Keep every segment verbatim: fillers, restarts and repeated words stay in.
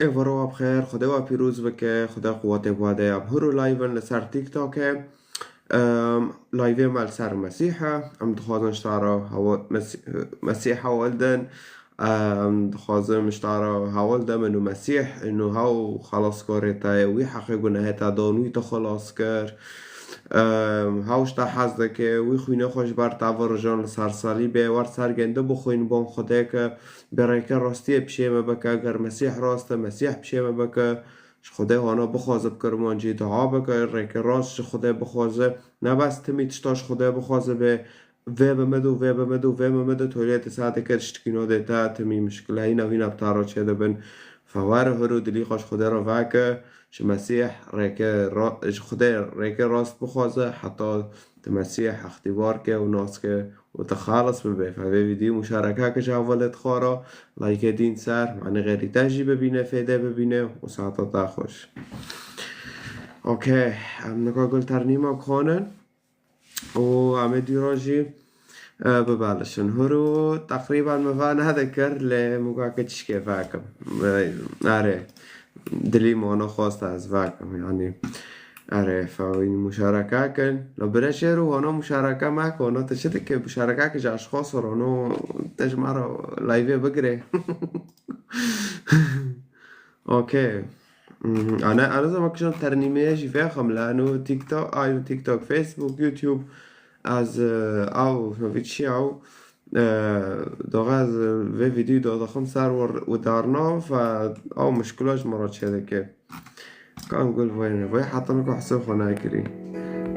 Êvara we bi xêr, Xwedê we pîroz bike, Xwedê quwetê bi we de. Em hûr û live in li ser TikTok e. Em, live me li ser Mesîh e. Em dixwazin ji te re hewa-, Mesî-, Mesîh hewl din. Em dixwazin ji te re hewl de min û Mesîh, û hew xelaskorê te ye, wî heqê gunehê te dan, wî te xelas kir. Em, hew ji te hez dike, wî xwînê xwe ji ber te virijan li ser salîbê, wer ser gende bixwîn, ban Xwedê ke bi rêke rastiyê pişê me bike, ger Mesîh rast e, Mesîh pişê me bike, ji Xwedê hana bixwaze bi kirmancî, dua bike, rêke rast ji Xwedê bixwaze, ne bes timî tişta ji Xwedê bixwaze bê, vê bi min do, vê bi min do, vê bi min do, tolê te sa dike tiştikî nadê te, timî mişkileyî navîna bi te re çêdibin. Fe were hûr û dilî xwe ji Xwedê re veke, ji Mesîh rêke ra-, ji Xwedê rêke rast bixwaze, heta tu Mesîh îxtîbar ke û nas ke û tu xelas bibe. Fe vê vîdyo muşareke ke ji hevalê te xwe re, like dîn ser, manê xêrî te jî bibîne, fêde bibîne û saeta te xweş. Okey, em nika gul ternîma bixwanin û em ê dîra jî, e, bibelişin. Hûr û teqrîben min va nedikir, lê muka ke tişkê vekim. E, erê, dilî min hana xwest ez vekim, yanî. Erê, fewîn muşareke kin. La bire şêr û hana muşareke meke, hana tu çi dike? Muşareke ki ji eşxas re, hana te ji me re live bigire. Okey. Mhm. Ana, ana zaman kişan ternîmeye jî vexim la, no TikTok, ay, no TikTok, Facebook, YouTube, az, e, av, no vî çi av, e, doğa ez, e, vê videoyu da daxim ser wer û darna, fa av muşkila ji me re çêdike. Kan gul vayne, vay heta nika hesab xwe nakirî.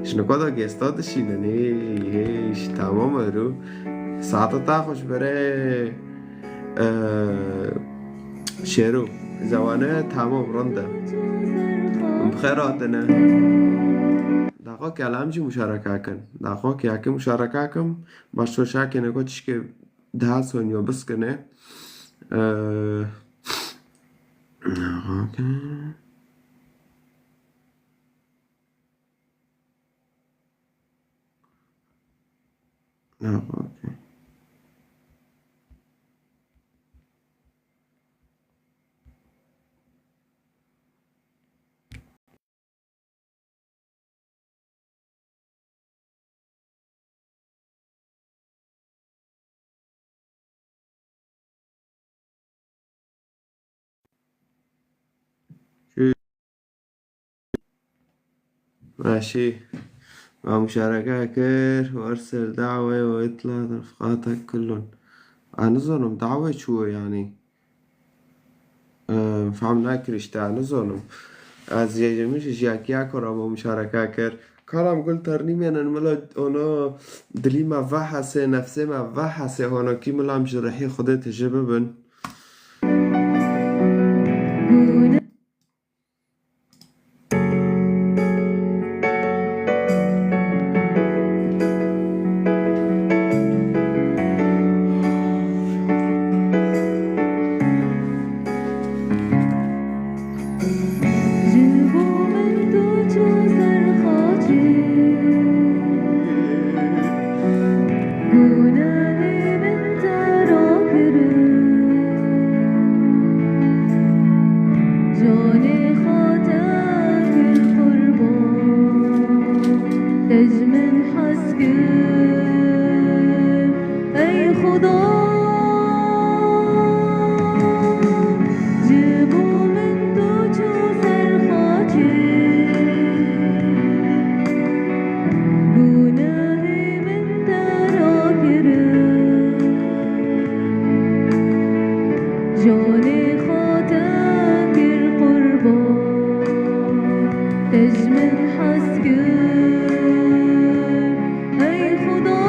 Ji nika da gesta dişînin, hey, hey, ji tamam ero. Saeta ta xweş bere. Eee, Şêro, zewane tamam, rind e. Bi xêr hatine. Daxo ke em jî muşareke kin. Daxo ke yekê muşareke kim, baş to şakê neko tişkê daha sonyo biskine. Eee, Ha, okey. Meşî. Ma muşareke kir, wersil dawê û itla rifqatek kullun. A nizanim, dawê çû yanî. Em, fehm nekir işte, nizanim. Ez yê min jî jiyakiya kura me muşareke kir. Kalam gul ternîmênin mila ona dilî me vehesê, nefsê me vehesê, honakî mila em ji rihî Xwedê tije bibin. Ji bo min tu çû ser xaçê, gunehê min te rakirin. Canê xwe te kir qurban, te ji min hez kir. Ey Xuda, ji bo min tu çû ser xaçê, gunehê min te rakirin. Canê xwe te kir qurban, te ji min hez kir. Ey Xuda,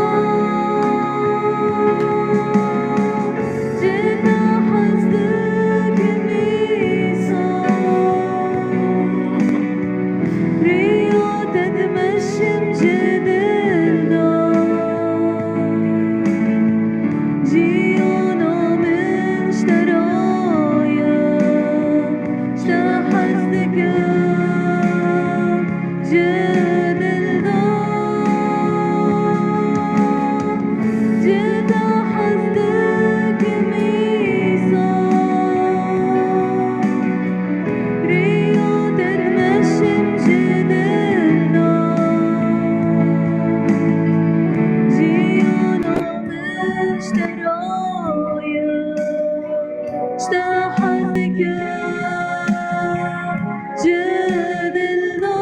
ji te hez dikim îsa. Riya te dimeşim ji dil de. Jiyana min ji te re ye. Ji te hez dikim, ji dil de.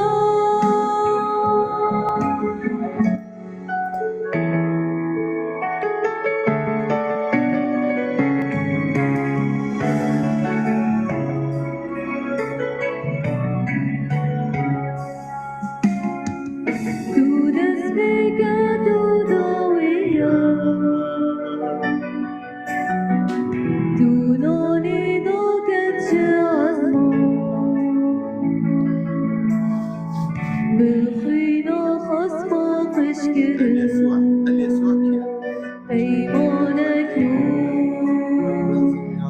Tu dest pê ke, tu dawiya. Tu nanî daket ji ezman. Bi xwîna xasma qij kirin. Peymanek nû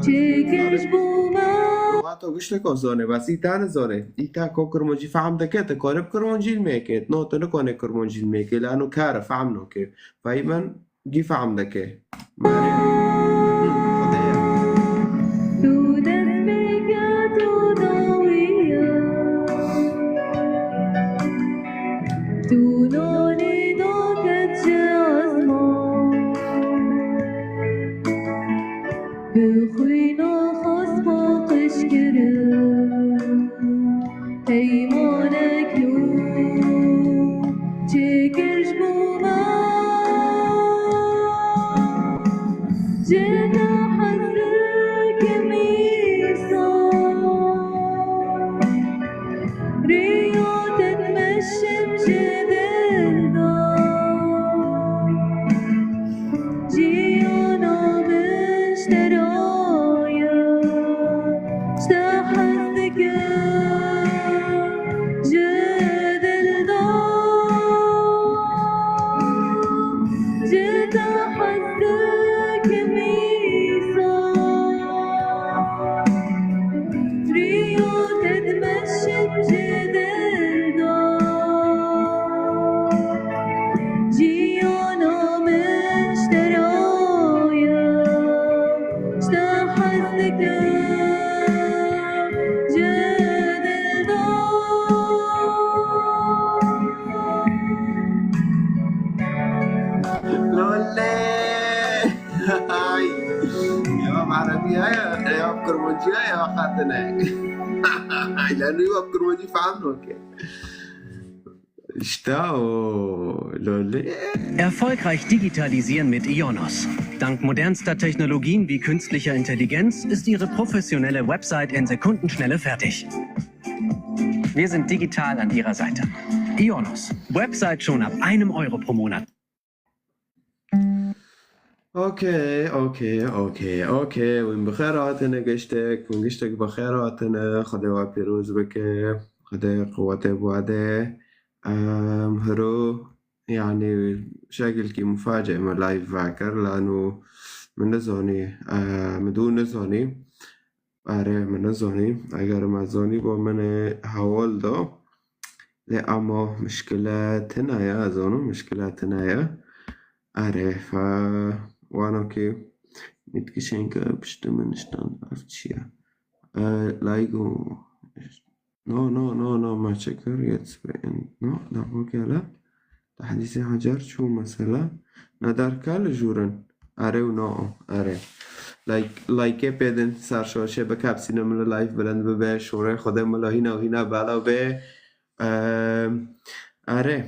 çêkir ji bo me. Lugata giştek o zane, bes î te nizane. Î te ko kirmancî fehm dike, te kare bi kirmancî lê mêke. No, te nikane kirmancî lê mêke, lano kare fehm nake. Fehîmen gî fehm dike. Merê. Hı, Xwedê ye. Tu dest pê ke, tu dawiya. Tu nanî daket ji ezman. Bi xwîna xasma qij kirin. Peymanek nû çêkir ji bo me. Ji te hez dikim îsal. Riya te dimeşim ji dil de. Jiyana min ji te re ye, ji te hez dikim, ji dil de. Ji te hez dikim îsal. Riya te dimeşim ji dil de. Jiyana min ji te re ye, ji te hez dikim, ji dil de. Lolê! Ay! Ewa bi erebî heye, ewa bi kirmancî heye, ewa xatine. Ay, lano ewa bi kirmancî fehm nake. İşte o, lolê. Erfolgreich digitalisieren mit Ionos. Dank modernster Technologien wie künstlicher Intelligenz ist Ihre professionelle Website in Sekundenschnelle fertig. Wir sind digital an Ihrer Seite. Ionos. Website schon ab einem Euro pro Monat. Okey, okey, okey, okey. Wîn bi xêr hatine giştek, wîn giştek bi xêr hatine. Xwedê we pîroz bike, Xwedê quwetê bi we de. Em, hiro, yanî, şekilkî mufacê me live vekir, lano min nizanî, em, min dû nizanî. Erê, min nizanî. Eger me zanî, bo min ê heval da. Lê ama mişkile tune ye, ez zanim mişkile tune ye. Erê, fe, wana ki, mit kişên ke piştî min niştan, ev çi ye? E, like û, no, no, no, no, me çi kir, jetzt beend, no, da bu gele. Tehdîsê Hacer çû mesela. Nadarka li jûrin. Erê û na, erê. Like, like pê din ser şaşê bikepsîne, min li live bilind bibe, şorê Xwedê min li hîna hîna bela be. Em, erê.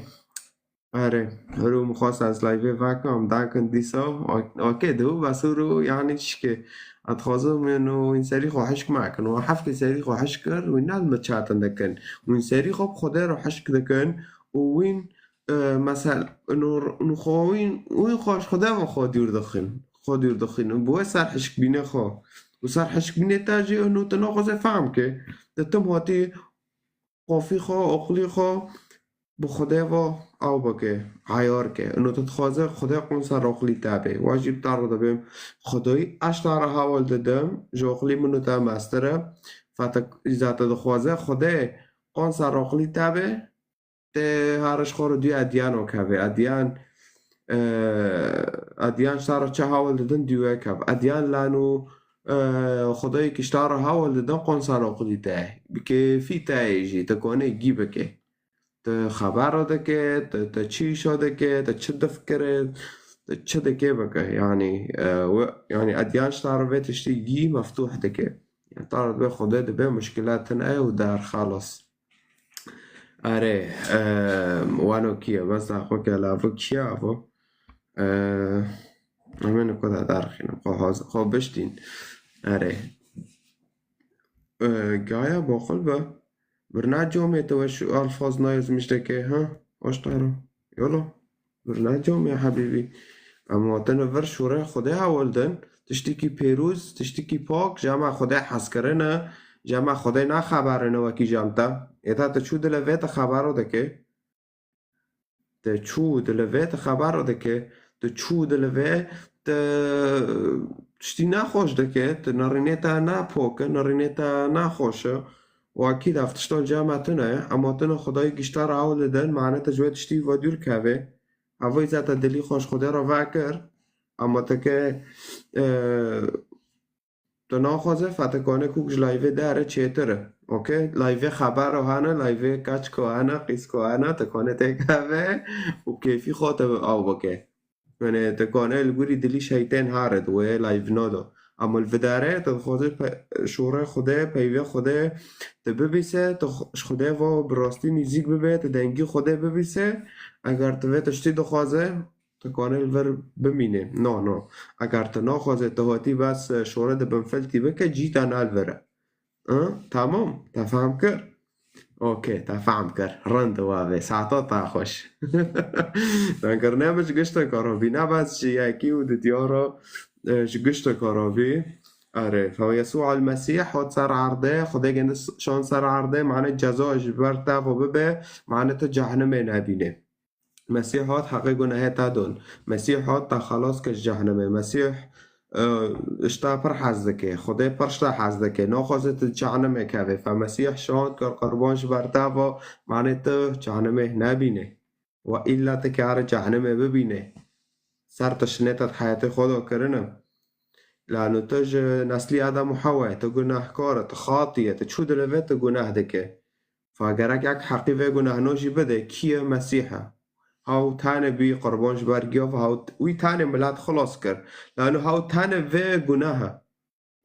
Erê. Hero min xwest ez live vekim, em dakin dîsa. Ok, de, bes hero, yani çike. Ez dixwazim min û wîn serî xwe hişk mekin. Û heft kesî serî xwe hişk kir, wîn ne li min çatin dikin. Wîn serî xwe bi Xwedê re hişk dikin û wîn e, mesela, no, no xwe wîn, wîn xwe ji Xwedê ve xwe dûr dixin. Xwe dûr dixin. Bi wê ser hişkbînê xwe. Û ser hişkbînê te jî no te naxwaze fehm ke. Te tim hatî qafî xwe, aqilî xwe bi Xwedê ve ew bike, eyar ke. No te dixwaze Xwedê qon ser aqilî te be. Wa jî bi te re dibêm. Xwedayî ez te re heval didim. Ji aqilî min û te mestir e. Fatek îza te dixwaze Xwedê qon ser aqilî te be. Tê hariş xwe re dû edyan o keve. Edyan, e, edyan ji te re çi hawil didin dû we kev. Edyan lano, e, Xwedayê ki ji te re hawil didin qon ser aqilî te. Bi kêfî te yê jî, te konê gî bike. Te xeber re dike, te, te çi îşa dike, te çi difikire, Tu çi dikê bike, yanî, e, we, yanî edyan ji te re vê tiştî yî meftûh dike. Yanî te re dibe Xwedê dibe muşkila tune ye û der xelas. Erê, e, wano kî ye? Bes xwe ke lavo kî ye avo? E, em ê ku de derxînin, xwe hoz-, xwe biştîn. Erê. E, gaya boqil be. Birna comê te we şu alfaz nayê zimîştekê, ha? Hoş taro. Yolo. Birna comê hebîbî. Em hatine vir şûrê Xwedê hewldin. Tiştikî pêrûz, tiştikî pak, ji me Xwedê hez kirine, ji me Xwedê naxeberine wekî ji me te. Êta te çû dile vê te xebero dike. Te çû dile vê te xebero dike. Te çû dile vê te tiştî nexweş dike. Te nerînê te ne pok e, nerînê te nexweş e. Wekî de ev tişta li cem me tune ye. Em hatine Xwedayê gişta re ew li din, mane te ji wê tiştî ve dûr kevê. Evo îza te dilî xweş Xwedê re vekir. Ama te ke, e, tu naxwaze fetekane kûk ji layvê dere çêtir e. Okey? Layvê xebero hene, layvê keçko hene, qîsko hene, te kane têkeve û kêfî xwe te ew bike. Yanî te kane li gorî dilî şeytên here di wê live nado. Ama li vê derê te dixwaze pe-, şûrê Xwedê, peyvê Xwedê te bibîse, te xwe-, ji Xwedê ve bi rastî nîzîk bibe, te dengî Xwedê bibîse, eger te vê tiştî dixwaze, te kane li vir bimîne. No, no. Eger te naxwaze te hatî bes şûrê de binfiltî bike, cî te ne li vir e. Hı? Tamam. Te fehm kir? Okey, te fehm kir. Rind wa vê. Saeta te xweş. Dengirine bi ji gişteka re bî. Ne bes ji yekî û didiyara, e, ji gişteka re bî. Erê, fe Yesû el Mesîh hat ser erdê, Xwedê gende s-, şan ser erdê, mane ceza ji ber te ve bibe, mane tu cehnimê nebîne. Mesîh hat heqê gunehê te don. Mesîh hat te xelas kir ji cehnimê. Mesîh, e, ji te pir hez dike. Xwedê pir ji te hez dike. Naxwaze tu cehnimê kevê. Fe Mesîh şand kir qurban ji ber te ve, mane tu cehnimê nebîne. Wa îlla tu kare cehnimê bibîne. Ser tiştinê te di heyatê xwe de kirine. Lano tu ji neslî Adem û Hewa ye, tu gunehkar e, tu xatî ye, tu çû dilê vê tu guneh dike. Fa gerek yek heqî vê gunehno jî bide, kî ye? Mesîh e. Haw tenê bî qurban ji ber giya ve, haw t-, wî tenê milet xilas kir. Lano haw tenê vê guneh e.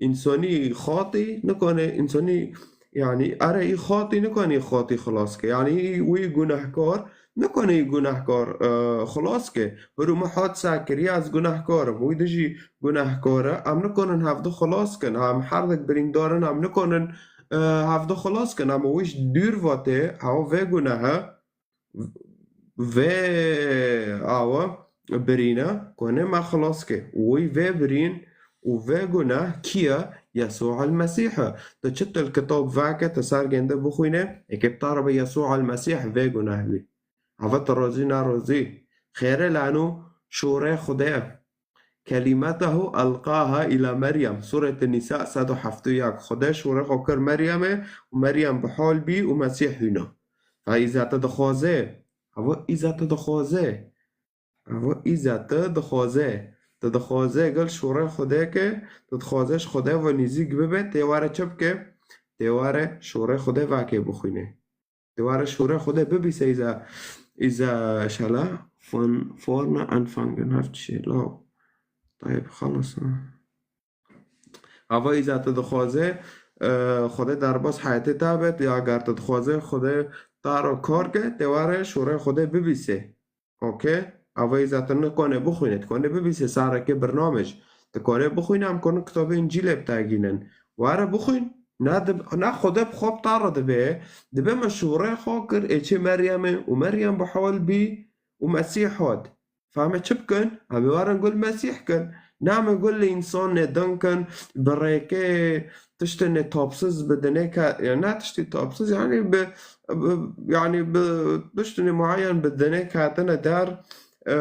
Însanî xatî nikane, însanî, yanî, erê, î xatî nikane xatî xilas ke. Yanî, wî gunehkar nikane gunehkar, e, xilas ke. Hiro me hat sekiriye, ez gunehkar im. Wî dijî gunehkar e. Em nikanin hevdu xilas kin. Em her dek birîndar in, em nikanin, e, hevdu xilas kin. Em wî ji dûr ve tê, ew vê guneh e. Vê awa birîne, kone me xilas ke. Wî vê birîn û vê guneh kî ye? Yesû el Mesîh e. Tu çi til kitab veke, tu ser gende bixwîne, eke bi te re be Yesû el Mesîh vê guneh bî. Ava tu rozî ne rozî. Xêre lano şûrê Xwedê. Kelimetehu elqaha ila Meryem. Sûretê Nîsa sed û heft û yek. Xwedê şûrê xwe kir Meryemê û Meryem bi hol bî û Mesîh hîna. Fa îza te dixwaze. Ava îza te dixwaze. Ava îza te dixwaze. Te dixwaze gel şûrê Xwedê ke, te dixwaze ji Xwedê ve nîzîk bibe, tê were çi bike? Tê were şûrê Xwedê vake bixwîne. Di were şûrê Xwedê bibîse îza, îza şela von vorne anfangen, hev çi law. Tayeb, xelas, ha. Ava îza tu dixwaze, e, Xwedê derbas heyetê te be, ya eger tu dixwaze Xwedê te re kar ke, tê were şûrê Xwedê bibîse. Okey? Ava îza tu nikane bixwîne, tu kane bibîse sereke birnamej. Tu kane bixwîne, em kane kitabê Încîlê bi te gînin. Were bixwîn, ne dib-, ne Xwedê bi xwe bi te re dibe, dibe me şûrê xwe kir êçê Meryemê û Meryem bi hol bî û Mesîh hat. Fa me çi bikin? Em ê werin gul Mesîh kin. Ne em ê gul li însanê din kin, bi rêkê tiştinê tapsiz bi dinê ke-, yani ne tiştî tapsiz, yani bi, bi, yani bi tiştinê muayyen bi dinê ketine der, e,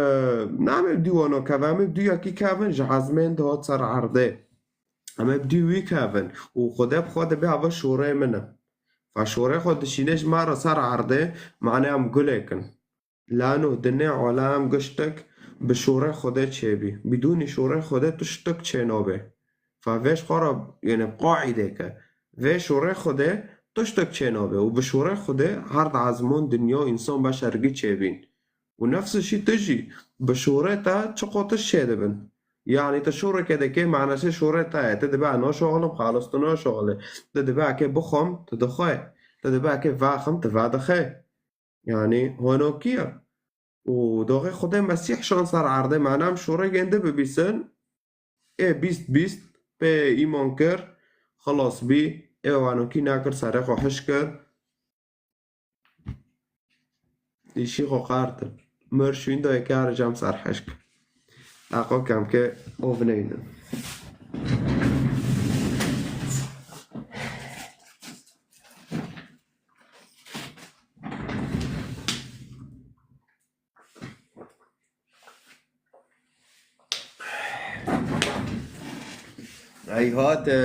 ne em ê bi dî wano kevin, em ê bi dû yekî kevin ji ezmên dihat ser erdê. Em ê bi dû wî kevin. Û Xwedê bi xwe dibe ava şûrê min e. Fa şûrê xwe dişîne ji me re ser erdê, mane em gulê kin. Lano dinê alem giştek bi şûrê Xwedê çêbî. Bidûnî şûrê Xwedê tiştek çênabe. Fa vê ji xwe re, yani qaîdeke. Vê şûrê Xwedê tiştek çênabe û bi şûrê Xwedê her di ezmon dinya însan beşergî çêbîn. Û nefs şî tu jî bi şûrê te çi qotiş çêdibin. Yanî tu şûreke dikê, manasê şûrê te ye. Tu dibê naşoxlim, xalis tu naşoxlî. Tu dibê ke bixwim, tu dixwe. Tu dibê ke vexim, tu vedixê. Yanî honokî ye. Û doxê Xwedê Mesîh şan ser erdê, mana em şûrê gêndî bibîsin. Ê bîst bîst pê îman kir, xilas bî. Ê wanokî nekir, serê xwe hiş kir. Îşî xwe qert. Mir şûnda yekê arê cem ser hişk. Aqo kem ke ov neynin. Ey hat, e,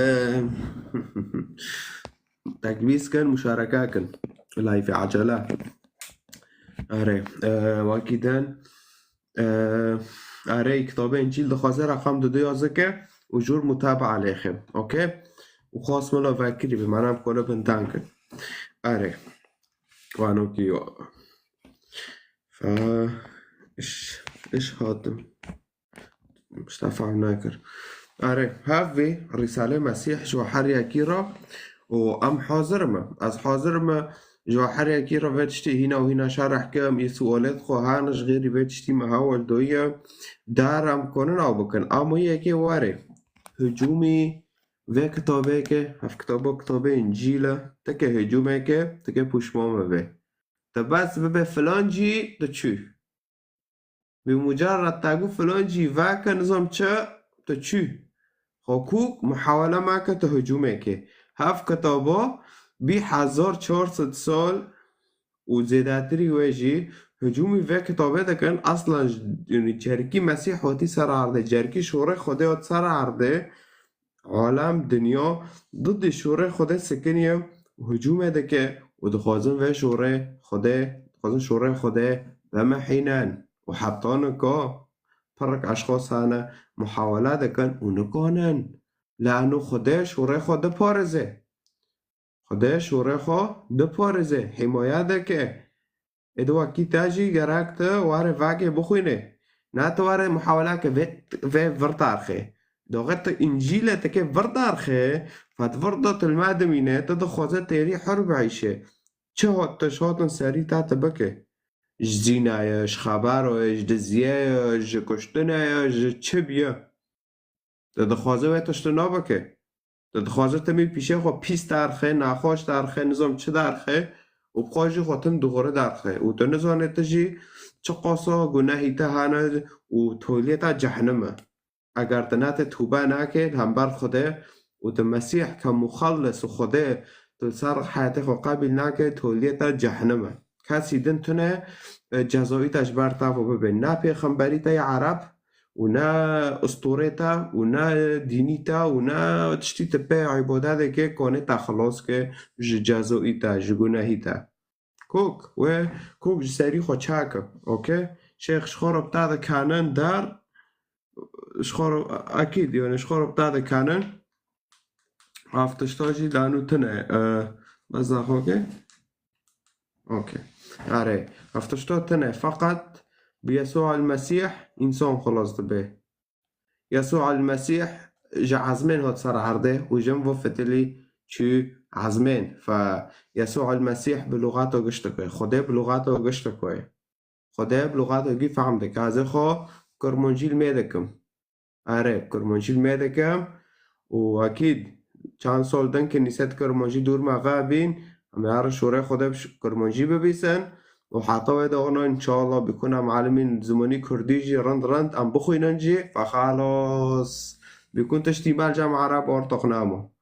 tekbîz kin, muşareke kin. Layfê acele. Erê, e, wekî din, e, erê, kitabê Încîl dixwaze reqam du du yazike û jûr mutabaa lêxe. Okey? Û xas mila vekirî bi, mana em kole bindan kin. Erê. Wanokî yo. Fe iş, iş hatim. Tişta fehm nekir. Erê, hev vê Rîsalê Mesîh ji we her yekî re û em hazir me. Ez hazir me ji we her yekî re vê tiştî hîna û hîna şerh kim, î sualêt xwe hene ji xêrî vê tiştî me hewil doye. Dar em konin ew bikin. Ama yekê were. Hicûmî vê kitabê ke, hev kitaba, kitabê Încîl e. Tike hicûmê ke, tike pûşma me vê. Te bes bibe filan cî, tu çû. Bi mucaret te got filan cî veke nizam çi, tu çû. Xwe kûk muhawele meke, tu hicûmê kê. Hev kitaba bî hezar çar sed sal û zêdetirî wê jî hicûmî vê kitabê dikin. Aslan, yanî cerkî Mesîh hatî ser erdê, cerkî şorê Xwedê hat ser erdê. Alem, dinya didî şûrê Xwedê sikiniye û hicûmê dike û dixwazin vê şûrê Xwedê, dixwazin şûrê Xwedê vemehînin û heta nika pirek eşxas hene muhawele dikin û nikanin. Lano Xwedê şûrê xwe diparêze. Xwedê şûrê xwe diparêze, hîmaye dike. Ê di wekî te jî gerek tu were vekê bixwînê. Ne tu were muhaweleke vê, vê vir derxê. Doxê tu Încîlê tike vir derxê, fed vir de tu li me dimîne, tu dixwaze têrî hur biîşe. Çi hat tişt hatin serî te tu bike? Ji zîna ye, ji xebera ye, ji diziyê ye, ji kuştinê ye, ji çi biye? Tu dixwaze wê tiştine bike. Tu dixwaze timî pîşê xwe pîs derxe, nexweş derxe, nizam çi derxe û bi xwe jî xwe tim dixwire derxe. Û tu nizane tu jî çi qasa gunehî te hene û toliyê te cehenime. Eger tu ne tu tûbe nake li hember Xwedê û tu Mesîh ke muxellis û Xwedê tu li ser heyatê xwe qebîl nake, toliyê te cehenime. Kesî din tune, e, cezayî te ji ber te ve bibe. Ne pêxemberî te yê Ereb, û ne ustûrê te û ne dînî te û ne tiştî tu pê îbadetê ke konê te xilas ke ji cezoî te, ji gunehî te. Kok, wê kok ji serî xwe çake, okey? Şêx ji xwe re bi te dikanin der, ji xwe re, ekîd, yani ji xwe re bi te dikanin. Ev tişta jî lano tune, e, bes daxo ke. Okey. Erê, ev tişta tune feqet bi Yesûa el-Mesîh însan xilas dibe. Yesûa el-Mesîh ji ezmên hat ser erdê û jin vo fitilî çû ezmên. Fe Yesûa el-Mesîh bi lûxata gişt dike. Xwedê bi lûxata gişt dike. Xwedê bi lûxata gî fehm dike. Ez ê xwe Kurmancî li mê dikim. Erê, Kurmancî li mê dikim û ekîd çend sal din kenîset Kurmancî dûr me vebîn, em ê herin şûrê Xwedê bi ş-, Kurmancî bibîsin û heta wê dixwînin, înşallah, bikûn em elimîn zimanî Kurdî jî rind rind em bixwînin jî, fe xelas. Bikûn tiştî me li cem Ereb ortox namo.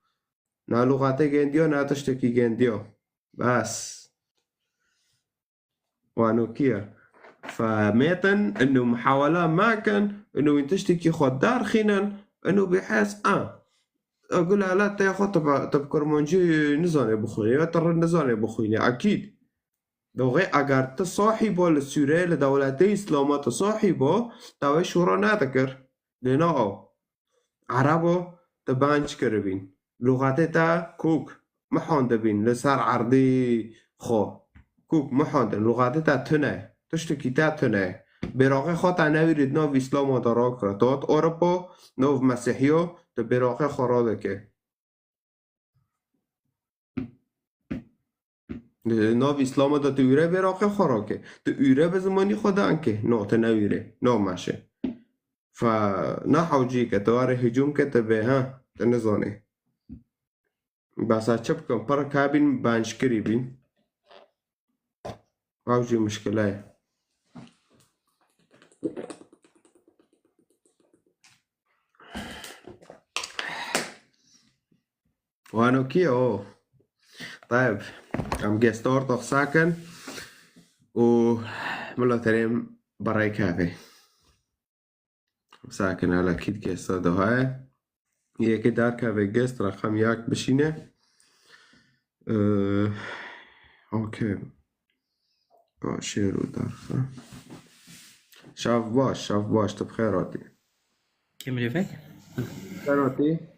Ne lûxetê gendiya, ne tiştekî gendiya. Bes. Wanokî ye. Fe mêtin, ino muhawela mekin, ino wî tiştekî xwe derxînin, ino bêhes, a. Gulala te xwe tu bi, tu bi Kurmancî nizane bixwînî, ya tu rind nizane bixwînî, ekîd. Doxê eger tu sahîbo li Sûriyeyê, li dewletê Îslama tu sahîbo, te wê şûra nedikir. Lê na ew. Erebo, tu benc kiribîn. Lûxetê te kûk mihandibîn li ser erdî xwe. Kûk mihandin, lûxetê te tune. Tiştekî te tune ye. Bêraxê xwe te newîrî di nav Îslama de rakire. Tu hat Ewropa, nav Mesîhiya, tu bêraxê xwe radike. Di nav Îslama de tu wîre bêraxê xwe rake. Tu wîre bi zimanî xwe de anke. No, tu newîre. No meşe. Fe ne hewcî ke tu warê hicûm ke tu bê, ha? Tu nizanî. Besa çi bikim? Pir kabîn benşkirî bîn. Ew jî mişkile ye. Wano kî ye o? Tayeb, em gesta orta qisa kin û mila terêm berayê kavê. Sakin, hala kît gesta doha ye. Yekê darka ve gest raqam yak bişîne. Ee, okey. Şêr û darka. Şav baş, şav baş, tu bi xêr hatî. Kê mirêvek? Xêr hatî.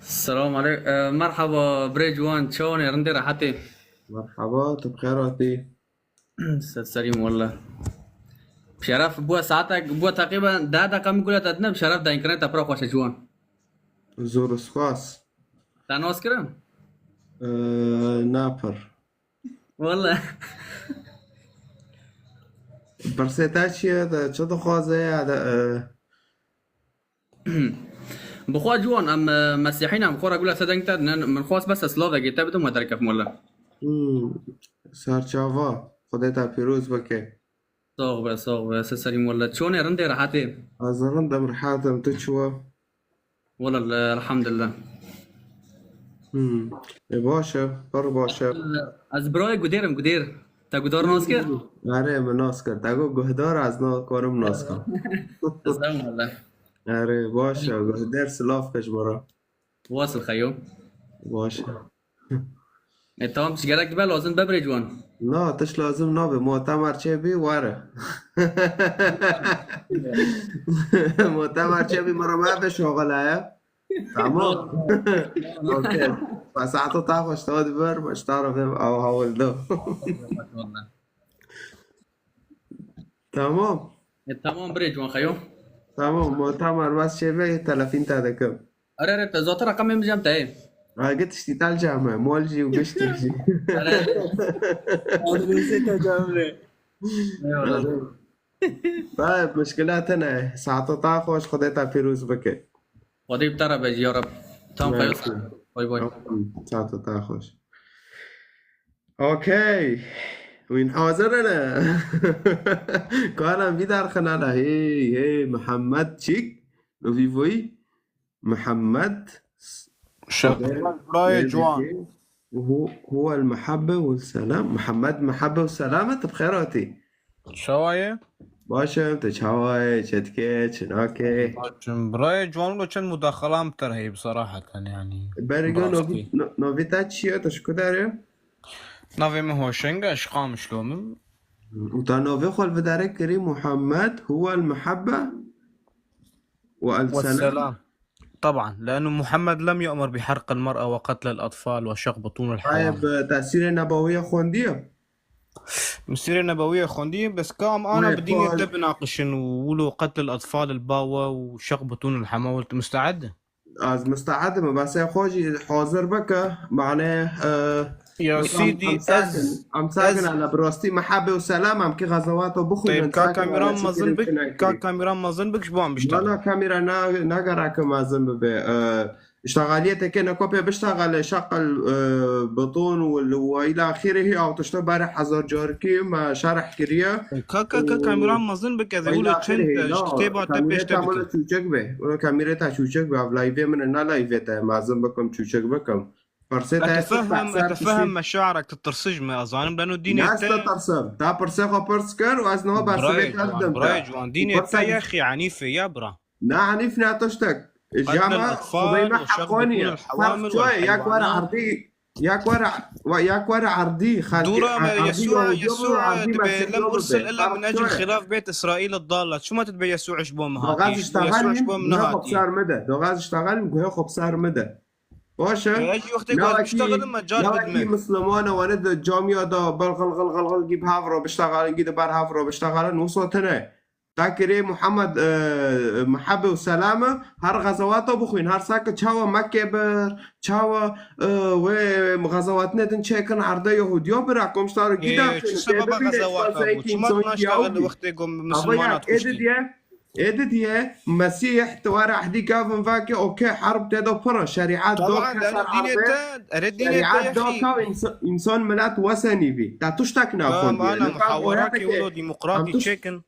Selam aleyk. E, merhaba, birê ciwan, çawan ê, rindê rehetê? Merhaba, tu bi xêr hatî. Ser serî min welle. Şeref bû saetek, bû teqrîben deh deqa min gule te dine, bi şeref dayînkirine te pira xweş e ciwan. Zor spas. Te nas kirin? Ee, na pir. Welle. Pirsê te çi ye? Te çi dixwaze ya de, e, Bi xwe ciwan, em, e, mesîhî ne, em xwe re gule sedeng te dinin, min xwest bes ez silavekê te bidim we derkevim wele. Hmm, serçava, Xwedê te pîroz bike. Sax be, sax be, se serîm wele. Çonê rindê rehetê? Ez rind im, rehet im, tu çiwa? Wele, elhamdulillah. Hmm, e, baş e, pir baş e. Ez birayê gudêr im, gudêr. Te gudar nas kir? Erê, min nas kir. Te got guhdar, ez na karim nas kim. Estağfurullah. Erê, baş e. Guhdar silav ke ji min re. Wasil xeyo. Baş e. E, tamam, tişt gerek dibe lazim be birê ciwan. Na, tişt lazim nabe. Mutemer çê bî, were. Mutemer çê bî, min re mebe şoxile ye. Tamam. Okey. Saeta ta xweş, te dibir, ji ta re vêm ew hawil do. Tamam. E, tamam, birê ciwan xeyo. Tamam, mutemer bes çêbe, telefîn te dikim. Erê, erê, te zaten reqemê min cem te ye. Ha, git tiştî tel cem e, mol jî û giştî jî. Erê. Adresê te cem re. Eyvallah. Tayeb, muşkila tune. Saeta te xweş, Xwedê te pîroz bike. Xwedê bi te re be jî ya Reb. Tam xeyo. Mersi. Bay bay. Saeta te xweş. Okey. Wîn hazir ne. Kalan vî derxinana. Hey, hey, Mihemed çîk. Li vî voyî. Mihemed. Şef, Xwedê birayê rêzê ciwan. Hu-, huwel mehebbe wel selam. Mihemed mehebbe û selam e, tu bi xêr hatî. Çawa ye? Baş im, tu çawa ye? Çi dike? Çi nake? Baş im. Birayê ciwan, wilo çend mudaxalan bi te re heye, bi seraheten, yanî. Berî Bi rastî. No-, novî te çi ye? Tu ji ku derê? Navê min Hoşeng e, ji Qamişlo min. Û te navê xwe li vê derê kirî Muhammed, huwel mehebbe? والسلام. طبعا، لأنه محمد لم يأمر بحرق المرأة وقتل الأطفال وشق بطون الحوامل. Tayeb, tesîrê nebawiyê xwendiye? Min sîrê nebawiyê xwendiye, bes ka em ana bi dînê te binaqişin û wilo qetil atfal li ba we û şeq butûn li hema we, tu musteed? Ez musteed im, bes ê xwe jî hazir bike, mane, e, Ya sîdî, em sakin, ez, em sakin ez ana, bi rastî mehebê û selam em kî xezewata bixwînin, Teyb, ka sakin kamîran ana, mezin çi bik, kirin ka kamîran mezin bik ji bo em biştexin. Wala kamîra ne, ne gerek mezin bibe. E, iştexaliyeteke ne kopya biştexele şeqel, e, beton û li wayla axirê hî ew tişta berê hezar carkî me şerh kiriye. Ka, ka, ka kamîran mezin bike, ez ê wilo çend, e, ji kitêba te pêş te bikim. Çûçek be. Wala kamîrê te çûçek be. Ev layvê min e, ne layvê te mezin bikim, çûçek bikim. Pirsê te yek û pehsar tiştî. Etefehim meşairek, tu tirsij me, ez zanim leno dînê te. Nas te tirsim. Ta pirsê xwe pirs kir û ez niha bersivê te didim te. Birayê ciwan, dînê te yexî enîf e ya bira. Ne enîf ne tiştek. Qetil atfal û şeq butûn el hewamil wal heywanat. Yek were erdî, yek were, yek were erdî, xelkê, Dûra me erdî Yesûa, Yahûdiya bibe, Yesûa erdî dibe, Mesîhiya lem ursil illa min ecil xilaf bêt Îsraîl dalla. Çima tu dibe Yesû ji bo me hatî? Yesû ji bo min nehatî. Doxaz iştexel min, guhê xwe bi ser min de. Baş e. E, ez jî wextê ku ez biştexelim, me car didime. Mislimana wane di camiya da ber xil xil xil xil gî bi hev re biştexelin, gî di ber hev re biştexelin, wisa tine. Takirê Muhammed, e, Mehebe û Selame her xezewata bixwîn, her sake çawa Mekke bir, çawa, e, wê xezewatine din çêkin erde Yahudiya bir, komşdar gî de çi sebeba xezewata bû? Çima naştexel wextê ku Mislimana kuştî? Ê didiye, Ê didiye, Mesîh, tu were ehdî gavin veke, okey, herb tê de pir e, şerîet do keser herbe, şerîet do kav însan milet wesenî bî. Te tuştek naxwendiye. Muhawarakê wilo demokratî çêkin.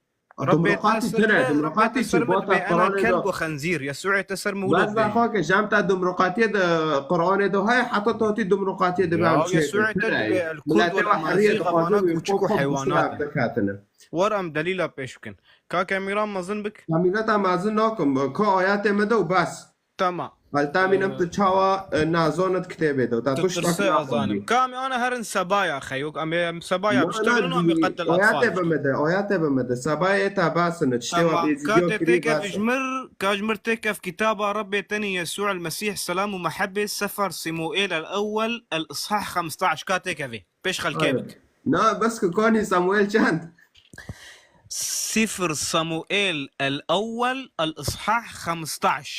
Demokratî tune, demokratî çi bota Qur'anê do. Kelb û xenzîr, Yesûê te ser mi wilo. Bes xake, jem te demokratiyê de Qur'anê do heye, heta tu hatî demokratiyê de bem çêkin. Yesûê te dibe el Kurd wal Amazî xevana kûçik û heywanat in. War em delîla pêş bikin. Kak Emîran mezin bik. Emîreta mezin nakim. Ka ayetê me de û bes. Tamam. Hal tamînim tu çawa, e, nazanit kitêbê de. Ta tu ştak nazanim. Ka em ana herin sebaya xeyok. Em, em sebaya biştexilin û em qetil atfal. Ayetê be me de, ayetê be me de. Sebaya ê te basin. Tiştê wa bêzîdiyo kirî bas. Ka têkev jmir, ka jmir têkev kitaba Rabbê tenî Yesû el Mesîh selam û mehebê sefer Simuêl el ewwel el ishah xemstaş. Ka têkevê. Pêş xelkê bik. Na, bes ku kanî Samuel çend? Sifir Samuel el ewwel el ishah xemstaş.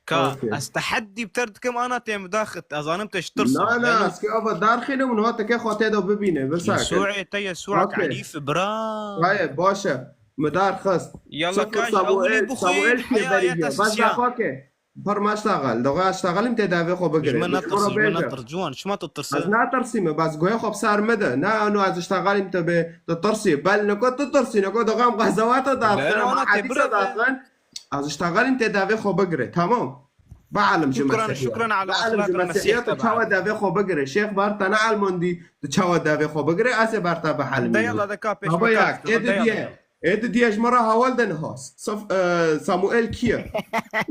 Ka ez teheddî bi te dikim, ana tê mi daxit. Ez zanim te ji tirs. Na, na, ez kê ava darxînim û niha te kê xwe tê de bibîne. Bes Yesûê te Yesûek elîf bira. Hayê, baş e. Mi darxist. Yalla ka ji ewilî bixwî heya ya te sisiya. Pir meştexel, doxê ez ştexelim tê devê xwe bigire. Ji min netirs, ji min netirs, ciwan, çima tu tirsî? Ez netirsîme, bes guhê xwe bi ser min de. Ne, eno ez ştexelim te bê, tu tirsî. Bel niko tu tirsî, niko doxê em qezewata daxin, em hedîsa daxin. Ez ştexelim tê devê xwe bigire, tamam. Bialim ji Mesîhiya. Şukran, şukran ala axlaqil Mesîh. Tu çawa devê xwe bigire? Şêx ber te neelmandî, tu çawa devê xwe bigire? Ez ê ber te bihelimînim. De yalla de ka pêş. Baba ya, ê didiye. Ê didiye ji me re hawal de niha. Saf-, e, Samuel kî ye?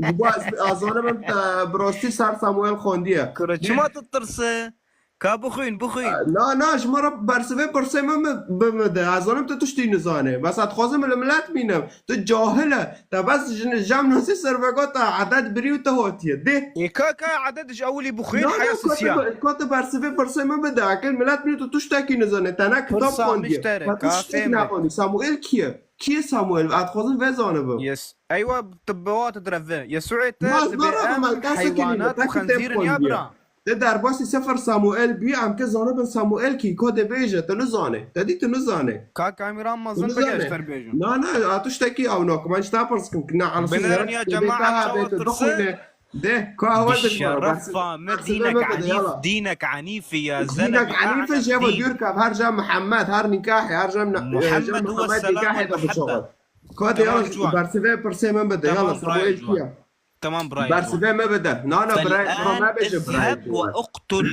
Ji bo ez, ez zanim em te bi rastî ser Samuel xwendiye. Kuro, çima tu tirse? Ka bixwîn, bixwîn. E, na, na, ji me re bersivê pirsê min bi, bi min de. Ez zanim tu tiştî nizane. Bes ez dixwazim li milet bînim. Tu cahil e. Te bes ji, jem nasî serbega te eded birî û te hatiye. Dê. Ê ka, ka eded ji ewilî bixwîn, heya sisiya. Ka tu bersivê pirsê min bide. Ekil milet bîne tu tiştekî nizane. Te ne kitab xwendiye. Te tiştek naxwendî. Samuel kî ye? Kî ye Samuel? Ez dixwazim vê zanibim. Yes. Eywa, tu bi wa tu direve. Yesûê te dibe em heywanat û xenzîrin ya bira. Te derbasî sefer Samuel bî, em ke zanibin Samuel kî, ka dê bêje, tu nizane. Te dî tu nizane. Kak Emîran mezin bike ez te bêjim. Na, na, a tiştekî ew nakim. Ez ji te pirs kim. Binerin ya cemaet çawa tirse. De, ka hawal de. Bi şerefa me dînek enîf, dînek enîf ya zelem. Dînek enîf e, jê ve dûr ke, her ca Mihemed, her nîkahê, her ca Mihemed huwe selam ve muhebbe. Ka de ya, bersivê pirsê min bide, yala, Samuel kî ye? Tamam, birayê. Bersivê me bide. Na, na, birayê, birayê me bêje, birayê. Ve uqtul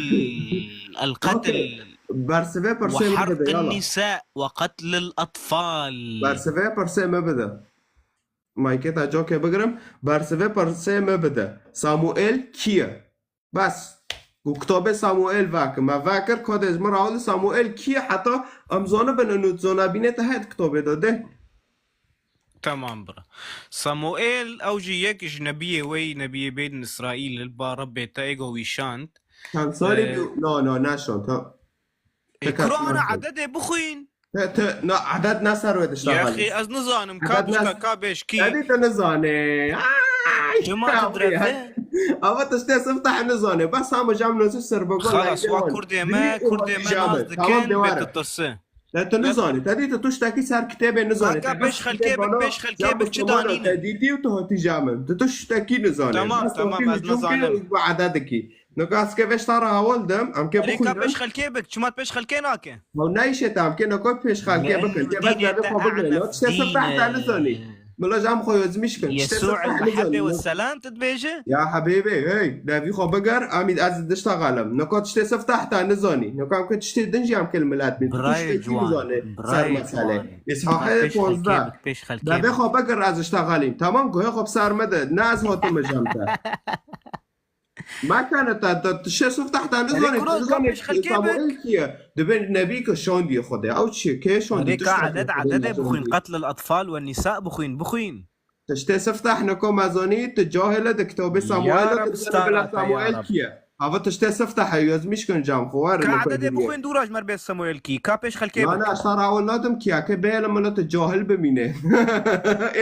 el qatl. Bersivê pirsê me bide, yala. Ve harqin nisa ve qatl el atfal. Bersivê pirsê me bide. Maykê te cokê bigirim. Bersivê pirsê me bide. Samuel kî ye? Bes. Ku kitabê Samuel veke. Me vekir, ka de ji min re hawil Samuel kî ye? Heta em zanibin inu zana bînê te heye di kitabê de de. Tamam bira. Samuel ew jî yek ji nebiyê wey, nebiyê bêdin Îsraîl, li ba Rebbê te êgo wî şand. Çend salî bû? No, no, neşand, ha. Ê, Kur'ana ededê bixwîn. Te, te, na, eded ne ser wê dişta. Yaxî, ez nizanim, ka bişta, ka bêş kî. Edî te nizane. Ay, çima tu direve? Ava tiştê siftah nizane. Bes hama cam nasî ser bego. Xalas, wa kurdê me, kurdê me naz dikin, bê tu tirsi. Te tu nizanî, te dî tu tiştekî ser kitêbê nizanî. Kaka, pêş xelkê bik, pêş xelkê bik, çi danîne? Te dîtî û tu hatî ja min. Tu tiştekî nizanî. Tamam, tamam, ez nizanim. Bi ededikî. Nika ez ke veşta re hawal dim, em ke bixwînin. Rêka pêş xelkê bik, çima pêş xelkê nake? Ew ne îşê te, em ke nako pêş xelkê bikin. Ke bes devê xwe bigrin. Tiştê siftah te nizanî. Bila jam xwe yozmîş kin. Tiştê siftah nizanî. Yesû el mehebbe ve selam tu dibêje? Ya hebîbê, hey, devî xwe biger, em î ez dişta xalim. Niko tiştê siftah te nizanî. Niko em ke tiştê din jî em ke li milet bîn. Birayê ciwan, birayê ciwan. Îshaqê ponzdeh. Devê xwe biger ez dişta xalîm. Tamam, guhê xwe bi ser me de. Ne ez hatime cem te. Mekene te, te, tiştê siftah te nizanî. Erê, kuro, tu nizanî ka pêş xelkê Samuel kî ye? Dibe nebî ke şandiye Xwedê. Ew çi ye? Kê şandiye? Erê, ka eded, ededê bixwîn. Qatl el atfal ve nisa bixwîn, bixwîn. Tiştê siftah niko mezanî, tu cahile di kitabê Samuel de, tu zanî bila Samuel kî ye? Hava tiştê sifte heye, ez mişkin cam xwe, were Ka ne ededê bixwên dûra ji me bê Samuel kî. Ka pêş xelkê Na, bik. na, ez ta rawil nadim kî, ya ke bêle millet cahil bimîne.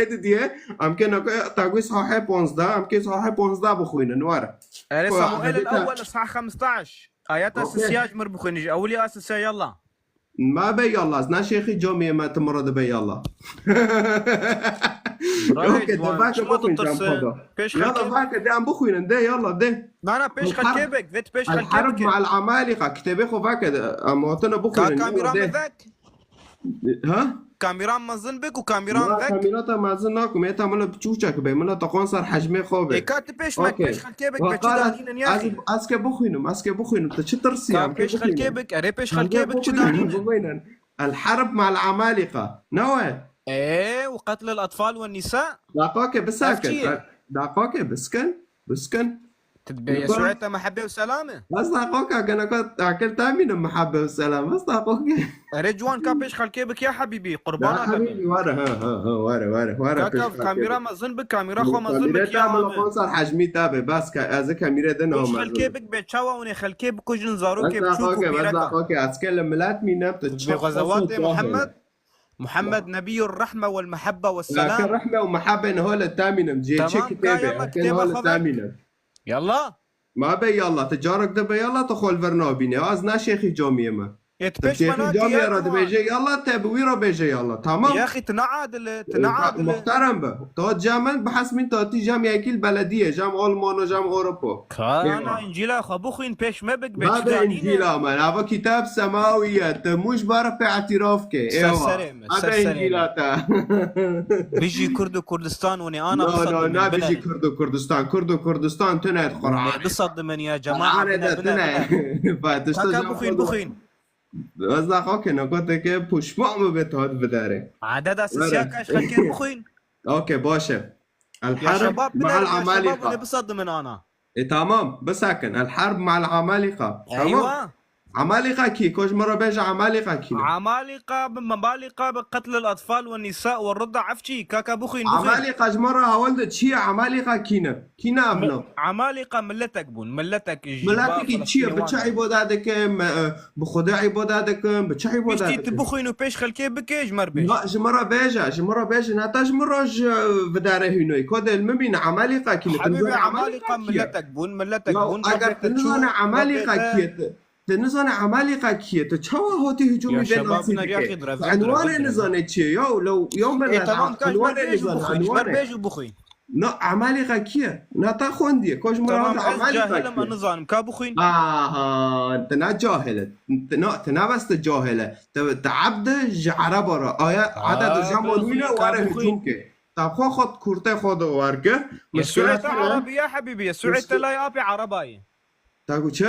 Ê didiye, em ke nako, ta gwi sahê ponzdeh, em ke sahê ponzdeh bixwînin, were. Erê Xwe Samuel edeta- el-Ewwel sahê xemstaş. Ayeta Okey. sisiya ji mir bixwînin, ji ewilî a sisiya yalla. Ma be yalla, ez na şêxî camiyê me, tu mira dibe yalla. Bravo, Okey, de Ciwan, vake çima bixwîn cam ditirsin? xwe da. Pêş Yalla xelkê vake, de em bixwînin, de yalla, de. Na, na, pêş El xelkê harb, bik, vê tu pêş el xelkê harb bike. ma'al amalika, kitêbê xwe vake, de, em hatine Ka bixwînin, kamîra yalla, de. min vek. Ha? Kamîra mezin bik û kamîra min Ya, vek. kamîra te mezin nakim, ê te mila çûçek be, mila te qon ser hecmê xwe be. Ê, ka tu pêş me, Okey. pêş xelkê bik, Wa be çi qala, danînin ez, yaxî? ez ke bixwînim, ez ke bixwînim, tu çi tirsî, Ka em ke pêş xelkê bixwînim. bik, erê pêş Em xelkê ke bik, çi bixwînim, danînin? bixwînin. El harb ma'al amalika. Ne we? Ê, û qetlil atfal we nisa? Daqa ke Ev bisakin. çi ye? Daqa ke biskin, biskin. Tu dibê Niko- Yesûê te mehebê û selam e? Bes daqa ke, gene ka akil tamînim mehebê û selam. Bes daqa ke. Erê Ciwan, ka pêş xelkê bik ya hebîbî, qurbana Ya bibim. hebîbî, were, ha, ha, ha, were, were, were, Kaka, pêş xelkê kamîra bik. mezin bik, kamîra xwe mezin Kamîra bik ya tamam, Ahmet. Qonsar hecmî tabe, bas ka, ez kamîra de Pêş namazin. xelkê bik be çawa hûn ê xelkê bikujin, Bes zarokê biçûk û daqa ke, bes pîreka. daqa ke, ez ke li milet mînem, tu Dibê çi xezewatê qasas Muhammed. cahil. Muhammed Nebiyur Rehme wel Mehebbe wel Selam. Rehme û mehebbe niha li tamînim. Cê çi Tamam, kitêbe, ka yalla, eke kitêba niha li xwe vek. tamînim. Yalla. Ma be yalla, tu carek de be yalla, tu xwe li vir nabîne. Az na şêxî camiyê me. Ê, tu Tu pêş me şêxî nakî camiyê ya re Ciwan. dibêje yalla, te bi wî re bêje yalla. Tamam. Yaxî tu ne adil e, tu E, ne ka-, adil e. Muhterem be. Tu hat cem min, bi hesmîn tu hatî cem yekî li belediyê, cem Almano, cem Ewropa. Ka Eywa. ana Încîla xwe bixwîn pêş me bik be çi Nade danîne. Încîla me, nava kitab semawiye, te mû ji bara pê îtîraf ke. Ser Eywa. serê me, Nade ser serê Încîla me. te. Bijî Kurd û Kurdistan, hûn ê ana No, no, biseddimin, na bijî binerin. Kurd û Kurdistan. Kurd û Kurdistan tune di Hûn ê Qur'anê. biseddimin ya cemaat, Qur'anê bine, de bine, tune. bine. Ba, tu Kaka, işte bixwîn, bixwîn. Ez da xakê, nakoteke puşman bibe, tu hat bidare. Adeda Were. sisiya kaş xelkê bixwîn. Okey, baş e. El Ya harb şebab ma'al bidare, ya şebab amalika. hûn ê biseddimin ana. E, tamam, bisakin. El harb ma'al amalika. Tamam. Eywa. Amalika kî? Ko ji min re bêje amalika kî ne? Amalika bi, memalika bi qetlil atfal we nisa we rida efçî. Kaka bixwîn, bixwîn. Amalika ji min re hewil de çi ye? Amalika kî ne? Kî ne ev Mi-, nav? Amalika milletek bûn. Milletek ji Milletekî ba çi ye? Bi çi Filistînê wan. îbada dikin? Me, e, bi Xwedê îbada dikin? Bi çi îbada Piştî tu dikin? bixwîn û pêş xelkê bike ji me re bêje. Na, ji min re bêje, ji min re bêje. Ne ta ji min re ji, e, vidare hînoyî. Ko dê li min bîne, Amalika kî ne? Tu Hebîbê nizane Amalika Amalika kî ye? milletek bûn, milletek Ya, bûn. eger Rebê tu te nizane çû, Amalika rebê kî te ye? Tu, tu nizane Amalika kî ye? Tu çawa hatî hicûmî Ya vê şebab nasî bûne dike? rexî Tu direvin, enwanê direvin, direvin. nizane çi ye? Ya, lew, ya E, millet, tamam, ka ji me enwanê bêj û nizane, bixwîn, ji me enwanê. bêj û bixwîn. Na, Amalika kî ye? Na, ta xwendiye. Ko ji min re Tamam, hewilde ez Amalika cahilim, kî ye? ez nizanim. Ka bixwîn? Aha, tu ne cahil e. Tu ne, tu ne bes tu cahil e. Tu, tu ebd e ji Ereba re. Aya, Ha, aded û ka jema nûne bixwîn, ka were bixwîn. hicûm ke. Ta xwe xwe kurtê xwe de werge. Yesûê te Muşkilata Ereb e ya hebîbî, Yesûê te Muşkil- layê apê Ereba ye. Ta got çi?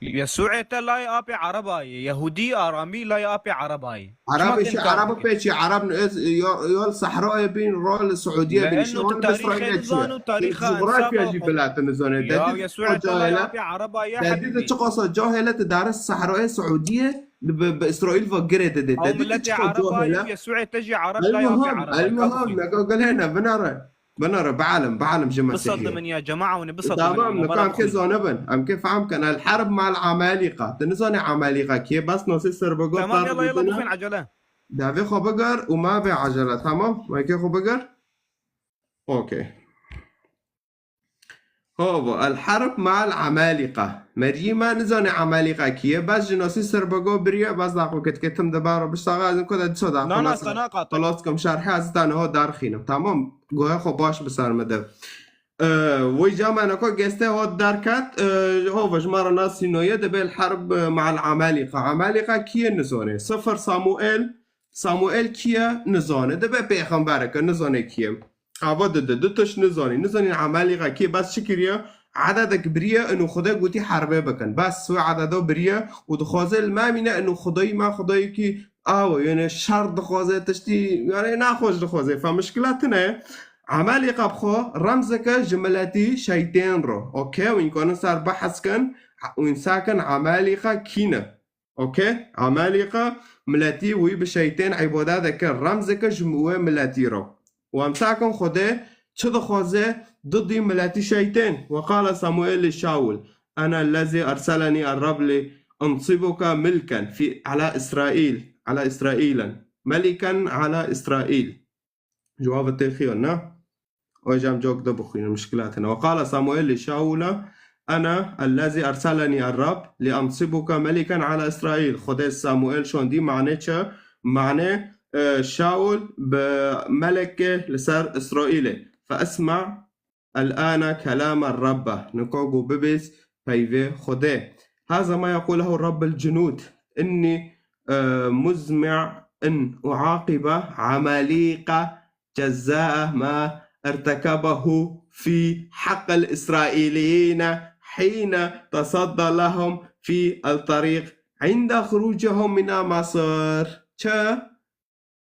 Yesûê te layê apê Ereba ye. Yehûdî, Aramî layê apê Ereba ye. Ereb Çima işi, kên Ereb kar pêçî, Ereb ne, ez, ya, ya li Sehrayê bîn, ra li Suudiyê bîn, Le'enno işte tu wan tarîxê Bisrayîlê çi nizan ye? û tarîxa Zografya jî insafê bila tu nizane. Ya Te Yesûê te layê apê Ereba ye, Te hebîbî. dide çiqasa cahile, tu daris Sehrayê Suudiyê, bi, bi Îsraîl ve girê dide. Ew Te dide milletê çiqa Ereba ye, cahile. Yesûê te jî Ereb layê apê Ereba ye. Ka bixwîn. Nega gulhêne, binare. Binare, bialim, bialim ji Mesîhî. Bisaddimin ya cema'a, hûn ê bisaddimin. Tamam, nika em kê zanibin. Em kê fehm kin. El harb mal Amalîqa. Tu nizane Amalîqa kê? Bes nasê serbego Tamam, yalla, yalla, bixwîn, acele. Davê xwe biger û ma bê acele. Tamam? Mekê xwe biger. Okey. Hava, el harb mal Amalîqa. Merî me nizane Amalîqa kî ye. Bes ji nasî serbego biriye, bes da xwe ket ketim de baro biştaxa, ez ko de disa da Na, na, xelas, qanaqa te. xelas kim şerhe, ez ta niha derxînim. Tamam, goya xwe baş bi ser me de. Ee, wê camana ko geste hot derket, ee, hova ji me re nasî noye de bel harb, ee, mal Amalîqa. Amalîqa kî ye nizane. Sifir Samuel, Samuel kî ye? Nizane. Dibe pêxembereke, nizane kî ye. Ava dide, du tişt nizanî. Nizanîn Amalîqa kî ye, bes çi kiriye? Ededek biriye, û Xwedê gotî herbê bikin. Bes wê ededa biriye û dixwaze li me mîne, û Xwedayî me, Xwedayîkî awe, yani şer dixwaze, tiştî, yani naxweş dixwaze. Fe mişkila tune ye. Amalîqa bi xwe remzeke ji miletî şeytên re. Okey? Û înkanin ser behs kin, û însakin Amalîqa kî ne. Okey? Amalîqa miletî wî bi şeytên îbada dike, remzeke ji wê miletî re. Û em sakin Xwedê çi dixwaze didî miletî şeytên? Ve qala Samuel li Şaul, أنا الذي أرسلني الرب لأنصبك ملكا في على إسرائيل على إسرائيل ملكا على إسرائيل. Cevabı têxiyo ne? Hocam çok da bixwînin, muşkilatine. وقال صموئيل لشاول أنا الذي أرسلني الرب لأنصبك ملكا على إسرائيل. Xwedê Samuel şondî mane çi? Mane, e, Şaul bi melekê li ser Îsraîlê. فاسمع الآن كلام الرب. Nika ku bibês peyvê Xwedê. هذا ما يقوله رب الجنود إني، آه، مزمع أن أعاقب عماليق جزاء ما ارتكبه في حق الإسرائيليين حين تصدى لهم في الطريق عند خروجهم من مصر. Çi?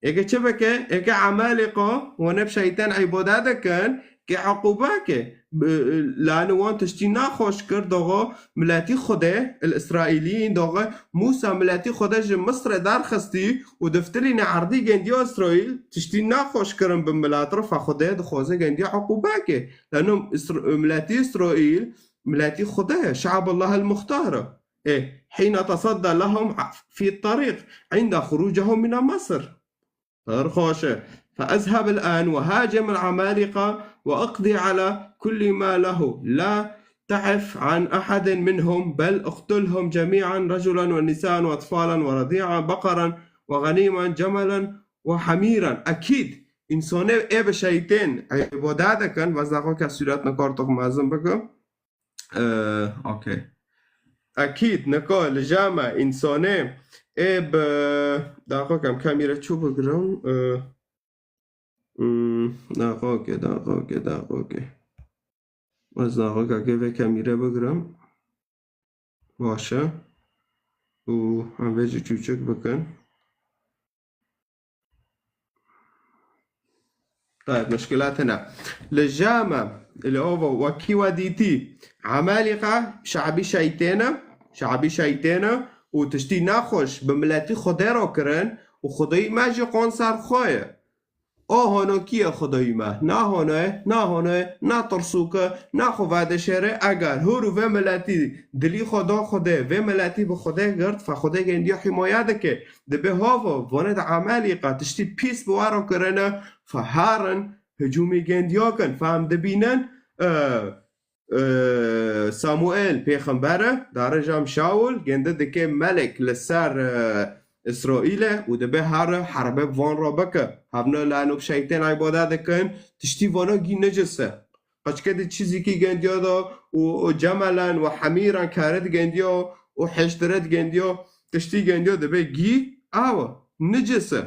Êke çi bike? Êke Emelîqa wane bi şeytên îbade dikin, ke eqûbe ke. Bi-, lani wan tiştî naxweş kir, doxo miletî Xwedê, el Îsraîlîn, doxo Mûsa miletî Xwedê ji Misrê derxistî û diftirîne erdî gendiya Îsraîl, tiştî naxweş kirin bi milet re, fe Xwedê dixwaze gendiya eqûbe ke. Lano Îsra-, miletî Îsraîl, miletî Xwedê ye, şe'b Allah el muxtar e. Ê, حين تصدى لهم في الطريق عند خروجهم من مصر. Pir xweş e. فاذهب الآن وهاجم العمالقة واقض على كل ما له. لا تعف عن أحد منهم، بل اقتلهم جميعا، رجلا ونساء وأطفالا ورضيعا، بقرا وغنيما، جملا وحميرا. Ekîd, însanê ê bi şeytên îbade dikin, veza xwe ke sûret nikar tox mezin bikim. Ee, okey. Ekîd, nika li jame însanê ê bi, daxo kem kemîre çû bigirim. Ee, hmm, daxo ke, daxo ke, daxo ke. Ez daxo ke vê kemîre bigirim. Baş e. Û em vê jî çûçik bikin. Tayeb, muşkilat hene. Li jame, li ova wekî we dîtî, Emelîqa şe'bî şeytê ne, şe'bî şeytê ne û tiştî naxweş bi miletî Xwedê re kirin û Xwedayî me jî qon ser xwe ye. O hono kî ye Xwedayî me? Na hono ye, na hono ye, na tirsûk e, na xwe vedişêre. Eger hûr û vê miletî dilî xwe da Xwedê, vê miletî bi Xwedê girt, fe Xwedê gendiya hîmaya dike. Dibe hava, vane de Emelîqa tiştî pîs bi we re kirine, fe herin hicûmê gendiya kin. Fe em dibînin, e, e, Samuel pêxember e, darê jam Şaul, gende dike melek li ser, e, Îsraîl e û dibe here herbe bi van re bike. Hevne lano bi şeytên îbade dikin, tiştî vana gî necis e. Qeçke di çizîkî gendiya da û, û cemelen û hemîran kare di gendiya û heştire di gendiya, tiştî gendiya dibe gî, awa, necis e.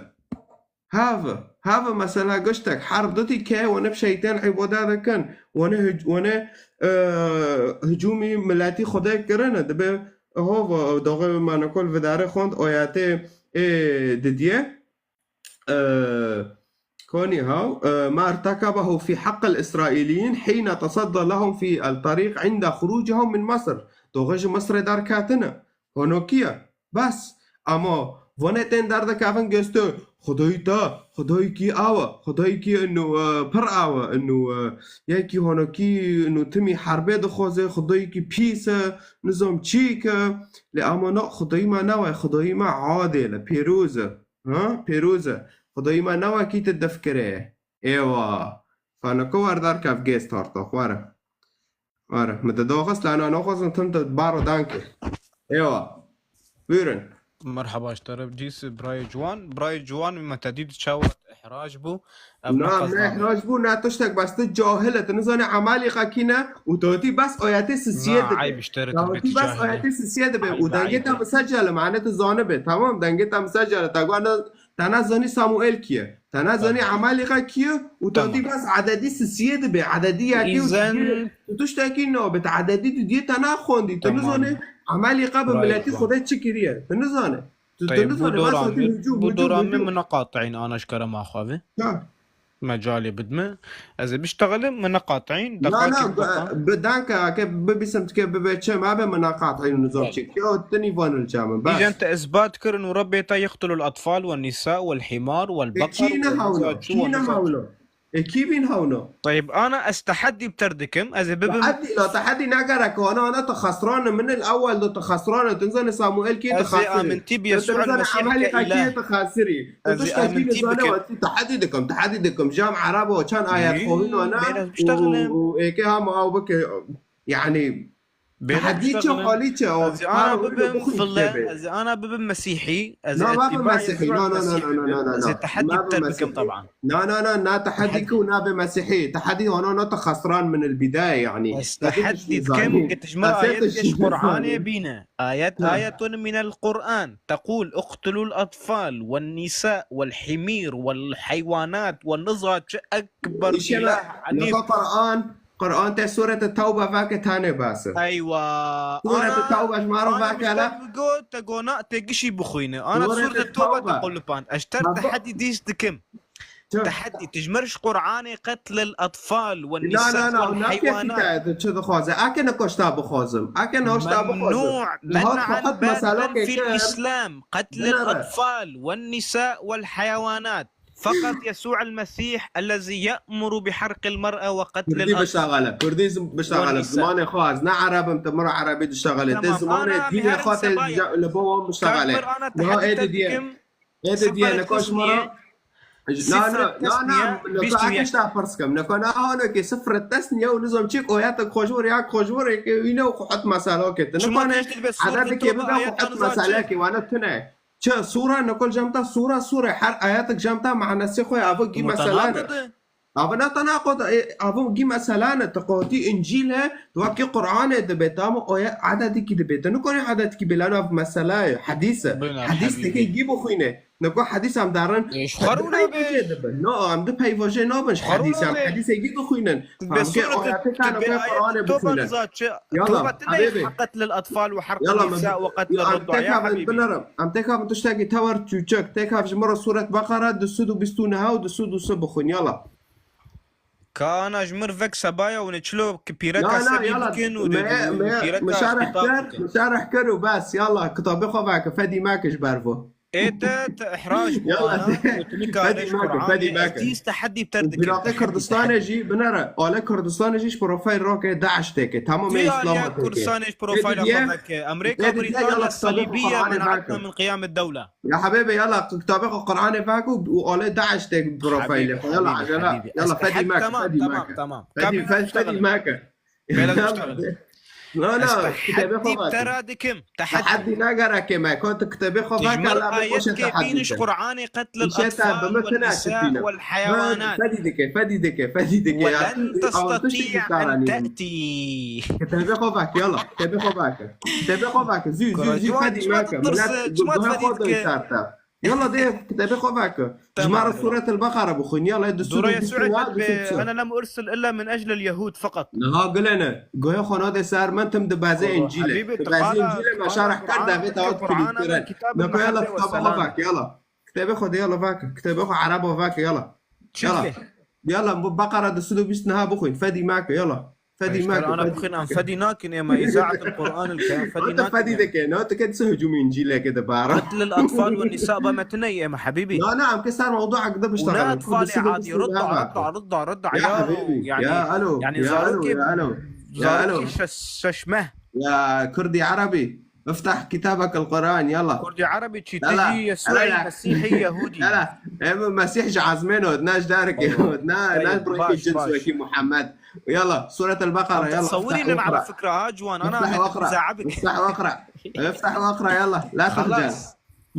Have, have mesela giştek, herb dotî ke wane bi şeytên îbade dikin, wane hic-, wane, e, hicûmî miletî Xwedê kirine, dibe hova, doxê me nikol vidare xwend, oyatê ê didiye. Ee, konî haw, e, ما ارتكبه في حق الإسرائيليين حين تصدى لهم في الطريق عند خروجهم من مصر. Doxê ji Misrê derketine. Hono kî ye? Bes. Ama vanê tên derdikevin geste, Xwedayî te, Xwedayî kî awe, Xwedayî kî inu, e, pir awe, inu, e, yekî hono kî inu timî herbê dixwaze, Xwedayî kî pîs e, nizam çîk e. Lê ama na Xwedayî me nawe, Xwedayî me adêl e, pêroz e. Ha, pêroz e. Xwedayî me ne wekî tu dif kirê. Êwa. Faniko wer derkev gêz tartox. Were. Were. Min te daxist lana naxwazin tim te baro danke. Êwa. Buyurun. Merhaba ji te re cîs birayê ciwan. Birayê ciwan me te dît çawa ihrac bû. Ev Na, neqez ne name. ihrac bû, ne tiştek bes tu cahil e. Tu nizane Emalîqa kî ne û tu hatî bes ayetê sisiye Na, dibe. eyb ji te re, Tu tu hatî bes cahilî. ayetê sisiye dibe. Eyb, Û dengê eyb. te misecele, mane tu zanibe. Tamam, dengê te misecele. Te got ne Te nezanî Samuel kî ye. Te nezanî Tamam. Emalîqa kî ye û te Tamam. dî bes ededî sisiyê dibe. Ededî yekê û Îzen- dudiyê. Tu tiştekî nabe. Te ededî dudiyê te naxwendî. Tu Tamam. nizanî Emalîqa bi Right, miletî right. Xwedê çi kiriye. Tu nizanî. Tu, tu Teyb, nizanî. bu Bes doran tu min, hicûm, bu hicûm, doran min hicûm. min neqateîn ana ji kerema xwe ve. Ha. Mecalê bidme. Ez ê biştexilim, min neqateîn. Na, na, Deqatî bi, bi danke, ake bibîsim dike bibe çi, me be min neqateîn nizam Belê. çek. Ya, tu nîvan il çamin. Bes. Îzen te isbat kirin û Rebbê te yeqtulul atfal ve nisa ve himar ve E, beqer kî ve ne hawlo? nizat Kî ve ne nizat. hawlo? Ê kî bîn hewno? Teyb, ana ez teheddî bi te re dikim, ez ê bibim. Teheddî, la teheddî negere ku ana, ana tu xesran, min el ewel do tu xesran, tu nizane Samuel kî tu Ez ê xesirî. amentî bi Tu Yesû nizane el-Mesîh emelê ke qekî îlah. tu xesirî. Tu Ez ê tiştekî amentî nizane bikim. Wekî teheddî dikim, teheddî dikim. Cam Erebo çend ayet Yî, xwîno ne? bêra biştexile. Û êkê hema ew bike. Yani Bêra teheddî çi biştexile. halî çi o? Ez ê ana bibim file, ez ê ana bibim Mesîhî, ez ê etîba Yesû el-Mesîh bibim. Ez ê teheddî bi te re bikim taban. Na na na na na na na. Na bibim Mesîhî. Na na na na teheddî ku nabe Mesîhî. Teheddî ana na te xesran min el bidayê yani. Ez teheddî dikim ke tu ji min re ayet ke ji Qur'anê bîne. Ayet, ayetun min el-Qur'an. Tequl, اقتلوا الأطفال والنساء والحمير والحيوانات والنظى. Çi ekber Îşe îlah ne hanîf. Qur'an, Qur'an te Sûrete Tewbe veke tane bas e. Eywa. Sûrete Tewbe ji me re veke la. Go te gona te gişî bixwîne. Ana Sûrete Sûrete Tewbe te Tewbe. qulipand. Ez ter teheddî dîs dikim. Çi? Teheddî, tu ji min re ji Qur'anê قتل الأطفال Na na والنساء na, na kefî والحيوانات. te tu çi dixwaze? Eke ne koşta bixwazim. Eke ne hoşta bixwazim. ممنوع Niha منعا xehet باتا meselokê في kir. الإسلام قتل Binere. الأطفال والنساء والحيوانات. فقط يسوع المسيح الذي يأمر بحرق المرأة وقتل Kurdî الأطفال. bişaxele, Kurdî zim-, bişaxele. والنساء. Zimanê xwe ez ne Ereb im, te min re Erebî dişaxele. Te Tamam, zimanê ana dînê miharim xwe te Sebaye. ji-, li bo wan bişaxele. Kafir, ana Niha teheddî ê te didiye. dikim. Ê didiye Sıfır ne koş min re. tesniye. Na na na na, ne ko eke şta pirs kim. Ne ko na hano ke sıfır tesniye û nizam çik oyatek xojor ya xojor ke wîne û xwe hot meselokê. Ne Şima ko ne tişt be Sûrete adetê ke Tewbe bida xwe ayet hot niza çi? Meselokê wana tune. Çi sura ne ko cem ta sura sura her ayetek cem ta manasê xwe ava gî Mutanaqid meselane. e. Ava ne tanaqid, e, ava gî meselane. Te qotî Încîl e, tu wekî Qur'anê dibe, tamam, o ye adetikî dibe. Tu nikonî adetikî bê, lano ev mesele ye, hedîs e. Bine, hedîs hebîbî. Teke gî bixwîne. Ne ko hedîs em darin. E, ji xwe rûne be. Peyvojê dibe. No, em di peyvojê nabin ji hedîs. Em hedîsê gî bixwînin. Em ke ayetê kane ko Qur'anê bixwînin. Yala, hebîbî. قتل الأطفال وحرق النساء وقتل الرضع يا حبيبي. Em têka bin tiştekî tewer çûçek. Têka ji min re Sûret Beqara du sed û bîst û neh û du sed û sê bixwîn. Yala. Kana ji min vek Sebaye û ne çilo ki pîreka sebî bikin û pîreka şîtap bikin. Mişareh ker û bes, yala, kitabê xwe veke, fedî meke ji ber vo. Ê te, te ihrac bû ana û tu nikare ji Qur'anê ez dîs teheddî bi te dikim. Iraqê Kurdistanê jî binere, ale Kurdistanê jî ji profayl roke DAIŞ têke, tamamê Îslam têke. Kurdistanê ji profayla xwe veke. Amerîka, Brîtanya, Salîbiye, men'atna min qiyam ed-dewle. Ya hebêbê, yala, kitabê xwe Qur'anê veke û, û alê DAIŞ tê profilê xwe. Yala, hebîbî, ecele. Hebîbî. Yala, fedî meke, tamam, fedî meke. Tamam, tamam. Fedî, fedî meke. Bêle diştexile. Na, na, kitabê xwe veke. Teheddî bi te re dikim. Teheddî. Teheddî ne gereke me. Ko tu kitabê xwe veke, la bi xwe teheddî. Ji min ayet ke bîniş Qur'anê قتل الأطفال والنساء والحيوانات. Fedî dike, fedî dike, fedî dike. ولن تستطيع أن تأتي. Kitabê xwe veke, yala. Kitabê xwe veke. Kitabê xwe veke. Zû, zû, zû, fedî meke. Milet guhê xwe doy ser te. Yala de kitabê xwe veke. Ji me re Sûret el-Beqara bixwîn. Yala, du sed û bîst û neh, du sed û sê. أنا لم أرسل إلا من أجل اليهود فقط. Niha gilene. Guhê xwe nade ser min, tim dibeze Încîlê. Dibeze Încîlê, me şerh kir, devê te hat kilît kirin. Nako yala, kitabê xwe veke, yala. Kitabê xwe de yala veke. Kitabê xwe Ereba veke, yala. Yala. Yala, bu Beqara du sed û bîst û neh bixwîn. Fedî meke, yala. Fedî meke. Ana bixwîn, em fedî nakin ême, îzaet el-Qur'an el ke, em fedî nakin. Fedî dike, ne, tu ke diso hicûmê Încîlê ke dibara. قتل الأطفال والنساء ba me tune ême, hebîbî. Na, na, em ke ser mewduek de biştexilin. Ne atfalê adî, ridda, ridda, ridda, ridda, ya hebîbî, ya elo, ya elo, ya elo. Zarokê şeş meh. Ya Kurdî Erebî. افتح كتابك القرآن، يلا. Kurdî Erebî çî, tu jî Yesûî, Mesîhî, Yehûdî. Yala. Em Mesîh ji ezmên ot, ne ji derek ot, ne, ne ji birêkê cins wekî Muhammed. Yala, Sûret el-Beqara, yala. Tesewirî nin ala fikra, ha ciwan, ana. افتح واقرأ. افتح واقرأ. افتح واقرأ، يلا. لا تخجل.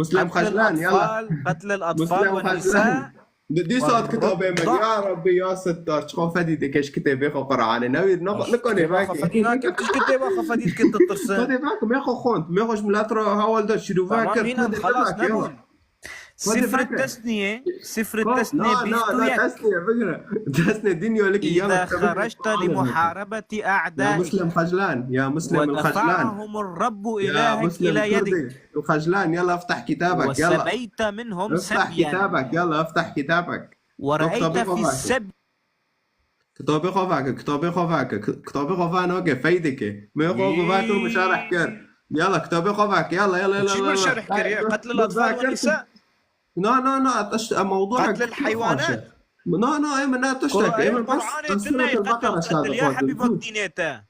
Muslim Xeclan, yala. قتل الأطفال والنساء. Di, dîsa kitabê min, ya Rebbî, ya Settar, çiqo fedî dike ji kitabê xwe Qur'anê. Newîr, ne, nikonê veke. Fedî nake, tu ji kitabê xwe fedî dike, tu tirsin. Fedî veke, me xwe xwend, me xwe ji milet re hewal da, şîrove kir, fedî veke, ya. Sifr tesniye, sifr tesniye, bîst û yek. Tesniye, bigire. Tesniye, din yolikî, ya. إذا خرجت لمحاربة أعدائك. Ya Muslim Xeclan, ya Muslim Xeclan. ودفعهم الرب إلهك إلى يدك. Xeclan, yala, افتح كتابك, yala. وسبيت منهم سبيا. افتح كتابك, yala, افتح كتابك. ورأيت في السبي. Kitabê xwe veke, kitabê xwe veke, ki-, kitabê xwe veke, nake, fedî dike. Me xwe xwe veke û mişareh kir. Yala, kitabê xwe veke, yala, yala, yala. Çi mişareh kir, ya? قتل الأطفال والنساء. Na, na, na, tişt, em mewduek. قتل الحيوانات. Na, na, ê min ne tiştek. Ê min bas, Qur'anê bas tine Sûretel qetil, Beqera qetil, ya şahid hebî, bak dînê te.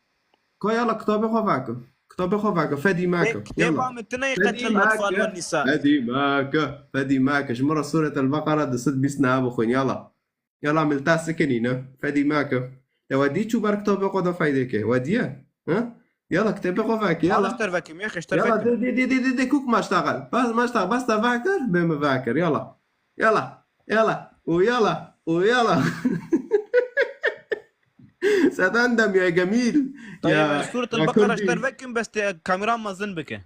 Ka yala kitabê xwe veke. Kitabê xwe veke. Fedî meke. Ê, kitêba min tine ye, qetil atfal ve nisa. Fedî meke. Fedî meke. Ji min re Sûretel Beqera du sed bîst neh bixwîn. Yala. Yala milta sikinîne. Fedî meke. Ya we dî çû ber kitabê xwe de feydê ke. We diye. Ha? Yala kitêbê xwe veke. Yala. Yala ter vekim, ya xeşter vekim. Yala de, de, de, de, de, de, kuk maştagal. Bas maştagal. Bas te vekir. Bê min vekir. Yala. Yala. Yala. U yala. U yala. Sedan dem ya gemîl. Tayyip, ya, Sûretel Beqera ji ter vekim, bes te kameran mezin bike.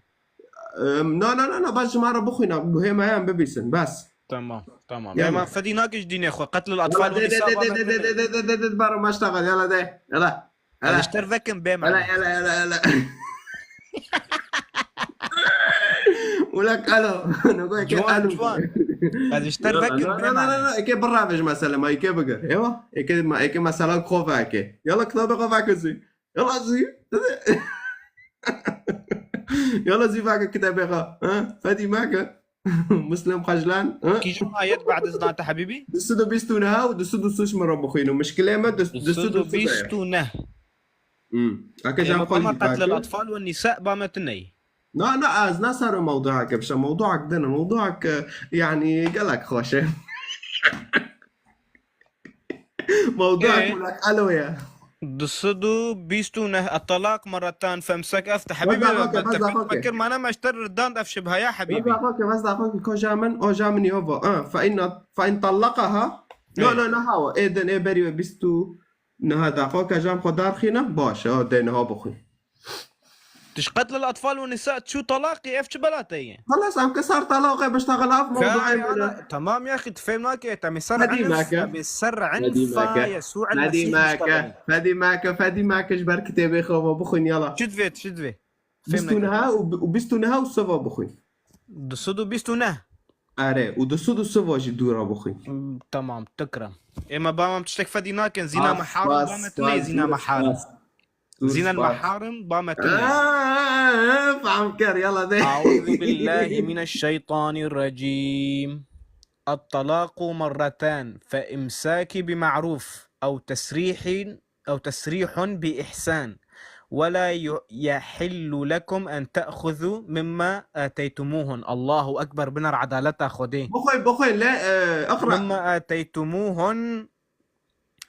Em, no, no, no, no, bas ji me re bixwîne, guhê me yan bibîsin, bas. Tamam, tamam. Yala. Ema fedî nake ji dînê xwe, qetlil atfal û nisa. Yala de, de, de, de, de, de, de, de, de, de, baro maştagal, yala de, yala. Yala. Ez ji ter vekim bê mane. Yala, yala, yala, yala. Ulak alo, no go eke alo. Ciwan, ciwan. Ez ji ter vekim bê mane. No, no, no, no, eke birave ji mesele ma, eke bigir. Ewa, eke ma, eke mesela xwe veke. Yala kitabê xwe veke zî. Yala zî. Yala zî vake kitêbê xwe. Ha? Fedî make. Muslim Xeclan. Ha? Kîjan ayet ba'd izna te hebîbî? Du sed û bîst û neh û du sed û sî min re bixwîn û mişkilê me du sed û bîst û neh. Hmm. Eke jam xwe qetlil atfal ve nisa ba me tine ye. Na, na, ez ne ser mewduak bişe. Mewduak din, mewduak, e, yani gelek xweş e. Mewduak Ê, wek alo ye. Du sed û bîst û neh, الطلاق مرتان فإمساك. Efte, hebîbî, bes daxo ke, bes daxo ke. Te fikir mane me ji te re dand ev şibheya, hebîbî. Bes daxo ke, bes daxo ke, koja min, oja min yo va. Ha, فإن، فإن طلقها. No, no, niha wa. Ê din, ê berî we bîst û niha daxo ke jam xwe darxîne, baş e, o dê niha bixwî. Tiş qetlil atfal ve nisa çû talaqî, ev çi bela te ye? Xelas, em ke ser talaqê biştexil, ev mewduê min e. Tamam ya xî, tu fêm nake, te min ser enf, te min ser enfa Yesû el Mesîh biştexil. Fedî make, fedî make, ji ber kitêbê xwe ve bixwîn yala. Çi divê, çi divê? Bîst û neh û, û bîst û neh û siva bixwîn. Du sed û bîst û neh. Erê, û du sed û siva jî dûra bixwîn. Hmm, tamam, tikra. Ê me ba me tiştek fedî nakin, zîna me harim, ba me tine zîna me harim. Zîna me harim, ba me tine. Aa, fam kir, yala de. أعوذ بالله من الشيطان الرجيم. الطلاق مرتان، فإمساك بمعروف أو تسريح، أو تسريح بإحسان، ولا ي-، يحل لكم أن تأخذوا مما آتيتموهن. الله أكبر، بنر عدالتها خدي. بخوي، بخوي، لا، آه، اقرأ. مما آتيتموهن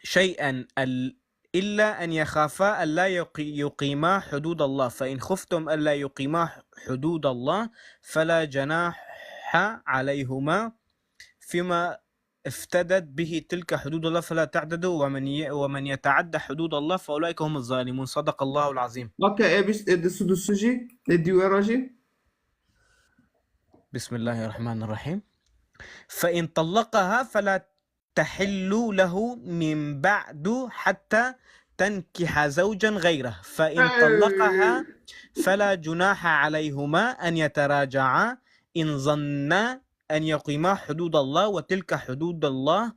شيئا ال-، إلا أن يخافا ألا يقي-، يقيما حدود الله، فإن خفتم ألا يقيما حدود الله فلا جناح عليهما فيما افتدت به تلك حدود الله فلا تعتدوا، ومن ي-، ومن يتعد حدود الله فأولئك هم الظالمون. صدق الله العظيم. Bak, e, biz, e, de su, de su jî, e, dîwera jî. بسم الله الرحمن الرحيم. فإن طلقها فلا تحل له من بعد حتى تنكح زوجا غيره، فإن طلقها فلا جناح عليهما أن يتراجعا إن ظنا أن يقيما حدود الله، وتلك حدود الله،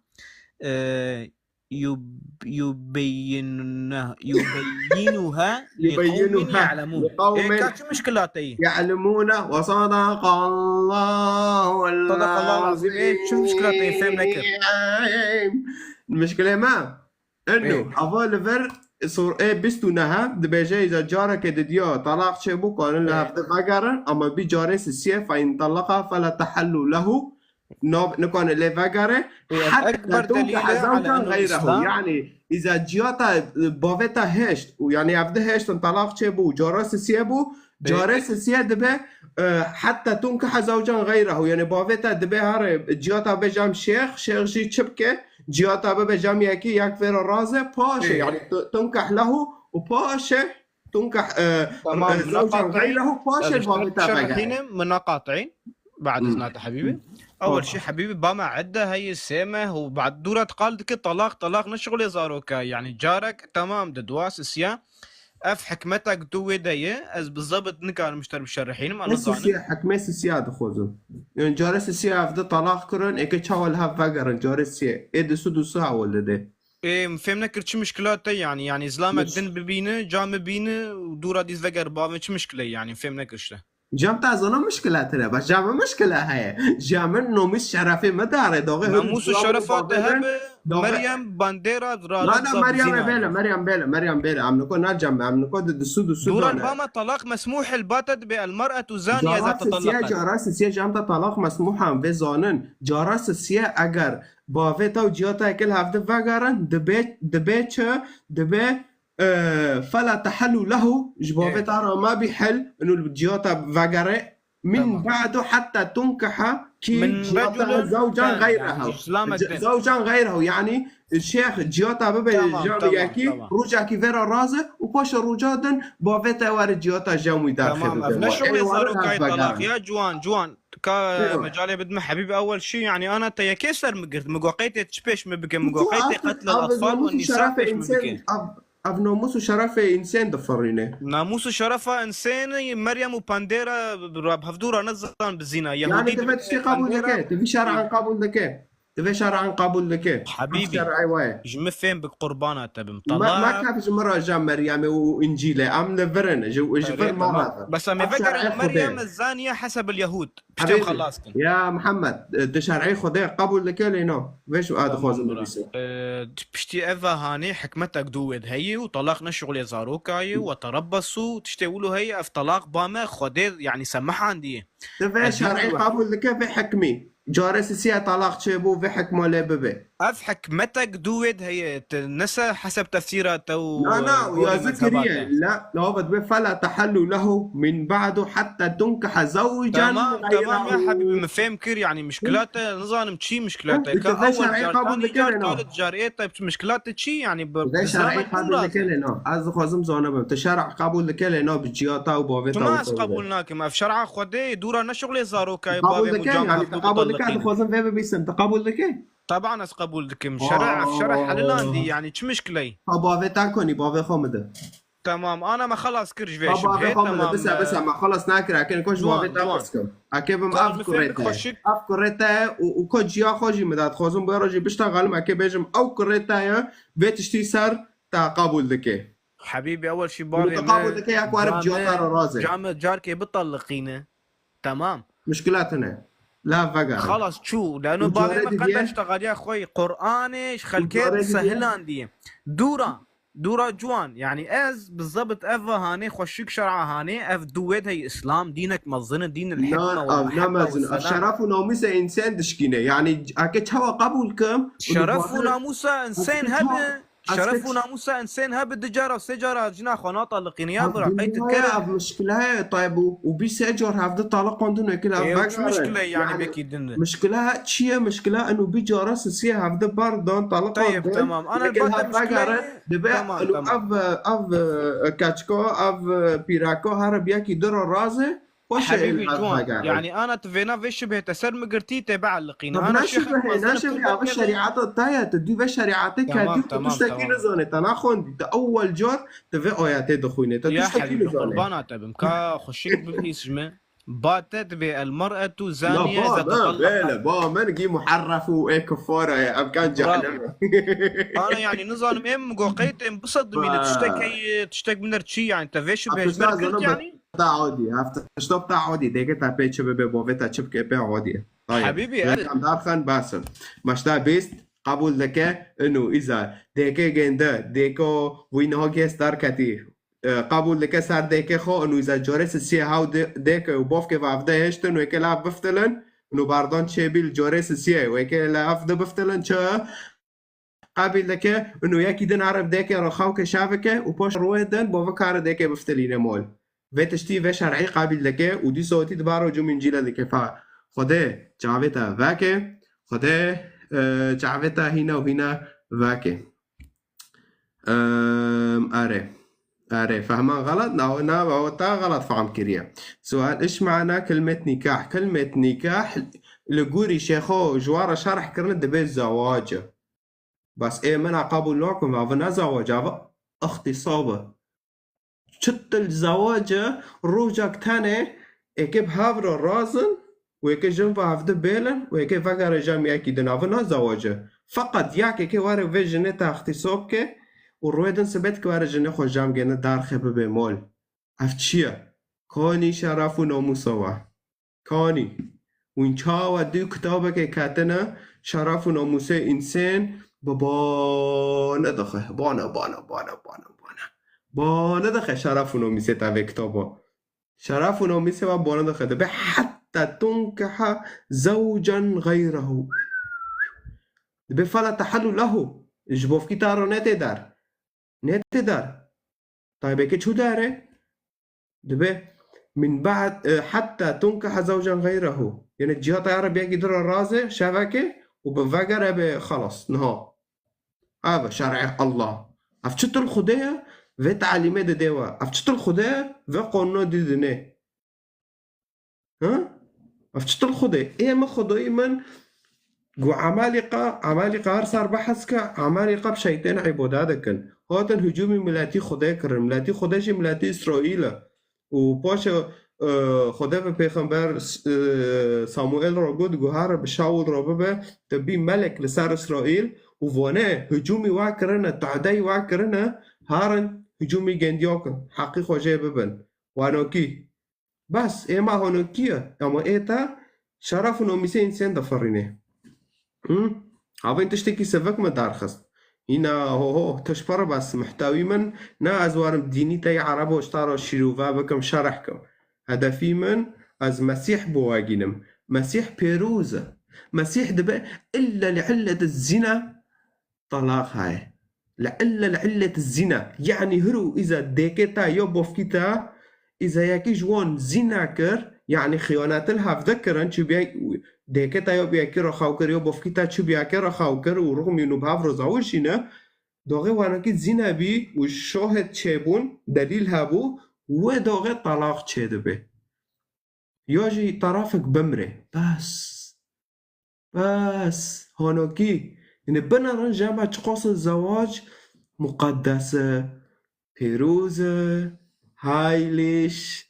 آه، يب-، يبينها، يبينها لقوم يعلمون. Ê, ka çi mişkilate ye? يعلمون. وصدق الله العظيم. Ê, çi mişkilate ye, fêm nekir. Mişkilê me. Eno, ava li vir sur-, ê bîst û neh dibêje, îza carekê didiya talaq çêbû, karin li hevdî vegerin, ama bî carê sisiye, فإن طلقها فلا تحل له. Nav-, nikane lê vegere. Ê, ev heta ekber tunkiha delîl e zewcan ala ennu geyrehu. Îslam. Yani, îza ciyata, e, bavê te hêşt û yani ev di hêştin talaq çêbû û cara sisiye bû, ê, cara sisiye dibe, e, heta tunkiha zewcan geyrehu. Yani bavê te dibe here ciyata be cam şêx, şêx jî çi bike, ciyata bibe cam yekî, yek vê re raze, paşê, ê, yani tu-, tunkih lehu û paşê Tunka, e, tamam, e, zewcan geyrehu paşê bavê te vegere. Şerhînim, min naqatîn. Ba'd iznate hebîbî. Ewel şî hebîbî, ba me idde heye sê meh û ba'd dûra qal dike talaq, talaq ne şixulê zaroka. Yani carek, tamam, di dua sisiya. Ev hikmetek tu wê de ye, ez bi zebit nikarim ji te re bişerhînim, ez nizanim. Sisiya, hikmê sisiya dixwazim. Yani carê sisiya ev di talaq kirin, êke çawa li hev vegerin, carê sisiya. Ê di sud û sih ewil dide. Ê, min fêm nekir çi mişkila te yanî. Yanî zilamek din bibîne, ca bibîne û dûra dîz veger bavê çi mişkile yanî? Fêm nekir işte. Cem te zana mişkile tine. Bas cem mişkile heye. Cem min nomîs şerefê me dare. Doge Namûs û şerefa te hebe, Meryem bandera ra. Na, na, Meryem bêle, Meryem bêle, Meryem bêle. Em niko na cem, em niko di disu disu Dûran dane. Ba me talaq mesmûh il ba te dibe el mer'etu zaniye za Cara sisiye, tatallaqet. Cara sisiye cem te talaq mesmûh em vê zanin. Cara sisiye eger bavê te û ciyata ekil hevdi vegerin, dibe, dibe çi? Dibe, e, fela tehellu lehu, ji bavê Ê. te re me bî hel, inu ciyata vegere, min Tamam. ba'du hatta tunkiha ki Min ciyata raculu zewcan ten, gayrehu. yani, Zewcan gayrehu, yani, şêx ciyata bibe Tamam, cam tamam, yekî, tamam. rojekî vera raze û paşa roja din bavê te were ciyata cem wî derxe Tamam, bibe. ev ne şuxlê Ê, were zarokayê hevvegerin. talaq ya, ciwan, ciwan. Ka Eyvallah. mecalê bidme Habîb ewel şî, yani, ana te yekê ser mi girt, mi go qeytê çi pêş mi bike, mi go Tu qeytê ev, qetlel ev atfal û namus û nîsa şerefê pêş mi însan, bike. ev, ev namus û şerefê însan difirîne. Namus û şerefa însanê Meryem û Pandêra ra bi hevdû ra nizan bizîna. Yani, Yahudî tu vê tiştê qebûl dike, tu vî şer'an qebûl dike. Tu vê şer'an qebûl dike. Habîbî, Ev şer'ê waye. ji min fêm bi qurbana te bim. Ma, Talaq. ma kef ji min re ja Meryemê û Încîlê. Em li vir in. Ji, ji vir Erê, ma tamam. re. Bes em ê Ev vegerin şer'ê Xwedê. Meryem zaniye hesebil Yahûd. Piştê Habîbî, xelas kin. Ya Mihemed, tu şer'ê Xwedê qebûl dike lê no. Vê şu a Tamam, dixwazim bira. bibîsim. Ee, piştî ev hanê hikmetek dû wê heye û talaq ne şuxulê zaroka ye û terebbesu tiştê wilo heye ev talaq ba me Xwedê yani semihandiye. Tu vê Ez şer'ê dû qebûl dike vê hikmî. Carê sisiye talaq çêbû vê hikma lê bibe. Ev hikmetek dû wê heye, tu nese heseb tefsîra te û, Na, na, e, û gorî yazı mezheba kiriye. te. La, la, bad be fela tehallu lehu min ba'du hatta tunkiha zewcan Tamam, tamam ya gayrehu. Habîbî, min fêm kir, yani, mişkila te, nizanim çi mişkila te. Ka Te vê ewel şer'ê car, qebûl tanî dike car, lê no. talit car, ê te mişkila te çi, yani, bi, Te vê bi şer'ê zahmet qebûl dike lê no. Ez dixwazim zana bim. Te şer'a qebûl dike lê no, bi ciyata û bavê Çima te ez û te qebûl bibê. nakim? Ev şer'a Xwedê, dûra ne şuxulê zarokayê, Qebûl bavê dike, mucam yani, te hevdû qebûl dike, ez mutallaqîn. dixwazim vê bibîsim. Te qebûl dike? Taban ez qebûl dikim. Şer'a, ev şer'a Aa. helilandî, yani, çi mişkileyî? Ha, bavê te konî, bavê xwe min de. Tamam, ana me xelas kir ji vê Ha, bavê şibhê, xwe min de, tamam, bise, e, bise, me xelas nakir, eke ko ji Ciwan, bavê te ciwan. qiskim. Eke bim Tamam, ev min fêm kurê bi te. xweşik. Ev kurê te û, û ko ciya xwe jî min de. Dixwazim bu rojî biştexelim, eke bêjim ew kurê te ye, vê tiştî ser te qebûl dike. Hebîbî, ewel şî Bunu bavê te qebûl me, dike, ya ku erib came, ciyata re razê. came carkê bitaliqîne. Tamam. Mişkila tune. La vegere. Xelas çû. Leno Û bavê carê me didiye? qendeş texaliya xwe yî. Qur'anê ji Û xelkê carê didiye? sehilandiye. Dûra. Dûra ciwan. Yani ez bi zebit ev ve hanê xweşik şer'a hanê, ev dû wê de Îslam, dînek mezin e, dîn el Na, hikme ve ev muhebbe ne ve mezin. Ev selam. şeref û namûsê însan dişkîne. Yani eke çawa qebûl kim? Şeref û namûsa însan hebe. Şeref û namûsa însan hebe du cara, sê cara cina xwe nataliqîne ya bira. Qey tu kere. Ev mişkile ye, tayb û, û bî sê car hevdi taliqandin wekî la Ê, vegarin. Çi mişkile ye yani Yani, bekî din de? Mişkile çi ye? Mişkile inu bî cara sisiye hevdi bar dan taliqandin. Tayeb, tamam. Ana Wekî bate hev mişkile vegarin, ye. dibe Tamam, inu tamam. ev, ev, e, keçka, ev, e, pîreka here bi yekî dira razê. Xweş e Hebîbî el ciwan, vegere. yani ana tu vêna vê şibhê te ser mi girtî tê bieliqîne. Ana şêx Hikmet şibhê, na şibhê, ev şerîeta te ye, tu dû vê şerîetê Tamam, kedî, tu tamam, tiştekî tamam. nizanê, te naxwendî, tu ewwel car tu vê ayetê dixwînê, tu Ya tiştekî Hebîbî, nizanê. qurbana te bim. Ka xweşik bibîs ji me. Ba te dibê el mer'etu La zaniye ba, za ba, tatallaqet. bêle, ba, min gî muharref û ê kuffara ye, ev kan Bravo. cehennem. Ana yani nizanim em go qeyt em bisedimîne Ba. tiştek heye, tiştek biner çi yani, te vê şibhê Hafta ji ber zaten girt yani? Te odî, hafta stop te odî, dêke te pê çi bibe, bavê te çi bike pê odî. Tayê. Hebîbî, Reklam darxan basin. Maçta bîst, qebûl dike, inu, îza, dêke gênde, dêko, wî niha gês derketî. E, qebûl dike ser dêke xwe, inu, îza, corê sisiyê hew dê-, dêke û bavkê ve evde hêştin, wêke la biftilin, inu, bardan çêbî li corê sisiyê, wêke la evde biftilin, çi? Qebîl dike, û yekî din erib dêkê re xewke şevike û paş rûyê din bo vê kare dêkê biftilîne mol. Vê tiştî vê şer'î qebîl dike û dîsa otî dibe ro cumî Încîlê dike fa. Xwedê çavê te veke, Xwedê, e, çavê te hîna û hîna veke. Em, erê. Erê, fehman xelat? Na, na, o te xelat fehm kiriye. Sual, iş mana kilmet nikah? Kilmet nikah li gorî şêxo ji wan re şerh kirine dibe zewac e. Bes ê min a qebûl nakim, ev ne zewac, ev îxtîsab e. Çitil zewac e, rojek tenê êkê bi hev re razin û êkê jin ve hevdi bêlin û êkê vegere cem yekî din. Ev ne zewac e. Feqet yek êkê were vê jinê te îxtîsab ke û rûyê din sibet ke were jinê xwe cem gêne derxê bibe mol. Ev çi ye? Kanî şeref û namûsa we. Kanî. Hûn çawa du kitabekê ketine şeref û namûsê însên bi bane dixe. Bane, bane, bane, bane, bane. Bane dixe şeref û namûsê te vê kitaba. Şeref û namûsê we bane dixe. Dibe hetta tunkiha zewcen xeyrehu. Dibe fela tehellu lehu. Ji bofkî te re netê der. Netê der. Taybekê çû dere? Dibe min ba'd, e, hetta tunkiha zewcen xeyrehu. Yani ciya te re biyekî dira razê şevekê û bi vegere be xelas. Niha. Ev e şer'ê Allah. Ev çitil Xwedê ye, vê talîmê dide we. Ev çitil Xwedê ye, vê qanûna didine. Ha? Ev çitil Xwedê? Ê min Xwedayî min got, emelî qe, emelî qe her sar behs ke, emelî qe bi şeytên îbade dikin. Hatin hicûmî miletî Xwedê kirin. Miletî Xwedê jî miletî Îsraîl e. Û paşê, e, Xwedê bi pêxember, e, Samuel re got, got, "Here bi Şawul re bibe, te bî melek li ser Îsraîl û vane hicûmî we kirine, tehdeyî we kirine, herin hicûmî gendiya kin, heqî xwe jê bibin." Wanokî. Bes, ê me honokî ye, ama ê te şeref û nomîsê însên difirînê. Hı? Havên tiştekî sivik min derxist. Hîna ho ho, tu ji pir bes mihtewî min, ne ez werim dînî te yê erebo ji te re şîrove bikim, şerh kim. Hedefî min, ez Mesîh bi we gînim. Mesîh pêroz e. Mesîh dibe, illa li illet zina, talaq heye. Li illa li illet zina. Yanî hiro îza dêkê te ya bofkî te, îza yekî ji wan zina kir, yanî xiyanetil hevde kirin, çi bîye dêkê te ya bîyekî re xew kir, ya bofkî te çi bîyekê re xew kir û rixmîn û bi hev re zewicîne, doxê wanekî zina bî û şahid çêbûn, delîl hebû, wê doxê talaq çêdibe. Ya jî tarafek bimre. Bes. Bes, honokî. Yanî binerin ji me çiqas e zewac muqeddes e, pêroz e, haylîş,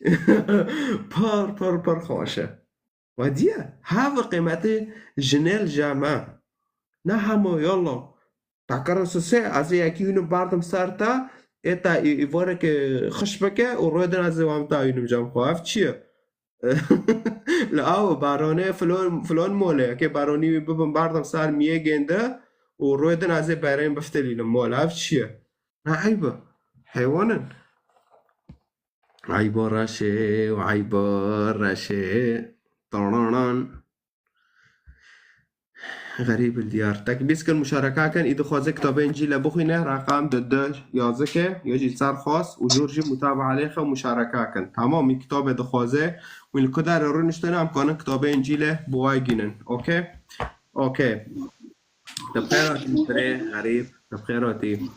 pir, pir, pir xweş e. Wediye, hevî qîmetê jinê li cem me. Ne hema, yallah. Tekirin sisê, ez ê yekî hûnim berdim ser te, ê te î-, îvareke xişk bike û rûyê din ez ê wem te hûnim cem xwe. Ev çi ye? Li aw baronê filon, filon mole, yekê baronî wî bibim berdim ser miyê gênde û rûyê din ez ê berên biftilînim mole. Ev çi ye? Ne eyb e. Heywan in. Eyba reşê û eyba reşê. Taranan. Xerîb li diyar. Tekbîs kin, muşareka kin, î dixwaze kitabê Încîle bixwîne, reqam di du yazike, ya jî ser xwest û jor jî mutabaa lêxe û muşareka kin. Tamam, î kitabê dixwaze, wî li ku derê rûniştine, em kanin kitabê Încîle bi we gînin. Okey? Okey. Te bi xêr hatî, birê Xerîb, te bi xêr hatî.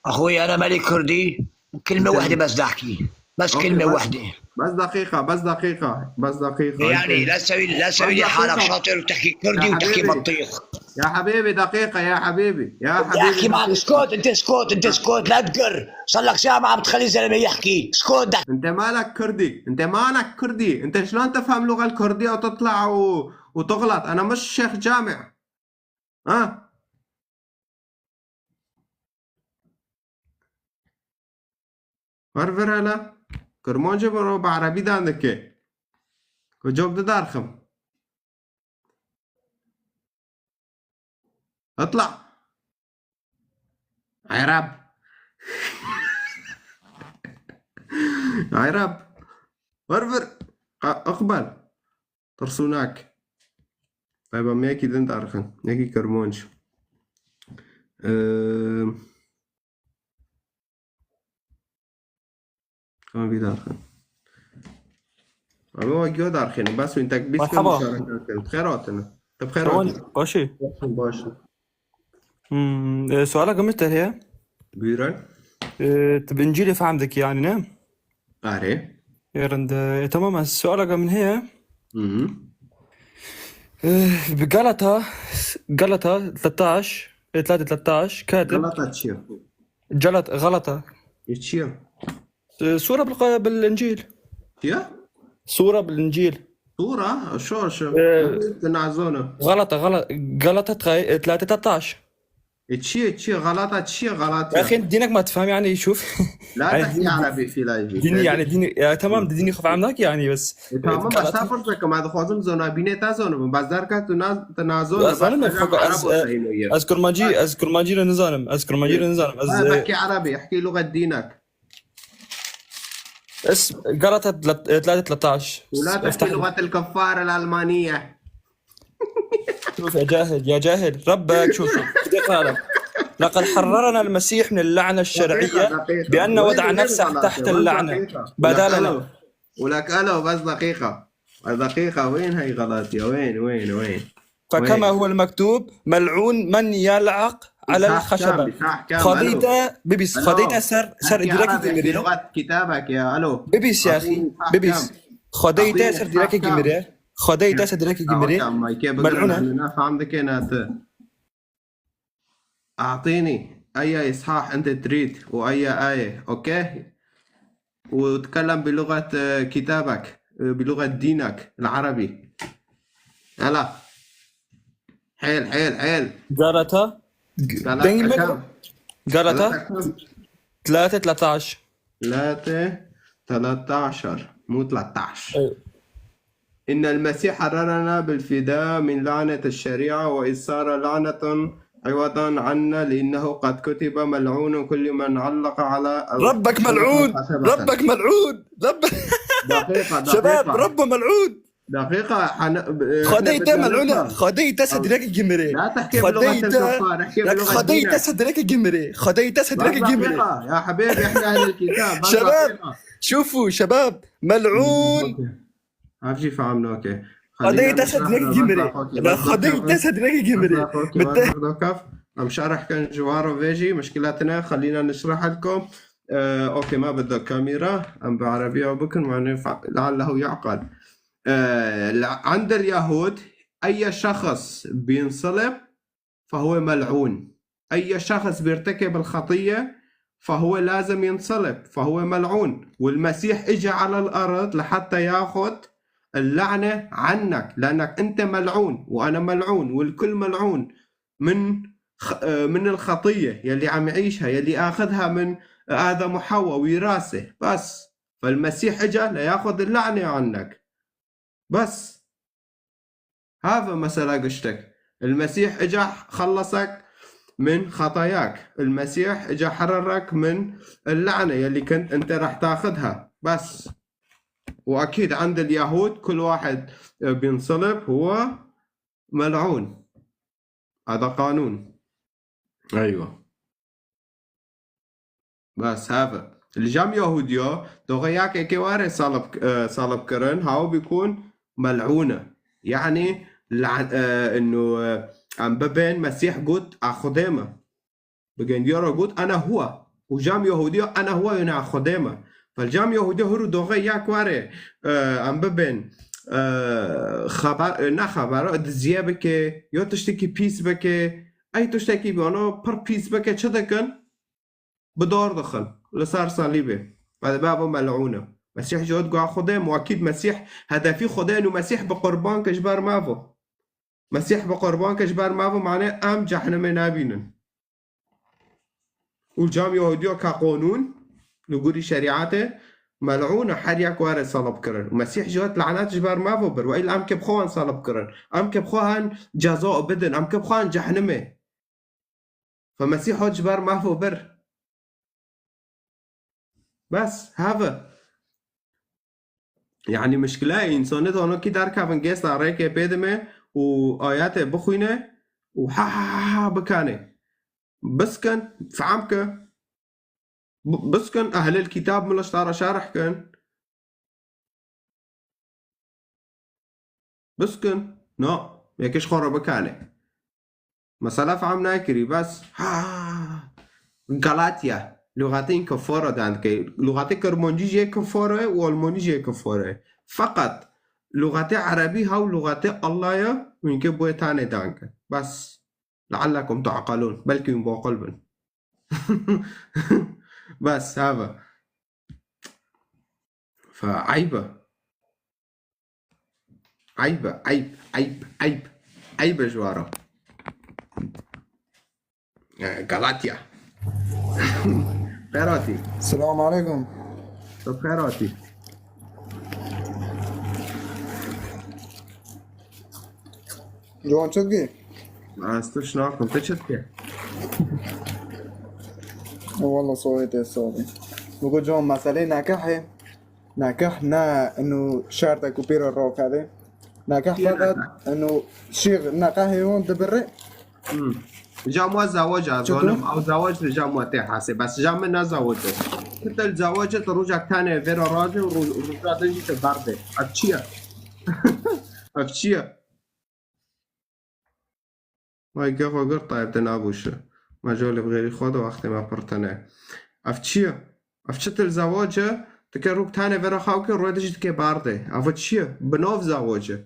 أخوي، أنا مالي كردي، كلمة أنت واحدة بس بدي أحكي، بس أوكي، كلمة بس، واحدة. بس دقيقة، بس دقيقة، بس دقيقة. يعني أنت لا تسوي، لا تسوي بس لي حالك دقيقة. شاطر وتحكي كردي يا وتحكي حبيبي. بطيخ. يا حبيبي، دقيقة، يا حبيبي، يا بدي حبيبي، أحكي معك، دقيقة. اسكت، أنت اسكت، أنت اسكت، لا تقر. صار لك ساعة ما عم تخلي الزلمة يحكي، اسكت دك. أنت مالك كردي؟ أنت مالك كردي؟ أنت شلون تفهم اللغة الكردية وتطلع و-، وتغلط؟ أنا مش شيخ جامع. Ha? Ver vir hele. Kirmancê biro bi erebî dan dike. Ku cok didarxim. اطلع. Ereb. Ereb. Ver vir. Qa-, iqbal. Tirsûnak. Ay, ba me yekî din darxin. Yekî Kirmanc. Eee, Ka vî darxin. Ama wa giyo darxin. Bas wîn tek bîst Merhaba. Muşareke kin. Bi xêr hatine. Te bi xêr Tamam, hatine. Başî. Baş in, baş in. Hmm, e, suala gimî te heye? Buyurun. E, tu bi Încîlê fehm dikî yani ne? Are. E, rind, e, tamam, ez suala min heye. Hı hı. E, bi Galata, Galata thirtaş, e, thirtaş, katib. Galata çi ye? Galat-, Galata. E, çi ye? E, sure bil, bil Încîl. Çi ye? Sure bil Încîl. Sure? Şo, şo. E, nazona. Galata, Gala-, Galata tray-, e, thirtaş. E, çi ye, çi ye, xelata çi ye, xelat يا ya. اخي دينك ما تفهم يعني شوف. La يعني tehdî ديني Erebî fîlayî. ديني يعني ديني يا تمام ديني خف عمك يعني بس. E, tamam, ez غلط. te pirsekm, ez dixwazim zona bînê te zonibim. Bes derket tu naz-, te nazon Ez bas zanim ez fakat ez Erebo ez seyno ye. ez kurmancî ez kurmancî re nizanim. Ez kurmancî re nizanim. Ez Ha, e, belki Erebî, ihkî luxet dînek. es قرأت ثلاثة ثلاثة عشر. ولا تحكي افتح لغة الكفار الألمانية. شوف يا جاهل يا جاهل ربك شوف شوف بدي أقرأ لك. لقد حررنا المسيح من اللعنة الشرعية دقيقة، دقيقة. بأن وين، وضع وين نفسه الغلط؟ تحت وين اللعنة دقيقة؟ بدالنا. ولك ألو، ولك ألو، بس دقيقة. دقيقة، وين هي غلط يا وين، وين، وين؟ فكما هو المكتوب ملعون من يلعق على إسحاق الخشبة. كام، إسحاق كام، خديت ألو. ببس ألو. خديت سر سر احكي دراك عربي، احكي جمري. لغة كتابك يا ألو. ببس يا أخي أعطيني إسحاق ببس. كام. خديت أعطيني سر إسحاق دراك كام. جمري. خديت سر دراك أوكي، جمري. أما كيف بقول ملعونة. أنا فاهم ذكي ناس. أعطيني أي إصحاح أنت تريد وأي آية، أوكي؟ وتكلم بلغة، آه، كتابك، آه، بلغة دينك العربي. يلا. حيل، حيل، حيل. قالتها ثلاثة دقيقة. كم؟ قالتها ثلاثة كم؟ ثلاثة ثلاثة عشر. ثلاثة، ثلاثة عشر، مو ثلاثة عشر. أيوة. إن المسيح حررنا بالفداء من لعنة الشريعة، وإذ صار لعنة عوضا عنا، لأنه قد كتب: ملعون كل من علق على ربك ملعون. خشبة. ربك ملعون. ربك دقيقة، شباب، دقيقة. ربه ملعون. دقيقة، حن-، ب-، إحنا خديت بدنا ملعونة. نفهم. خديت سدرك جمري. لا تحكي بلغة خديت الكفار، احكي لك بلغة خديت دينك. سدرك جمري. خديت سدرك بس جمري. دقيقة، يا حبيبي، إحنا أهل الكتاب. بس شباب، دقيقة. شوفوا شباب، ملعون. أوكي. عرفتي فهمنا، أوكي. خلينا خديت نشرح سدرك له، جمري. بس أخوك، لا، بس خديت أخوك. سدرك جمري. بس أخوك، مت- بس أخوك. أم شرح كان جواره فيجي، مشكلتنا، خلينا نشرح لكم. آه، أوكي، ما بدك كاميرا، أم بعربية وبكن، معناه ف-، لعله يعقل. آه، لا، عند اليهود أي شخص بينصلب فهو ملعون. أي شخص بيرتكب الخطية فهو لازم ينصلب، فهو ملعون. والمسيح إجا على الأرض لحتى ياخد اللعنة عنك، لأنك أنت ملعون وأنا ملعون والكل ملعون من خ-، آه، من الخطية يلي عم يعيشها، يلي آخذها من آدم وحواء، وراثة. بس فالمسيح إجا لياخد اللعنة عنك. بس هذا مسألة قشتك. المسيح إجا خلصك من خطاياك. المسيح إجا حررك من اللعنة يلي كنت أنت رح تاخدها. بس. وأكيد عند اليهود كل واحد بينصلب هو ملعون. هذا قانون. أيوة. بس هذا. الجام يهوديو، دوغياك إكي واري صلب، آه، صلب كرن، هاو بيكون ملعونة. يعني، لع-، آه، إنه، آه، أم ببين مسيح قد أخدمه. بقين ديارة قد أنا هو. وجام يهوديو أنا هو ينا أخدمه. فالجام يهوديو هرو دوغياك واري، آه، أم ببين، آه، خبر، نه خبر، دزیه بکه، یا تشتکی پیس بکه، ای تشتکی بیانو پر پیس بکه، چه دکن؟ Bi dar dixin li ser salîbê. Ev babo melûn e. Mesîh jî got, Xwedê, û akîd Mesîh hedefî Xwedê û Mesîh bi qurbanke ji ber me ve. Mesîh bi qurbanke ji ber me ve, mane em cehnimê nabînin. Û cam Yahûdiya ke qanûn, li gorî şerîetê, melûn e, her yek were salib kirin. Û Mesîh jî got, lanet ji ber me ve bir. Weyl em ke bi xwe wan salib kirin. Em ke bi xwe han ceza bidin. Em ke bi xwe han cehnimê. Fe Mesîh hat ji ber maf û bir. Bes, have. Yani mişkile însanê dano kî derkevin gêsta rêkê pê dime û ayetê bixwîne û ha ha ha ha bikane. Biskin, fehm ke. B-, biskin, ehlil kitab min li ji te re şerh kin. Biskin. No. Yekê ji xwe re bikane. Mesela fehm nekirî, bes. Ha. Galatya. Lûxetên kifar e dan dike. Lûxetê kirmancî jê kifar e û almanî jê kifar e. Feqet lûxetê erebî ha û lûxetê Allah ye, hûn ke boyê tanê dan ke. Bes. Leallekum tu'qelûn. Belkî hûn baqil bin. Bes, have. Fe eyb e. Eyb e, eyb, eyb, eyb. Eyb e ji we re. E, Galatya. Xêr hatî. Selamun aleyküm. Tu xêr hatî. Ciwan çi dikî? Ez tu şinakim. Tu çi dikî? Walla sohê tê sabî. Bû ku ciwan meselê nekehê. Nekeh ne inu şertek û pîre rakevê. Nekeh feqet inu şîx nekehê wan dibirê. Hmm. Cam wa zawac a zonim, ew zawac li cam wa tê hesê. Bes cam min ne zawac e. Ti li zawac e, tu rojek tenê vêra rajê û roj-, roja din jî te berdê. Ev çi ye? Ev çi ye? Vay gexo gir tayb te nabûşi. Mecalê bi xêrî xwe de wextê me pir tune. Ev çi ye? Ev çi til zawac e? Dike rûk tenê vera xew ke rûyê dijî dike berdê. Ev çi ye? Bi nav zawac e.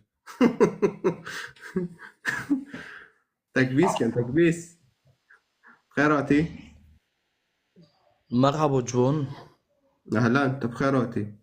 Tekbîs kin, tekbîs. Xêr hatî. Merhaba Ciwan. Ehlen, tu bi xêr hatî.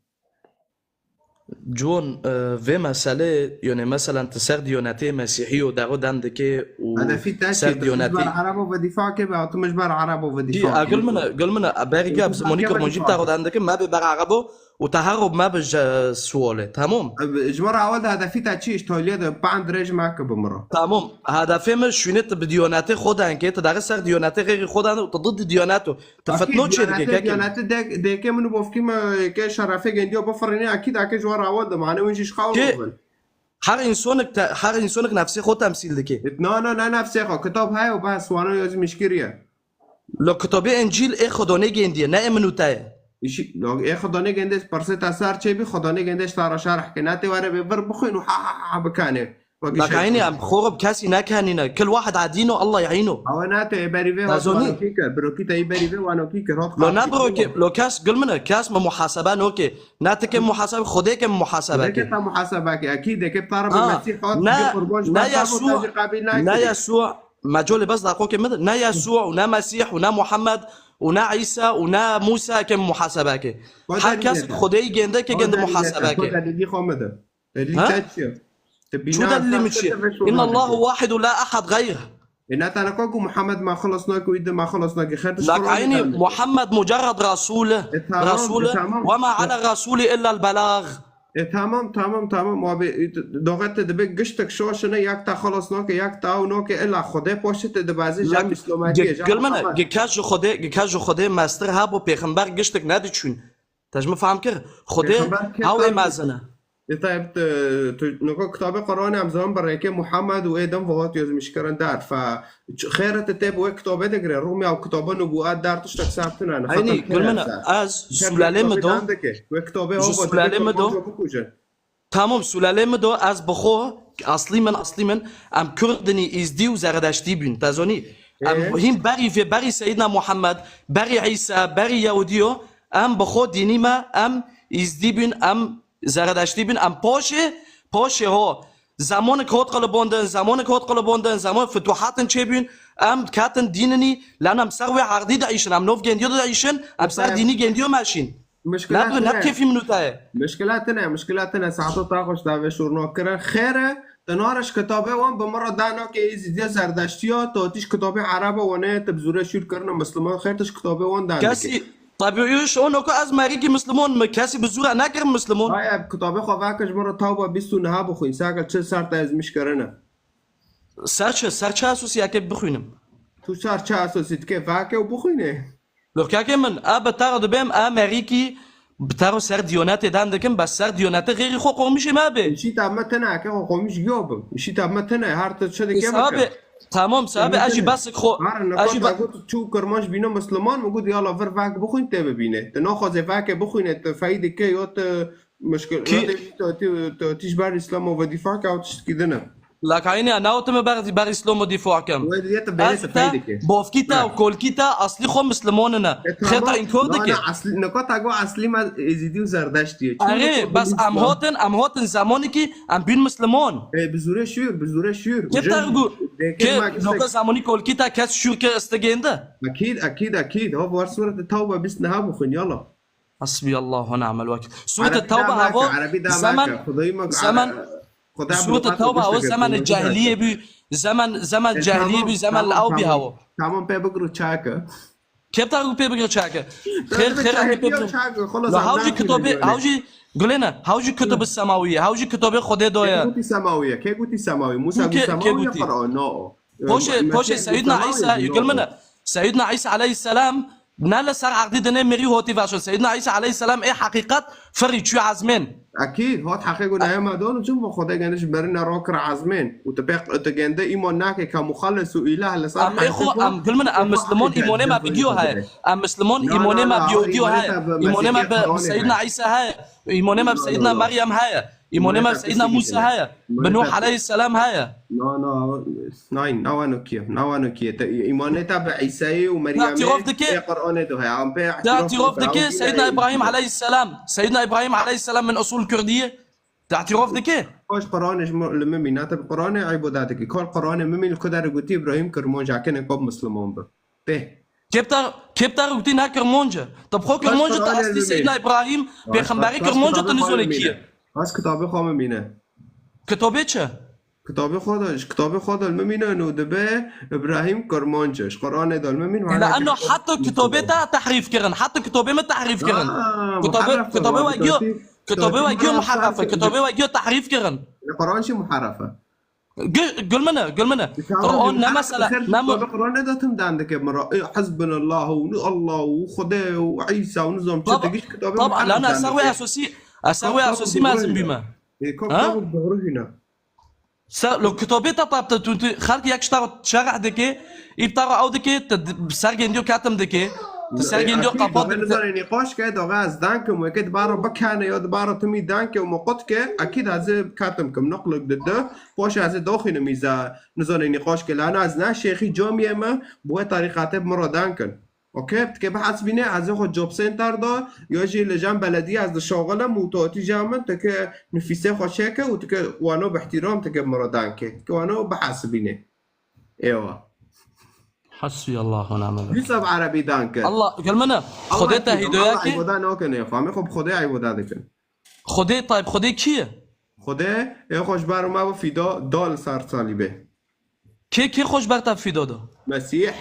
Ciwan, e, vê meselê, yani meselen tu ser diyanetê Mesîhî û daxo dan dike û Hedefî te ser çi? Tu ji diyanetê ber Erebo ve dîfa ke be, tu ji ber Erebo ve Dî, dîfa a, ke. Gul min e, gul min e, a, berî Ji gap, ber zimonî Erebo ve kurmancî dîfa ke. Daxo dan dike, me bê ber Erebo û te her rob me bi je sualê. Tamam. E, ji min re ewil de hedefî te çi? Îştaliye de pan dirêj me ke bi min re. Tamam. Hedefê min şûnê tu bi diyanetê xwe dan ke, tu daxo ser diyanetê xêrî xwe dan û tu did diyanet û Tu fitno çê dike, kekê. Diyanetê dêkê min û bofkî me ke şerefê gendiya bifirîne, ekîd eke ji we re ewil de mane win jî ji xew Kê, robin. Her însonik te, her însonik nefsê xwe temsîl dike. Na, na, ne nefsê xwe. Kitab heye û bes, wana yazî mişkiriye. Lo kitabê Encîl ê Xwedonê gendiye, ne ê min û te ye. Îşî, lo ê Xwedonê gende pirsê te ser çê bî, Xwedonê gende ji te re şerh ke. Ne tê were bê vir bixwîn û ha, ha, ha, ha bikanê. Wekî Laka şeytan. Hînî em xorib kesî nekenîne. Kil wahid adîno, Allah yahîno. Ewe ne tu ê berî vê hat Tazonî. Wanokî kir. Birokî te yî berî vê wanokî kir. Hat Lo ne qatî birokî, kir. Lo kes gul min e, kes mi muhasebe noke. Ne ti ke muhasebe, Xwedê ke muhasebe ke. Deke te muhasebe ke. Ekî deke tara bi Ha, Mesîh hat ne, bir qurban ji ne ber Yesû, te jî qebîl ne nake. Yesû, me colê bes daqokê min de. Ne Yesû û ne Mesîh û ne Muhammed û ne Îsa û ne Mûsa ke muhasebe ke. Her kes Xwedê gende ke gende muhasebe ke. Xwedê xwe me de. Delîl Ha? Te çi ye? Te Çu bîna delîlê min çi ye? Înna Allahu wahid û la ahad xeyr. E, ne tane ka ku Muhammed me xilas nake, wî de me xilas nake. Xer tu Lak aynî Muhammed mucerred Rasul e. E, tamam, Rasul e. E, tamam. Ve ma ala Rasulî illa el belag. E, tamam, tamam, tamam. Abi, e, doxet te dibe giştek şaşine, yak te xilas nake, yak te ew nake, illa Xwedê poşe te dibazê, jem Lak, Îslamiyetî ye, jem gilmene, Muhammed. Gi kes ji Xwedê, gi kes ji Xwedê mestir habo pêxember giştek nediçûn. Te ji min fehm kir? Xwedê Pêxember kê hew ê qal mezin e. Ê Tayyip, tu, tu, niko kitabê Qur'anê em zaman bi rêkê Muhammed û ê din ve hat yazmiş kirin der. Fe, ç-, xêre te tê bi wê kitabê de girê. Rûmê ew kitaba nubûet der tiştek ser tune. Eynî, gul min, ez sûlelê min do. Wê kitabê ji ew sûlelê min do. Bikujin. Tamam, sûlelê min do, ez bi xwe, aslî min, aslî min, em Kurdinî, Îzdî û Zeredeştî bûn, te zonî. Em Ê? Hîn berî vê, berî Seyyidna Muhammed, berî Îsa, berî Yewdiyo, em bi xwe dînî me, em Îzdî bûn, em Zeredeştî bûn, em paşê, paşê ho, zemonik hot qilibondin, zemonik hot qilibondin, zemon fituhatin çêbûn, em ketin dîninî, lan em ser wê erdî diişin, em nov gendiyo diişin, em ser Efendim? Dînî gendiyo meşîn. Muşkila Ne bi, ne tune. Kêfî min û te ye. Muşkila tune, muşkila tune. Saeto ta xweş davê şûrno kirin. Xêre, tu nare ji kitabê wan bi min re dano ke Êzîdiya Zerdeştiya, tu tîş kitabê Ereba wane, tu bi zûre şûr kirine Misliman, xêr tu ji kitabê wan dan dike. Kesî, tabiî, ji ono ku ez merîkî Misliman me, kesî bi zûre nekirim Misliman. Hay ev kitabê xwe veke ji min re Tawba bîst û neh bixwîn, seke çil ser te ezmiş kirine. Ser çi, ser çi esosî yeke bixwînim? Tu ser çi esosî dike veke û bixwîne? Lorkekê min, a bi te re dibêm, a merîkî bi te re ser diyonetê dan dikim, bes ser diyonetê xêrî xwe qomîşê me bê. Îşî ta me tine, eke xwe qomîş giyo bim. Îşî ta me tine, her tu çi dike Sabe, bike. Tamam, sabe, ez jî besik xwe, Har ez jî neka be- te got çû kirmanc bîne Misliman, min got, yala vir vek bixwîn tê bibîne. Tu naxwazê vekê bixwîne, tu feyî dike, yo tu muşkil, Kî- yo tu, tu, tu, tu tîj ber Îslamo ve dîfa ke, ew tiştkî din e. Lak aynî ya, newtime ber, ber Îslamo dîfa kem. Wê diye tu bêrê Ez tu te, feyî dike. Bofkî te Ha. Û kolkî te, aslî xwe Mislimonine. E, Xeta tamam. Înkor Na, dike. Na, eslî, neka te got eslî me Êzîdî û Zerdeştî ye. Çi Erê, neka bes em Îslam? Hatin, em hatin zemanî ki em bîn Mislimon. E, bi zûrê şûr, bi zûrê şûr. Ke Jin te gu, dêkê ke me noka zemanî kolkî te kes şûr ke istigênde. Ekîd, ekîd, ekîd. Ha, var sûrete Tewbe bîst neh bixwîn, yala. Hasbî Allah ve ni'mel wekîl. Sûrete Tewbe hava, zeman, zeman, Xweda Sûreta Tewba, ew zemanê cahiliyê bû, zeman, zeman cahiliyê bû, zeman li ew bî hawo. Tamam, pê bigir û çake. Kê bi te re got pê bigir çake? Xêr, xêr, em pê bigir. Hewjî kitobê, hewjî, gulêne, hewjî kitobê semawî ye, hewjî kitobê Xwedê do ye. Kê gotî semawî ye? Kê gotî semawî? Musa gotî semawî ye, Qur'an, no. Poşê, poşê Seyyidna Îsa, gul min e. Seyyidna Îsa aleyhisselam ne li ser erdî dinê mirî hotî veşo. Seyyidna Îsa aleyhisselam ê heqîqet firî çû ezmên. Ekîd, hat heqê gunahê me don, çim bo Xwedê geniş berine ro kir ezmên. Û tu pê, tu gende îmon nake ka muxallis û îlah li ser. Em ê xwe, em gul min, em mislimon îmonê me bigiyo heye. Em mislimon îmonê me biyo giyo heye. Îmonê me bi Seyyidna Îsa heye. Îmonê me bi Seyyidna Meryem heye. Îmonê me bi Seyyidna Musa heye. Bi Nuh aleyhisselam heye. No, no, nein, na wano kiye, na wano kiye. Te, îmanê te bi Îsayê û Meryemê, îtirof dike, ê Qur'anê de heye. Em pê îtirof dike, Seyyidna Îbrahîm aleyhisselam. Seyyidna Îbrahîm aleyhisselam min usul Kurdî ye. Te îtirof dike? Baş Qur'anê ji min, li min mîna, te bi Qur'anê îbodet dikî. Kol Qur'anê min mîn li ku derê gotî Îbrahîm Kirmanc e, kene kop Misliman bi. Pê. Kê bi te, kê bi te re gotî ne Kirmanc e? Te bi xwe Kirmanc e, te estî Seyyidna Îbrahîm, pêxemberê Kirmanc e, te nizanî kî ye? Baş kitabê xwe min mîne. Kitabê çi? Kitabê xwe de, ji kitabê xwe de li min mîne û dibe Îbrahîm Kirmanc e. Ji Qur'anê de li min mîne. Le'enno heta kitabê te tehrîf kirin. Heta kitabê min tehrîf kirin. Kitabê, kitabê we giyo, kitabê we giyo muharref e. Kitabê we giyo tehrîf kirin. Li Qur'an jî muharref e. Gul, gul min e, gul min e. Qur'an ne mesela, ne mu- Qur'anê de tim dan dike mira. E, Hizbunallah û ni Allah û Xwedê û Îsa û nizam çi digiş kitabê. Tab, la na ser wê esosî, ser wê esosî mezin bîme. E, kop tabû doğru hîna. Ser, lo kitabê te tab te tu, tu, xelk yek ji te re şerh dike, î bi te re ew dike, te di-, ser gendiyo ketim dike, te ser gendiyo qapa dike. Nizanê nîqaş ke, daxê ez dan kim, weke dibara bikane ya dibara timî dan ke û me qut ke, ekîd ez ê ketim kim, nuqlik dide, Paşê ez ê daxînim îza nizanê nîqaş ke, lana ez ne şêxî camiyê me, bi wê tarîqatê bi min re dan kin. Okey, dike bihesibîne, ez ê xwe job center de, ya jî li jen belediyê ez dişaxilim û tu hatî jen min, dike nifîsê xwe çêke û dike wano bi îhtîram dike bi min re dan ke. Dike wano bihesibîne. Êwa. Hasbiyallah ve ni'mel vekîl. Dîsa bi erebî dan ke. Allah, gel min e. Xwedê te hîdoya ke. Îbada nakin ê xwe. Em ê xwe bi Xwedê îbada dikin. Xwedê, tayb, Xwedê kî ye? Xwedê, ê xwe ji ber me bi fîda da li ser salîbê. Kê, kê xwe ji ber te fîda da? Mesîh.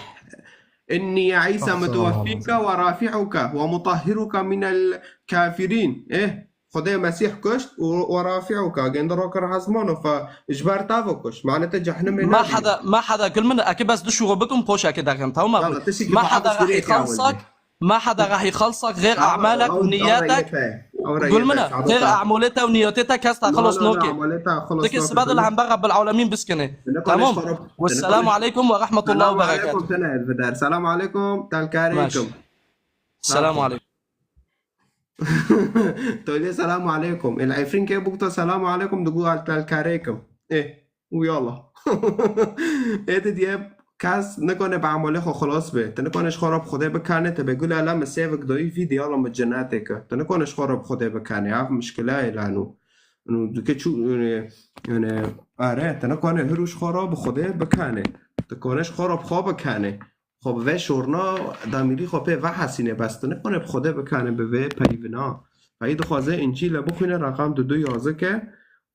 Înnî Îsa muteweffîke we rafi'uke we mutahhiruke minel kafirîn. Ê, Xwedê Mesîh kuşt û we rafi'uke, gêndi ro kir hezmano fe ji ber te ve kuşt. Mane te cehnimê nebî. Me heda, me heda gul min, eke bes du şûxo bikim, poşeke derxim, tamam mı? Me heda rehî xelsak, Ma heda rehî xelsak, xêr e'malek û niyetek. Gul min e, xêr e'malê te û niyetê te kes te xilos noke. Tiki sibe de li hember Rabbil Alemîn biskine. Tamam. Wesselamu aleykum ve rahmetullahi ve berekatuhu. Selamu aleykum, telkareykum. Selamu aleykum. Tolê selamu aleykum. El Efrîn ke bukto selamu aleykum, digu al telkareykim. Eh. Û yala. Ê di diye kes nikane bi emalê xwe xilas be. Tu nikane ji xwe re bi Xwedê bikane, te be gule la min sêvik doyî vî diyala min cenetê ke. Tu nikane ji xwe re bi Xwedê bikane. Ev mişkila ye la nû. Nû dike çû, yani, yani, are, tu nikane hiru ji xwe re bi Xwedê bikane. Tu kane ji xwe re bi xwe bikane. Xwe bi vê şorna damîrî xwe pê vehesîne, bes tu nikane bi Xwedê bikane bi vê peyvina. Peyî dixwaze Încîle bixwîne, reqam du du yazike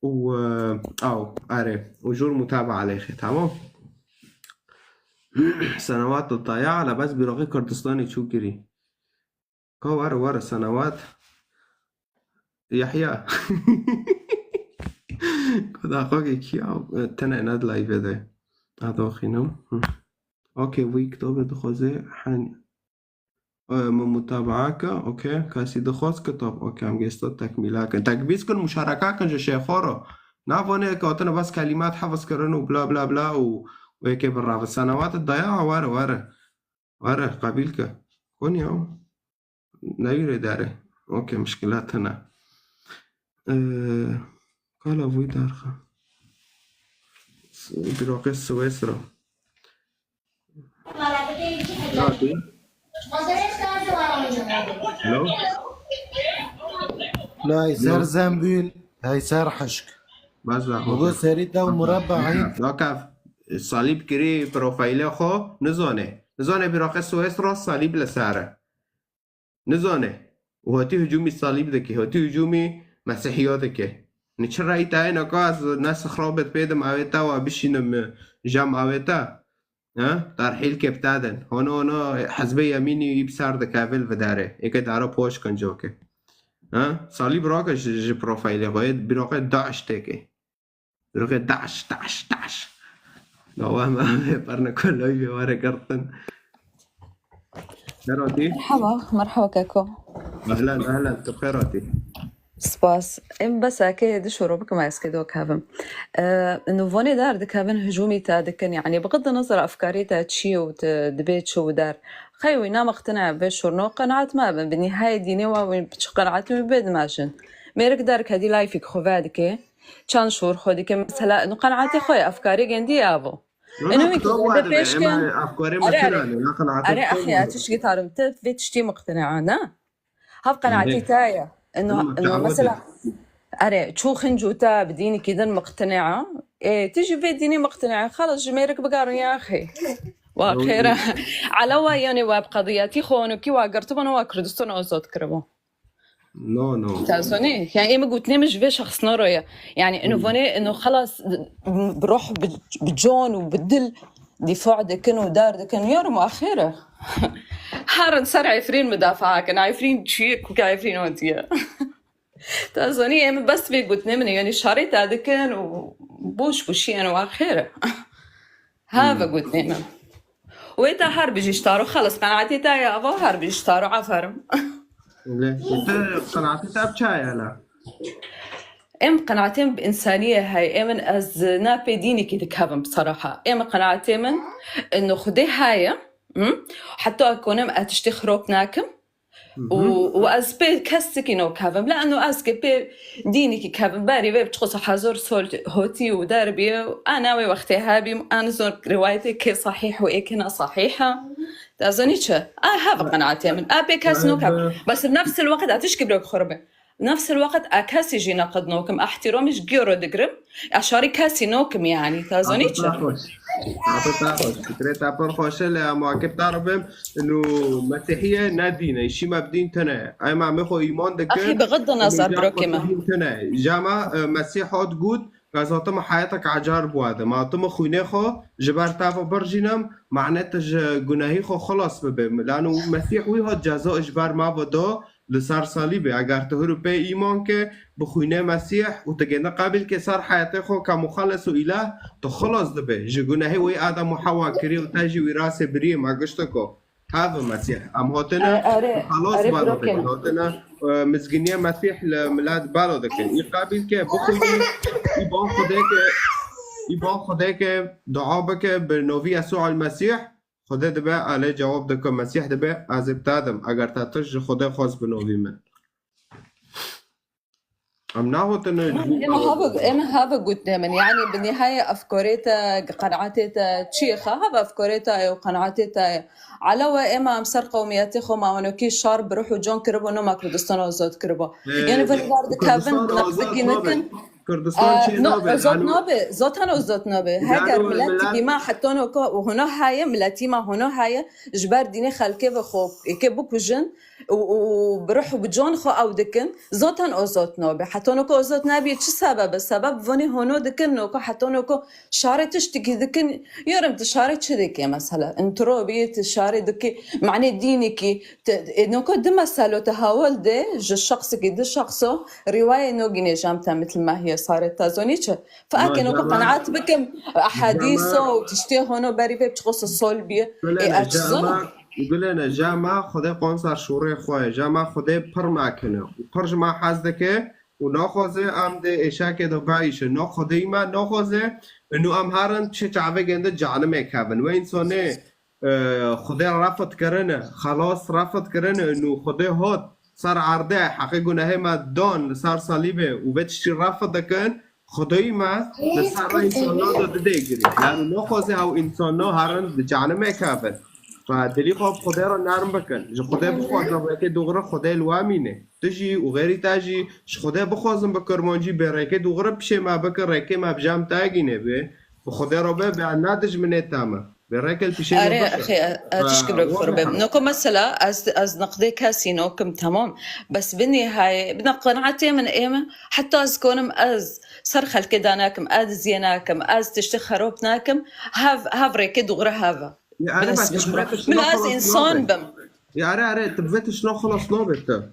û, e, aw, erê, û jûr mutaba aleyxê, tamam? Senewat daya, lebes bîroqê Kurdistanê çû kirî. Ka were, were, Senewat. Yahya. Ku daxwakê kî ya, e, tene ne di live de. Hadi oxînim. Hı. Okey, vî kitabê dixwaze hen, e, min mutabaa ke, okey, kesî dixwaz kitab, okey, em gêsta tekmîla kin. Tekbîz kin, muşareka kin ji şêxo re. Navanê ke hatine bes kelîmat hefz kirin û bla bla bla û wê ke bi rave Senewat daya, were, were. Were, qebîl ke. Konya. Newîrê derê. Okey, mişkila tune. Ee, kala vûy derxe. Bîroqê Swêsra. Hello? Lay ser zembîl, hey ser hişk. Bes da. Bigo serî te û mureba hîn. Wakav, salîb kirî profîlê xwe, nizane. Nizane bîroqê Swêsra salîb li ser e. Nizane. Û hatî hicûmî salîb dike, hatî hicûmî mesîhiya dike. Ni çi reyî tayê neka ez ne sixrabet pêdim awê te wa bişînim, e, jem awê te. Ha? Terhîl kê bitaden. Hono hono hizbê yemînî î bi ser dikevil vidarê. Êke dara poş kin coke. Ha? Salî birake ji, ji profilê xwe. Birake daş têkê. Birake daş, daş, daş. Gawa me avê perna kolay vê were girtin. Xêr hatî? Merhaba, merhaba keko. Ehlen, ehlen, tu xêr hatî. Spas. Em bes eke di şoro bikim, ez kê do kevim. E, nûvanê dar dikevin, hicûmî te dikin, yani, bi qid nazar efkarê te çi ye û te dibê çi û der. Xey wî namaqtine vê şorno qenaat me bin. Bi nihayê dînê wa wî çi qenaat wî bê dimajin. Mêrik der kedî layfîk xwe vedike. Çand şor xwe dike. Mesela, nu qenaatê xwe ye, efkarê gendî ye avo. No, no, Eno wî kitab ki wade be, pêşkin. Ema afkarê me Are, are. Tira ne, na qenaatê Are, kitab axi, wade. Tişkî tarim te vê tiştî muqtine, ne? Hav qenaatî te ye. Eno, Tamam, eno, tamam, mesela, hadi. Are, çû xinc û te bi dînekî din muqtine. E, tu jî vê dînî muqtine. Xalas, ji mêrik bigarin ya axi. Wa Doğru. Xêra. Elewa, yani, wa bi qediyatî xwe, eno kî wa girtibû, eno wa Kurdistan azad kiribû. No, no. Te zanî? Yani, ê min gotinê min ji vê şexsna re ye. Yani, ino Hmm. vanê, ino xelas, bi ruh, bi, bi can û bi dil dîfa dikin û dar dikin. Yarim axir e. Herin ser Efrîn mudafaa kin. Efrîn çi ye? Ku ke Efrîn hatiye. Te zanî, ê min bes vê gotinê min e. Yani, şarê te dikin û boş boşî, yani, axir e. Ha, Hmm. ve gotinê min. Wê te her bijî ji taro, xelas, qenaetê te ye, ava her bijî ji taro, aferin. Le, te qenaetê te bi çaye la? Em qenaetê min bi însaniyê heye, em in ez ne pê dînekî dikevim, bi seraha. Em qenaetê min, ino Xwedê heye, hı? Heta konim ez tiştê xirop nakim. Hı Û, hı. û ez pê kesikî nokevim. Leano ez ki pê dînekî kevim berî vê çiqas hezar sol hotî û derbî. Ana wê wextê hebîm, an zor rivayetê kê sahîh û ê kê ne sahîh e. Te zanî çi? A hev qenaatê min. A pê kes Ev nokev. Bes nefsil wext a tişkî birok xurbe. Nefsil wext a kesî jî neqed nokim. Ehtiramî ji giyoro digirim. A şarî kesî nokim yani. Te zanî Apo çi? Tapoş. Apo Tapoş. Fikrê te pir xweş e, lê em akib te re bim. Inu Mesîhiye ne dîn e, îşî me bi dîn tune ye. Em, em xwe îman dikin. Axî bi xid de nazar birokê me. Dîn tune ye. Jama, e, Mesîh hat got, ez hatime heyetek ecar biwadim. Hatime xwînê xwe ji ber te ve birjînim, mane te ji gunehî xwe xilas bibe. Lano Mesîh wî hat ceza ji ber me ve da li ser salîbê. Eger tu hir û pê îman ke bi xwînê Mesîh û tu gêne qebîl ke ser heyetê xwe ke muxeles û îlah, tu xilas dibe. Ji gunehê wê Adem û Hewa kirî û te jî wîrasê biriyê me giştiko. Have Mesîh. Em hatine Are, are, xelas are balo birokê dikin. me. Hatine, e, mizgîniye Mesîh li milet balo dikin. Î qebîl ke bixwînî, î ban Xwedê ke, î ban Xwedê ke dua bike bi novî Yesû el Mesîh, Xwedê dibe, alê cewab dike, Mesîh dibe, ez ê bi te dim. Eger te tişt ji Xwedê xwest bi novî min. Em nehotine Em, em have, em have gotinê min. Yani bi nihayê efkarê te, qenaetê te çi ye? Have efkarê te ye û qenaetê te ye. Elewe êma em ser qewmiyetê xwe ma wanokî şar bi ruh û can kiribo, no ma Kurdistan azad kiribo. Ee, Yani vê dar dikevin, Kurdistan azad nabe. Nekin. Kurdistan Ee, çê no, nabe, azad yani nabe. Zaten azad nabe. Yani Heger o miletikî millet ma heta noka û hona heye, miletî ma hona heye, ji ber dînê xelkê ve xwe êkê bikujin, û, û bi ruh û bi can xwe ew dikin, zaten azad nabe. Heta noko azad nabe, çi sebeb e? Sebeb vanê hono dikin, noko heta noko şarê tiştekî dikin. Yarim tu şarê çi dikê mesela? Intro bî tu şarê dikê, manê dînekî, te, e, noko di meselo te hawal de, ji şexsekî di şexso, rîwayê no gînê jam te mitl mehiye sarê te zonî çi? Fa Ma eke noko jama, qenaat bikim, ehadîso jama, û tiştê hono berî vê çiqoso sol bîye. Ê, Gulene, ez çi jama, zonim? Gulene, jama, Xwedê qon ser şûrê xwe ye. Jama Xwedê pir mekine. Û pir ji me hez dike û naxwaze em di êşakê de biîşin. Na Xwedê me naxwaze, û em herin çi çavê gende cehenimê kevin. Wê însanê, e, Xwedê refet kirine, xelas refet kirine, û Xwedê hat ser erdê, heqê gunehê me dan li ser salîbê û vê tiştî refet dikin, Xwedayî me li ser rê însanan de didê girê. Yani naxwaze ew însanan herin di cehenimê kevin. Fa dilî xwe bi Xwedê re nerm bikin. Ji Xwedê bixwazin rêkê dûxire Xwedê li we mîne. Tu jî û xêrî te jî ji Xwedê bixwazin bi kurmancî bê rêkê dûxire pişê me bikin, rêkê me bi cem te gîne bê. Bi Xwedê re be, be ne dijminê te me. Rêkel pişê Erê, axê, e, e, tişkî bira xwe bê. Noko mesela, ez, ez neqdê kesî nokim, tamam. Bes bi nihayê, bi qenaetê min ê min, heta ez konim ez ser xelkê da nakim, ez diziyê nakim, ez tiştê xerop nakim, hev, hev rêkê dûre hev e. Erê, bes tu bi vê tiştê xelas nabî. Min ez însan bim. Ya erê, erê, tu bi vê tiştê xelas nabî tu.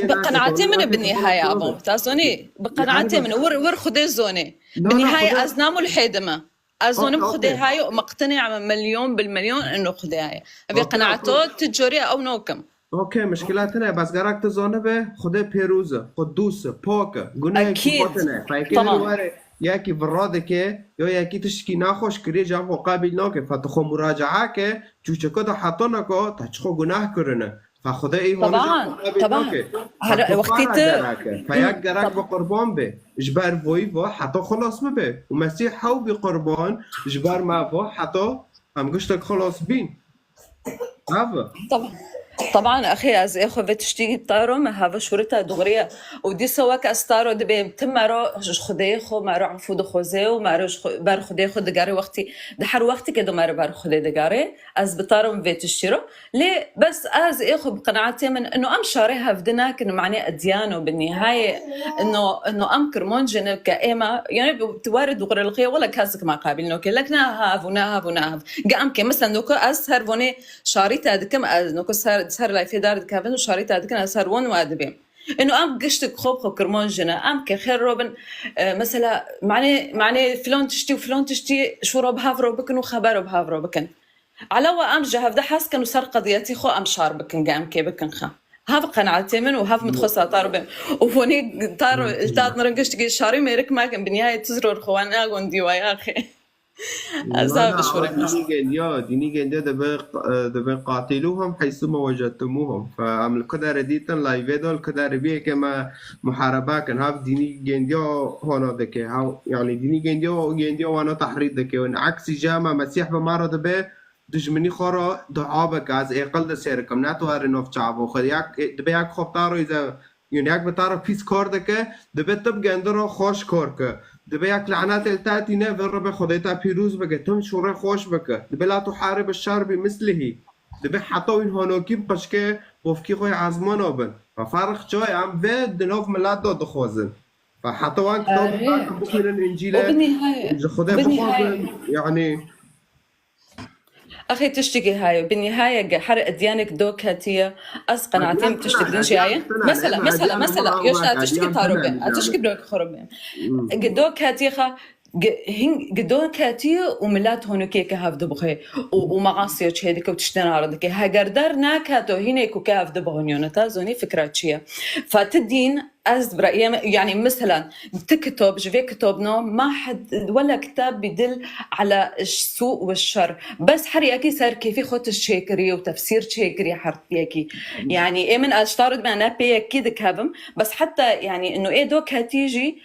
Bi qenaetê min bi nihayê abo. Ta zonî, bi qenaetê min, wir, wir Xwedê zonê. Bi nihayê ez namulhêdim e. Ez zonim Xwedê heye û miqtinî em milyon bil milyon ino Xwedê heye. Vê qenaeto tu corê ew nokim. Okey, mişkila tine, bes gerek tu zanibe, Xwedê pêroz e, qudûs e, pak e, gunehekî xwe tine. Fekê were yekî vira dike, ya yekî tiştkî nexweş kiriye, ca xwe qebîl nake. Fe tu xwe muracaa ke, çûçeke de heta naka, te çi xwe guneh kirine. Fe Xwedê ê hona ca xwe qebîl nake. Her wextî tu gerek e. Fe yek gerek bi qurban bê. Ji ber voyî va heta xilas bibe. Û Mesîh hew bî qurban, ji ber me va heta em giştek xilas bîn. Ev e. Taban, axê ez ê xwe vê tiştî taro me heve şûrita dûriye. Û dîsa wek ez taro dibêm, ti mero ji Xwedê xwe, mero efû dixwaze û mero ji xwe, ber Xwedê xwe digere wextî, di her wextî ke di mero ber Xwedê digere, ez bi taro min vê tiştî ro. Lê bes ez ê xwe bi qenaetê min, ino em şarê hevdi nakin, manê edyan û bi nihayê, ino, ino em kirmanc in ke êma, yani tu were dûgrilxiye, wela kesik me qabil noke, lek na hav û na hav û na hav. Ge em ke, mesela, noko ez her vonê şarî te dikim, ez noko ser, ser layfê dar dikevin û şarî te dikin, ez her von we dibêm. Ino em giştik xwe bi xwe kirmanc in e, em ke xêr robin, e, mesela, manê, manê filan tiştî û filan tiştî şûro bi hev ro bikin û xebero bi hev ro bikin. Elewa em ji hevde hez kin û ser qediyetî xwe em şar bikin, ge em kê bikin xe. Hev qenaetê min û hev min dixwest tar bim. Û vonê tar, tar nirin giştikê şarî mêrik mekin, bi nihayê tu ziror xwe wan nagon dîwa ya xê. Ez ev bişûrim. Dînî gendiya, dînî gendiya debe, debe qatiluhum heysu ma wecedtumuhum. Fe em li ku derê dîtin, layvê de li ku derê biyê ke me muharebe kin. Hev dînî gendiya hona dike. Hev, yani dînî gendiya, gendiya wana tehrît dike. Û eksî jî me Mesîh bi me re dibe, dijminî xwe re dua bike, ez êqil di sêr kim, ne tu herî nov çavo xwe. Yek, dibe yek xwe bi te re îze, yun yek bi te re pîs kar dike, dibe tu bi gendi re xweş kar ke. Dibe yek lanetê li te tîne, vê re be Xwedê te pîroz bike, tim şûrê xweş bike. Dibe la tu harî bi şer bî mislihî. Dibe heta wîn honokî bi qişkê bofkî xwe yê ezmana bin. Ve ferq çaye em vê di nav milet de dixwazin. Ve heta wan kitab bixwînin, Încîlê ji Xwedê bixwazin. Yani Axê tiştekî heye, bi nihayê ge her edyanek do ketiye, ez qenaetê min tiştek din jî heye. Mesela, mesela, mesela, yo ji tiştekî taro be, ez tiştekî bira xwe be. Ge do ketiye xa, ge hin, ge do ketiye û milet honokê ke hev dibixwe û, û measiya çê dike û tiştên ara dike. Heger der naketo hînê ku ke hev dibixwe niyone, ta zonî fikra çi ye? Feti dîn, Ez bi reyê me, yani, miselan, ti kitab, ji vê kitabna ma hed-, wela kitab bidil ala su ve şer. Bes her yekî ser kêfî xwe tişt çêkirî û tefsîr çêkirî her yekî. Yani, ê min ez ji ta re dibêm, ne pê yekî dikevim. Bes heta, yani, ino ê do ketî jî,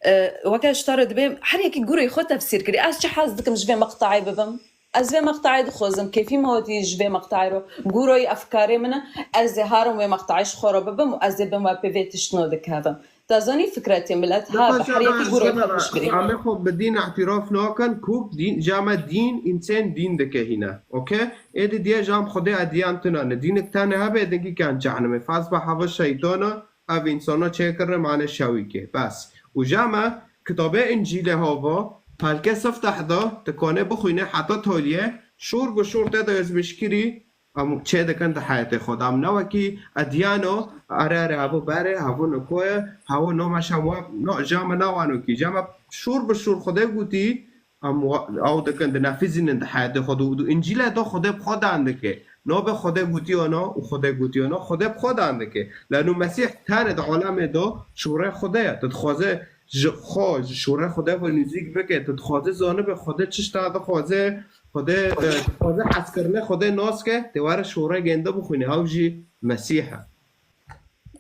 e, weke ji ta re dibêm, her yekî gurê xwe tefsîr kirî. Ez çi hez dikim ji vê meqtayê bibim? Ez vê meqtayê dixwazim, kêfî me hatî ji vê meqtayê ro. Gûroyî efkarê min e, ez ê harim wê meqtayê ji xwe re bibim û ez ê bim we pê vê tiştino dikevim. Te zanî fikretê milet ha bi her yekî gûroyê xwe pişt birî. Em ê xwe bi dîn îtiraf nakin ku dîn, ja me dîn, însen dîn dike hîne. Okey? Êdî diye jam Xwedê ediyan tune ne. Dînik tene hebe, dingî kan cehennemê. Faz be hava şeytana, ev însana çêkirine mane şewîkê. Bes. Û ja me kitabê Încîlê hava, pelkê sifteh de, tu kanê bixwîne heta toliyê, şûr bi şûr tê de êzmîşkirî, em çê dikin di heyetê xwe de. Em ne wekî edyano, erê, erê, hevo berê, hevo nikoye, hevo nome şem we, no, ja me ne wanokî. Ja me şûr bi şûr Xwedê gotî, Em wa-, ew dikin, dinefizînin di heyetê xwe de û di Încîlê de Xwedê bi xwe dan dike. Nabe Xwedê gotiye na û Xwedê gotiye na, Xwedê bi xwe dan dike. Leno Mesîh tenê di alemê de şûrê Xwedê ye. Tu dixwaze ji xwe, ji şûrê Xwedê ve nêzîk bike. Tu dixwaze zanibe Xwedê çi tişta dixwaze, Xwedê, e, dixwaze hezkirinê Xwedê nas ke, tê were şûrê gênde bixwîne. Ew jî Mesîh e.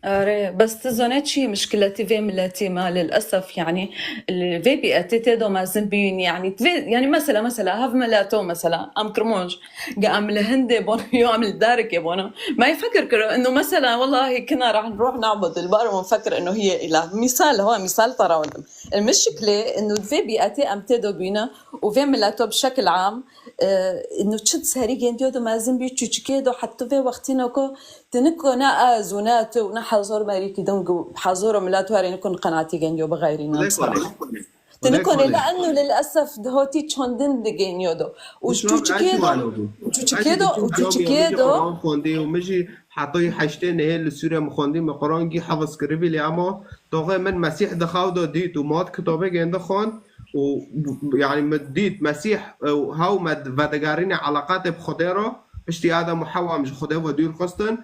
Erê, bes tu zane çi ye mişkiletî vê miletî me, lilesef, yanî, li vê bîetê tê de mezin bîn, yanî, vê, yanî, mesela, mesela, hev mileto, mesela, em Kirmanc, ge em li Hindê bon, yo em li Derikê bon, me yê fikir kiro, ino, mesela, wellahî, kina rah, ruh nabud, li bar wan fikir, ino, hiye îlah. Misal, ho, misal te rawidim. El mişkilê, ino, vê bîetê em tê de bîne û vê mileto bi şekil am, E, no çi serî gendiyo do mezin bî çûçikê do heta vê wextî no ku tu nikone ez û ne tu û ne hezor merîkî din ku hezor milet warê nikun qenatî gendiyo bi xeyrî Xwedê ne kone. Tu Xwedê nikone kone. Le'enno lilesef dihotî çandin digeniyo do. Û çûçikê do, çûçikê do, û çûçikê do. Xwendî û min jî heta heştê nehê li Sûriye min xwendî, min Quran gî hefiz kiribî lê ama doxê min Mesîh di xew de dît û mat kitabê gêndi xwend û yani min dît Mesîh, e, hew me vedigerîne eleqatê bi Xwedê re, piştî Adem û Hewa em ji Xwedê ve dûr xistin,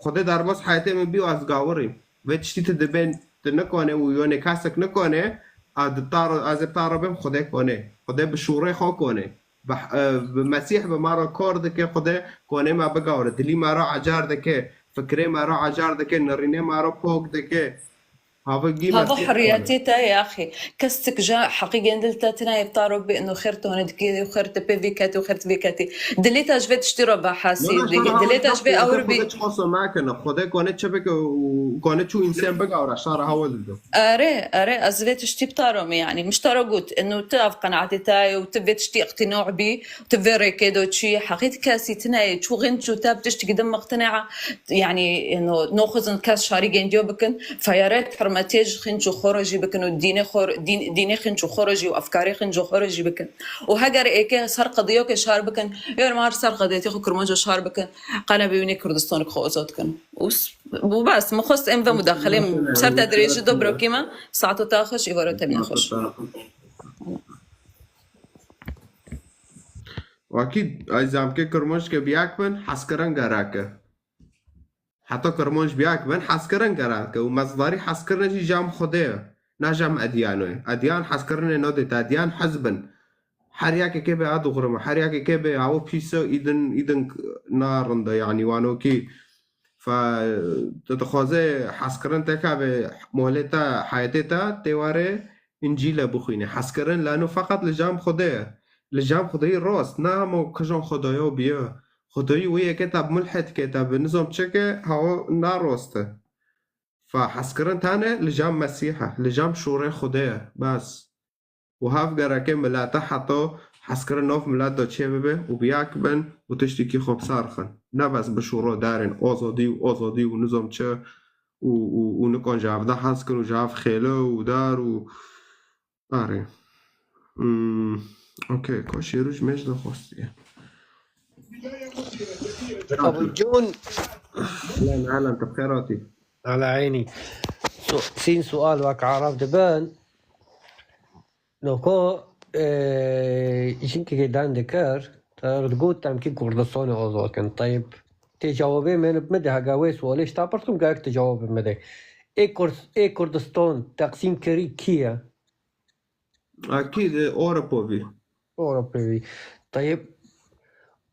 Xwedê derbas heyetê min bî û ez gawirîm. Vê tiştî tu dibên tu nikane û yonê kesek nikane, a di ta re, ez ê ta re bêm Xwedê kone. Xwedê bi şûrê xwe kone. Bi, e, bi Mesîh bi me re kar dike, Xwedê konê me bigawire. Dilî me re ecar dike, fikrê me re ecar dike, nirînê me re pok dike. Hava gî Hava Mesîh hurriyetê te ye axî. Kes tik ja heqî gendil te tine yê taro bê ino xêr tone dikê û xêr te pê vê ketî û xêr te vê ketî. Dilê te ji vê tiştî re vehesî. Dilê te ji vê ewr bî. Xwedê çi xwasa me kene. Xwedê kone çi bike û kone çû însan bigawre şara hewa dido. Erê, erê, ez vê tiştî bi taro me, yanî, min ji te re got, ino tu ev qenaetê te ye û tu vê tiştî îqtîna bî, tu vê rêkê de çûyî, heqî ti kesî tine ye, çû xîn çû te bi tiştekî din miqtine, yanî, ino, noxizin kes şarî gendiyo bikin, feyarek hurmetiyê ji xîn çû xwe re jî bikin û dînê xwe re, dîn, dînê xîn çû xwe re jî û efkarê xîn çû xwe re jî bikin. Û heger êkê ser qediyokê şar bikin, yor mar ser qediyetê xwe Kurmanca şar bikin, qene bibînê Kurdistanik xwe ozod kin. Û s-, û bes, min xwest em ve mudaxilê ser te dirêjî do birokî me, saeta te xweş, îvara te bîne xweş. Wakî, ay zamkê Kurmanc ke bi yek bin, hezkirin gerek e. Heta Kurmanc bi yek bin, hezkirin gerek e. Û mezdarî hezkirinê jî cem Xwedê ye. Ne cem ediyanoyê. Ediyan hezkirinê nadê te. Ediyan hizb in. Her yekê kê bê a dixurime. Her yekê kê bê awo pîs e, îdin, îdin na rind e, yanî wanokî. Fe, tu dixwazê hezkirin teka bê mohlê te, heyetê te, tê warê Încîle bixwîne. Hezkirin lano feqet li cem Xwedê ye. Li cem Xwedeyî rast, ne hema kijan Xwedaya biye. Xwedayî wê yekê te bi mulhid ke, te bi nizam çi ke, hewa ne rast e. Fe hezkirin tane li cem Mesîh e, li cem şûrê Xwedê ye. Bes. Û hev gereke milete heta hezkirin nav milet de çêbibe û bi yek bin û tiştekî xwe bi ser xin. Ne bes bi şûro derên azadî û azadî û nizam çi û, û, û nikan ji hev de hez kin û ji hev xêle û der û Arê. Hmm, okey, ka Şêrû ji me jî daxwastiye. Abu Cûn. Ehlen, ehlen, tu bi xêr hatî. Ala eynî. Su-, sîn sual wek Arab dibin. Noko, e, jinkekê dan dikir, te digot em kî Kurdistanê azad kin. Teyb, tê cewabê min bi min de, hega wê sualê ji te pirsim, gerek tu cewabê min de. Ê Kurd-, ê Kurdistan teqsîm kirî kî ye? Akî, e, Ewropa vî. Ewropa vî. Teyb,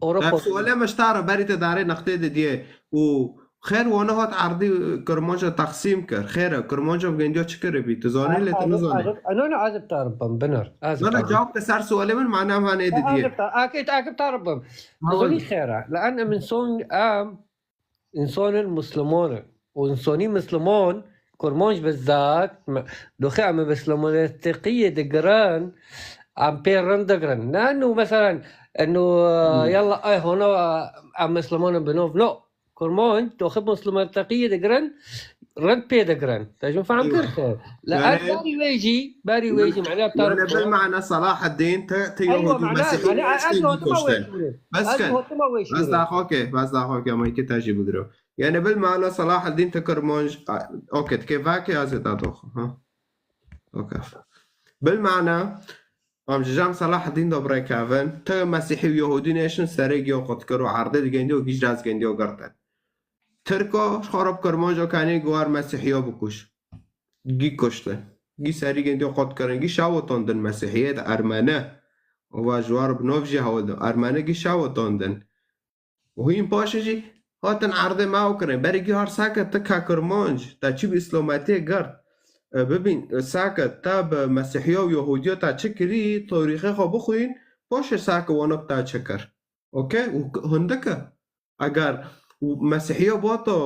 Ewropa Ev sualê me ji te re berî te darê nextê de diye û xêr wana hat erdî Kirmanca texsîm kir. Xêr e, Kirmanca bi gendiya çi kiribî? Tu zanî lê tu nizanî. Eno ne azib taribim, binir. Azib Nana taribim. Cewab te ser sualê min, mana em hanê de diye. Azib tar-, akit, akit taribim. Bizanî xêr e. Lean em insan, em Însanên Misliman in. Û însanî Misliman, Kurmanc bi zat, me, doxê em ê Mislimanê teqiyê digirin, em pê rind digirin. Ne nu, meselen, nu, yalla, ay hona, em Misliman in bi nov. No. Kurmanc, doxê Misliman teqiyê digirin, rind pê digirin. Te jin fehm kir xêr. Li Yani, ez berî wê jî, berî wê jî, mana yani, bil mana Salahaddin, te, te Yahudî, Mesîhî, yani, ez gotima wê şûrê. Bes kin. Bes daxo ke, bes daxo ke, ama iki te jî bigiro. Yani, bil mana Salahaddin te Kirmanc, a, okey, te ke vake, ez ê te doxo, ha? Okey. Bil mana, em ji cem Salahaddin de birêkevin, te Mesîhî û Yahudî nêşin serê giyo qut kir û erdê digendi û gîj dest gendiyo girtin. Tirko, xarab Kirmanco kanê guar Mesîhiyo bikuş. Gî kuştin. Gî serî gendiyo qot kirin. Gî şawitandin Mesîhiyê de Ermene. Ova ji war bi nov jî hewil de. Ermene gî şawitandin. Û hîn paşê jî hatin erdê me ew kirin. Berê gî har sake ti ka Kirmanc. Te çi bi Îslametiye girt. E, bibîn, e, sake te bi Mesîhiya û Yahudiya te çi kirî, tarîxê xwe bixwîn, paşê sake wana bi te çi kir. Okey? Û k-, hindik e. Eger û Mesîhiya bata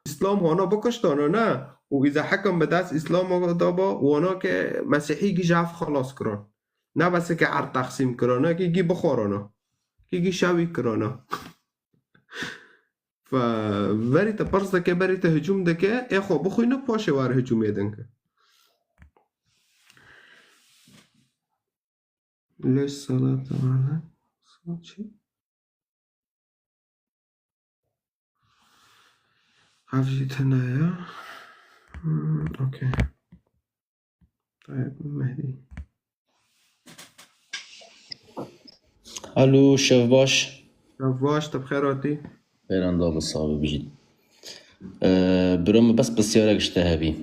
Îslam hona bikuştana, ne? Û îza hekim bi dest Îslam da ba, wana ke Mesîhî gî ji hev xelas kiran. Ne bes ke erd texsîm kirana, ke gî bixwarana. Kî gî şewî kirana. Fe, verî te pirs dike, berî te hicûm dike, ê xwe bixwîne, paşê were hicûmê din ke. Leş salata ala. Çi? Ev jî tune ye. Hmm, okey. Tayyip Mehdî. Alo, şev baş. Şev baş, te bi xêr hatî. Xêran da bi sabî bijît. Ee, biro min bes pisyarek ji te hebî.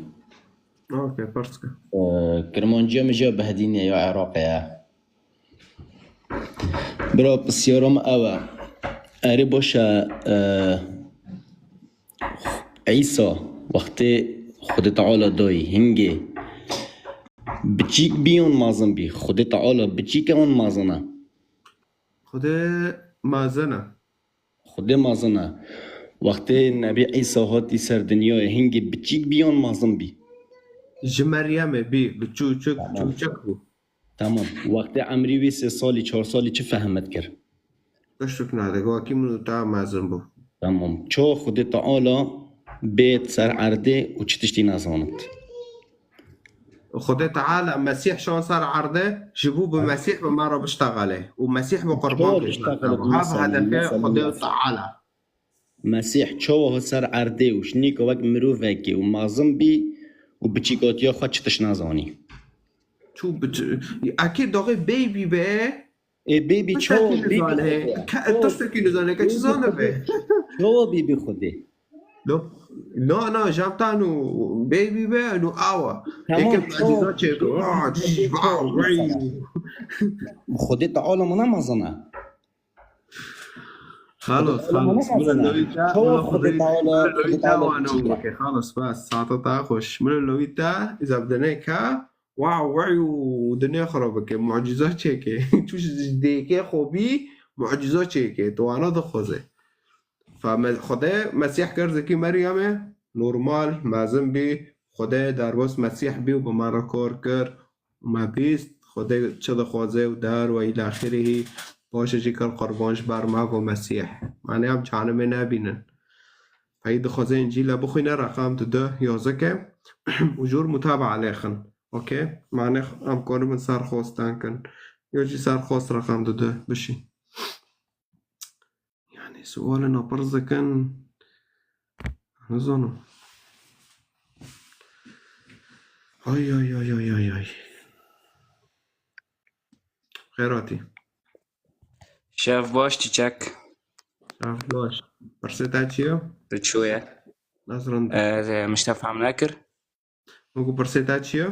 Okey, pirs ke. Ee, Kirmanciya min jî ya Behdînê ya Iraqê ye. Bira, pisyara min ew e. Erê baş e, e, Îsa wextê Xwedê Teala dayî hingê biçîk bî yan mezin bî? Xwedê Teala biçîk e yan mezin e? Xwedê mezin e. Xwedê mezin e. Wextê Nebî Îsa hatî ser dinyayê hingê biçîk bî yan mezin bî? Ji Meryemê bî, bi çûçik, Tamam. çûçik bû. Tamam. Wextê emrî wî sê salî, çar salî çi fehmet kir? Tiştik nade, wekî min û te mezin bû. Tamam. Çawa Xwedê Teala bêt ser erdê û çi tiştî nezanit? Xwedê Teala Mesîh şan ser erdê, ji bo bi Mesîh bi me re biştexele û Mesîh bi qurban Çawa biştexele bi Hev Mesîh? Hedefe Xwedê Teala. Mesîh çawa hat ser erdê û ji nîka wek mirovekê û mezin bî û biçîkatiya xwe çi tişt nezanî? Çû bi çi-, ekê daxê baby be. Ê baby çawa baby Xwedê? Ke-, tiştekî nizane, ke çi zane be? Çawa baby Xwedê? No, no, no, jabtan û baby be, no awa. Tamam, Eke çawa muciza çêke. Aa, çi, wow, wow. Xwedê Teala min nemezin e. Xalos, xalos. Min lewî te, Çawa min Xwedê Teala, Xwedê Teala wana çi ye? Xalos, bas, saeta te xweş. Min lewî te, îzabdene ka, wow, wow, dinya xwe re bike, mucîza çêke. Çû ji dêkê xwe bî, mucîza çêke. Tu wana dixwaze. Fa me-, Xwedê Mesîh kir zikî Meryemê, normal, mezin bî, Xwedê derbas Mesîh bî û bi me re kar kir. Me bîst, Xwedê çi dixwaze û der we îlâxirihî, paşê jî kir qurban ji ber me û Mesîh. Mane em cehenimê nebînin. Peyî dixwaze Încîle bixwîne, reqam didu yazike û jor mutabaa lêxin. Okey? Mane em koribin ser xwestan kin. Yo jî ser xwest reqam didu bişî. Yani sualê napirs dikin. Nizanim. Ay, ay, ay, ay, ay, ay. Xêr hatî. Şev baş çiçek. Şev baş. Pirsê te çi ye? Tu çûye? Ez rind. Ez, e, min ji te fehm nekir. Min got pirsê te çi ye?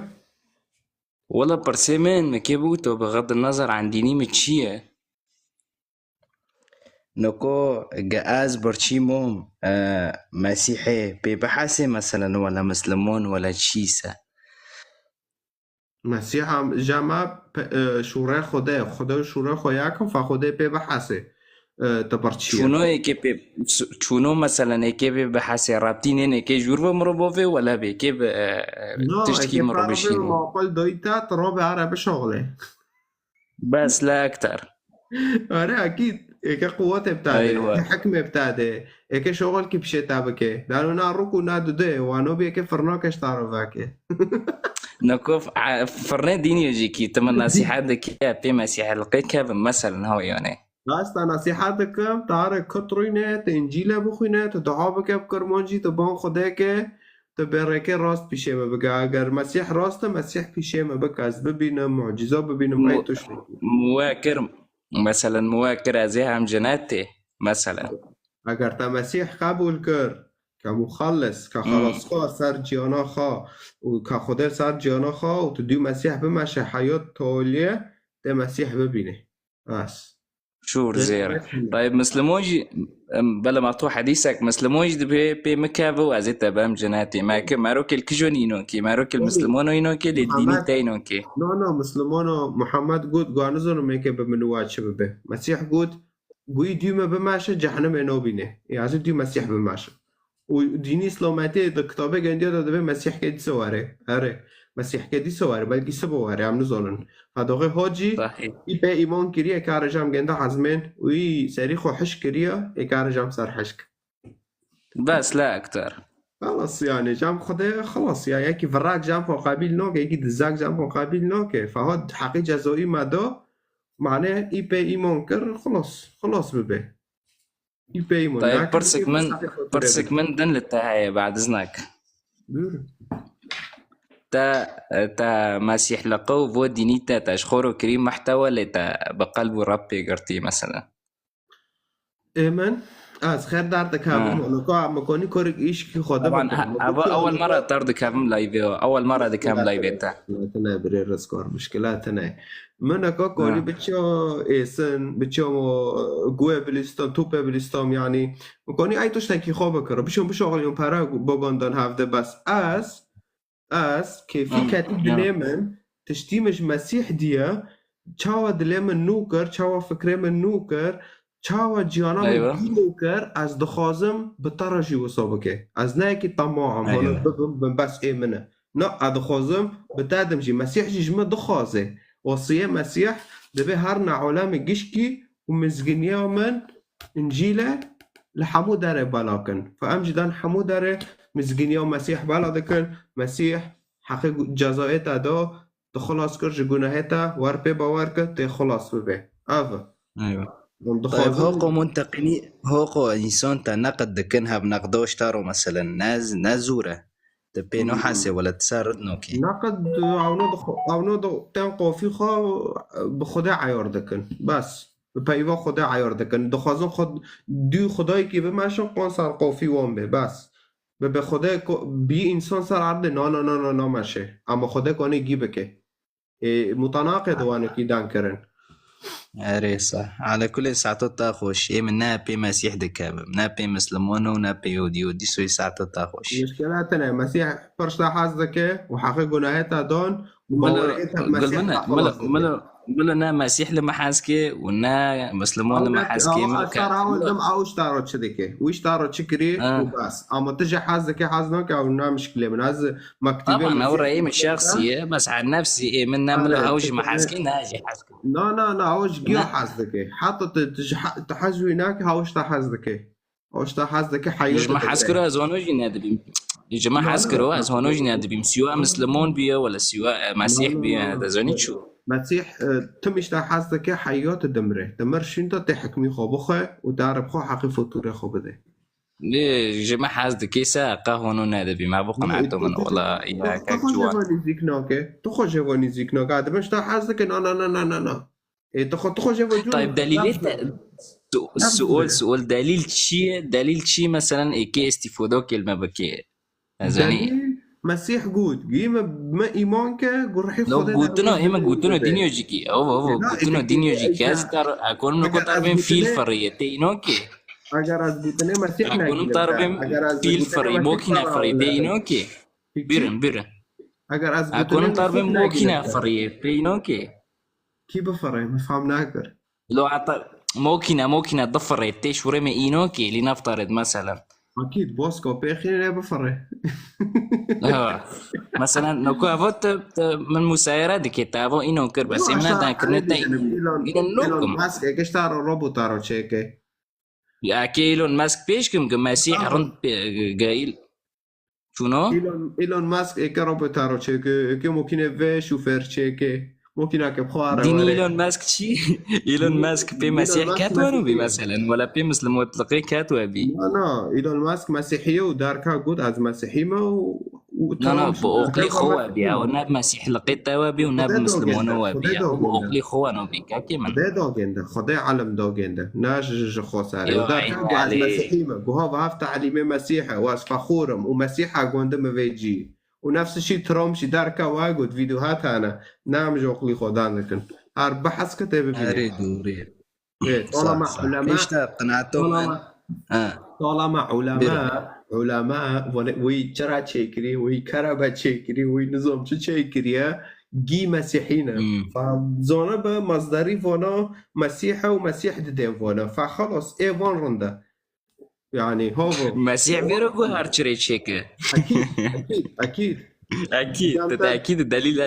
Wela pirsê min, min kê bû to bi xeddin nazar endînî min çi ye? Noko ge ez birçî mom, e, Mesîhê pê bihesê, meselen, wela Mislimon, wela çî se. Mesîha jema pe-, e, şûrê Xwedê, Xwedê û şûrê xwe yek in, fa Xwedê pê bihesê, e, te birçî ye. Çûno êkê pê, çûno, meselen, êkê pê bihesê, rebtî nên êkê jûr bi mirovovê, wela bê êkê bi, e, e, Na, tiştkî êkê mirov bişînê. Maqul doyî te, tu robe are bişoxlê. Bes la ekter. Are, akîd. Eke quwetê bi te de, Eywa. Eke hikmê bi te de, eke şoxilkî pişê te bike. Dano na ruk û na dude, wano bî eke firnake ji te re veke. Nako f-, a, firnê dînî jî kî, tu min nasîhet dike, pê Mesîh hilqê kevin, meselen, ha, yanê. Rast e, nasîhet dikim, tu are kut rûne, tu Încîle bixwîne, tu dua bike bi Kirmancî, tu ban Xwedê ke, Tu bê rêkê rast pîşê me bike. Eger Mesîh rast e, Mesîh pîşê me bike. Ez bibînim, mucîza bibînim, Mu-, ey tişt bikî. Muwekir, meselen, muwekir ez ê hem cenetê, meselen. Eger te Mesîh qebûl kir, ke muxellis, ke Hmm. xelaskar ser ciyana xwe û ke Xwedê ser ciyana xwe û tu dû Mesîh bimeşe heyat toliyê, tê Mesîh bibînî. Bes. Şûr zêr. Tayyib, Mislimon jî, em, bela ma tu hedîsek, Mislimon jî dibê pê min keve û ez ê te bem cenetê. Me ki merokê li kijo nîno ki, merokê li Mislimon nîno ki, lê dînî te nîno ki. No, no, Mislimon o, Muhammed got, gwa nizanim ê ke bi min wa çi bibe. Mesîh got, guyî dû me bimeşe, cehenimê nabîne. Ê, ez ê dû Mesîh bimeşe. Û dînî îslametê di kitabê gendiya de dibê Mesîh ke dîsa were. Erê. Mesîhke dîsa were, belkî sibo were, em nizanin. Fedoxê hacî Sahî. î pê îman kiriye, kare jam gende ezmên û î serî xwe hiş kiriye, ê kare jam ser hişk. Bes la ekter. Xelas yani, cam Xwedê xelas ya. Yekî virak cam xwe qebîl nake, yekî dizak cam xwe qebîl nake. Fehad heqî cezayî me da, mane î pê îman kir, xelas, xelas bibe. Î pê îman Tayê nakir, pirsik î min, mesafê xwe pirsik kire. Min din li te heye, bad iznak. Buyur. Te, te mesîhliqe û vo dînî te, te ji xwe ro kirî mehtewe lê te bi qelb û reb pê girtî mesela. Ê min, ez xêr derdikevim, Ha. holo ka em konî korik îşkî xwe de Taban, bikin. ha, ev awel mara derdikevim live, awel mara dikem live te. Muşkila tine birê rizgar, muşkila tine. Min eka konî Ha. biçiya êsin, biçiya mo guê bilistam, tûpê bilistam yani. Min konî ay tiştekî xwe bikir. Biçim bişoxilîm pere bogandan hevde bes. Ez, ez kêfî Hmm, ketî ya. dilê min, tiştî min ji Mesîh diye, çawa dilê min nû kir, çawa fikrê min nû kir, çawa ciyana min Eywa. dî nû kir, ez dixwazim bi te re jî wisa bike. Ez ne yekî temaam, holo Eywa. bibim, bin bes ê min e. Na, ez dixwazim bi te dim jî. Mesîh jî ji min dixwaze. Wasiyê Mesîh dibe her ne alemê gişkî û mizginiya min Încîl e, li hemû derê bela kin. Fe em jî dan hemû derê mizginiya Mesîh bela dikin. Mesîh heqê gu-, cezayê te da, tu xilas kir ji gunahê te, wer pê bawer kir, tê xilas bibe. Ev e. Eywa. Hûn Tayb dixwazin hoko munteqînî, hoko însan te neqid dikin, hev neqda ji te ro meselen ne, ne zûr e. Te pê Hmm. nahese wele ti ser rid nokî. Neqid, ewno dixw-, ewno di ten qofî xwe bi Xwedê eyar dikin. Bes. Bi peyva Xwedê eyar dikin. Dixwazin xwe dû Xwedayekî bimeşin, qon ser qofî wan bê. Bes. Bi, bi Xwedê ko-, bî însan ser erdê, na, na, na, na, nameşe. Ama Xwedê konê gî bike. Ê, mutanaqê di wanekî dan kirin. Erê sa. Ala kulê saeto ta xweş. Ê min ne pê Mesîh dikevim, ne pê Misliman û ne pê Yahûdî û dîsoyê saeto ta xweş. Muşkila tine, Mesîh pir ji te hez dike û heqê gunahê te dan û Milo, baweriyê te gul Mesîh mine, te milo, xilas dike. Milo, Milo ne Mesîh li me hez ke û ne Misliman li me Ew hez ne, ke, ew Milo ez te re ke. hewil dim ew ji te re çi dike. Wî ji te re çi kirî Ha. û bes. Ama tu jî hez dike, hez nake, ew ne mişkilê min. Ez mektîbê Taban, ew Mesîh reyê min dike. şexsî ye, bes her nefsî ê min ne Milo Erê, ew ji tu me hez ne, ke, ne jî hez ke. na, na, na, ew ji giya Ne. hez dike. Heta tu, tu ji he-, tu hez wî nake, ew ji te hez dike. Ew ji te hez dike, heya Ji tu me hez dimre. Kiro ez hano jî nedibîm. Ji me Na, hez na, Kiro na. ez hano jî nedibîm. Siwa Misliman biye wala siwa, e, Na, Mesîh na, biye, na, na. ez zanî çû. Mesîh, e, tim ji te hez dike, heya tu dimre. Dimir şîn te tê hikmî xwe bixwe û te re bi xwe heqî fotûrê xwe bide. Lê ji me hez dike se qe hano nedibîm. Ev qenaeto min, wala, ya kek ciwan. Xwe jê ve nîzîk nake. Tu xwe jê ve nîzîk nake. Dibin ji te hez dike, na, na, na, na, na, na. Ê, tu xwe, tu xwe jê ve cûr. Tayyib, delîlê te, su-, sual, sual, delîl çi ye? Delîl çi ye? Meselen, ê kê îstîfoda kê li me bike. Ez zanî. Delîl, Mesîh got, gî me, me îman ke, gu rihî Xwedê gotino, ê me gotino dînyo jî kî. Ev, ev, gotino dînyo jî kî. Ez tar, ekonim ko tar bêm fîl ferîye, te îno kî. Eger ez gotinê Mesîh ne, ekonim tar bêm fîl ferî, mokîne ferî, te îno kî. Birin, birin. Eger ez gotinê Mesîh ne, ekonim tar bêm mokîne ferîye, te îno kî. Kî bifirê? Min fam nakir. Lo heta mokîne, mokîne difirê, tê şûrê me îno kê, lî neftaret meselen. Akîd, bosko pêxîne bifirê. Ha. Meselen, noko evo te, te min musayere dike, te evo îno kir, bes ê min dan kirine te îno nokim. Elon Musk, eke ji te re robota re çêke. Ya ke Elon Musk pêş kim ki Mesîh rind pê-, ge-, Çûno? Elon, Elon Musk êke robota re çêke, êke mokîne ve şofêr çêke. Mokîna ke bi xwe re were. Dînî Elon Musk çi? Elon Musk pê Mesîh ket we nû bî meselen? Wela pê Mislimotliqê ket we bî? Na, na, Elon Musk Mesîhî ye û derka got ez Mesîhî me û, û Na, na, bi oqlî xwe we bî. Ew ne Mesîhliqê te we bî û ne bi Mislimona we bî. Bi oqlî xwe we nû bî, kekê min. Xwedê dagênde, Xwedê elim dagênde. Ne ji, ji xwe serê. Û derka got ez Mesîhî me. Guha ve hev telîmê Mesîh e û ez fexûr im û Mesîh e gonde min vê cî. Û nefs şî Trump jî derka we got, vîdeo hat hene. Ne em ji oqlî xwe dan dikin. Her bihes ke tê bibîne. Erê, dûrê. Ê, tolama ulema, pêşte qinato min. Tolama ulema, ulema, wî çira çêkirî, wî kerebe çêkirî, wî nizam çi çêkiriye, gî Mesîhî ne. Fa zona be mazderî vana Mesîh e û Mesîh didê vana. Fa xelas, ê van rinde. Yani, havo. Mesîh vêro ku her çirê çêke. Ekîd, ekîd, ekîd. Ekîd, tu te ekîd delîl,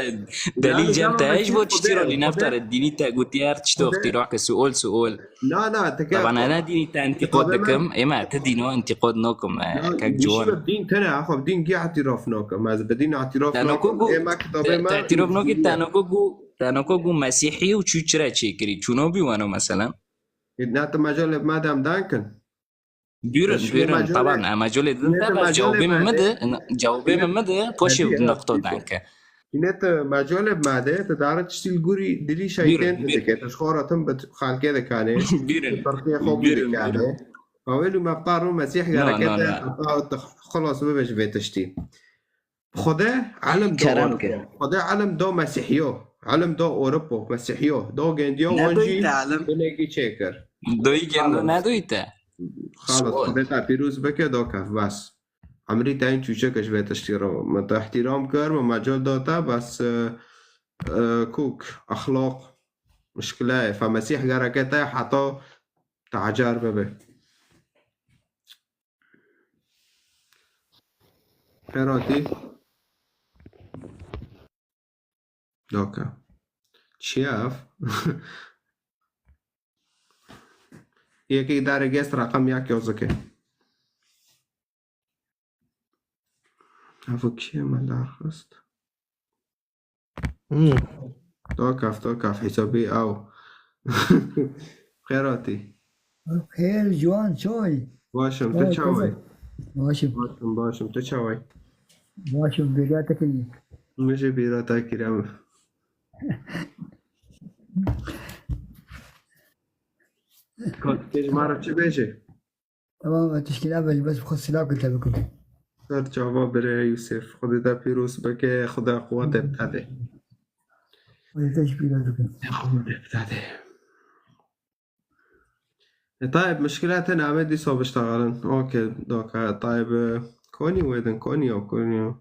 delîl cem te heye ji bo çi tîrolî nefta re dînî te gotiye her tiştê îxtîra ke suol suol. Na, na, teke Taban ena dînî te entîqod dikim, ê me ti dîno entîqod nokim, e, kek ciwan. Dîn tene, axwe dîn gî îtîraf nakim. Ez bi dîn îtîraf nakim. Ê me kitabê me. Îtîraf nakî, te nako gu, te nako gu Mesîhî û çû çi re çêkirî? Çûno bî weno mesela? Na, tu mecalê me dem dankin. Buyurun, buyurun. Taban, e, mecalê din te bes cewabê min mide, cewabê min mide, poşê niqto danke. Yine tu mecalê made, tu dare tiştî li gurî dilî şeytên tu dike, tu ji xwe re tim bi xelkê dikane, tu pertiye xwe bî dikane. Awêl û mefta ro Mesîh gereke te heta tu xilas bibe ji vê tiştî. Xwedê elim da Ewropa. Xwedê elim da Mesîhiyo. Elim da Ewropa, Mesîhiyo. Da gendiya wan jî binekî çêkir. Doyî gendo nedoyî te. Xalas, Xwedê te pîroz bike, da kef, bes. Emrî te hin çûçeke ji vê tiştî re. Min te îhtîram kir, min mecal da te, bes, e, e, kûk, exlaq, mişkile ye. Fe Mesîh gereke te heta te ecar bibe. Xêr hatî. Doka. Çi ye ev? Yekê dare gest raqam yak yozike. Ev kî ye me darxist? Hmm. Dokaf, dokaf, hesabî ew. Xêr hatî. Xêr, ciwan, çawa yî? Baş im, tu çawa yî? Baş im. Baş im, baş im, tu çawa yî? Baş im, bêriya te kirî. Min jî bêriya te kiriye. Ka tu ji me re çi bêjî? Tamam, tişkî nabe, ji bes xwe silav kir te bikim. Ser çava birê Yûsif, Xwedê te pîroz bike, Xweda quwetê bi te de. Xwedê te jî pîroz bike. Xwedê bi te de. E, Tayyip, mişkila te name dîsa biştaxilin. Okey, doka, Tayyip, e, konî wê din, konî yo, konî yo.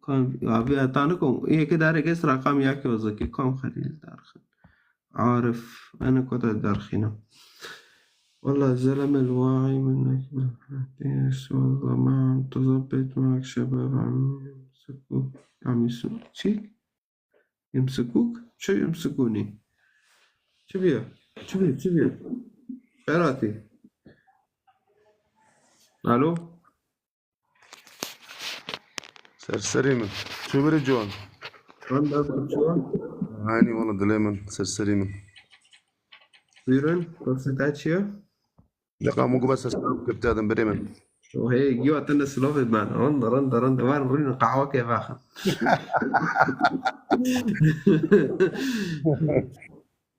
Kam, abi, e, tanikom, yekê dare gest raqam yak yozike, kam Xelîl derxin. Arif, ene kota derxîna. والله زلمة الواعي منك بالحديث، والله ما عم تظبط معك شباب، عم يمسكوك، عم يسو-، شي؟ يمسكوك؟ شو يمسكوني؟ شو بيه؟ شو بيه؟ شو بيه؟ Xêr hatî. Alo? Ser serî min. Çi birê ciwan? Rind e, tu çi wa? Hanî wala dilê min, ser serî min. Buyurun, pirsê te çi ye? Deqa min got bes silav kepte din birê min. O hey, giya te ne silavê ben. Rind, rind, rind. Ver rûnê qehwekê vexin.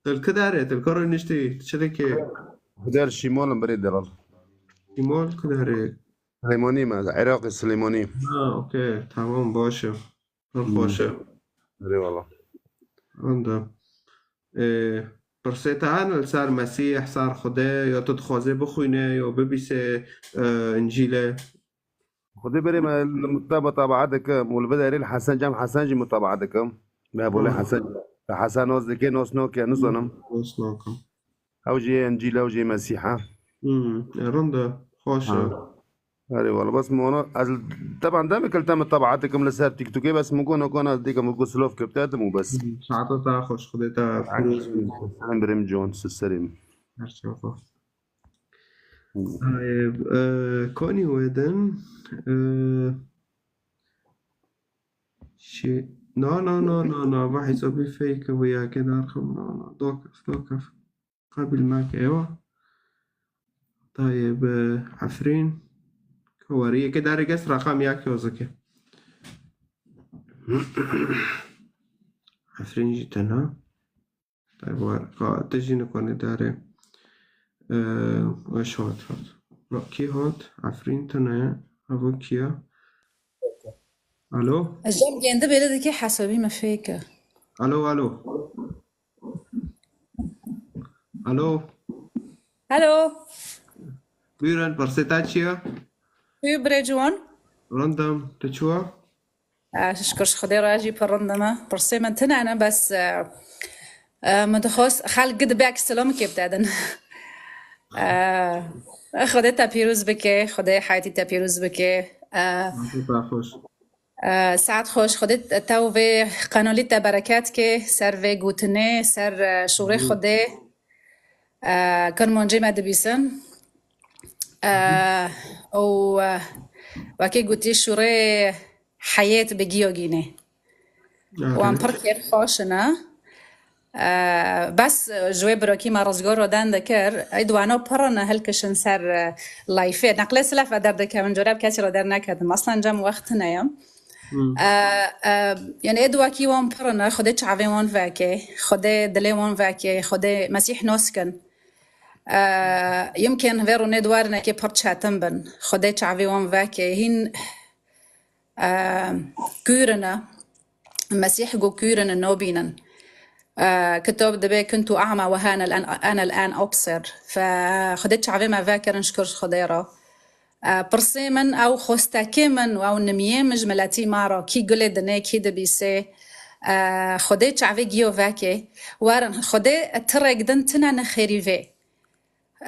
Tu li ku derê, tu li ku rûniştî, tu çi dikî? Xwedê şîmol im birê delal. Şîmol ku derê? Silêmanî me, Iraqê Silêmanî. Ha, okey, tamam, baş e. Pir xweş e. Erê wala. Anda. Ee, pirsê te hene li ser Mesîh, ser Xwedê, ya tu dixwazê bixwîne, ya bibîse, e, Încîlê? Xwedê berê me li mutaba tabaet dikim û li vê derê li Hesen Cem Hesen jî mutabaet dikim. Me bolê Hesen. Te Hesen nas dike, nas nake, nizanim. Nas nakim. Ew jî yê Încîl e, ew jî yê Mesîh e. Hmm, e, rind e, xweş e. Ha. Erê wala, bes min wana, ez teban demê kil te min tabaet dikim li ser TikTokê, bes min got, nokana dîka min got silav kepte dim û bes. Hmm, saeta te xweş, Xwedê te pîroz bike. Selam birêm John, ser serê min. Her çawa. Hmm. Ay, e, konî wê din, e, şî-, na, na, na, na, na, va hesabî fake e, wê yekê derxim, na, na, dokef, dokef. Qebîl meke ewa. Tayê bi Efrîn. Kawarî yekê darê gest raqam yak yozike. Efrîn jî tena. Tayê war. Ka, te jî nikonê darê. Ee, weş hat hat. Ra, kî hat? Efrîn tena ye. Evo kî ye? Alo? Ez cem gendi bêle dike hesabî me fêke. Alo, alo. Alo. Alo. Buyurun, pirsê te çi ye? Tu birê ciwan? Rind im, tu çi wa? Eh, şikir ji Xwedê re jî pir rind im. Pirsê min tune ne, bes, eh, eh, min dixwest xelk gidibek silamekê bide din. Eh, Xwedê te pîroz bike, Xwedê heyatî te pîroz bike. Eh, Xwedê te xweş. Saet xweş, Xwedê te û vê qenalî te bereket ke, ser vê gotinê, ser, e, şûrê Xwedê. E, Kirmancî me dibîsin. E, û, e, wekî gotî şûrê heyêt bi giyogînê. Wan pir kêfxweş in e. E, bes ji wê birokî me rizgar re den dikir, ê di wana pir in e hilkişin ser, e, layfê. Neqlê silef ve derdikevin, cora bi kesî re derneketim. Aslan cem wext hene ye. E, e, yani ê di wekî wan pir in e, Xwedê çavê wan veke, Xwedê dilê wan veke, Xwedê Mesîh nas kin. E, yimkên vê rûnê di warinekê pir çetin bin. Xwedê çavê wan veke. Hîn, e, kûr in e. Mesîh got kûr in e, nabînin. E, kitab dibê kuntu a'ma ve hane el-an, ana el-an absir. Fe Xwedê çavê me vekirin, şikir ji Xwedê re. E, pirsê min ew xwestekê min û ew nimiyê min ji miletî me re, kî gulê dinê, kî dibîsê. E, Xwedê çavê giyo vekê. Werin, Xwedê tirek din tine nexêrî vê.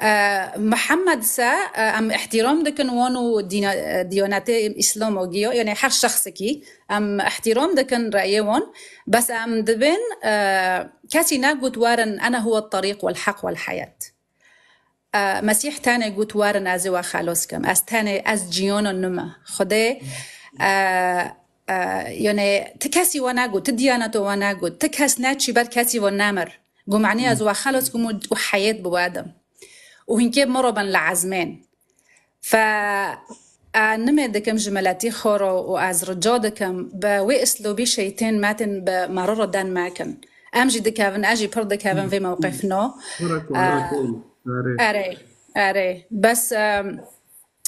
E, Mihemed se, e, em îhtîram dikin wan û dîna-, e, diyanetê Îslamo giyo, yani her şexsekî em îhtîram dikin reyê wan, bes em dibên, e, kesî negot werin, "Ene huwe terîq wel heq wel heyat." E, Mesîh tenê got, "Werin ez ê we xelos kim. Ez tenê, ez ciyana nime." Xwedê, e, e, yani ti kesî we negot, ti diyaneto we negot, ti kes neçî ber kesî we nemir. Got, "Manî ez we xelos kim û, û heyêt bi we dim." Û hinkê bi min re bin li ezmên. Fe, e, nimê dikim ji miletî xwe re û ez rica dikim, bi wê islobî şeytên me tên bi me re re den mekin. Em jî dikevin, ez jî pir dikevin vê mewqifno. Erê, erê. Bes, e,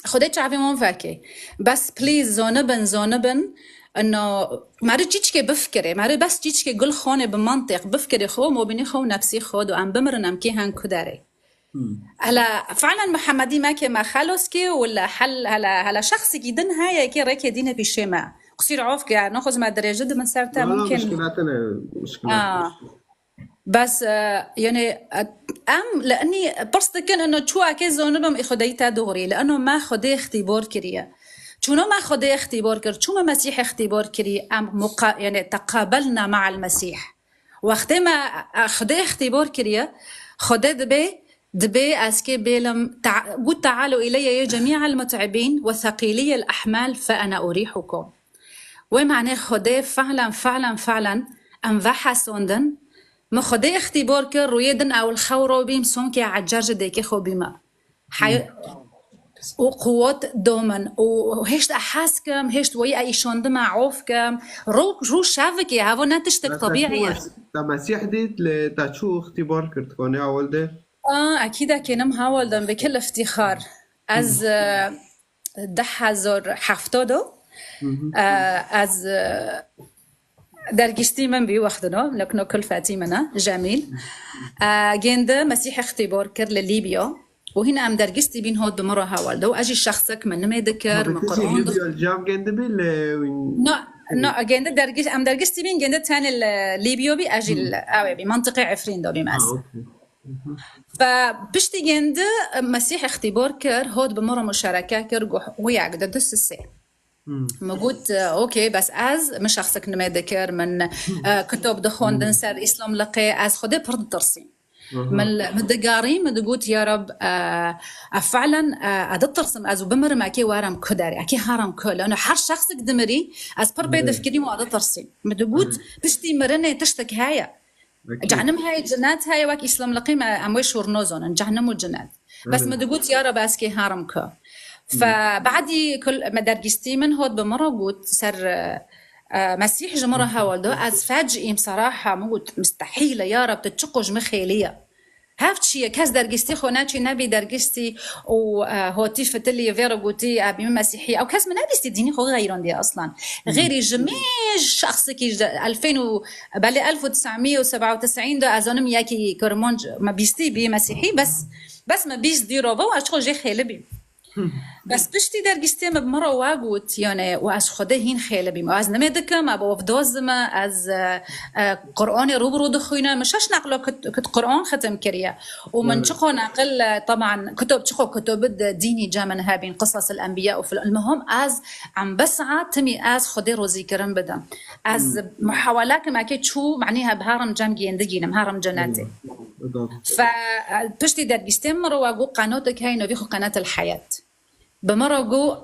Xwedê çavê wan veke. Bes please, zonibin, zonibin. Ino, meri çîçkê bifikirê, meri bes çîçkê gul xonê bi mantiq bifikirê xwe, mobînî xwe û nefsî xwe do em bimirin, em kê hen ku derê. Hela, fe'len Muhemmedî me ke me xelos ke, wila hel-, hela, hela şexsekî din heye ke rêkê dîne pîşê me. Qusîr of ke, naxoz me dirêji dibin ser te, mumkin. Muşkila tine, muşkila. Bes, e, yani, e, em li inî pirs dikin, ino çuwa ke zonibim, ê Xwedeyî te doğrî, li ino me Xwedê ixtîbor kiriye. Çûno me Xwedê ixtîbor kir, çû me Mesîh ixtîbor kirî, em muqa-, yani, teqabelna ma'al Mesîh. Wextê me, e, Xwedê ixtîbor kiriye, Xwedê dibê, dibê ez kê bêlim, ta-, got, "Te'alu ileyye ye cemî'el mut'ibîn ve seqîlîyel ehmal fe ene urîhukum." Wê manê Xwedê fe'len, fe'len, fe'len em vehesondin. Min Xwedê ixtîbor kir, rûyê din ew li xew robîm, sonkê ecer ji dêkê xwe bîme. Hey, û quwet domin û hêşt e hez kim, hêşt weyî e îşandime of kim. Rû, rû şevikê, havo ne tiştek tebîî ye. Te Mesîh dît, lê te çû ixtîbar kir, dikanî hawal de? A, ekîd e kênim hawal dem, bi kil iftîxar. Ez, e, du hezar heft do, e, ez, e, dergîstî min bî wextino, nekno kulfetî min e, Cemîl. E, gêndi Mesîh ixtîbar kir li Lîbya. Û hîn em dergîstî bîn hot bi min re hewal de. Û ez jî şexsek min nimê dikir, min Qur'an dixwend. Lîbya li cem gêndi bî li wîn. Na, na, gêndi dergîst, em dergîstî bîn, gêndi tenê li Lîbya bî, ez jî li, ew ê bî, mentiqê Efrîn de bîm ez. Ha, okey. Fe piştî gêndi Mesîh ixtîbar kir, hot bi min re muşereke kir, got, wiyek di du sisê. Min got, "Okey, bes ez, min şexsek nimê dikir, min, e, kitap dixwendin ser Îslamliqê, ez Xwedê pir ditirsîm." Min, min digarî, min digot, "Ya Reb, e, e, fe'len, e, e, ditirsim ez û bimirim, ekê werim ku derê, ekê herim ku." Lano her şexsek dimirî, ez pir bê difkirîm û e ditirsîm. Min digot, "Piştî mirinê tiştek heye." Cehennem heye, cinet heye, wek Îslamliqê me, em wê şûr nozonin, cehennem û cinet. Bes min digot, "Ya Reb, ez kê herim ku." Fe badî kul me dergîstî min hot bi min re got, ser, e, e, Mesîh ji min re hewal do, ez fecîm seraha, min got, "Mistehîl e, ya Reb, tu çiqo ji min xêlî ye." Hev çi ye, kes dergîstî xwe neçî, nebî dergîstî û, e, hotî fitilî vê re gotî, "Ebî min Mesîhî." Ew kes min nebîstî dînî xwe xeyrandiye aslan. Xêrî ji min şexsekî ji elfên û, belê elf û tes'mî û seba û tes'în de ez anim yekî Kurmanc me bîstî bî Mesîhî, bes, bes me bîst dî robe û ez çiqo jê xêli bîm. Bes piştî dergîstê min bi min re wa got, yani, û ez xwedê hîn xêli bîm. Ez nimê dikim, ez bi wevdoz dime, ez, e, e, Qur'anê rû bi rû dixwîne. Min şeş neqlo kit-, kit-, Qur'an xitim kiriye. Û min Evet. çiqo neqil, e, teban, kutub, çiqo kutub di dînî ca min hebîn, qisas el enbiya û fil-, el muhim, ez em bi saet timî ez xwedê rozîkirin bidim. Ez Hmm. muhawela kim, eke çû, manî heb herim cem gêndigînim, herim cenetê. Evet. Fe, e, piştî dergîstê min re wa got qanotek heye, novî xwe Qanat el Hayat. Bi min re got,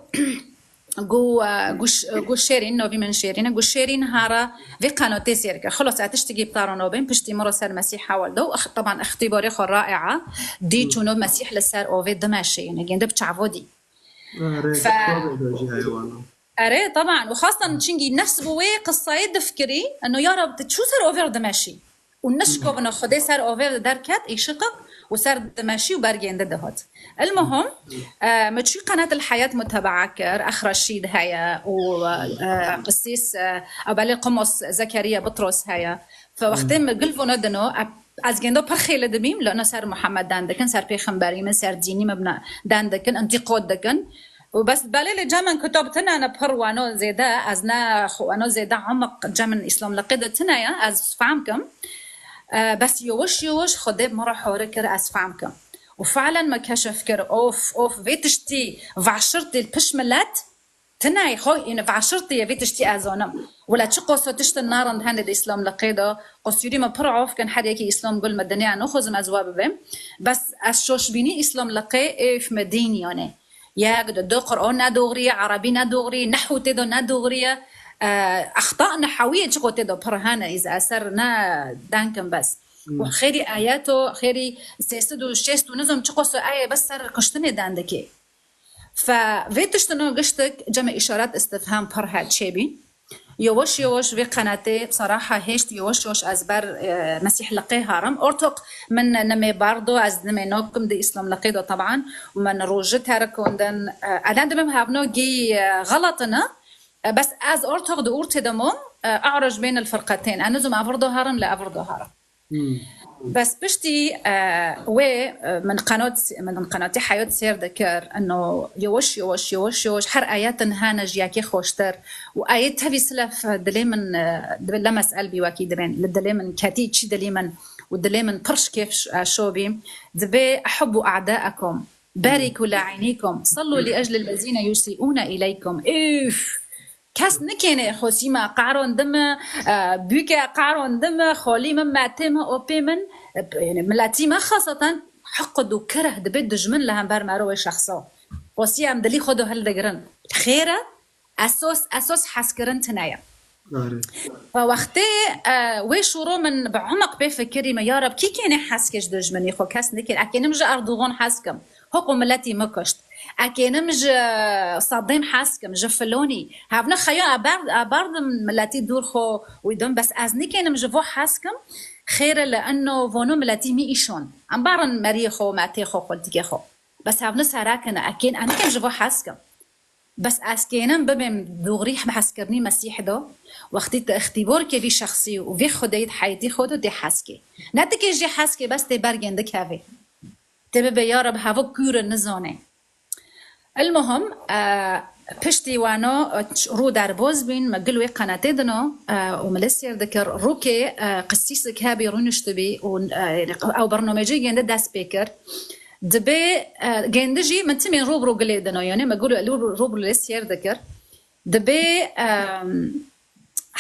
got, e, got ş-, got Şêrîn, novî min Şêrîn e, got Şêrîn hara vê qanotê sêr ke. Xelas, ez tiştekî bi te re nabêm, piştî min re ser Mesîh hewal da û ex-, teban îxtîbarê xwe raia dî Hmm. çûno Mesîh li ser avê dimeşê, yani gêndi bi çavo dî. Erê, Fe- kitabê de jî heye wana. Erê, teban, û xastan çingî nefs bi wê qisayê difikirî, eno ya Rab, tu çû ser avê re dimeşî? Û nişkobino Xwedê ser avê derket, îşiqik û ser dimeşî û bergêndi dihat. El muhim, e, min çû Qanat el Hayat mutebaa kir, Ex Reşîd heye û, e, qisîs, e, Ebelê Qumos Zekeriya Bitros heye. Fe wextê min gil vûne dino, e, ez gêndo pir xêli dibîm, li ino ser Muhammed dan dikin, ser pêxemberî min, ser dînî min bina dan dikin, întîqod dikin. Û bes belê li cem min kitab tine ne pir wano zêde, ez ne xwe wano zêde emaq cem min Îslam liqê de tine ye, ez fehm kim. E, bes yavaş yavaş Xwedê min re hore kir, ez fehm kim. Û fe'len me keşif kir, of, of, vê tiştî veşirtî li piş milet, tine ye, xwe, yani veşirtî ye, vê tiştî ez zanim. Wela çi qoso tiştin narind hene di Îslam liqê de, qosûrî me pir af kin, her yekî Îslam gul me dinê, nexwazim ez wa bibêm. Bes ez şoşbînî Îslam liqê, êf me dîn yani. Yek, du, du, Qur'an ne doğrî ye, Erebî ne doğrî ye, nehw tê de ne doğrî ye. E, exta nehewî ye, çiqo tê de pir hene, îz eser ne denkim bes. Hmm. Û xêrî ayeto, xêrî sê sed û şêst û nizam çiqo su eye bes ser kuştinê dendikê. Fe vê tiştino giştik cemê îşaret istifham pir he çêbî. Yavaş yavaş vê qenatê saraha hêşt, yavaş yavaş ez ber, e, Mesîh liqê harim. Ortoq min nimê bardo, ez nimê nokim di Îslam liqê do taban. Min roji terikondin. E, elen dibim hevno gî, e, xelatine. E, bes ez ortoq di ortê de mom, e, a'ruj bênel firqetên. Ez nizim evirdo harim, le evirdo harim. Hmm. Bes piştî, e, wê, e, min qenot, min qenotî heyot sêr dikir, eno yavaş yavaş, yavaş yavaş her ayetin hene ji yekê xweştir. Û ayet tevî silef dilê min, e, dibe le mesel bî wekî dibên. Li dilê min ketî çi dilê min û dilê min pir ji kêf ş-, e, şo bî. Dibe ehubbu a'daekum, bariku li eynîkum, sallu li eclil lezîne yusî'ûne ileykum. Üf! Kes nikêne xosî me qeron dime, e, bûke qeron dime, xolî min, metê min, opê min, e, yani miletî me xaseten hiqd û kireh dibe dijmin li hember mero wê şexso. Xosî em dilî xwe do hildigirin. Xêr e, esos, esos hezkirin tine ye. Arê. Ve wextê, e, wê şûro min bi umiq pê fikirî me, ya Reb, kî kêne hez ke ji dijminî xwe kes nikên. Ekênim ji Erdogan hez kim. Hiqû miletî min kuşt. Ekênim ji Saddam hez kim, ji filonî. Hevne xeya eber-, eberdim miletî dûr xwe wî dim. Bes ez nikênim ji vo hez kim. Xêre li eno vono miletî mi îşon. Em barin meriyê xwe, metê xwe, xultikê xwe. Bes hevne serakine. Ekên, ez nikêm ji vo hez kim. Bes ez kênim bibêm dûrî hezkirinî Mesîh do, wextî tu îxtîborkê vî şexsî û vî Xwedeyî di heyetî xwe de tê hezkê. Ne tu kê jê hezkê, bes tê bergên dikevê. Tê bibe ya Reb hevo kûr e nizane. Elmuhim, e, piştî wano, e, rû derbaz bîn, me gil wê qenatê dino, e, û me lê sêr dikir. Rûkê, e, qisîsik hebî rûniştibî û, e, ew bernamecê gêndi dest pê kir. Dibê, e, gêndi jî min timên rû bi rû gilê dino, yanî me gul rû bi rû lê sêr dikir. Dibê, e,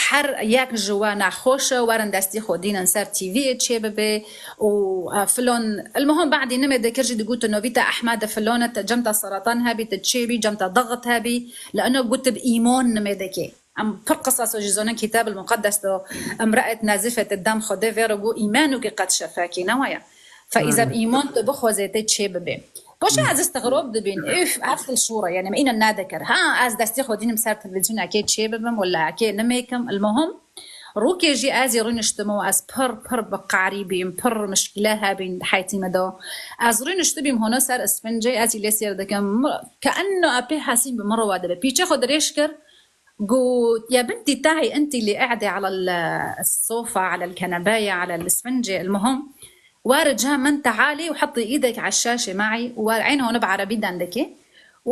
her yek ji we nexweş e, werin destî xwe dînin ser T V'yê çê bibe û, e, filon. Elmuhim badî nimê dikir jî digotin novî te Ehmed filon e, te cem te seratan hebî, te çê bî, cem te dixit hebî, li ino gotib îmon nimê dikê. Em pir qisas jî zonin Kitab el Muqeddes do, امرأة نازفة الدم Xwedê vê re got îmanûkî qet şefekî ne waya. Fe îzeb îman tu bixwazê tê çê bibê. Paşa ez istigrab dibîn, üf, ev til şûre, yani me îne nadikir. Ha, ez destê xwe dînim ser televîzyonekê çê bibim, wala kê nimêkim, el muhim. Rûkê jî ez ê rûniştim û ez pir, pir bi qarî bîm, pir mişkîle hebîn di heytî me de. Ez rûniştibîm hono ser isfincê, ez î lê sêr dikim. Ke enno epê hesîn bi min re wa dibe. Pîçe xwe dirêj kir, Got, يا بنتي تعي أنت اللي اقعدي على ال-، الصوفة، على الكنباية، على الإسفنجة، المهم، واري جهة من تعالي وحطي إيدك على الشاشة معي، واري عين هون بعربي دندكي، û,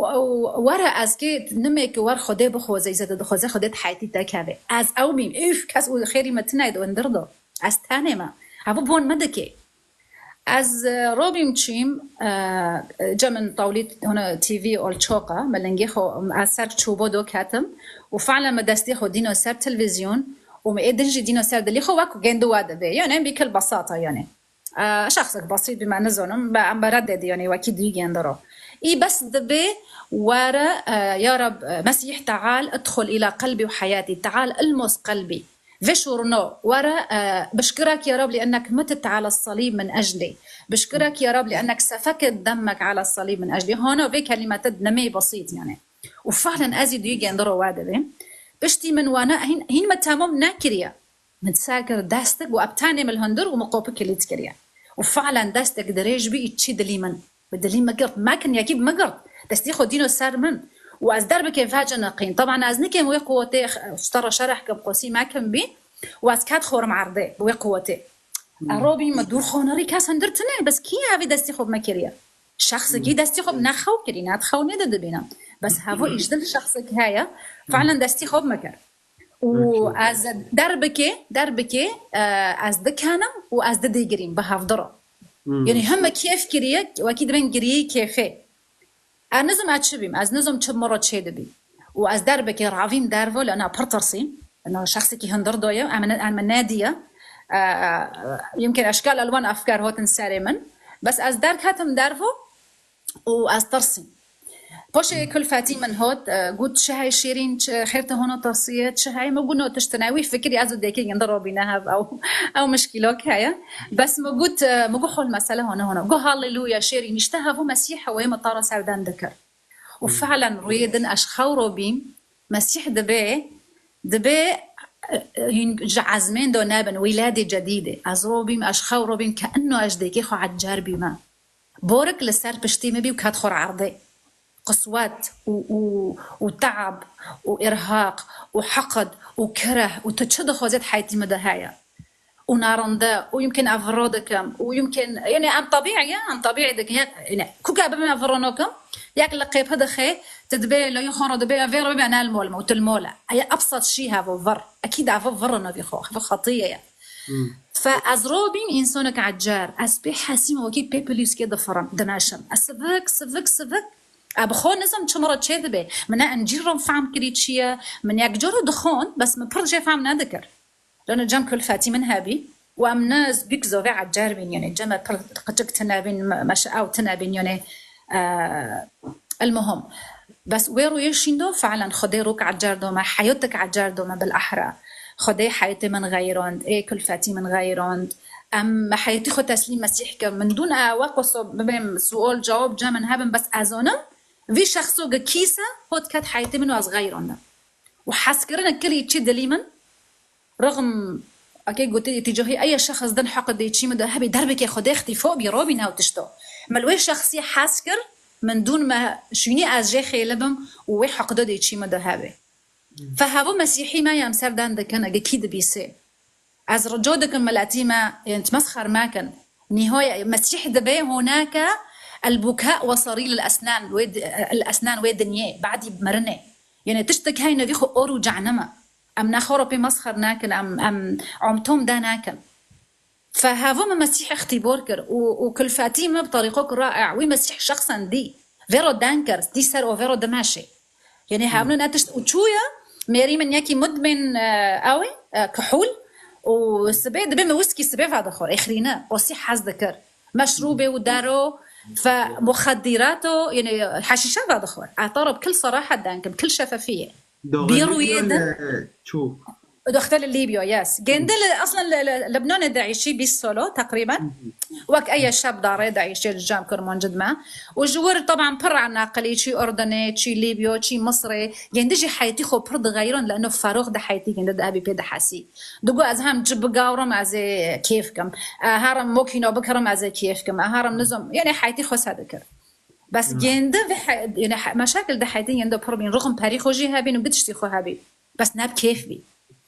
û were ez kê nimê ki wer Xwedê bixweze, îzet dixweze, Xwedê di heyetî te keve. Ez ew bîm, üf, kes û xêrî me tine di windir do. Ez tenê me. Hevû bon me dike. Ez, e, robîm çîm, e, cem min tawlî hona T V olçoqa, me lingê xwe, ez ser çûbo do ketim û fe'len me destê xwe dîno ser televîzyon û me ê din jî dîno ser dilê xwe wek gêndi we dibe. Yani bîkil besata yani. E, şexsek besît bî me nizanim, be em be reddedî yani wekî dî gêndi ro. Î bes dibe were, e, ya Reb, e, Mesîh teal idxul îla qelbî û heyatî, teal ilmos qelbî. Vê şorno were, e, bişkirak ya Rab li ennek mitit ala salîb min eclî. Bişkirak ya Rab li ennek sefeket demmek ala salîb min eclî. Hana vê kelîmete nemê besît yani. Û fehlen ez ê duyê gêndi ro we dibê. Piştî min wana hîn, hîn me temam nekiriye. Min ser kir destek û eptanê min li hundir û min qopî kilît kiriye. Û fehlen destek dirêj bî î çî dilî min. Bi dilî min girt. Mekin yekî bi min girt. Destî xwe dîno ser min. Û ez derbikê veciniqîn. Taban ez nikim wê quwetê, ji te re şereh kim qosî mekim bî. Û ez ket xorim erdê bi wê quwetê. Erobî me dûr xonirî kes hundir tune. Bes kî evî destî xwe bi me kiriye? Şexsekî destî xwe bi ne xew kirî, ne xew nêde dibîne. Bes hevo îjdil şexsek heye. Fehlen destî xwe bi me kir. Û ez derbikê, derbikê, e, ez dikenim û ez didîgirîm bi hevdiro. Yani heme kêf kiriye, wekî dibên giriyê kêfê. Ez nizim ez çi bîm, ez nizim çi min re çê dibî. Û ez derbikê ravîm dervo, lena pir tirsîm. Lena şexsekî hundir doye, em ne, em nediye. E, e, yimkin eşkal elwan efkar hotin serê min. Bes ez derketim dervo, û ez tirsîm. Poşê kulfetî min hot, e, got, "Çi hey Şêrîn, çi xêr te hona tirsiye, çi hey?" Min got, "No tiştine." Wî fikirî ez û dêkê ginde robîne hev, ew, ew mişkîlok heye. Bes min got, e, min got, "Xol mesele hona hona." Got, "Halleluya Şêrîn, îşte hevo Mesîh wê min tara serden dikir." Û fehlen rûyê din ez xew robîm, Mesîh dibe, dibe, e, e, hîn ji ezmên do nebin, wîladê cedîdê. Ez robîm, ez xew robîm, ke ino ez dêkê xwe ecer bîme. Borik li ser piştî min bî û ket xwe erdê. Qiswet û, û, û teab û irhaq û heqd û kireh û tu çi dixwazê di heytî min de heye. Û narinde û yimkin ev viro dikim û yimkin, yani em tebîî ye, em tebîî dikin. Yani, ku ke bibim ev viro nakim, yek li qêpî dixê, tu dibê, lo yê xwe re dibê, vê re bibê ne li mol me û tu li mol e. Eye ebsat şî hevo vir. Ekîd evo vir navî xwe, hevo xetiye ye. Fe ez robîm însanek ecer, ez pê hesîm wekî pê pilîskê difirim, dimeşim. Ez sivik, sivik, sivik. Ez bi xwe nizim çi min re çê dibe. Min ne encîr re fehm kirî çi ye. Min yek cara dixwend, bes min pir jê fehm nedikir. Lano cem kulfetî min hebî û em ne bîk zovê ecer bîn, yani cem me pir qiçik tine bîn, me, meşe ew tine bîn, yani, e, Elmuhim. Bes wê rûyê şîn do, fehlen Xwedê rûk ecer do me, heyotek ecer do me bil ehra. Xwedê heyetê min xeyrand, ê kulfetî min xeyrand. Em me heyetî xwe teslîm Mesîh kir. Min dûn e, we qoso bibêm sual cewab cem min hebin, bes ez onim, vî şexso gi kîse hot ket heyetê min û ez xeyrandim. Û hezkirine kirî çi dilî min, Rixm, eke gotê îtîcahî, eye şexs din heq dê çî min de hebî derbekê Xwedê xtîfo bî, robî nav tişto. Min wê şexsî hez kir, min dûn me şûnî ez jê xêli bim û wê heq de dê çî min de hebê. Fe hevo Mesîhî me yem ser den dikin, ege kî dibîsê. Ez rico dikim miletî me, yên ti mesxer mekin. Nîhoye Mesîh dibe honake el buka ve sarî lil esnan wê di-, el esnan wê dinyê, badî mirinê. Yani tiştek heyne vî xwe or û cehneme. Em nexwe re pê mesxer nakin, em, em omtom de nakin. Fe hevo min Mesîh ixtîbor kir û, û kulfetî min bi terîqok rae wî Mesîh şexsen dî. Vê re den kir, dî ser o vê re dimeşê. Yani hevnû ne tişt û çûye, mêrî min yekî mudmin, e, ew e, e, kuhûl û sibê dibê min wiskî sibê vedixwar, êxrîne, osî hez dikir. Meşrûbê û dero, fe muxedîrato, yani heşîşe vedixwar. Ata re bi kil serahet den kim, kil şefefiyê. Bî rûyê din. Çû. Doxte li Libya, yes. Gende li, aslen li, li Lebnanê diîşî bîst solo teqrîben. Wek eye şeb darê diîşê li cem Kurmancî dime. Û ji wir taban pir naqilî çî Urdunê, çî Libya, çî Misirê. Gende jî heytî xwe pir dixeyran, li eno ferox di heytî gende di ebî pê dihesî. Digo ez hem ci bigawrim ez ê kêf kim. E, herim mokîno bikirim ez ê kêf kim. E, herim nizom, yani heytî xwe se dikir. Bes gende ve he-, yani he-, meşakil di heytî gende pir bîn. Ruxum perî xwe jî hebîn û bi tiştî xwe hebî. Bes ne bi kêf bî.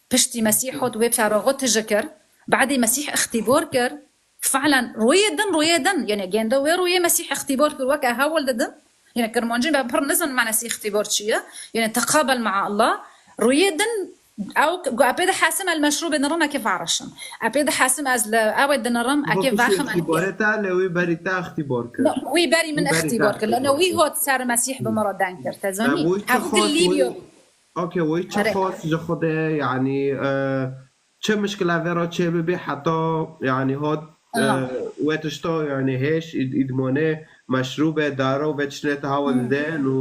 Piştî Mesîh hot wê feroxo tije kir. Badî Mesîh ixtîbor kir. Fehlen rûyê din, rûyê din. Yani gende wê rûyê Mesîh ixtîbor kir. Weke hewil didin. Yine Kirmancî ben pir nizan manasî îxtîbar çi ye. Yine teqabel maa Allah. Rûyê din ew ku epê de hesim el meşrûbê nirime ke varişim. Epê de hesim ez li ew ê dinirim, eke vaxim el. Îxtîbarê te li wî berî te îxtîbar kir. No, wî berî min îxtîbar kir. Lano wî hot ser Mesîh bi min re deng kir. Te zanî? Hevû di lîbyo. Okay, wî çi xwest ji Xwedê, yanî, e, çi mişkila vê re çê bibî heta, yanî, hat, e, wê tişta, yanî, hêş, îd-, îdmanê, meşrûbê, dara û vê tiştê te hewl didên û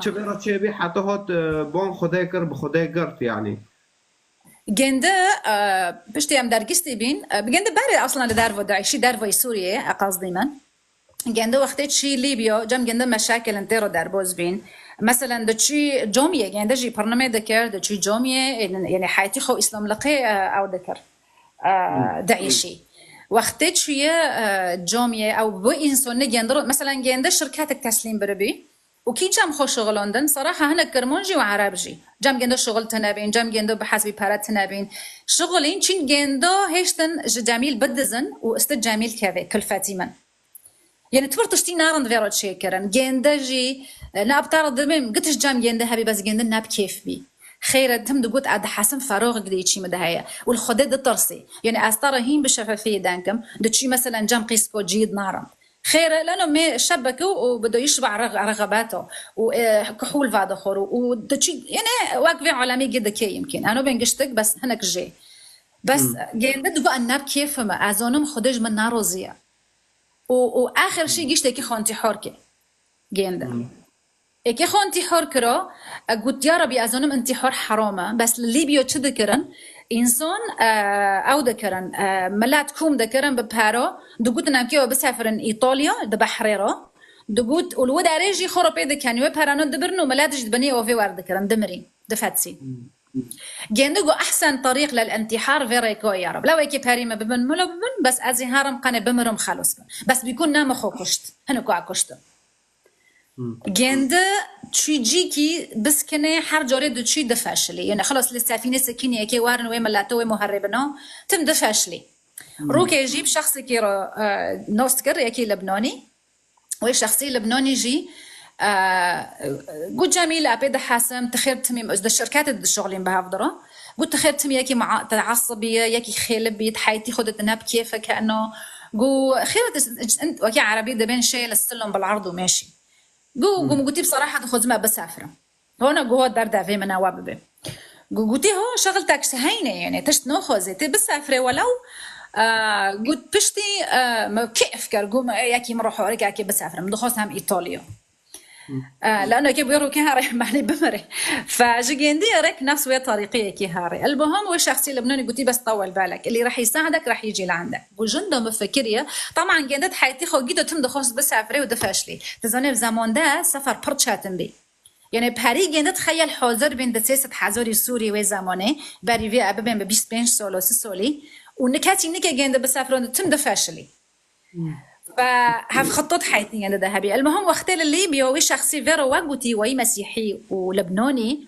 çi vê re çê bî heta hat, e, ban Xwedê kir, bi Xwedê girt, yanî. Gêndi, e, piştî em dergistî bîn, e, bi gêndi berê aslan li dervo daîşî, dervoyê Sûriyeyê, e, qasdî min. Gêndi wextê çî Lîbya, cem gêndi meşakilin tê re derboz bîn. Meselen, diçî comiyê, gêndi jî pirnimê dikir, diçî comiyê, yanî heyetî xwe îslamliqê, e, ew dikir. E, daîşî. Wextê çûye, e, comiyê, ew bi însanê gêndi re, meselen, gêndi şirketek teslîm biribî. Û kî cem xwe şixulandin? Seraha hinek Kirmanc jî û Ereb jî. Cem gêndo şixul tune bîn, cem gêndo bi hesbî pere tune bîn. Şixulîn çîn gêndo hêştin ji cemîl bidizin û isti cemîl kevê, kulfetî min. Yanî tu bir tiştî narind vê re çêkirin. Gênde jî, e, ne bi te re dibêm, gitiş cem gênde hebî, bes gênde ne bi kêf bî. Xêre tim digot, e, dihesim feroxek di çî min de heye. Û li Xwedê ditirsî. Yanî ez te re hîn bi şefefiyê deng kim, diçî meselen cem qîsko cî dinarind. Xêr e, leno mê şebeke û bi doyî şiba re-, reqebeto û, e, kuhûl vadixwir û, û diçî, yanî wek vê alemê gê dikê yimkîn. Eno bên giştik, bes hinek jê. Bes gênde digo, en ne bi kêfim e, ez zonim Xwedê ji min naroziye. Û, û axir şî giştekî xwe întîhar ke. Gênde. Êkê xwe întîhar kiro, e, got, ya Rebî, ez zonim întîhar heram e. Bes li Lîbya çi dikirin? Însan, e, ew dikirin, e, milet kom dikirin bi pera, digotin em kê bisefirin Îtalya, di behrê re. Digot, û li wê derê jî xwe re pê dikenî, wê perana dibirin û milet jî di binê ovê werdikirin, dimirîn, difetsîn. Gêndi got, ehsen terîq lel intîhar vê rêka ya Reb. Lew êkê perî me bibin, milo bibin, bes ez ê herim qenê bimirim xelos bim. Bes bîkûn ne min xwe kuşt. Hinek a kuştin. Gêndi çû cîkî biskinê her carê diçû difeşilî. Yanî xilas li sefînê sekînî yekê werin wê mileto wê muheribino tim difeşilî. Rûkê jî bi şexsekî re, e, nas kir, yekî Libnanî. Wê şexsî Libnanî jî, e, got, Cemîl, epê dihesim, tu xêr timî, ez di şirketê de dişuxlîm bi hevdira. Got, tu xêr timî yekî mea-, teasibî ye, yekî xêlibî, di heyetî xwe de tu ne bi kêfek heno. Got, xêr, wekî erebî dibên şey li silom bil erd û mêşî. Got, got, min gotî, bi seraha dixwazim e bisefirim. Hona got, derdevê min ewa bibe. Got, gotî, ho, şexil tek heyne, yanî tişt naxwazê, tê bisefirê welew, e, got, piştî, e, me kêf kir, got, me yekî min re horikekê bisefirim. Dixwast hem Îtalya. E, lano ke wê rokê here, manî bimire. Fe ji gêndî rek nefs wê tarîqiyekî here. Elbiham wê şexsî Libnanî gotî, bes tawel belek. Ilî rehî sahdek, rehî cîlandek. Got, jindo min fikiriye. Taman gênde di heyetî xwe gîdo tim dixwast bisefirê û difeşlî. Dizanê, ev zeman de sefer pir çetin bî. Yanî perî gênde dixeyel hazir bîn di sê sed hezarî Sûrî wê zemanê, berî vê e bibên bi bîst pênc sal û si salî û ni kesî nike gênde bisefiron, tim difeşilî. Ve hevxetot heytî gênde de hebî. Elmuhim wextê li Lîbya wî şexsî vê re wek gotî wayî Mesîhî û Libnanî,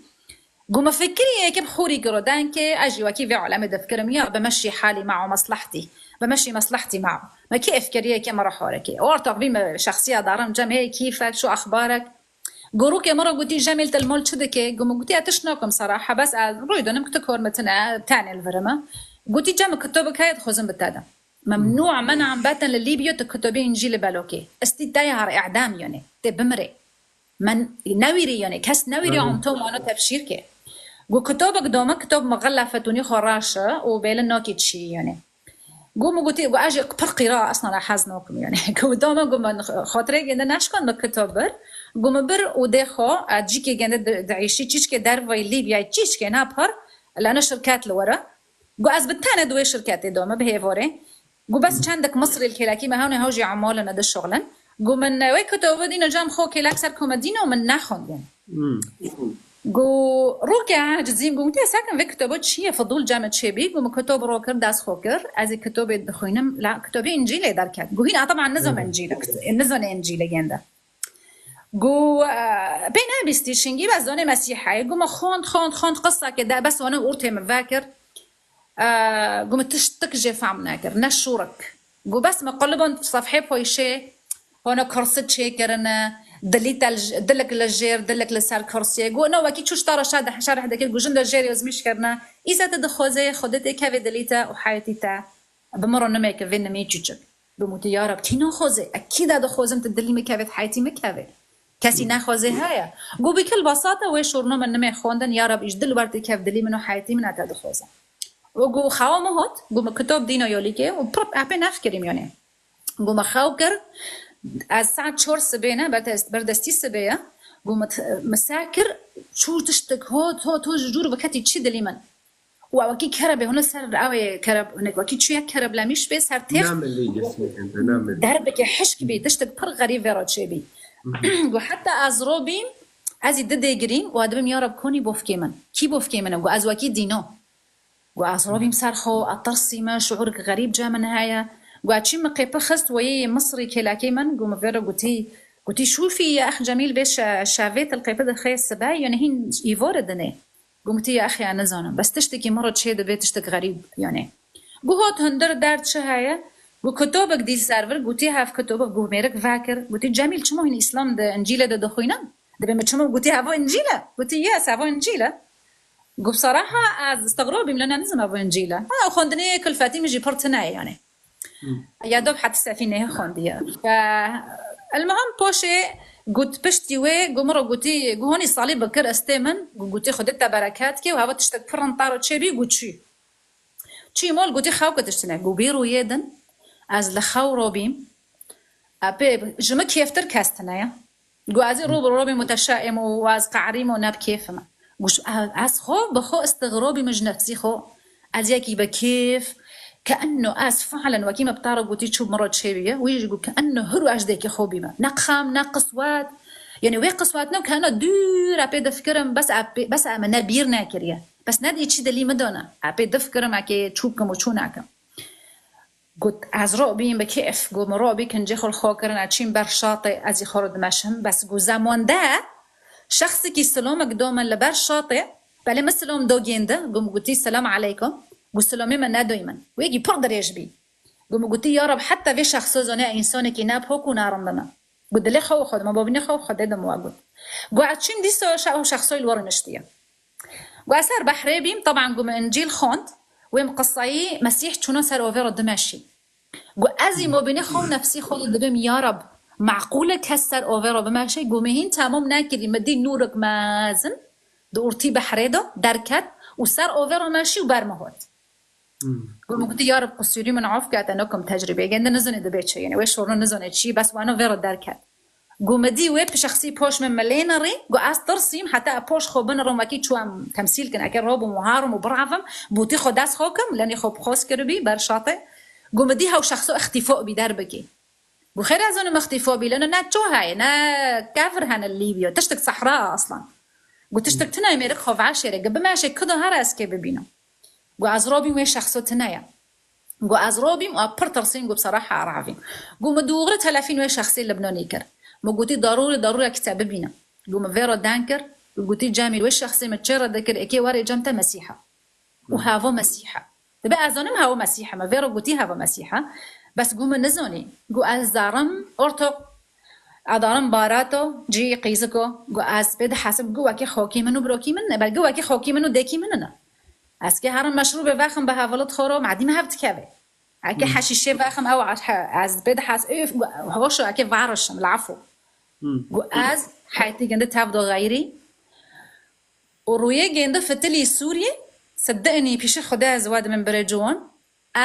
got, min fikirî yekê bi xûrî kiro, denkê ez jî wekî vê alemê difikirim, ya bimeşî halî mao meslehtî, bimeşî meslehtî mao. Me kê fikirî yekê min re horekê. Ortak bî me şexsiya darim cem hê kîfek, şu exbarek. Gorokê min re gotî, Cemîl, te li mal çi dike? Got, min gotî, ez tişt nakim seraha, bes ez rûy dinim, tu kor me tune, tenê li vir me. Gotî, cem kitobek heye, dixwazim bi te de. Memnû, menam betin li Lîbya tu kitobê Încîlê belokê. Istî te ya har îdam yanî, tê bimirê. Men newîrî yanî, kes newîrî an to mano tefşîr ke. Got, kitobek dome, kitob mixellefetûnî xwe raşe û bêlin nakî çî yanî. Got, min gotî, got, ez jî pir qîra esna re hez nakim yanî. Got, dame, got, min xotirê gênde neşkan, min kitap bir. Got, min bir û dê xwe, e, cîkê gênde di-, diîşî, çîçkê dervayî Lîbyayê, çîçkê ne pir, lene şirket li were. Got, ez bi tenê di wê şirketê dome, bi hêvorê. Got, bes çendek Misrî li kêlekî me hewne hew jî emalin e dişuxlin. Got, min, e, wê kitap dîno cem xwe kêlek ser ku me dîno min nexwendin. Got, rokê cizîm, got, te sekin vê kitobo çi ye? Fidûl cem çê bî? Got, min kitob ro kir, dest xwe kir. Ez ê kitobê dixwînim. La kitobê Încîlê derket. Got, hîna teban nizom Încîlê, nizonê Încîlê gênde. Got, e, pê nebîstî şingî, bes zonê Mesîhayê. Got, min xwend, xwend, xwend qiseke de, bes wana ortê min vekir. E, got, min tiştik jê fehm nekir, ne şûrik. Got, bes min quliband sefhê poyşê, hona kursi çêkirine, Dilî te li j-, dilek li jêr, dilek li ser kursiyê. Got, no, wekî çû ji te re şa de-, şerh dikir, got, jin de jêrê ezmîş kirine. Îsa tu dixwazê Xwedê tê kevê dilî te û heyetî te. Bi min re nimêke vê nimê çûçik. Got, ya Reb, kî naxwazê? Ez kî de dixwazim tu dilî min kevê, heyetî min kevê. Kesî nexwazê heye. Got, bi kil basate wê şorno min nimê xwendin, ya Reb, îş dil wer tê kev dilî min û heyetî min, ez te dixwazim. Û got, xewa min hot, got, min kitob dîna yolîkê û pir epê nefkirîm yanê. Got, me xew kir, ez saet çar sibê ne, berdest-, berdestî sibê ye. Got, me t-, me se kir, çû tiştek hot, hot, hot, ji cûr veketî çi dilî min. Û ew wekî kerebe, hûn ser ew ê kereb-, hinek wekî çû yek kereb lemîş bê, ser têx. Namilî gesmî ente, namilî. Derbeke hişk bî, tiştek pir xerîb vê re çêbî. Got, heta ez robîm, ez ê didê girîm û ez dibim, ya Reb, konî bofkê min. Kî bofkê min e? Got, ez wekî dîno. Got, ez robîm ser xwe, ez tirsîme, şuûrek xerîb ca min heye. Got, çî min qêpi xist, weyê Misrî kêlekê min, got, min vê re gotî, gotî, şûfî ya ex Cemîl vê şe-, şevê til qêpi dixê sibe, yanê hîn îvore dinê. Got, min gotî, ya ex ya nizanim. Bes tiştekî min re çê dibe, tiştek xerîb, yanê. Got, hot hundir derd çi heye? Got, kitobek dî ser vir, gotî, hev kitobek, got, mêrik vekir. Gotî, Cemîl, çima hîn Îslam de, Încîlê de dixwînin? Dibê min çima gotî, heva Încîl e? Gotî, yes, heva Încîl e. Got, bseraha ez istigrabîm, lê ne nizim ev Încîl e. Ha, xwendinê kulfetî min jî pir tune ye, yanî. Hmm. Ya dob heta sefî nehê xwendiye. Ve elmuhim poşê got piştî wê, got min re gotî, got honî salî bikir estê min, got gotî Xwedê te bereket ke û heva tiştek pir rind te re çêbî, got çû. Çû mol, gotî xew ke tiştine. Got bî rûyê din, ez li xew robîm. Epê ji min kêftir kes tine ye. Got ez ê rû bi rû robîm, muteşaîm û ez qehrîm û ne bi kêfim e. Got ez xwe bi xwe istigrobîm ji nefsî xwe. Ez yekî bi kêf, ke enno ez fiilen wekî me bi te re gotî çû min re çêbîye. Wî jî got ke enno hir û ez dêkê xwe bîme. Ne qam, ne qiswet. Yanî wê qiswet ne ke enno dûr epê difikirim, bes epê, bes e min ne bîr nekiriye. Bes ne dî çi dilî min dane. Epê difikirim, eke çû bikim û çû nekim. Got, ez robîm bi kêf. Got, min robî kincê xwe li xwe kirin, ez çîm ber şatê, ez ê xwe re dimeşim. Bes got, zemande şexsekî silomek do min li ber şatê. Belê min silom do gêndi. Got, min gotî, selam aleykum. Got, silomê min nedoyî min. Wê yekî pir dirêj bî. Got, min gotî, ya Reb, heta vê şexso zane ez însanekî ne pok û ne rind im. Got, dilê xwe xwe dime, bavînê xwe xwe dê dim we got. Got, ez çîm dîsa şe-, ew şexsoyê li we rûniştiye. Got, ez ser behrê bîm, teban got, min Încîl xwend, wê min qiseyî Mesîh çûna ser ovê re dimeşî. Got, ez î mobînê xwe û nefsî xwe dibêm, ya Reb, meqûl e kes ser ovê re bimeşe? Got, min hîn temam nekirî, min dî nûrek mezin di ortî behrê de derket û ser ovê re meşî û ber min hot. Hmm. Got, min gotî, ya Reb, qusûrî min af ke, ez te nakim tecrîbê. Gende nizanê dibe çi, yanî wê şorno nizanê çi, bes wano vê re derket. Got, min dî wê şexsî poş min milê nerî, got, ez tirsîm, heta ez poş xwe binirim, wekî çû em temsîl kin, eke robim û harim û biravim, bûtî xwe dest xwe kim, lenê xwe bi xwe kiribî, ber şatê. Got, min dî hew şexso îxtîfo bî derbikî. Got, xêr ez zanim îxtîfo bî, leno ne ço heye, ne kevir hene li Lîbya, tiştek sehra aslan. Got, tiştek tune ye, mêrik xwe veşêre, gi bimeşe, kudo here ez kê bibînim. Got, ez robîm wê şexso tune ye. Got, ez robîm û pir tirsîm, got, bseraha ez ravîm. Got, min dûgre telefîn wê şexsê Libnanî kir. Min gotî, darûrî, darûrî ye ke te bibînim. Got, min vê re deng kir. Gotî, Cemîl, wê şexsê min çê re dikir, êkê werê cem te Mesîh e. Û heva Mesîh e. Dibe ez zanim heva Mesîh e. Min vê re gotî heva Mesîh e. Bes got, min nizanî. Got, ez darim ortok, ez darim barato, cî qîziko. Got, ez pê dihesim, got, wekî xokî min û birokî min ne, belkî wekî xokî min û dêkî min ne. Ez kê herim meşrûbê vexim bi hevilit xwe re, madî min hev dikeve. Eke Hmm. heşîşê vexim, ew a-, he-, ez pê dihas-, ê, hoşo, eke varişim, lafo. Hmm. Got, ez heytî gindi tev do xeyrî. Û rûyê gindi fitilî Sûriyê, siddiqnî pîşî Xwedê ez we dimin birê ciwan.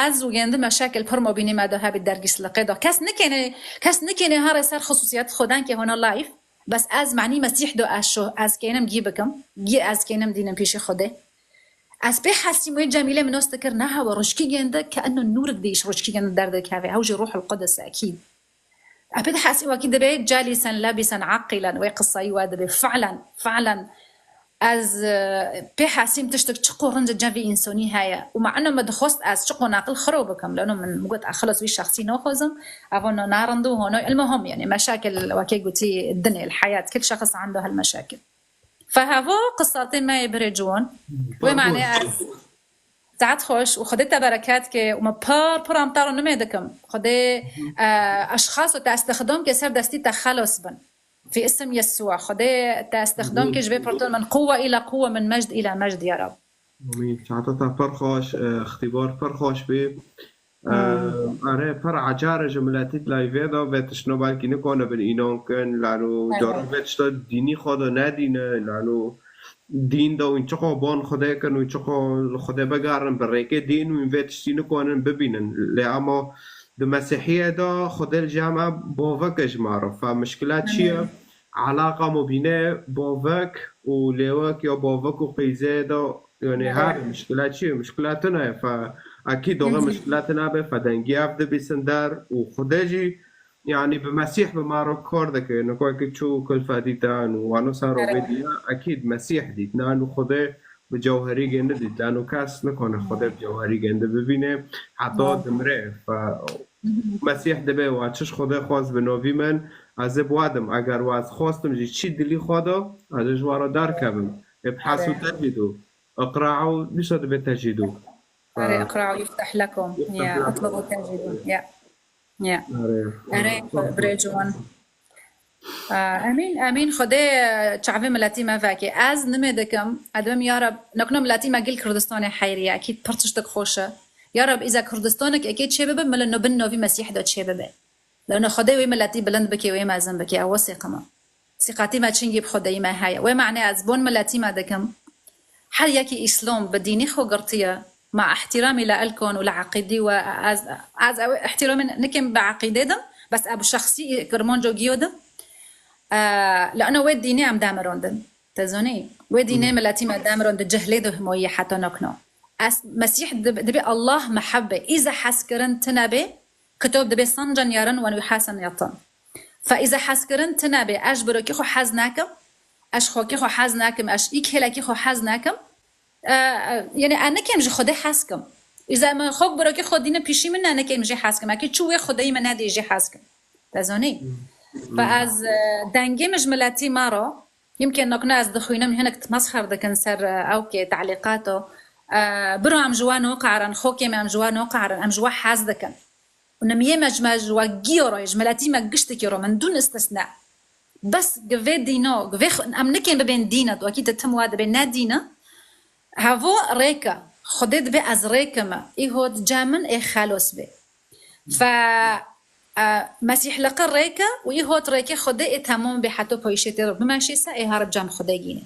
Ez û gindi meşakil pir mabînî me de hebî dergîsliqê de. Kes nikêne, kes nikêne here ser xisûsiyet Xweden ke hona live. Bes ez manî Mesîh do ez şo, ez kênim gî bikim. Gî ez kênim dînim pîşî Xwedê. Ez pê hesîm wê Cemîlê min nos dikir, ne hewa rojkî gêndi, ke eno nûrik dîş rojkî gêndi derdikeve. Hew jî Ruhul Qudus e, ekîd. Ez pê dihesîm wekî dibê celîsen, lebîsen, eqîlen, wê qisayî we dibê. Fi'len, fi'len. Ez, e, pê hesîm tiştek çiqo rinc cem vî însonî heye. Û me eno me dixwest ez çiqo naqil xiro bikim. Leno min, min got, ez xilas vî şexsî naxwazim. Evo no narind û hono, ilmuhim, yanî, meşakil, wekê gotî, dinê, el heyat, kil şexs endo hel meşakil. Fehavo qisatê me yê birê ciwan. Wê Pir mane xweş. Ez saet xweş û Xwedê te bereket ke û me pir, pir amtaro nimê dikim. Xwedê, e, eşxas û te estixdam ke ser destî te xelos bin. Fî ism Yesûa. Xwedê te estixdam ke ji vê pirtir min quwe îla quwe, min mejd îla mejd ya Rab. Amîn. Çata te pir xweş, e, ixtîbar pir xweş bê. E, Hmm. Erê, pir ecar e ji miletî di layvê de vê tiştno belkî nikonibin înan kin, lano Evet. cara vê tişta dînî xwe de nedîne, lano dîn de wîn çiqo ban Xwedê kin û çiqo li Xwedê bigerin bi rêkê dîn û wîn vê tiştî nikonin bibînin. Lê ema di Mesîhiyê de Xwedê li cem e baveke ji me re. Fe mişkila çi ye? Hı hı. Elaqa mobîne bavek û lêwek ya bavek û qeyzê de, yani Hı. her mişkila çi ye? Mişkila tune ye. Fe ekîd doxe Hı hı. mişkila tune be, fe dengî ev dibîsin der û Xwedê jî, yani bi Mesîh bi me re kar dike. Nikoyekî çû kulfe dîtin û wano ser Erê. Rûvê diye, ekîd Mesîh dît. Nan û Xwedê bi cewherî gêndi dît. Lano kes nikone Xwedê bi cewherî gêndi bibîne, heta Doğru. dimre. Fe Hı hı. Mesîh dibe wa çi ji Xwedê xwest bi novî min, ez ê bi we dim. Eger we ez xwestim jî çi dilî xwe de, ez ê ji we re derkevim. Ê bi hesû Erê. tecîdu. Iqra'u dîsa dibe tecîdu. Erê, Fe iqra'u yuftah lekum. Yuftah Ya, lekum. utlubu tecîdu. Ya. Ya. Erê. Erê, Fe birê ciwan. Aa, Emîn, Emîn, Xwedê çavê miletî me vekê. Ez nimê dikim, ez dibim ya Rab, nokno miletî me gil Kurdistanê heyriye, ekîd pir tiştek xweş e. Ya Rab, îza Kurdistanek ekê çê bibe, mile no bin novî Mesîh de çê bibe. Lewne Xwedê wê miletî bilind bike, wê mezin bike, ew sîqim e. Sîqatî me çingî bi Xwedeyî me heye. Wê mane ez bon miletî me dikim. Her yekî Îslam bi dînî xwe girtiye. Ma ihtiramî li elkon û li eqîdî we ez, ez ew ihtiramê nikim bi eqîdê dim, bes ew şexsî Kirmanco giyo dim. E, li ena wê dînê em demirandin. Te zanî? Wê dînê Hmm. miletî me demirandin, cehlê de himayî heta nakna. Ez Mesîh dib-, dibê Allah mehebbe. Îze hezkirin tine bê, Kitap dibê sancan yarin wen wî hasen yatin. Fe îze hezkirin tine bê, ez birokî xwe hez nakim, ez xokî xwe hez nakim, ez îk hêlekî xwe hez nakim. E, e, yani ez nikim ji Xwedê hez kim. Îze min xok birokî xwe dîne pîşî min ne nikim jî hez kim. Eke çû wê Xwedeyî min nedî jî hez kim. Te zanî? Fe ez, e, dengê min ji miletî me re, Yimkê nokna ez dixwînim hinek mesxer dikin ser, e, ew kê talîqato. E, biro em ji we noqarin, xokê me em ji we noqarin, em ji we hez dikin. Û nimiyê me ji me ji we giyo re, ji miletî me giştikî re, min dûn istisna. Bes gi vê dîno, gi vê xu-, em nikên bibên dîn e, wekî te tim wa dibê ne dîn e. Hevo rêk e. Xwedê dibê ez rêk im e. Î hot cem min ê xelos bê. Fe, e, Mesîh li qir rêk e û î hot rêkê Xwedê ê temam bê heto payîşê tê re bimeşî se ê herib cem Xwedê gînê.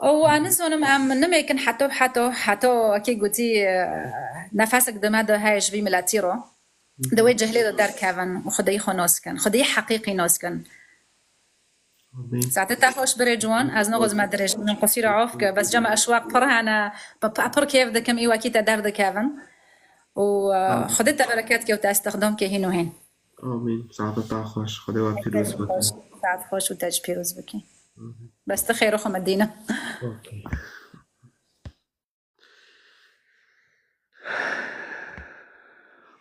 Û ez nizanim em nimêkin heto, heto, heto wekî gotî, e, nefesek di me de heye ji vî miletî re. Di wê cehlê de derkevin û Xwedeyî xwe nas kin. Xwedeyî heqîqî nas kin. Amîn. Saetê te xweş birê ciwan, ez nixwazim me dirêj bikim, qusîra af ke, bes cem eşwaq pir hene, bi p-, pir kêf dikim, î wekî te derdikevin. Û, e, Amîn. Xwedê te bereket ke û te estixdam ke hîn û hîn. Amîn. Saeta te xweş. Xwedê we pîroz bike. Saet xweş û te jî pîroz bike. Amîn. Bes tu xêr û xwe me dîne. Okey.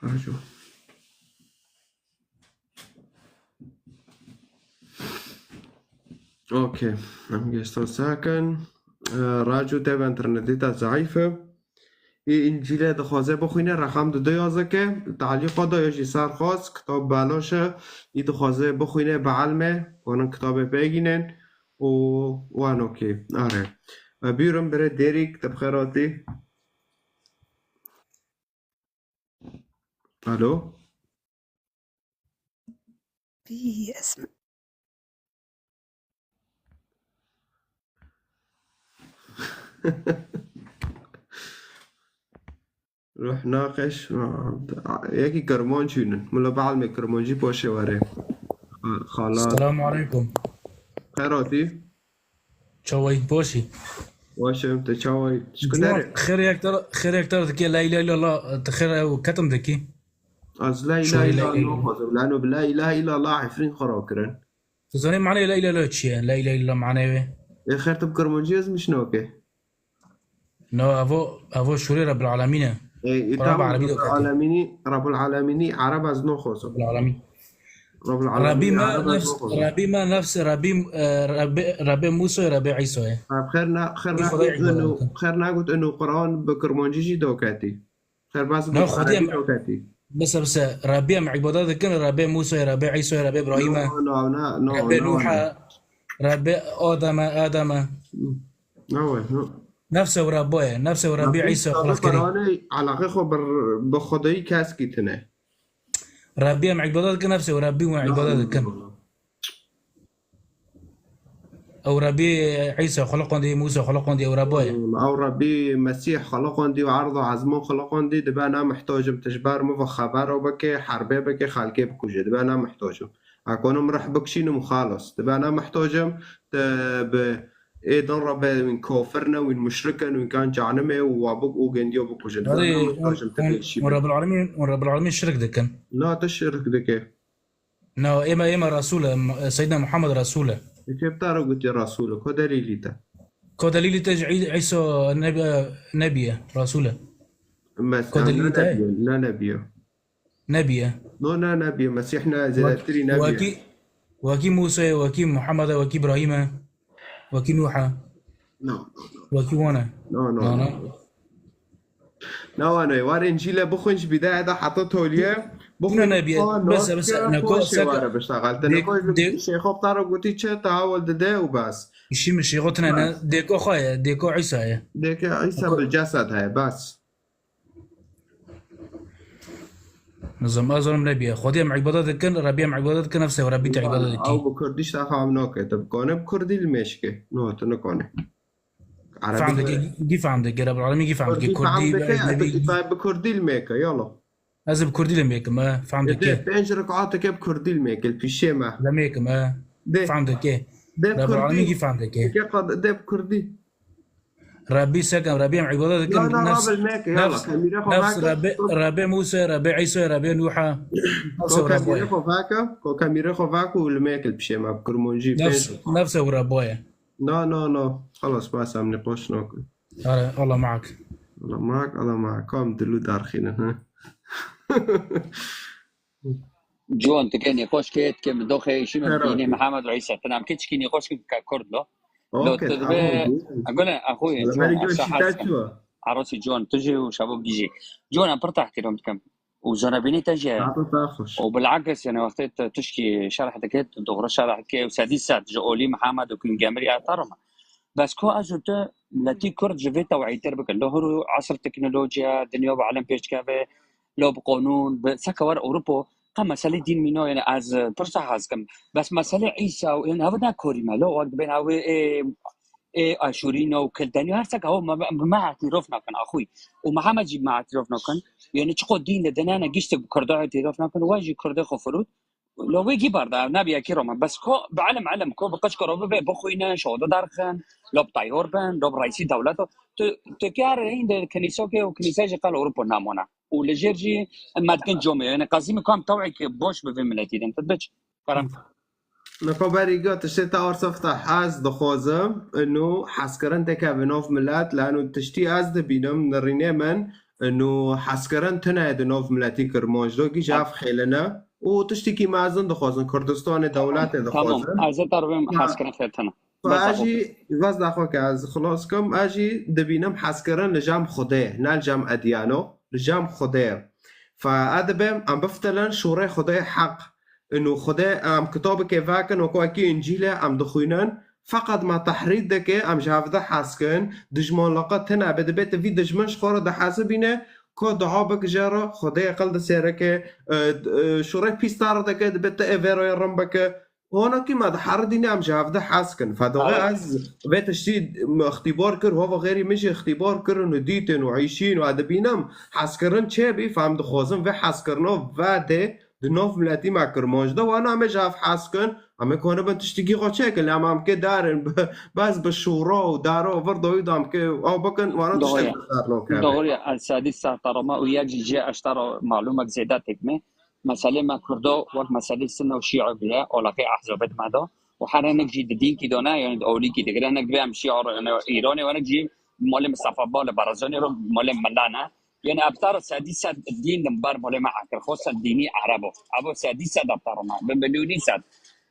Raco. Okey. Em gesta sakin. E, Raco te ve internetê te zayıf e. Ê Încîlê dixwaze bixwîne, reqam di du yazike, talîqa da ya jî ser xwest, kitab belaş e, ê dixwaze bixwîne, bielme, kanin kitabê pê gînin û wan okey. Are. E, buyurun, bire Derîk, te bi xêr hatî. Alo? Bî, ez Ruh naqeş, yekî Kirmanc hînin. Mila bielmê Kirmancî paşê were. Xala. Selamu aleykum. Xêr hatî. Çawayî, boşî? Baş im, tu çawayî? Çikunere? Xêr yektar, xêr yektar dike, la ilahe illallah, tu xêr ew ketim dikî? Ez la ilahe illallah naxwazim. Lano bi la ilahe illallah efrîn xwe rakirin. Tu zanî manê la ilahe illallah çi ye? La ilahe illallah manê wê? Ê xêr tu bi Kirmancî ez mişnake. No, evo, evo şûrê Rebbil Alemîn e. Ê, ê, Qur'an bi tamam, erebî de Rebbil Alemînî, Rebbil Alemînî ereb ez naxwazim. Rebbil Alemîn. Rebbil Alemînî ereb ez naxwazim. Rebî me nefs, Rebî, e, Rebê, Rebê Mûsa ye, Rebê Îsa ye. Xêr na, xêr nagot inu, xêr nagot inu Qur'an bi Kirmancî jî doketî. Xêr bas bi Erebî doketî. Bese, bese. Rabbê em îbadet dikin, Rabbê Mûsayê, Rabbê Îsayê, Rabbê Îbrahîmê, No, no, no, no, Rabbê no, Nûhê, no. Rabbê Ademê, Ademê. No, no. Nefse û Rabbo ye, nefse û Rabbê Rabbê Îsa Îsa xwe bi kirin. Qur'anê eleqê xwe bi, bi Xwedayî keskî tine. Rabbê em îbadet dikin, nefse û Rabbê wan îbadet dikin. No, no, no. Ew Rebî Îsa xuliqandî, Mûsa xuliqandî, ew Rebo ye. Ew Rebî Mesîh xuliqandî û erd û ezman xuliqandî, dibe ne muhtojim, tu ji ber min ve xebero bike, herbê bike, xelkê bikuje. Dibe ne muhtojim. Ez konim rih bikişînim û xalas. Dibe ne muhtojim, tu bi ê din re be wîn kafir ne, wîn muşrik in, wîn kan cehenimê û wa bik û gendiyo bikuje. Dibe ne muhtojim tu bêşî. Hûn Rebbil Alemîn, hûn Rebbil Alemîn şirk dikin. Na, tu şirk dike. Na, ême, ême Resûl e, M-, Seyyidina Muhammed Resûl e. Kê bi te re gotiye Resûl e? Ko delîlî te? Ko delîlî te ji Î-, Îsa neb-, e, nebî ye, Resûl e. Mes-, Ko delîlî te? Nebî ye, ne nebî ye. Nebî ye. No, ne nebî ye. Mesîh ne, Wek-, zêdetirî nebî ye. Wekî, wekî Mûsa ye, wekî Muhammed e, wekî Îbrahîm e, wekî Nûh e. No, no, no. Wekî wan e. No, no, Na, no. na. Na wan e, war Încîlê bixwin ji bîdaya de heta toliyê. Bixwin Ne, ne, bî-, xwe bes, not bes, ke ne, xwe ko-, şê sek-, were biştaxel. Te ne dek-, ko ji dek-, şêxo bi te re gotî çi, te hewil dide û bes. Îşî min şêxo tine ne, Bes. Dêko xwe ye, dêko Îsa ye. Dêke Îsa Ko- bi cesed heye, bes. Nizam, ez zanim nebîye. Xwedî em îbadet dikin, Rebî em îbadet dikin, nefse Rebî te îbadet dikî. Ew bi Kurdî ştaxa em nake. Tu bikane bi Kurdî li mêşke. No, tu nikane. Fam dike, gî fam dike, Rebbil Alemîn gî fam dike. Kurdî Kurdî, fam dike, ecnebî. Tu bi Kurdî li mêke, yala. Ez bi Kurdî li mêkim, e, fam dike. Dê pênc rekate ke bi Kurdî li mêke, li pîşê me. Li mêkim, e. Dê. Fam dike. Dê Rebbil Alemîn Kurdî. Gî fam dike. Dike qad-, dê bi Kurdî. Rebî sekem, Rebî em îbadet dikin. Ya, na, nefs, Rebbil mêke, yala, nefs, kemîrê xwe nefs vake. Rebî, Rebî Mûse, Rebî Îsa, Rebî Nûha. Nefs Ko Rebbo kemîrê ye. Xwe vake, ko kemîrê xwe vake û li mêke li pîşê me bi kurmancî. Nefs, pênc. Nefs Rebbo ye. Na, na, na. Xelas, bas, em nîqaş nakin. Are, Allah maak. Allah maak, Allah maak. Kam dilû darxînin, ha? Ciwan, tu kê nîqaş kê, tu kê min doxê, îşî min Herhalde. Dînê Mihemed û Îsa. Tu nam kê çikî nîqaş kê ka Kurd lo. Lo, okey, tu dibe, tamam. Gule, axuye, Ciwan, berî gör şî te çi wa? Arosî Ciwan, tu jî û şabo gî jî. Ciwan, em pir tehtîrom dikim. Û zonebînî te jî heye. Hata te xweş. Û bilakis, yani, wextê tu tişkî şerh dike, tu doğru şerh dike, û sedî sed ji olî Mihemed û Kîn Gemirî ez te re me. Bes ku ez û tu, miletî Kurd ji vê teweyîtir bikin. Lo hir û esr teknolojiya, dinya bi elm pêş dikeve, lo bi qanûn, bi seke wer Ewropo, qe meselê dîn mîna, yani, ez pirsa hez kim. Bes meselê Îsa û, yani, ev ne korî me, lo wek dibên ew ê, ê Aşûrî ne û Kildaniya, her sek ew me, me, me etîrof nakin, axuy. Û Mihemed jî me etîrof nakin. Yani, çiqo dîn de dinene, giştek bi Kurda etîrof nakin, we jî Kurdê xwe firût. Lo wê gî barda, ev nabe yekî Roma. Bes ko bi elm, elm, ko bi qeç ko ro bibe, bixwînin, şoda derxin, lo bi tayhor bin, lo bi reîsî dewlet o. Tu, tu kar hîn de kinîso ke û kinîse jî qal Ewropa namona. Û li jêr jî em me dikin comê. Yani qezî min kam tewekê boş bi vê miletî din. Tu biç. Kerem. Niko berî got, tiştê te arsa fitah, ez dixwazim, inu hezkirin teke bi nav milet, lanu tiştî ez dibînim, nirînê min, inu hezkirin tune di nav miletî Kirmanc do, gî ji ev xêline. Û tiştîkî mezin dixwazin, Kurdistanê dewletê Tamam, dixwazin. Ez ê te re bêm Ha. hezkirin xêr tune. Fa Bes ez jî, axuy. Vez daxwe ke ez xilas kim, ez jî dibînim hezkirin li cem Xwedê, ne li cem edyano, li cem Xwedê. Fa ez dibêm, em biftilin şûrê Xwedê heq. Inu Xwedê, em kitabekê vekin, wekî wekî Încîlê em dixwînin. Feqet me tehrîd dike, em ji hevde hez kin, dijmanliqe tune be, dibê tu vî dijmin ji xwe re dihesibîne, ku dua bik jê re, Xwedê aqil disereke, e, e, şûrê pîs te re dike, dibê tu ê vê rê rin bike. Honakî me diheridîne, em ji hevde hez kin. Fedoxê Awe. ez vê tiştî me ixtîbar kir, hova xêrî min jî ixtîbar kirin û dîtin û îşîn û ez dibînim hezkirin çêbî, fem dixwazim vê hezkirina vedê di nav miletî me Kirmanc de, wana em ê ji hev hez kin, em ê kanibin tiştikî xwe çêkin, lê em em kê darin, bes bi şûra û dara û vir doyû de em kê ew bikin, wana tiştek Doğru. bi ser nakeve. Doğru ya, ez sedî ser te re me û yek jî cê ez te re malûmek zêde têk me. Meselê me Kurdo wek meselê Sunne û Şîe bûye, olaqê ehzabê di me de. Û her hinek jî di dînkî de ne, yani di ewlîkî digire, hinek dibê em Şîe re, yani Îranê, hinek jî malê Mistefa Bal e, Barazanî re malê mila ne. Yani ev tara sedî sed dîn di ber malê me ekir, xosûsen dînî Erebo. Evo sedî sed ev tara me, bi milyonî sed.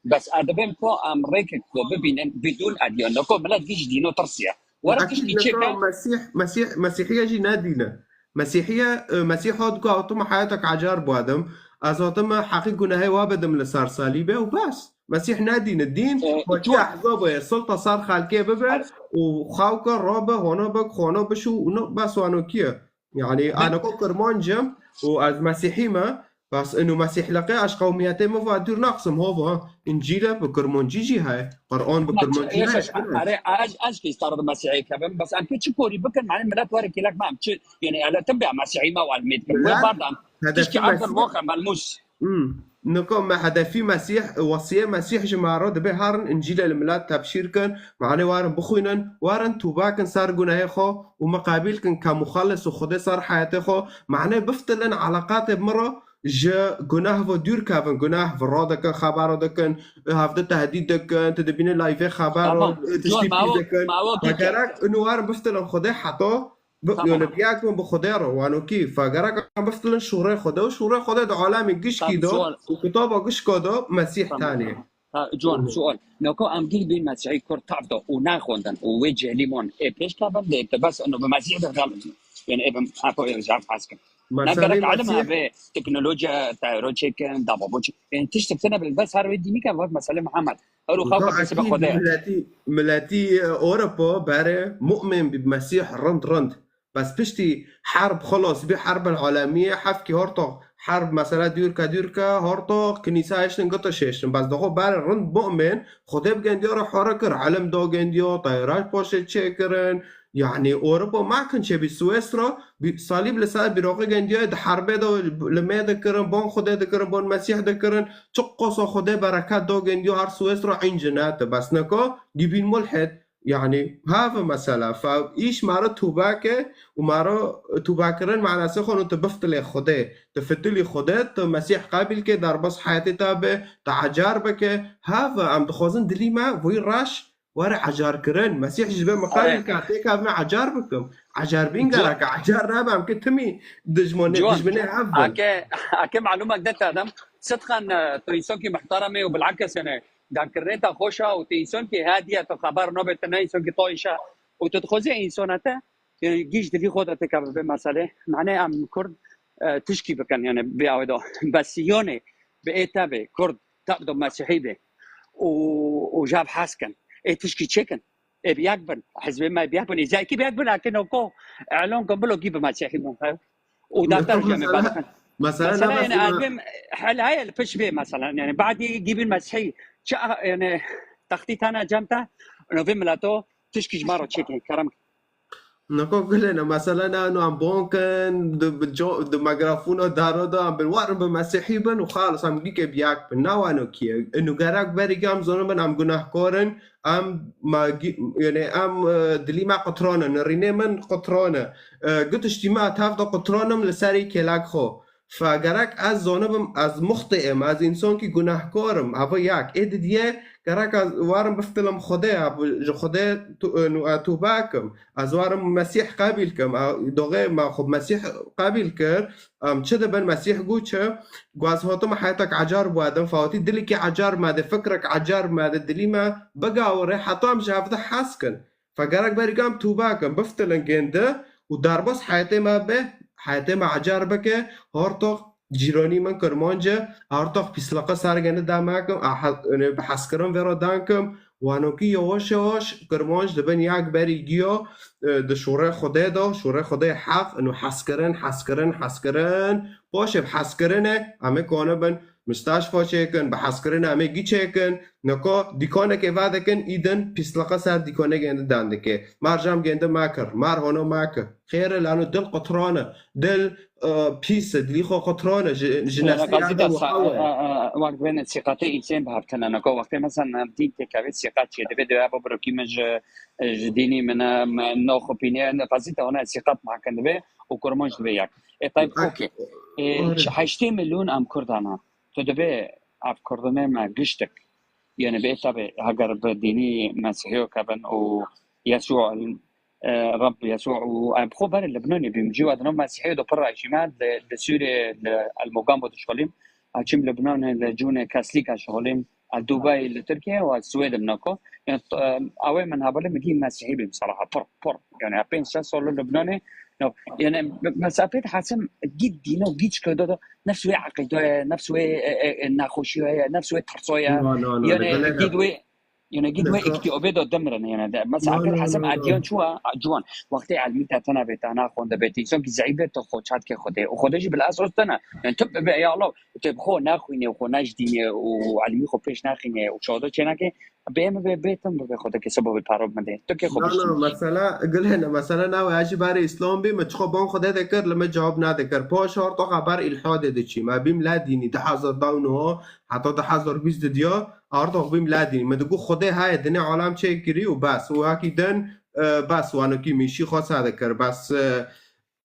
Bes ez dibêm ku em rêkek ku bibînin, bidûn edyan. Nako milet gî ji dîno tirsiye. Were Ekîd tiştî çêke. Nako Mesîh, Mesîh, Mesîhiye jî ne dîn e. Mesîhiye, e, Mesîh hat ku hatime heyetek ecar biwadim. Ez hatime heqî gunehê wa bidim li ser salîbê û bes. Mesîh nedîne dîn, E, wekî John. Ehzaba ye, sulta ser xelkê bibe û xawka rabe, hona bik, xona bişû û no bes wano kiye. Yani, Ben- anako kirmanc im û ez Mesîhî me, bes inu Mesîhleqê ez qewmiyetê min va dûr naxsim, hova, Încîle bi kirmancî jî heye, Quran bi kirmancî heye. Are, ez, ez ki starı Mesîhî kebim, bes em ki çi korî bikin, yani millet were kêlek me, em çi, yani ele tibbe Mesîhî me û elmêt kim. Millet Bardan, hedefî tişki Abdul Mesîh. Mohem Elmus. Hmm. Niko me hedefî Mesîh, wesiyê Mesîh ji me re dibe herin Încîlê li milet tebşîr kin. Mane warin bixwînin, warin tûba kin ser gunehê xwe û me qebîl kin ke muxellis û Xwedê ser heyetê xwe. Mane biftilin eleqatê bi min re ji guneh ve dûr kevin. Guneh ve radikin, xebera dikin, hevde tehdîd dikin, tu dibîne layvê xebera, Tamam. tiştî John, pî mawo, dikin. mawo Me dike. gerek inu warin biftilin Xwedê heta bi, Tamam. yani, biyak bin bi Xwedê re, wano kî. Fe gerek em biftilin şûrê Xwedê û şûrê Xwedê di alemê gişkî Tamam, de sual. û kitaba gişka de Mesîh Tamam. tenê. Ha, John, sual. Nako em gîl bin Mesîhî Kurd tavda û naxwendin û wê cehlimon ê pêş kabin de te bes ino bi Mesîh de xelit. Yani ê bin apo ê jaf haskin. Ne Mesela gerek alim Mesîh abi teknoloji tayro çekin, dababo çekin. Yani tişt tene bil bes her wê dînî ke vak mesela Muhammed. Her û xaw Ka ka pesi be akî Xwedê. Miletî, miletî, e, Ewropa berê mu'min bi Mesîh rind rind. Bes piştî herb xelas bî, herbel alemiyê, hefkî hortox herb mesela dûrke dûrke hortox kinîsa hiştin gita şêştin. Bes doxo berê rind mu'min Xwedê bi gendiya re hore kir. Elim do gendiya, tayra poşê çêkirin. Yani Ewropa makin çêbî Swêsra, bi-, salîb li ser bîroqê gendiya di herbê de li mê dikirin, bon Xwedê dikirin, bon Mesîh dikirin. Çiqosa Xwedê bereket do gendiya her Swêsra încinete. Bes niko gibîn mulhid. Yani, hava mesela, fa îş mara tûbake û mara tûbakirin manasê xwe tu biftilê Xwedê, tu fitilî Xwedê, tu Mesîh qabil ke, derbas heyatê te be, tu ecar bike. Hava, em dixwazin dilî me, vî reş, were ecar kirin. Mesîh ji be min qabil ke, têka me ecar bikim. Ecar bin gerek, ecar nabe, em ke timî dijmanê, dijminê hev bin. Ake, ake malumak de tadem, sidqan, e, tu însan ki muhterem e û bilakis, yani, dankirinê te xweş e û tu însan ki hadiye, tu xeber nabe, tu ne însan ki tayşe û tu dixwazî însana te, yani, gîş dilî xwe de têka bibe meselê. Mane em Kurd, e, tişkî bikin, yani, bi awê de. Bes yonê bi ê te be, Kurd, te do Mesîhî be û, û jav hez kin. Ê tişkî çêkin. Ê bi yek bin. Hizbê me bi yek bin. Ê zayki bi yek bin, ake noko. Elon kin bilo gî bi Mesîhî bin. Û daftar jeme balakin. Mesela Mesela ne yani mesela? Albim hel hayal piş be mesela. Yani badî gîbin Mesîhî. Çi a-, yani taxtî tane cem te. Novê milato tişkî ji ma ro çêkin. Kerem. Nako gulene, mesela ne, no, em bon kin, di, bi co-, di mikrofona daro da, em bin warin bi Mesîhî bin û xalis, em gîke bi yek bin. Ne wano kiye. Inu gerek berî em zonin bin, em gunehkar in, em ma gi-, yani em, e, dilî me qutrane, nirînê min qutrane. E, gu tiştî me tev de qutranim li serî kêlek xwe. Fe gerek ez zonibim, ez muxtî im, ez însankî gunehkar im. Hava yek. Ê didiye gerek ez warim biftilim Xwedê, ev ji Xwedê tu-, û, e, tûbe kim. Ez warim Mesîh qebîl kim. E, doxê me xwe Mesîh qebîl kir. Em çi dibin Mesîh got çi? Got ez hatim heyetek ecar biwedim. Fawetî dilekî ecar me de, fikrek ecar me de, dilî me bigawire heta em ji hev de hez kin. Fe gerek berî em tûbe kin, biftilin gêndi û derbas heyetê me be, heyetê me ecar bike, hortox cîranî min kirmanc e, hortox pîsliqe ser gêndi dame kim, a he-, yani bi hezkirin vê re dan kim, wanokî yavaş yavaş kirmanc dibin yek berî giya, e, di şûrê Xwedê de, şûrê Xwedê heq, inu hezkirin, hezkirin, hezkirin, paşê bi hezkirinê, em ê kone bin, Mistashfa çêkin, bi hezkirin em ê gî çêkin, niko dîkonekê vedikin, îdin pîsliqe ser dîkonê gêndi dan dike. Mar jam gêndi mekir, mar hono mekir. Xêr e, lano dil qutrane, dil, e, pîs e, dilî xwe qutrane, ji, ji neslê Qazî erdê te û sa-, hewe. e, e, e, wek vê nesîqatê însên bi hev tine niko. Wextê mesela dîn têkevê sîqat çê dibe, dibe bo birokî min ji, ji dînî min e, me no xwe pîne, qazî te ona sîqat mahkin dibe û kurmanc dibe yek. E, tayyib, Ak-, okey. E, ore. Heştê milyon em Kurdan e. Tu dibê ev Kurdinê me giştik. Yani bê tabi heger bi dînî Mesîhiyo kevin û Yesû, e, Reb Yesû û em xwe berê Libnanê bîm. Cî we di nav Mesîhiyo de pir rajî me, li, li Sûriyê, li Elmogambo dişxulîm. Açim Libnanê, li cûnê Keslîka şixulîm. Ez Dubayê li Tirkiye û ez Swêd im nako. Yani, t-, e, awê min hebale min gî Mesîhî bîm seraha. Pir, pir. Yani, pênc şeş sal li Libnanê No, yani, mesela pê dihesim gît dîno, gît çikoda da nefs wê eqîda ye, nefs wê, e, e, e, nexweşiya ye, nefs wê tersa ye. No, no, no, Yani, gele ne. gît wê, yani, gît wê Nefsa- iktiabê da dimirin, yani, de, mesela No, eqîd no, hesim no, no. ediyan çuwa, a, ciwan, wextê elmî te tene bê, te naxwende bê, te insan ki zeîf bê, te xwe çat ke Xwedê. Û Xwedê jî bil esas tene. Yani, tu be, ya Allah, tu bi xwe naxwînê, xwe nejdînê û elmî xwe pêş naxînê û çada çênakê, bê min bê, bê tim bê, Xwedê ke sebab para min dê. Tu ke xwe Na, na, biştî. Mesela, gilê ne, mesela, na, ez jî barê Îslam bî, me çiqo ban Xwedê de kir, li me cewab nade kir. Paş artox a bar îlhadê diçî. Me bîm la dînî, du hazar da û neh, heta du hazar bîst didiya, artox bîm la dînî. Me digu Xwedê haye, dinê alem çê kirî û bes. Û hakî din, e, bes, wanokî mîşî xwe sade kir. Bes, e,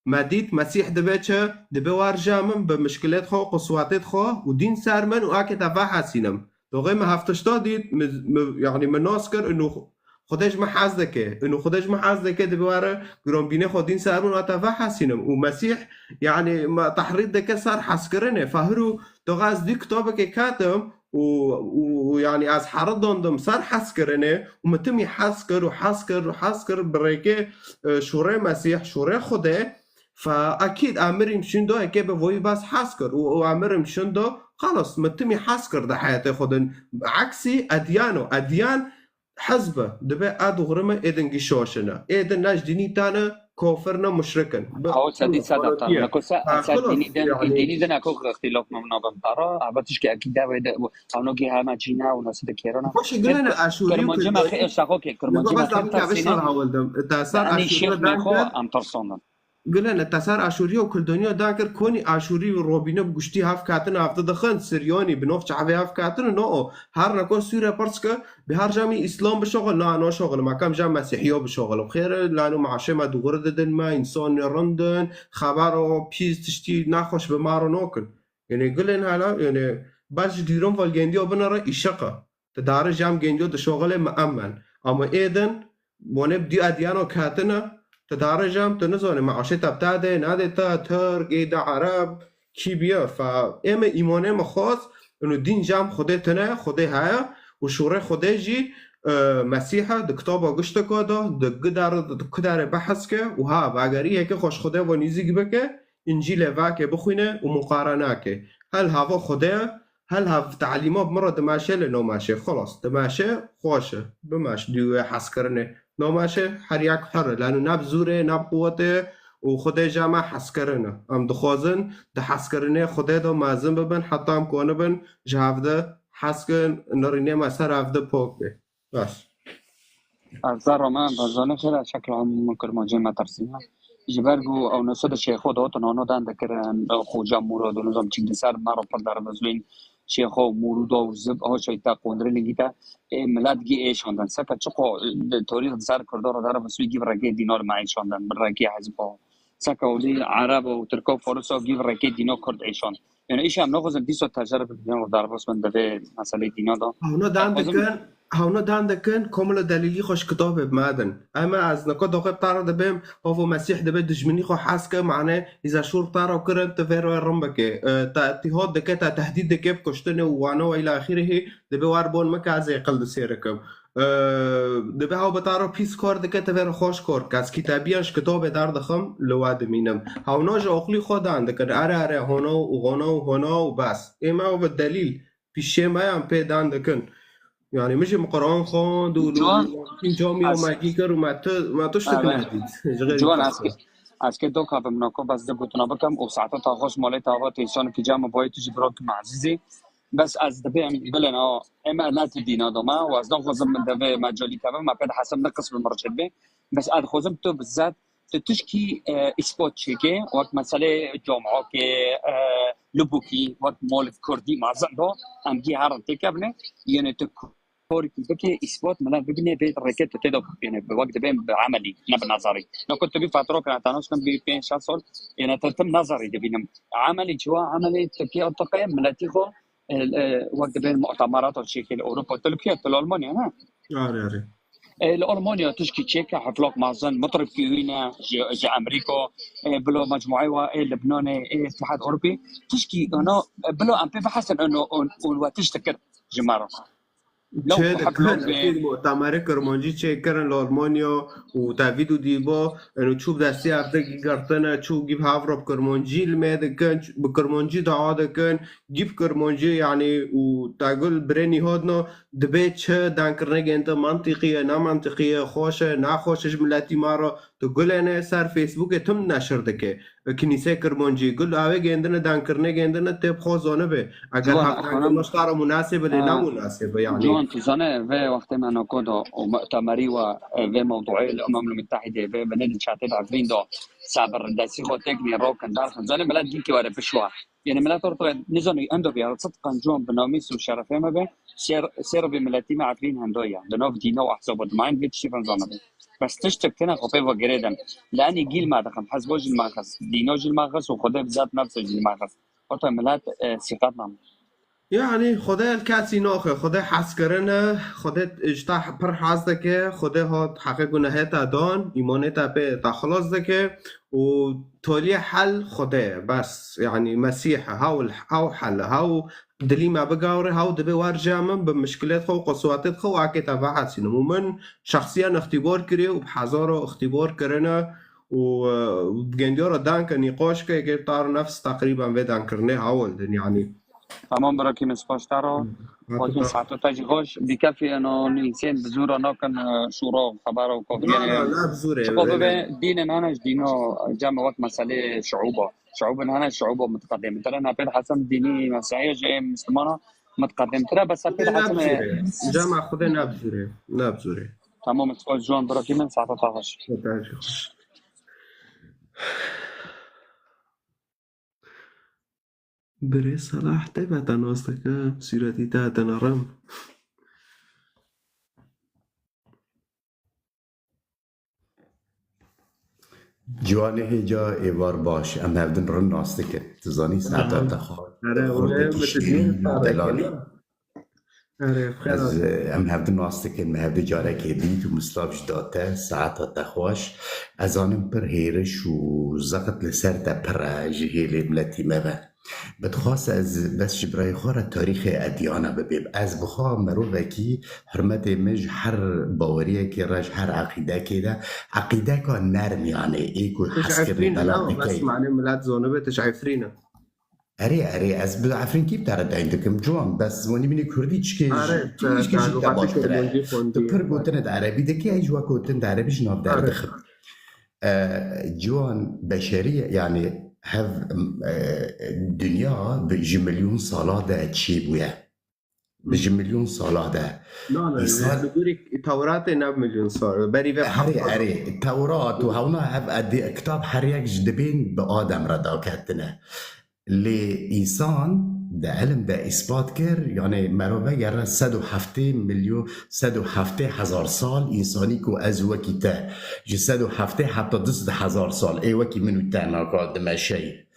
me dît, Mesîh dibe çi? Dibe warja min bi mişkilêt xwe, qiswatêt xwe û dîn ser min û akê te vehesînim. Doxê min heftişta dît, min, min, yani min nas kir, inu Xwedê ji min hez dike. Inu Xwedê ji min hez dike, dibe were gironbînê xwe dîn ser min û te vehesînim. Û Mesîh, yani me tehrîd dike ser hezkirinê. Fahir û doxa ez dî kitabekê katim û, û, û yani ez heridandim ser hezkirinê û min timî hez kir û hez kir û hez kir bi rêkê, e, şûrê Mesîh, şûrê Xwedê. Fa akîd emirim şindo eke bi voyî bas hez kir û, û emirim şindo xelas min timî hez kir di heyetê xwe din. Eksî edyan o, edyan hizb e. Dibe a dûxrime êdin gî şaşine. Êdin ne ji dînî tane, kofir ne, muşrik in. Bi Aw sedî sed aftar. Nako se, Ha, se xelas, dînî din, yani. dînî din ako ixtîlaf me nabim tara. Ava tişkî akîde wê de, ewno gî hema çî ne, ewno se de kêrana. Xweşî gilene Aşûrî û Kirmanci me Kurdî. xê eşaxo ke, Kirmanci me Niko xê bas abi kabe tersîne. şar hawildim. Te ser Yani Aşûrî şêx dan mexo kir. em tersandin. Gilene, te ser Aşûrî û Kirdonî dan kir, konî Aşûrî û Robîne bi guştî hev katine, hev didixin, Siryanî bi nov çavê hev katine, no o. Her neko Sûre pirs ke, bi her camî Îslam bişoxil, na, no şoxil, me kam jam Mesîhiya bişoxil. Xêr, lano meaşê me dûxuri didin me, însanê rindin, xebero pîs tiştî nexweş bi me re nokin. Yani gilên hala, yani bes ji dîron vel gendiya binere îşeqa. Ti dare jam gendiyo dişoxile mi emen. Ama êdin, wane bi dî ediyano katine, ti dare jam, ti nizane, meaşê te bta de, nade te, Tirk, ê de Ereb, kî biye, fa, ê me îmanê me xwaz, inu dîn jam Xwedê tine, Xwedê heye, û şûrê Xwedê jî, e, Mesîh e, di kitaba gişteka de, di gidare, di kudare behs ke, û ha, vegerî yeke xweş Xwedê ve nîzîk bike, Încîlê vake bixwîne û muqarene ke. Hel hava Xwedê, hel hav talîma bi min re dimeşe lê nomeşe. Xelas, dimeşe, xweş e. Bimeş, dû wê hezkirinê. Nomeşe, her yek her e. Lano ne bi zûrê, ne bi quwetê û Xwedê jî me hezkirin e. Em dixwazin, di hezkirinê Xwedê de mezin bibin, heta em konibin, ji hevde hezkin, nirînê me ser hevde pok bê. Baş. Zara me, barzanê xêr e, şekla hemû min Kirmancê me tersîne. Ji ber ku ew nose de şêxo de hatin, hano dan dikirin, xoca Mûrad û nizam çik di ser me re pir derbizlîn, şêxo Mûrûda û zib, ha şeyta qondirê lingî te, ê, milet gî êşandin. Seka çiqo, e, di torîx di ser Kurda re derbizlî gî bi rekê dînar me êşandin, bi rekê hizba. Seka olî Ereb û Tirka û Farisa gî bi rekê dîna Kurd êşand. Yani îşe em naxwazin dîsa tejer bibin û derbas bin di vê meselê dîna de. Hewna dan Em xwazin dikin, hewna dan dikin, komila delîlî xwe ji kitabê bi me din. Em ez niko doxê te re dibêm, havo Mesîh dibe dijminî xwe hez ke, mane îza şûr te re kirin, tu vê re rin bike. E, te îtîhad dike, te tehdîd dike bi kuştinê û wana û îlâ axirihî, dibe wer bon me ke ez êqil disêrikim. Ee, dibe hew bi te re pîs kar dike, te vê re xweş kar dike. Ez kîtebiyan ji kitabê derdixim, li we dimînim. Hewna ji oxlî xwe dan dikin. Ere, ere, hono û hono û hono û bes. Ê me ew bi delîl, pîşê me yan pê dan dikin. Yani min jî min Quran xwend û Ciwan, camî ez, me gî kir û me tu, me tu ştik ere, nedît. Ji xêr Ciwan, ez, ez kê doka bim nako bes di gotina bikim û saeta ta xweş malê ta va têşan ki cam boy tu ji bro ki me ezîzî. Bes ez dibêm bilin, a, em ne tu dîna doma, û ez naxwazim min devê me calî keve, me pê dihesim ne qism mirçid be. Bes ez dixwazim tu bizat, tu tişkî, e, îspat çêke, wek meselê camokê, e, Lubukî, wek mol Kurdî mezin do, em gî herin têkevne, yene tu korkî bike, îspat milet bibîne, bê rêkê tu tê de, yene wek dibêm bi emelî, ne bi nazarî. Nako tu bî fatura kira, tanos kim bî pênc şeş sal, yene tu tim nazarî dibînim. Emelî çiwa, emelî tu kê atiqe, miletî xwe, e, e, wek dibên mu'temerata çêkê li Ewropa. Tu li kuye, tu li Almanya, ne? Are, are. E, li Almanya tişkî çêke, heflak mezin, mitribkî wî ne, ji, ji Amerîka, e, bila mecmuayê wa, e, Libnanê, e, Îtihad Ewropî, tişkî, ana, e, bila em pê bihesin, û, û, û we tişt dikir ji me re. Çê dikin, êdî mutemerê kirmancî çêkirin li Almanya û te vîdyo dîba, eno çû bi destê erdê girtine, çû gî bi hev re bi kirmancî limê dikin, bi kirmancî dua dikin, gî bi kirmancî, yanî û te gul birê Nîhad na, dibê çi dengkirinê gêndin, mentiqî ye, ne mentiqî ye, xweş e, ne xweş e ji miletî me re, tu gulêne ser Facebookê tim neşir dike. Kinîsê kirmancî, gul avê gêndine, dengkirinê gêndine, tê bi xwe zanibe. Eger Ciwan, hevdengkirina ji te re munasib e, lê ne munasib e, yanî. Ciwan, tu zane vê wextê me nako da û mutemerî we, e, vê mewduê li Umem Mutehîdê, vê binê di çatê Efrîn da, sabir destî xwe têknî rokin, derxin. Zane milet dîkî were pişwa. Yanî milet orta nizanî endo biya, sidqan ciwan bi namîs û şerefê me be, sêr, sêr vê miletî me Efrîn hendo ye. Di nav dîna û ehzaba dimayîn vê tiştî re nizanibe. Bes tiştek têne xwe pê ve girêdin. Li enî gîl me dixin, hezbo jî li me xist, dîno jî li me xist û Xwedê bi zat nefse jî li me xist. Ota milet, e, sîqet nam. Yanî Xwedê li kesî naxe, Xwedê hez kirine, Xwedê ji te pir hez dike, Xwedê hat heqê gunehê te dan, îmanê te pê te xilas dike û toliyê hel Xwedê ye, bes, yanî Mesîh e, hew, hew hel e, hew dilî me bigawre, hew dibê wer cem min, bi mişkilêt xwe û qiswetêt xwe û ekê te vehesînim. Û min şexsiyen îxtîbar kiriye û bi hezara îxtîbar kirine û, e, gêndiya re danke nîqaş ke, gê tar nefs teqrîben vê dankirinê hewil din, yanî. Tamam, bira kî min spas te re. Xwedê saeta te jî xweş. Dîkefî eno nivîsên bi zû re nakin, e, şûra û xebera û kafiyê. Na, na, ne bi zûrê. Çiqo bibe dînên hene ji dîno cem wek meselê şiûba. Şiûbin hene, şiûba mutqedimtir e. Hepê dihesen dînî mesihî jî ê mislimana mutqedimtir e, bes hepê dihesen. Cema Xwedê ne bi zûrê. Ne bi zûrê. Tamam, spas Ciwan, bira kî min saeta te xweş. Saeta te jî xweş. Birê Selah tê ve te nas dike, sûretî te hatine rim. Ciwanê hêca êvar baş, em hevdin rin nas dikin. Tu zanî saeta te xwe. Erê, xurtê wele, kiştî, delalî. Erê, xêr. Ez, e, em hevdin nas dikin, me hevdî carekê dît û mislav jî da te, saeta te xweş. Ez zanim pir hêriş û zeqit li ser te pir e ji hêlê miletî me ve. Bi dixwast ez bes ji birayê xwe re tarîxê ediyana bibêm. Ez bi xwe mirovekî hurmetê min ji her baweriyekê re, ji her eqîdekê de, eqîdeka nerm, yanî ê ku hezkirinê belat dike. Bes manê milet zanibe tu ji Efrîn e. Erê, erê, ez bi Efrînkî bi te re deyn dikim. Ciwan, bes zimanî min ê kurdî çikê jî, çikê jî te baştir e. Tu pir gotinê di erebî dikî, ez jî wek gotin di erebî ji nav derdixim. E, Ciwan, beşerî, yanî hev, e, dinya bi, ji milyon sala de çêbûye. Bi ji milyon sala de. Na, na, li gorî Tewratê ne milyon sal, berî vê. Erê, erê, Tewrat û hewna hev edî, kitab her yek ji dibên bi Adem re daketine. Lê însan di ilim de îspat kir, yanî merov vegere sed û heftê milyon, sed û heftê hezar sal însanî ku ez wekî te ji sed û heftê heta du sed hezar sal ê wekî min û te naka dimeşeyî.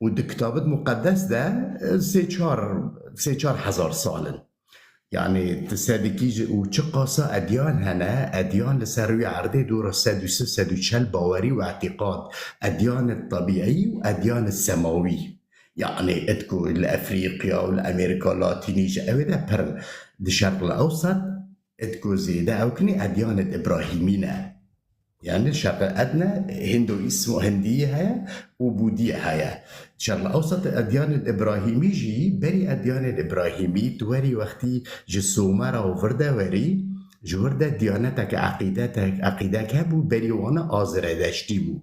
Û di kitabit muqeddes de, e, sê çar, sê çar hezar sal in. Yanî, tu sedikî ji, û çiqasa edyan hene, edyan li ser rûyê erdê dora sed û si, sed û çel bawerî û îtîqad, edyanê tebîî û edyanê semawî. Yanî, it ku li Efrîqya û li Amerîka Latînî ji ew ê de pir in. Di Şerq li Ewsat, it ku zêde ew kinî edyanê Îbrahîmî ne. Yanî şeqe edne, Hinduîsm û Hindiyê heye û Budiyê heye. Şerq Ewsat edyanên Îbrahîmî jî, berî edyanên Îbrahîmî, tu werî wextî ji Sumera û vir de werî, ji wir de diyaneteke, eqîdetek, eqîdek hebû, berî wana a Ziredeştî bû.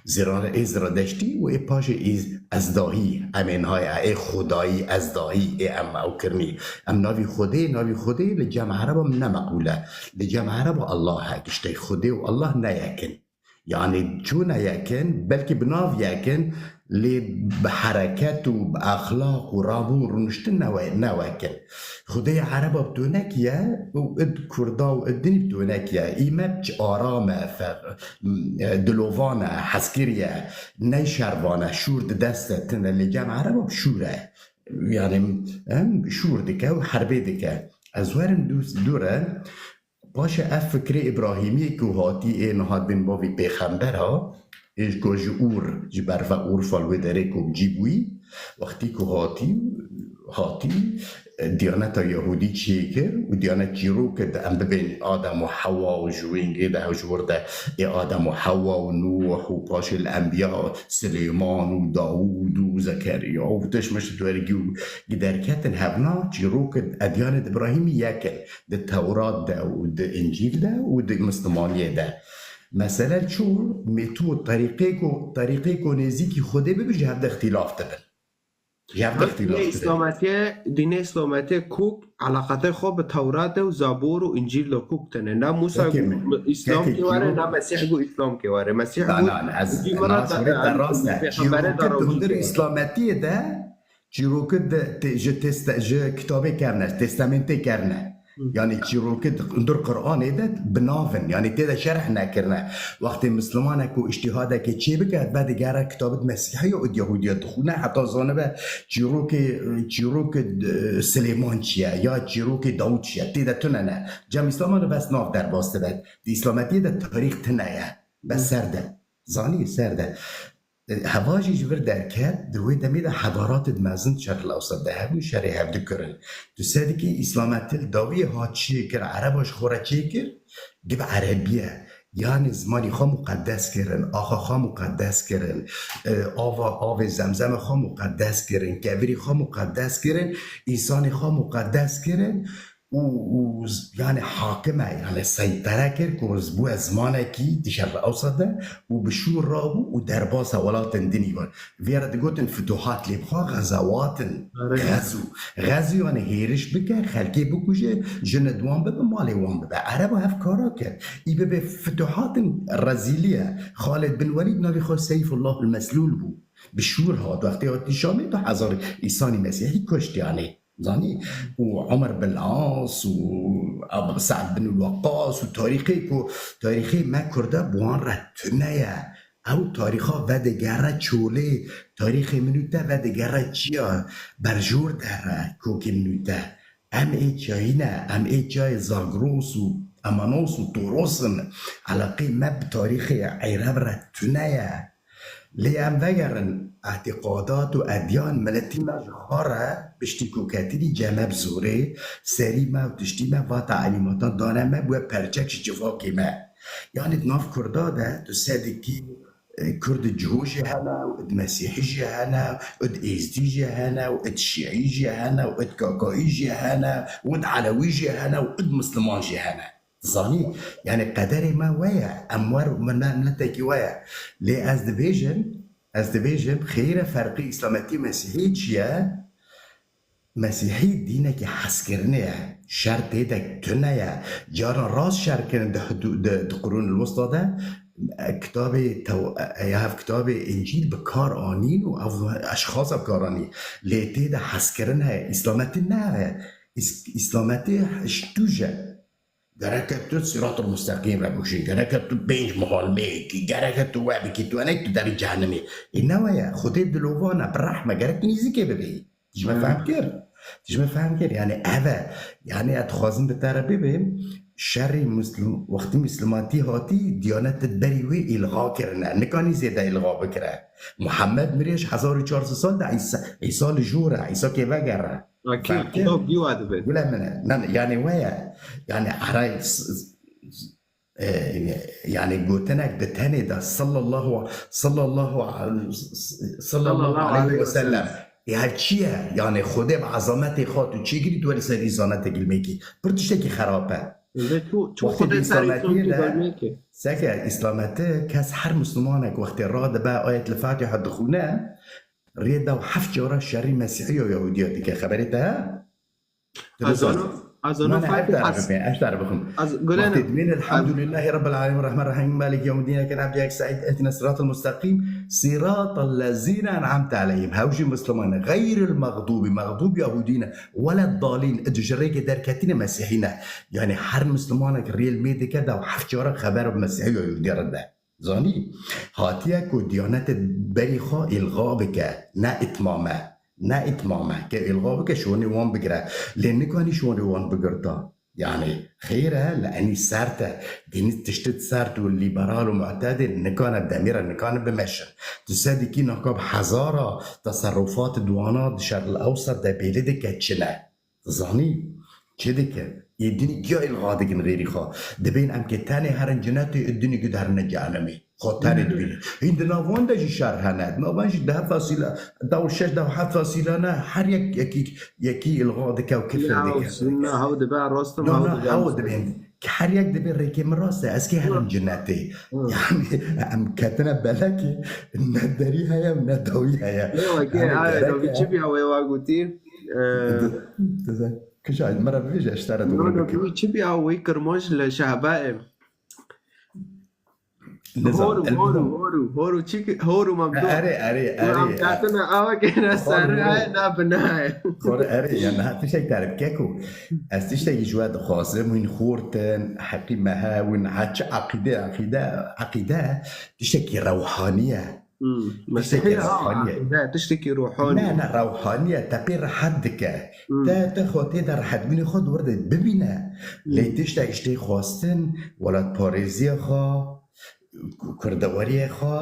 Zira-, ê Ziredeştî û ê paşê ê Ezdahî, em ên haya, ê Xwedayî, Ezdahî, ê em ew kirinî. Em navî Xwedê, navî Xwedê li cem Ereba ne meqûl e. Li cem Ereba Allah e, tiştê Xwedê û Allah ne yek in. Yanî çûne yek in, belkî bi nav yek in, lê bi hereket û bi exlaq û rabûn rûniştin ne we-, ne wek in. Xwedê Ereba bi tonek ye û id Kurda û id dinî bi tonek ye. Î me ç-, aram e, fe-, dilovan e, hezkirî ye, ney şervan e, şûr di dest de tune, lê cem Ereba bi şûr e. Yanî, em şûr dike û herbê dike. Ez werim dû-, dû re, Paşê ev fikrê Îbrahîmî ku hatî ê niha din bavî pêxembera, Êj ku ji Ûr, ji berfa Urfa li wê derê ku cî bûyî, wextî ku hatî, hatî, Diyaneta Yahûdî çêkir û Diyanet çîrok kir, em bibên Adem û Hewa û ji wêngê de hew ji wir de ê Adem û Hewa û Nûh û paşê li Enbiya Silêman û Dawûd û Zekeriya û tişt mişt wergî û gi derketin hevna çîrok kir, Diyanet Îbrahîmî yek in di Tewrat de û di Încîl de û di Mislimaniyê de. Mesele çû, mê tu terîqê ku, terîqê ku nêzîkî Xwedê bibin ji hev de îxtîlaf dibin. Ji hev de Dînê îxtîlaf dibin. Îslametiye, dînê Îslametiye kok eleqetê xwe bi Tewrat de û Zabor û Încîl de kok tene. Na Musa Peki, got Îslam peki, kê were, çîrok- na Mesîh got Îslam kê were. Mesîh Na, got na, na, ez, Cî na, min re ez da-, wê te rast e. Pêxembere Çîrokê da di hundir rawî kê were. Îslametiye de, çîrokê de te-, ji teste-, ji kitabê kevne, testamentê kevne. Hı. Yani çîrokê di hundir Qur'anê de bi nav in. Yani tê de şerh nekirine. Wextê Mislimanek ku îştîhadekê çê bike, ve digere kitabê di Mesîhiya û di Yahûdiya dixwîne, heta zanibe çîrokê, çîrokê, e, Silêman çi ye, ya çîrokê Dawûd çi ye, tê de tune ne. Cem Îslama de bes nav derbas dibe. Di Îslametiyê de tarîx tune ye. Bes Hı. ser de. Zanî ser de. E, heva jî ji vir derket, di wê demê de hedaratê di mezin Şerqil Ewsat de hebû, şerê hev dikirin. Tu sedikî Îslametî li dawiyê hat çêkir, Ereba ji xwe re çêkir, dibe Erebiye. Yanî zimanî xwe muqeddes kirin, axa xwe muqeddes kirin, e, ava, avê Zemzemê xwe muqeddes kirin, kevirî xwe muqeddes kirin, însanê xwe muqeddes kirin û, û z-, yanî hakim e, yanî seytere kir ku z-, bûye zimanekî di Şerqil Ewsat de û bi şûr rabû û derbasa welatên din î bûn. Vê re digotin futuhat, lê bi xwe xezewat in. Erê. Xezû. Xezû yanî hêriş bike, xelkê bikuje, jin û di wan bibe, malê wan bibe. Ereba hev kara kir. Î bibe futuhatin rezîlî ye. Xalid bin Welîd navê xwe Seyfullahul Meslûl bû. Bi şûr hat, wextê hat Şamê, du hezar îsanî mesîhî kuşt yanî. Zanî? Û Omer bin As û Ab-, Sa'd bin Weqqas û tarîxê ku, tarîxê me Kurda bi wan re tune ye. Ew tarîxa vedigere çolê, tarîxê min û te vedigere çiya, berjor dere kokê min û te. Em ê çiyayî ne, em ê çiyayê Zagros û Amanos û Toros in. Eleqê me bi tarîxê Eyreb re tune ye. Lê em vegerin, îtîqadat û edyan miletî me ji xwe re piştî ku ketî dî cem me bi zorê, serî me û tiştî me va telîmatan dane me, bûye perçek ji civakê me. Yanî di nav Kurda de tu sedikî, e, Kurd cihû jî hene û id Mesîhî jî hene û id Êzdî jî hene û id Şîî jî hene û id Kakayî jî hene û id Elewî jî hene û id Misliman jî hene. Zanî? Yanî qederê me we ye. Em wer, me, me miletekî we ye. Lê ez dibêjim, ez dibêjim, xêre ferqê Îslametî û Mesîhî çi ye? Mesîhî dînekî hezkirinê ye. Şer tê de tune ye. Caran rast şer kirin di hidû-, di, di Qurûnul Wusta de, e, kitabê tew-, e, ya hev kitabê Încîl bi kar anîn û ev eşxasa bi kar anî. Lê tê de hezkirin heye. Îslametî ne heye. Îs-, Îslametî ji tu je. Gereke tu Siratul Musteqîm re bikujî, gereke tu pênc muhalmeyekî, gereke tu we bikî, tu enek tu derî cehennemê. Ê ne we ye, Xwedê dilovan e, bi rehm e, gerek tu nîzikê bibî. Tu ji me Hı. fehm kir? Tu ji me fehm kir? Yani ev e. Yani ez dixwazim bi te re bibêm, şerî Muslim, wextî Muslimatî hatî, diyanet berî wê îlxa kirine. Nikanî zêde îlxa bikire. Muhammed miriye ji hezar û çar sed sal de Îsa, Îsa li jor e, Îsa kê vegere. Akî, Fehm kir? Kilo bîwa dibe. Gule min e. Ne, yani we ye. Yani eray s-, s-, e, yani gotinek di tenê de sallallahu, sallallahu, sallallahu Sallallahu aleyhi aleyhi ve ve sellem. sellem. Ya çi ye? Yani Xwedê bi ezametê xwe tu çêkirî, tu welî ser îsanetê gilmêkî. Pir tiştekî xerab e. Lê tu, tu Wextê Xwedê di ser îsan Îslametiyê tu de, gilmêkî. Seke Îslametî kes her Muslimanek wextê radibe ayet li Fatiha dixwîne, rê da û heft cara şerî Mesîhiya û Yahûdiya dike. Xeberê te heye? Tu Ez bixwaz. zano, ez zano Na, na, Fatih ez has-, tarif bixim, ez tarif bixim. Ez gulene. Wextê dibên, Elhamdulillahî Rabbil Alemin, Rahman Rahim, Maliki Yevmiddin, Eken Abdi Ek Said, Ehdina Siratal Mustaqim, Siratal Lezina En'amte Aleyhim. Hew jî Musliman e. Xeyril Mexdubi, Mexdub Yahûdî ne. Weleddalin, id ji rêkê derketîne Mesîhî ne. Yani her Muslimanek rêl mê dike da û heft cara xeber bi Mesîhiya Yahûdiya re de. Zanî, hatiye ku diyanetê berî xwe îlxa bike, ne îtmam e. Ne îtmam e. Ke îlxa bike, şonê wan bigire. Lê nikanî şonê wan bigirta. Yani xêr e, li enî sert e. Dînî tiştî sert û lîberal û mu'tedil nikane demîre, nikane bimeşin. Tu sedîkî naka bi hezara teserrufat di wana di Şerq el Ewsat de bêlî dike çi ne? Zanî çi dike? Ê dinî giya îlxa dikin xêrî xwe. Dibên em kê tenê herin cinetê, ê dinî giderine cehennemê. Xwe tenê dibîne. Hîn di nav wan de jî şer hene. Di nav wan jî deh fesîle, deh û şeş, deh û heft fesîle ne, her yek yekî, yekî îlxa dike û kifir dike. Sunna hew dibe, rast im, Na, hew na, dibe. Hew dibên. Ki her yek dibê rêkê min rast e, ez kê herim cinetê. Hı. Yani em ketine belekê, ne derî heye û ne dawî heye. Lê wekî, yani, ayê, gerek dawî e. Çi biya wê wa gotî? Ee, Di-, di-, Kişa, me re bibêje, ji te re No, dûre no, bikim. Dawî çi biya wê kirmanc li Şehbayê? Nizam, Horu, el horu, muhim. Horu, horu, çi ki-, horu mamdu. Erê, erê, erê. Em katine awa kene serre, na binaye. Xor, erê, ya niha tiştek tarif keko. Ez tiştekî ji we dixwazim, wîn xortin, heqî me he, wîn ha çi aqîde, aqîde, aqîde, tiştekî rewhanî ye. Hmm. Tiştekî Mesîhî, ha, rewhanî ye. Aqîde, tiştekî ruhanî. Ne, ne, rewhanî ye, te pê rehet dike. Hmm. Te, te xwe tê de rehet bînî xwe di wir de bibîne. Hmm. Lê tiştek ji tê xwestin, welatparêziya xwe, ku-, kurdeweriyê xwe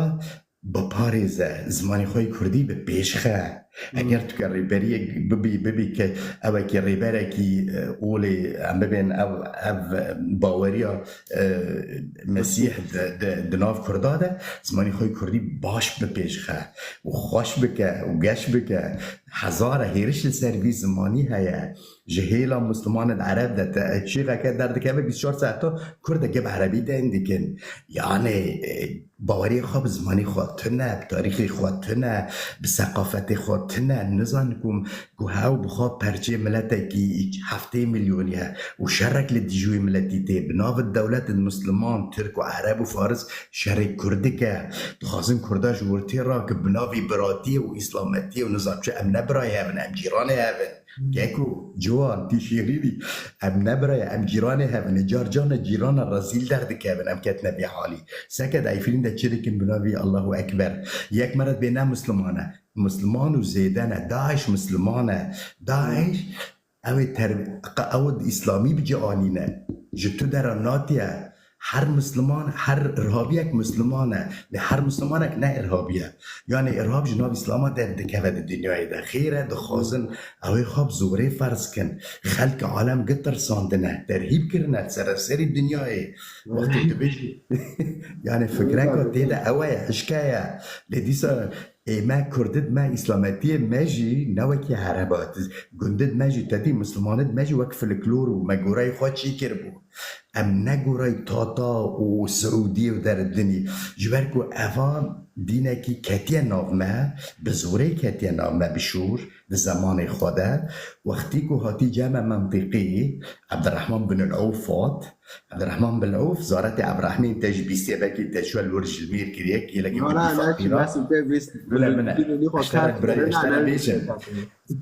biparêze, zimanê xwe yê kurdî bi pêş xe. Hmm. Eger tu ke rêberiyek bibî, bibî ke ew eke rêberekî, e, olê, em bibên ev, ev baweriya, e, Mesîh di, di, di nav kurda de, zimanê xwe yê kurdî baş bi pêş xe û xweş bike û geş bike. Hezara hêriş li ser vî zimanî heye. Ji hêla Mislimanan Ereb de te çîxeke derdikeve bîst û çar saeta Kurdeke bi Erebî deyn dikin. Yani, e, baweriyê xwe bi zimanê xwe tune, bi tarîxê xwe tune, bi seqafetê xwe tune. Nizanin ku, ku hew bi xwe perçê miletekî heftê milyonî ye û şerek li dijî wê miletî tê. Bi nav dewletin Misliman, Tirk û Ereb û Faris şerê Kurd dike. Dixwazin Kurda ji wir tê rakin bi navî biratiyê û îslametiyê û nizam çi, em ne birayê hev in, em cîranê hev in. Keko, ciwan, tî şêrînî. Em ne birayê, em cîranê hev in. Car carna cîrana rezîl derdikevin, em ketine vê halî. Seke di Efrîn de çi dikin bi navî Allahu Ekber. Yek mere dibê ne Misliman e. Misliman û zêde ne. DAIŞ Misliman e. DAIŞ, ew ê ter-, qe-, ew ê îslamî bi cih anîne. Ji tu dera natiye. Her Misliman, her irhabiyek Misliman e. Lê her Mislimanek ne irhabî ye. Yani irhab ji nav Îslama derdikeve di dinyayê de. Xêr e, dixwazin ew ê xwe bi zorê ferz kin. Xelk alem gitirsandine, terhîb kirine li sereserî dinyayê. Wextê dibêjî, yani fikreka tê de ew e, hişke ye. Lê dîsa ê me Kurdid me, Îslametiyê me jî ne wekî Ereba. Gundid me jî, tedî Mislimanid me jî wek filiklor û me gorayê xwe çî kiribû. Em ne gorayî Tata û Siûdiyê û deredinî. Ji ber ku eva dînekî ketiye nav me, bi zorê ketiye nav me bi şûr di zemanê xwe de. Wextî ku hatî cem me mentiqî, Ebdirehman bin Ewf hat. Ebdirehman bin Ewf, zaretê Ebdirehmîn te jî bîstiye, belkî te çûye li wir jilmîr kiriye, kêlekî Na, kurdî na, na, feqîra. Bile min e. Ji te re birayê, ji te re bêjim.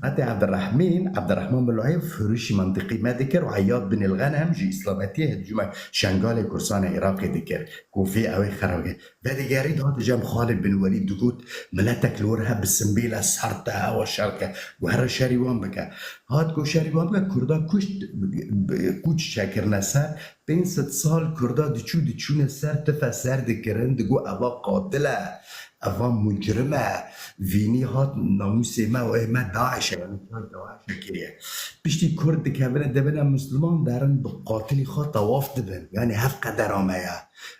Heta Ebdirehmîn, Ebdirehman bin Ewf hurişî mentiqî me dikir û Eyyad bin el-Ghenem ji Îslametiyê hicûma Şengalê Kursanê Iraqê dikir. Ku vê ew ê xerab ke. Vedigerî dihate cem Xalid bin Welîd digot, miletek li wir he bi simbêle sert e, ewa şer dike. Ku here şerî wan bike. Hat ku şerî wan bike, Kurda kuşt, kûç çekirine ser. Pênc sed sal Kurda diçû, diçûne ser, tife ser dikirin, digo eva qatil e, eva mucrim e, vînî hat namûsê me û ê me DAIŞ e, yani DAIŞ e kiriye. Piştî Kurd dikevine, dibine Misliman, derin bi qatilî xwe tewaf dibin. Yani hev qedera me ye.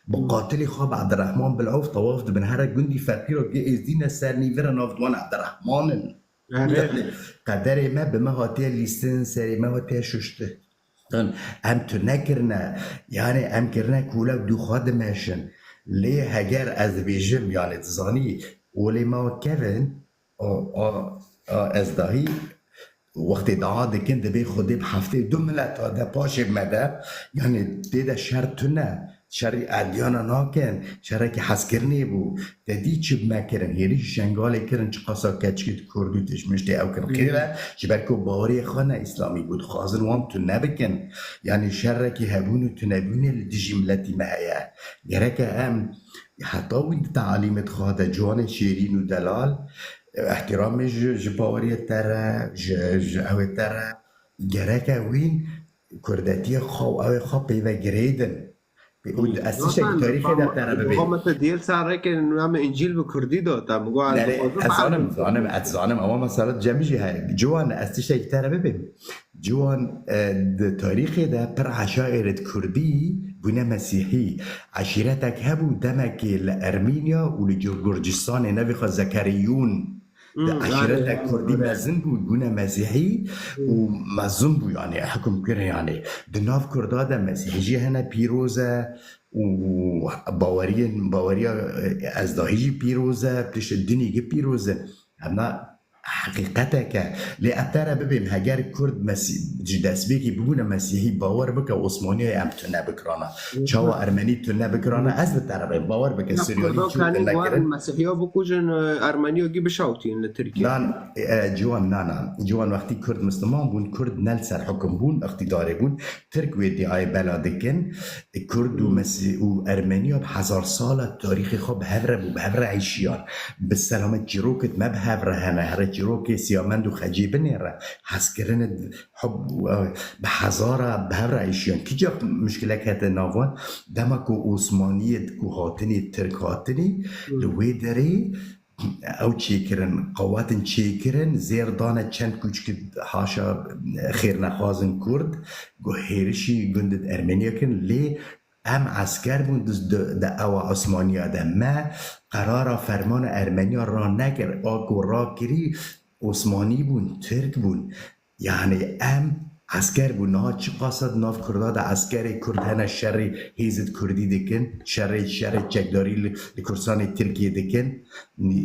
Bi qatilî xwe bi Ebdirehman bil Ewf tewaf dibin. Here gundî feqîr û gê êzdî ne ser nîvire nav diwan Ebdirehman in. Erê. Yani qederê me bi me hatiye lîstin, serê me hatiye şuştin. Em tu nekirine, yani em kirine ku lew dû xwe dimeşin. Lê heger ez dibêjim, yani dizanî, olê me kevin, a, a, a, ez dahî wextê dua dikin, dibê Xwedê bi heftê du mileta de paşê me de, yani tê de şer tune, şerî ediyana nakin, şerekî hezkirinê bû. Te dî çi bi me kirin, hêrî ji Şengalê kirin, çiqasa keçikê di kurdî tişmiştê ew kirin. Xêr e, ji ber ku baweriyê xwe ne îslamî bû, dixwazin wan tune bikin. Yani şerekî hebûn û tunebûnê li dijî miletî me heye. Gereke em heta wî di tealîmê xwe de ciwanê şêrîn û delal, îhtîramê ji, ji baweriyê te re, ji, ji ew ê te re, gereke wîn Kurdetiyê xwe û ew ê xwe pê ve girêdin. Û ez tiştek di tarîxê de te re bibêjim. Te diyê li ser rêkê name Încîl bi Kurdî da, te min got ez dixwazim. Ez zanim, zanim, ez zanim, ama mesela cem jî heye. Ciwan, ez tiştek te re bibêm. Ciwan, e, di tarîxê de pir eşaîrê di Kurdî bûne Mesîhî. Eşîretek hebû demekê li Ermînya û li Gurcistanê nevê xwe Zekeriyûn. Di Hmm, eşîretek yani, Kurdî yani. Mezin bû, bûne Mesîhî û Hmm. mezin bû, yani hukm kir, yani. Di nav Kurda de Mesîhî jî hene pîroz e û baweriyên, baweriya, e, ezdahî jî pîroz e, pişt dinî jî pîroz e. Hemna heqîqetek e. Lê ez te re bibêm, heger Kurd Mesî-, ji destpêkî bibûne Mesîhî, bawer bike Osmaniya em tune bikirana. Çawa Ermenî tune bikirana, ez li te re bêm. Bawer bike, Suryanî Kurda çû kanî tune warin kirin. Mesîhiya bikujin, e, Ermeniya gî bişawtîn li Tirkiye. Nan, e, ciwan, na, na. Ciwan wextî Kurd Misliman bûn, Kurd ne li ser hukm bûn, iqtîdarê bûn. Tirk wê diayê bela dikin. Kurd û Hmm. Mesî-, û Ermeniya bi hezar sala tarîxê xwe bi hev re bû, bi hev re eşiyan. Bi selamet çîrokit me bi hev re hene, here çîrokê Siyamend û Xecê binêre. Hezkirinê hub, e, bi hezara bi hev re eşiyan. Kîca muşkilek hete nav wan? Dema ku Osmaniyê ku hatinî, Tirk hatinî, Hmm. li wê derê ew çêkirin, qewatin çêkirin, zêr dane çend kûçikî haşa xêrnexwazin Kurd, ku hêrişî gundid Ermeniya kirin, lê em esker bûn di, di, di ewa Osmaniya de. Me qerara fermana Ermeniya ranekir, a ku rakirî Osmanî bûn, Tirk bûn. Yani em esker bûn. Niha çiqasa di nav Kurda de eskerê Kurd hene şerê hêzid Kurdî dikin, şerê, şerê çekdarî li, li Kurdistanê Tirkiyê dikin.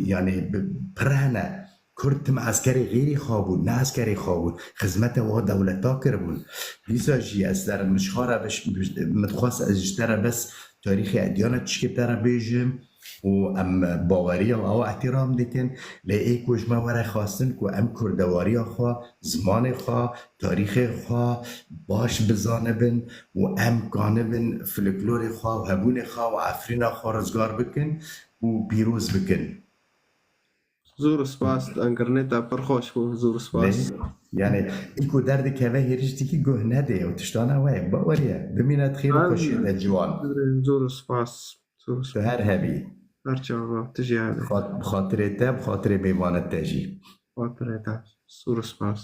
Yani bi-, pir hene. Kurd tim eskerê xêrî xwe bûn, ne eskerê xwe bûn. Xizmete wa dewleta kiribûn. Dîsa jî ez ser min ji xwe re biş-, biş-, min dixwest ez ji te re bes tarîxê ediyana tişkê te re bêjim. û em baweriya û ewa ehtiram dikin, lê ê ku ji me were xwestin ku em kurdewariya xwe, zimanê xwe, tarîxê xwe baş bizanibin û em kanibin folklorê xwe û hebûnê xwe û efrîna xwe rizgar bikin û pîroz bikin. Zor spas, dengirnê te pir xweş bû, zor spas. Lê, yani, ê ku derdikeve hêriş dikî guh nedê û tiştana we ye, baweriye. Bimîne di xêr û xweşiyê de ciwan. Zor spas. Zor spas. Tu her hebî. Her çawa, tu jî hebî. Xat-, bi xatirê te, bi xatirê mêvanê te jî. Xatirê te. Zor spas.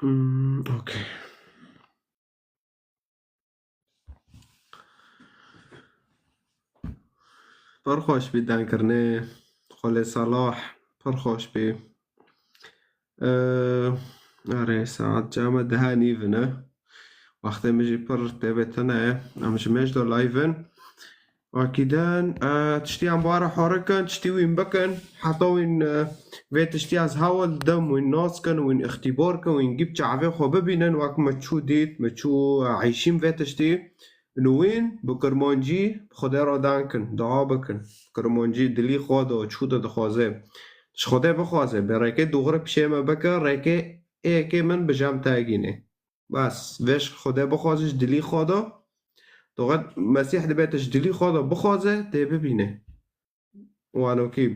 Hmm, okey. Pir xweş bî dengkirinê. Xwelê Salah, pir xweş bî. Ee, erê, saet cama deha nîvin e. Wextê min jî pir tê vê tune ye. Em ji mêj de live in. Akîden, e, tiştî em ware horikin, tiştî wîn bikin, heta wîn, e, vê tiştî ez hewl didim, wîn nas kin, wîn îxtîbar kin, wîn gîp çavê xwe bibînin, wek min çû dît, min çû, e, eyşîm vê tiştî. Nûwîn bi kirmancî bi Xwedê re dan kin, dua bikin. Kirmancî dilî xwe de, çû de dixwaze. Ji Xwedê bixwaze, bê rêkê dûxir pişê me bike, rêkê êkê min bi cem te gînê. Bes, vê ji Xwedê bixwaze ji dilî xwe de. Doxet Mesîh dibête ji dilî xwe de bixwaze, tê bibîne. Wanokî,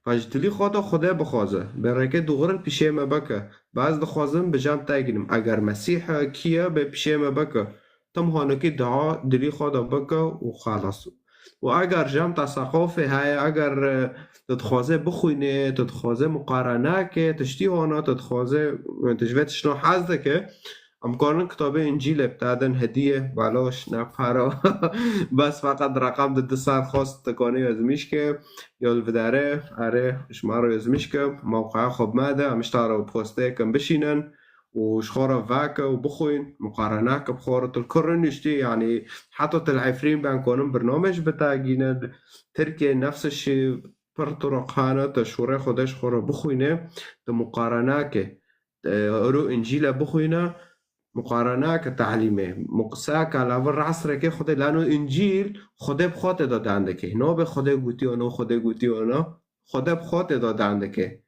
pa ji dilî xwe de Xwedê bixwaze. Bê rêkê dûxir pişê me bike. Ba ez dixwazim bi cem te gînim. Eger Mesîh kî ye, bê pişê me bike. Tim hanokî dua dilî xwe de bike û xelas. Û eger cem te seqofê heye, eger, e, tu dixwaze bixwîne, tu dixwaze muqareneke, tiştî hona, tu dixwaze, tu ji vê tiştna hez dike, em karin kitabê Încîlê bi te din hediye, belaş, ne para. Bes feqet reqem di di ser xwest dikanê yazmîş ke, ya li videre, erê, ji me re yazmîş ke, mewqeya xwe bi me de, em ji te re postê kin bişînin û ji xwe re veke û bixwîn, muqarene ke bi xwe re tu li kur niştî, yanî heta tu li Efrîn ben kanin birnamê ji bi te gîne, Tirkiye nefs şî pir turuq hene, tu şûrê xwe de ji xwe re bixwîne, tu muqarene ke, e, ero Încîle bixwîne, muqarene ke tehlîmê. Muqse ke lava resreke Xwedê lano Încîl, Xwedê bi xwe tê de dan dike. Nabe Xwedê gotiyo no, Xwedê gotiyo no, Xwedê bi xwe tê de dan dike.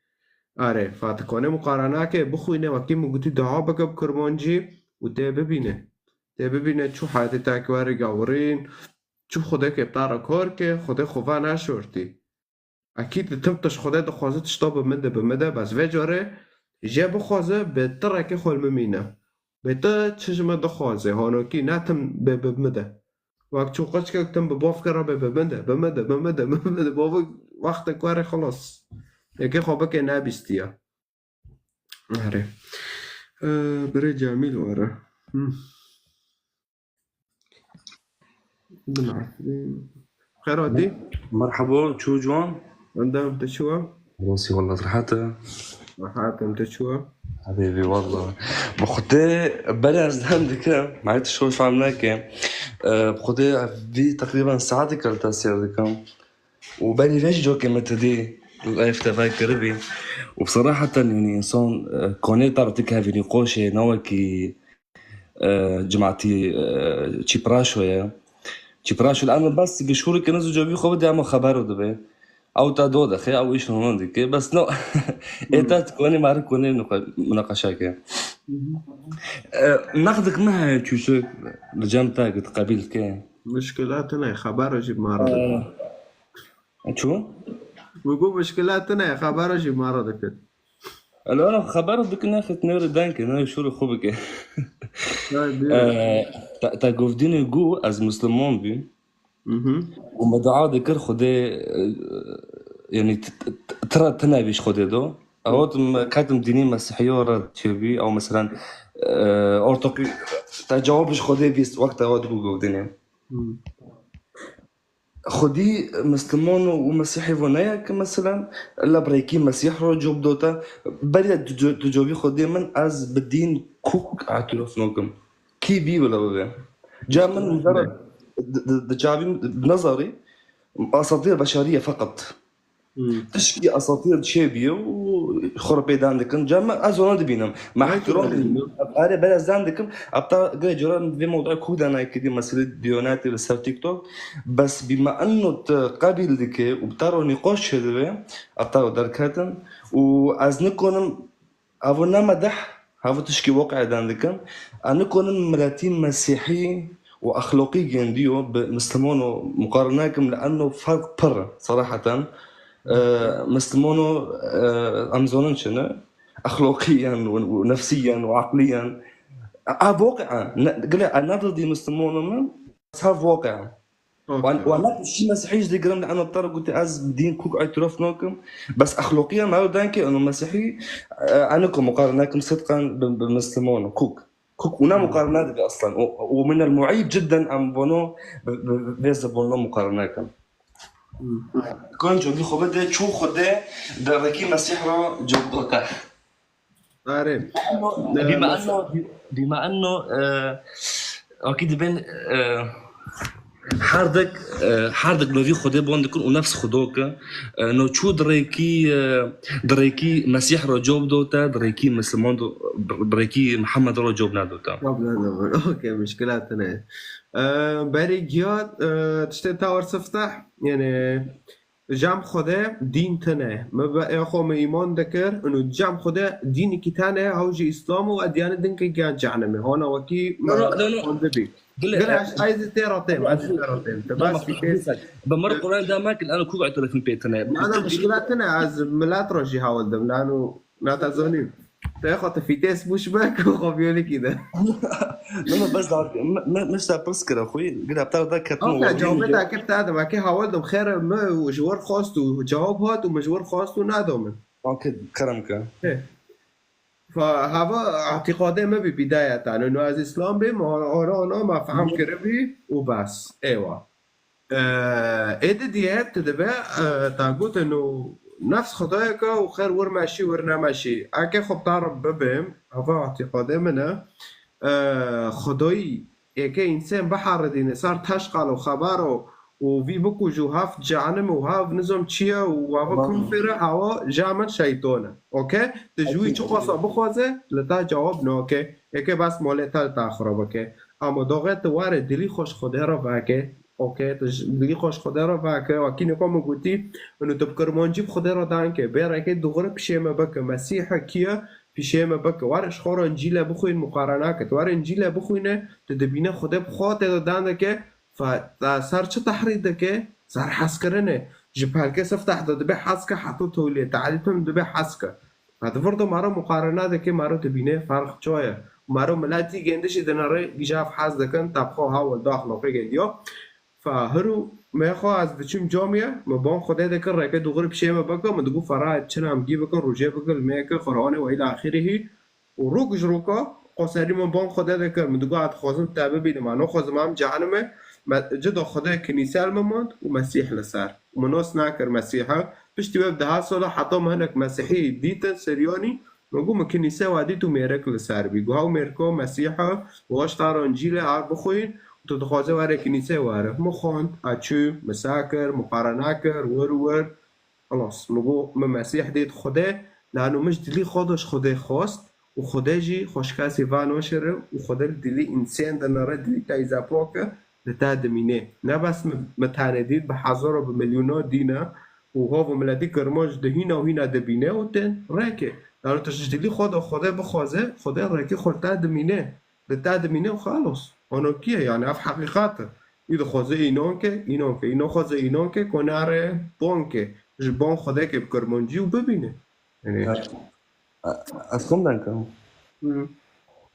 Erê, Fatî Konê muqarene ke bixwîne, wekî min gotî dua bike bi kirmancî û tê bibîne. Tê bibîne çû heyatê te ke were gawirîn, çû Xwedê ke bi te re kar ke, Xwedê xwe ve neşortî. Ekîd di tim tişt Xwedê dixwaze tişta bi min de, bi min de, bes vê carê jê bixwaze bi ti rêkê xwe li min mîne. Bê tu çi ji me dixwaze, honokî ne tim bê bi min de. Wek çû qeçkek tim bi bavke re bê bi min de, bi min de, bi min de, bi min de. Bavê wextek were xilas. Yekê xwe bike nebîstiya. Erê. Ee, birê Cemîl were. Hmm. Bin Efrîn. Xêr hatî. Merhaba, çû ciwan? Endam, te çi wa? Rosî, wallah, rehet e. Rehet im, te çi wa? Hevî, wallah. Bi Xwedê berê ez dem dikim. Meyet şo fam neke. Ee, bi Xwedê vî teqrîben saetek li te sêr dikim. Û berî vê jî cokê min te dî live te vekiribî. Û bi seraheten, yanî, însan, e, konê te re tikevî nîqoşê, ne wekî, e, cimatî, e, çîpraşo ye. Çîpraşo li em bes gişûrike nizo cevî xwe bide, em xebero dibe. Ew te do dixe, ew îş hûn dike. Bes no. Ê te konê mari konê munaqeşe ke. E, nexdik me heye çûçik li cem te ki tu qebîl dike. Muşkila tune, xebero jî mara dike. Çû? Min got, muşkila tune, xebero jî mara dikir. Elo, elo, xebero dikir, nexit nêrê dengê, ne şûrê xwe bike. Te, te govdînê got, ez Misliman bîm. Mhm. Û me dua dikir, Xwedê, e, yanî, t-, t-, t-, tira tine bîş Xwedê do. Ew tim, ketim dînî Mesîhiyo re çêbî, ew meselen, e, ortoqî, te cewab ji Xwedê bîst, wek te ew digot govdînê. Hmm. Xwedî Misliman û Mesîhî vo neye ki, meselen, illa bi rêkî Mesîh ro cop dota. Berî tu co-, tu cobî Xwedê min, ez bi dîn kuk etiraf nokim. Kî bî wila bibe. Ca min di, di, di çavî min nazarî, asatîr beşerî ye feqet. Hmm. Tişkî esatîr çêbî û xwe re pêdan dikin. Cem, ez wana dibînim. Me ihtiram dibînim. Erê, berê ez dan dikim. Heta gelek caran vê mewduê kûk de nayê kidî, meselê diyonetê li ser TikTok. Bes bî me enno te qebîl dike û bi te re nîqaş çêdibe, heta derketin. Û ez nikonim Evo ne medeh, evo tişkî waqi'ê dan dikim. Ez nikonim miletî mesîhî û exloqî gendiyo bi mislimano muqarene kim, li enno ferq pir, seraheten. E, mislimano, e, em zonin çi ne? Exloqiyen û, û nefsiyen û aqliyen. Ev waqi'e. Ne, gile, ez ne didî mislimano min, ev waqi'e. Okey. Wan, wan ne şî mesîhî jî digirim, li ena te re gotî ez dîn kûk îtiraf nakim. Bes exloqiya me ew dengê eno mesîhî, e, eno ku muqarene nakim sidqan bi, bi mislimano. Kûk. Kûk û ne muqarene dibe aslan. O, o min el mu'îb cidden em bono bi, bi, bi vê zibono muqarene nakim. Hmm. Kon cobî xwe bide, çû Xwedê di rekî Mesîh re cobdote. Arê. Bîma enno, bîma enno, e, akî dibên, e, her dek, e, her dek lovî Xwedê bon dikin û nefs Xwedo ke, e, no çû dirêkî, e, dirêkî Mesîh ro cob dote, dirêkî Misliman do, dirêkî Mihemed ro cob nedote. Problem, okey, muşkila tune. E, berî giya, e, tiştê tawar sifteh, yani, Cem Xwedê dîn tine. Me be ê xwe me îman dikir, û cem Xwedê dînekî tane, hew jî Îslam û edyanê din ke giyan cehennemê. Hona wekî No, no, no, no. Hon bibî. Gile, Gile e, ez, ez tê ratêm, ez tê ratêm. Te No, bas ma, bir şey. Bi mir Quran da mek, el ana kuga telefon pê tine. Ana muşkila tine, ez milet re jî hawil dim. Lano Na te zanî. Te xwe te fîtês bû ji me ku xwe biyolîkî de. Ne, ne, bes da, me, me, me işte pirs kira xwe, gila ptar da ketin Okey, cewabê te kir te de, wekî hawal dim, xêr me û ji wir xwest û cewab hat û me ji wir xwest û nado min. Okey, kerem ke. He. Fa hava îtîqadê me bi bidayet, yani, no ez Îslam bîm, ona, ona, ona me fehm kiribî û bes. Eywa. Ê di diye tu dibe, e, ta gotin û nefs Xwedayeke û xêr wir meşî, wir nemeşî. Eke xwe bi te re bibêm, eva îtîqadê min e, e, Xwedayî eke însan biheridîne ser teşqal û xeber û, û vî bikûj û heft cehennem û hev nizam çi ye û eva Tamam. kufir e, hewa ja min şeytan e. Okey? Tu ji wî Okey. çi xwasa bixwaze, li te cewab nake. Eke bes malê te li te xirab bike. Ama doxê tu were dilî xweş Xwedê re veke. Okey, tu ji dilî xweş Xwedê re veke. Wekî niko min gotî, û tu bi kirmancî bi Xwedê re danke. Bê reke dixwire pişê me bike. Mesîhe kî ye? Pişê me bike. Were ji xwe re Încîle bixwîn, muqarene ke. Tu were Încîle bixwîne, tu dibîne Xwedê bi xwe tê de dan dike. Fa, te ser çi tehrît dike? Ser hezkirinê. Ji pelkê sifteh de dibe hezke heta tolê. Tehlîl tim dibe hezke. Fa, di vir de mara muqarene dike, mara dibîne ferq çaye. Mero miletî gêndi jî dinere, gîja ev hez dikin, te bi xwe hawil da axloqê gêndiya. Fa hiru me xwe ez diçim camê, me ban Xwedê dikir, rêke dûxir pişê me bike, min digot, Ferayet çi namgî bikin, rojê bikin, li me yeke Qur'anê we îlâ axirihî. Û rok ji roka, xweserî min ban Xwedê dikir, min digot, ez dixwazim te bibînim, ez naxwazim em cehenime, me, cida Xwedê kinîse li min mand û Mesîh li ser. Û min nas nakir Mesîhe. Piştî wê bi deha sala heta min hinek Mesîhî dîtin, Siryanî, min got, min kinîse we dît û mêrik li ser bî. Got, hew mêrika Mesîh e, û ji te re Încîlê, her bixwîn, û tu dixwazî were kinîsê were. Min xwend, ez çûm, min seh kir, min pere nekir, wir wir. Xelas, min got, min Mesîh dît Xwedê, lano min ji dilî xwe de ji Xwedê xwest û Xwedê jî xweşkesî va naşêre û Xwedê li dilî însên dinere, dilî te î zepak e, li te dimîne. Ne bes min, min tenê dît, bi hezara, bi milyona dîne û hov û miletî Kirmanc di hîna û hîna dibîne û tên rêkê. Lano tu ji dilî xwe de Xwedê bixwaze, Xwedê rêkê xwe li te dimîne. Li te dimîne û xelos. Ono kî ye? Yani ev heqîqet e. Î dixwaze înan ke, înan ke. Î naxwaze înan ke, konare ban ke. Ji ban Xwedê ke bi Kirmancî û bibîne. Yani, Evet. Ez xwe denkim. Hı.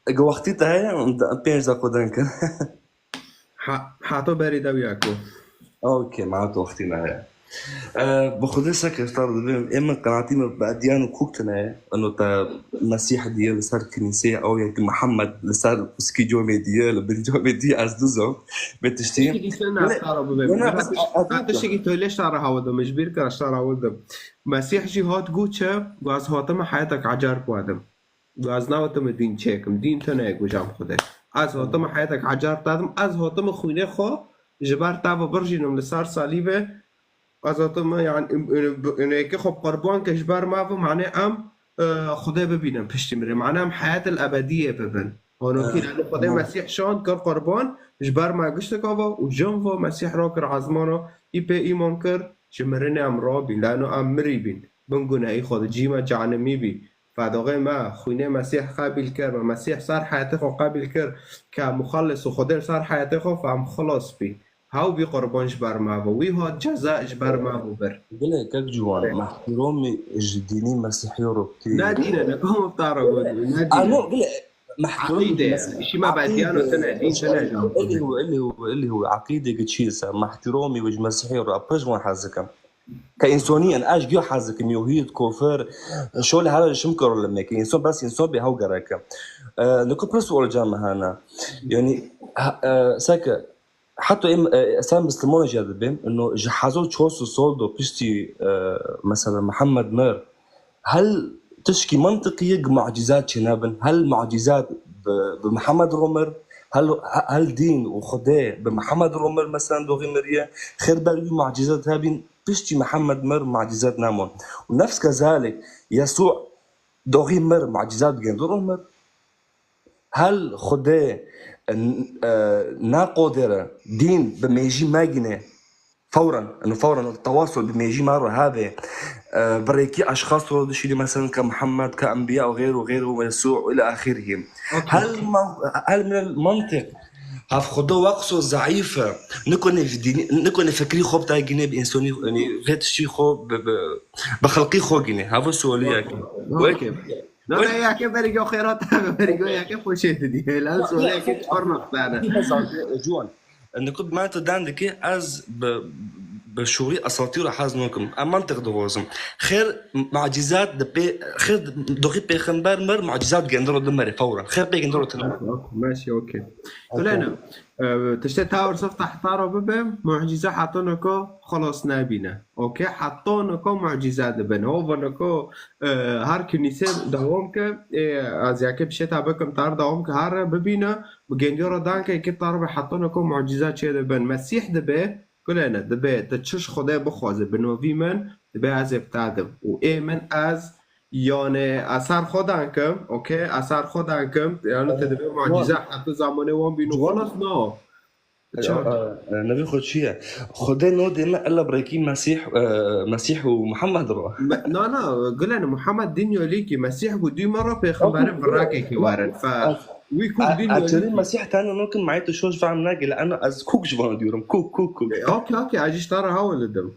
Ege wextî te heye, pênc deqo denkim. Ha, heta berî de wî Yako. Okey, me heta wextî me heye. Ee, bi Xwedê seke ji te re dibêm, ê min qenatî min bi edyan û kûk tune ye. Eno te Mesîh diye li ser kinîseyê, ew yek Mihemed li ser piskî comê diye, li bin comê diye, ez dizom. Vê tiştî. Tiştekî dîsa ne, Belê, ez te re bibêm. Ne, ne, Bes ez, ez ez tiştekî tolê ji te re hawil dim, ji bîr kir ez te re hawil dim. Mesîh jî hat got çi? Got, ez hatime heyetek ecer bidim. Got, ez nehatime dîn çêkim, dîn tune ye, got, ji em Xwedê. Ez hatime heyetek ecer bidim, ez hatime xwînê xwe ji ber te ve birjînim li ser salîbê. Ez hatime, yani, em, em, em, yekê xwe qurban ke ji ber me ve, mane em, e, Xwedê bibînin piştî mirê. Mane em heyet el ebediyê bibin. Honokî, Evet. yani, Xwedê Tamam. Mesîh şand kir qurban, ji ber me giştika ve û jin ve Mesîh rakir ezmana, î pê îman kir, ji mirinê em rabîn, lano em mirî bîn. Bin gunehî xwe di cî me cehenimî bî. Fedoxê me, xwînê Mesîh qebîl kir, me Mesîh ser heyetê xwe qebîl kir, ke muxellis û Xwedê li ser heyetê xwe, fe em xilas bî. Hew bî qurban ji ber me ve. Wî hat ceza ji ber me ve bir. Gilê kek ciwan, Belê. Mehtiromî ji dînî Mesîhî re tê. Ne dîne, ne kom te re got, ne dîne. Ano, gilê, mehtirom Aqîde, Mesîh-, işî me aqîde, bediyano tine, dîn tine. Elî hu, elî hu, elî hu, aqîde ki çi se, mehtiromî ji Mesîhî re, pir ji wan hez dikim. Ke însoniyen, ez ji giya hez dikim, yohît, kofir, şolê hera ji şim kiro li me ke, înson bes înson bê hew gerek e. E, li ku pir sual ca me hene. Yani, ha, e, seke, Heta em, e, sen Misliman jî dibên, ino ji hezar çar sed sal do piştî, e, mesela Mihemed mir, hel tişkî mantiqî yek mucîzat çênabin, hel mucîzat bi, bi Mihemed ro mir, hel, hel dîn û Xwedê bi Mihemed ro mir, mesela doxî miriye, xêr ber wî mucîzat hebîn, piştî Mihemed mir mucîzat nemon. Û nefs kezalik, Yesû doxî mir mucîzat gêndiro mir. Hel Xwedê, e, n-, e, naqodere dîn bi mêjî megine, fewren, eno fewren, tewasul bi mêjî me re habe, e, bi rêkî eşxas re dişînî, mesela ke Muhammed, ke enbiya û xêr û xêr û Yesû û ila axirihî. Okey. Hel man-, hel min el mantiq, hev Xwedê weqso zeîf e, nikone ji dînî, nikone fikrî xwe bi te gine bi însonî, yanî vê tiştî xwe bi, bi, bi xelqî xwe gine. Hava sualî yek. Okey. Okey. Na, na, yeke berî go xêra te be, berî go yeke xweşê didî. Lan, sualê yeke çar nokta ne. Ciwan. Nikud me tu den dikî, ez bi, bi şûrî esatî re hez nakim. Em mantiq dixwazim. Xêr mucîzat di pê, xêr doxî pêxember mir mucîzat gendiro di merê fewren. Xêr pê gendiro tine. Okey, okey. Okey. Kulena, e, tiştê tawir sif te heta re bibe, mucîze heta niko xelas nebîne. Okey, heta niko mucîze dibin. Hova niko, e, her kinîse dewam ke, e, ez yekê bi şêta bikim, tar dewam ke, her re bibîne, bi gendiya re dan ke, yekê tar be heta niko mucîze çê dibin. Mesîh dibe, kulene, dibe, tu çi ji Xwedê bixwaze, bi novî min, dibe ez ê bi te dim. Û ê min ez, yani, ez ser xwe dan kim, okey, ez ser xwe dan kim, yani, tu dibe mucîze heta zamanê wan bîn û xelas, no. Çawa? E, e, nevî xwe çi ye? Xwedê nodê me ela bi rêkî Mesîh, e, Mesîh û Muhammed re. Me-, na, na, gulene Muhammed dîn yolîkî, Mesîh ku dî me re pêxemberê Okey, bi rakekî werin. Fe, ez, wî kûk ez, dîn ez yolîkî. Mesîh tane nokim, me tu şoş fehm nagê, le ena ez kûk ji vana diyorum. Kûk, kûk, kûk. E, okey, okey, ez ji te re hawil didim.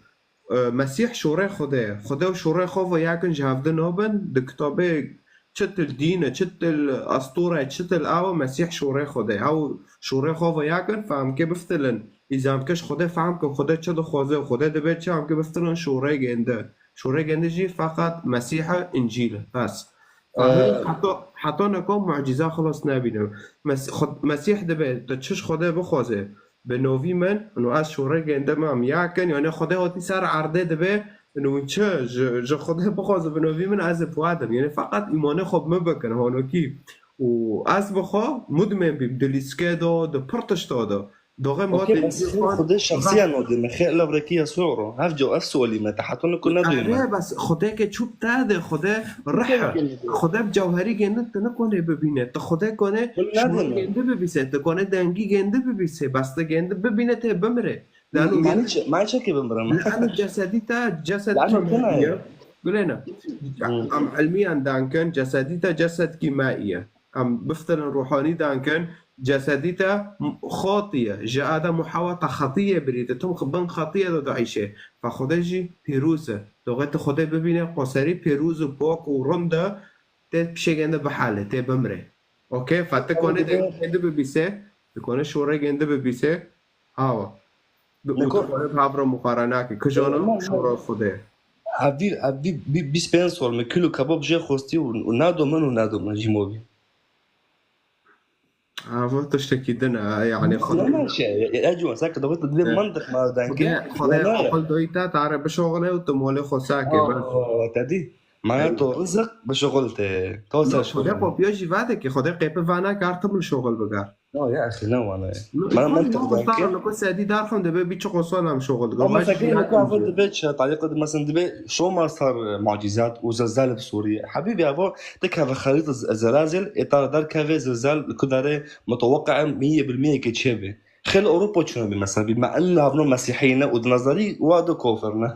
E, Mesîh şûrê Xwedê ye. Xwedê û şûrê xwe ve yekin ji hevdi nabin, di kitabê çi til dîn e, çi til estûre, çi til aw e, Mesîh şûrê Xwedê. Ew şûrê xwe ve ya kir, fe em kê biftilin. Îza em kê ji Xwedê fehm kin, Xwedê çi dixwaze û Xwedê dibe çi, em kê biftilin şûrê gêndi. Şûrê gêndi jî feqet Mesîh e, Încîl e. Bes. Fehim, Ee, heta, heta neka mucîza xilas nebîne. Mes-, Xwed-, Mesîh dibe, tu çi ji Xwedê bixwaze, bi novî min, û ez şûrê gêndi me em ya kin, yani Xwedê hatî ser erdê dibe, û çi, ji, ji Xwedê bixwaze bi novî min, ez ê bi we dim. Yani feqet îmanê xwe bi min bikin, honokî. Û ez bi xwe mudmin bîm, di lîskê de, di pir tişta de. Doxê ma Okey, bes dengê xêr xwe Xwedê şexsiya nodê me. Xêr levrekî Yesû ro. Hev co, ev sualî me. Te heto niku nedûyî me. Erê, bes Xwedê ke çûp te de, Xwedê rih e. Xwedê bi cewherî gêndin, tu nikone bibîne. Tu Xwedê kone Hûn şûrê nadin. Gêndi bibîse, tu kone dengî gêndi bibîse. Bes tu gêndi bibîne tê bimire. Lano Mani çi? Mani çekê bimirim? Lano cesedî te, cesed Lano kîmyayî ye. Gulêne. Hmm. Em ilmiyan dankin, cesedî te cesed kîmyayî ye. Em biftilin ruhanî dankin, cesedî te xatî ye. Ji Adem û Hewa te xetiyê birî, tu tim bin xetiyê de diîşê. Fe Xwedê jî pîroz e. Doxê tu Xwedê bibîne, qoserî pîroz û pok û rind e, tê pişê gêndi bihelê, tê bimrê. Okey, fe tu Ew kone dibe dengê gêndi bibîse, tu kone şûrê gêndi bibîse, hawa. Bi Niko- û tu kone bi havra muqarene ke. Kujana Ew, şûra Xwedê. Evdî, evdî bî-, bîst pênc sal me kilo kebab jê xwestî û, û nado min û nado min jî movî. Ava tiştekî din e, yani Xwedê. Ne, ne, şey, ya, ya, ya, sen ki dawet dibê mantık ma denki. Xwedê, Xwedê aqil doyî te, tare bişoxile û tu molê xwe sake, bes. Aa, te dî. Mana to rizq bişoxil te. To ser şoxil. Xwedê kopya jî vade ki, Xwedê qêpi vana kar tu bil şoxil bikar. No, ya, exî, ne wane. Mana mantık denki. Niko sedî dar xwem debe bir çiqo sal em şoxil dikir. Ama sen ki niko afet dibê çi, tariqe de mesela dibê şoma sar, e, mucizat û zelzel bi Sûriye. Habîbî, ava Dikeve xerît z-, zelazil, ê ta derkeve zelzel li ku derê muteweqe em miyê bil miyekê çêbe. Xêl Ewropa çûne bî mesela bî, me illa hevno mesîhî ne û di nezerî wa de kofir ne.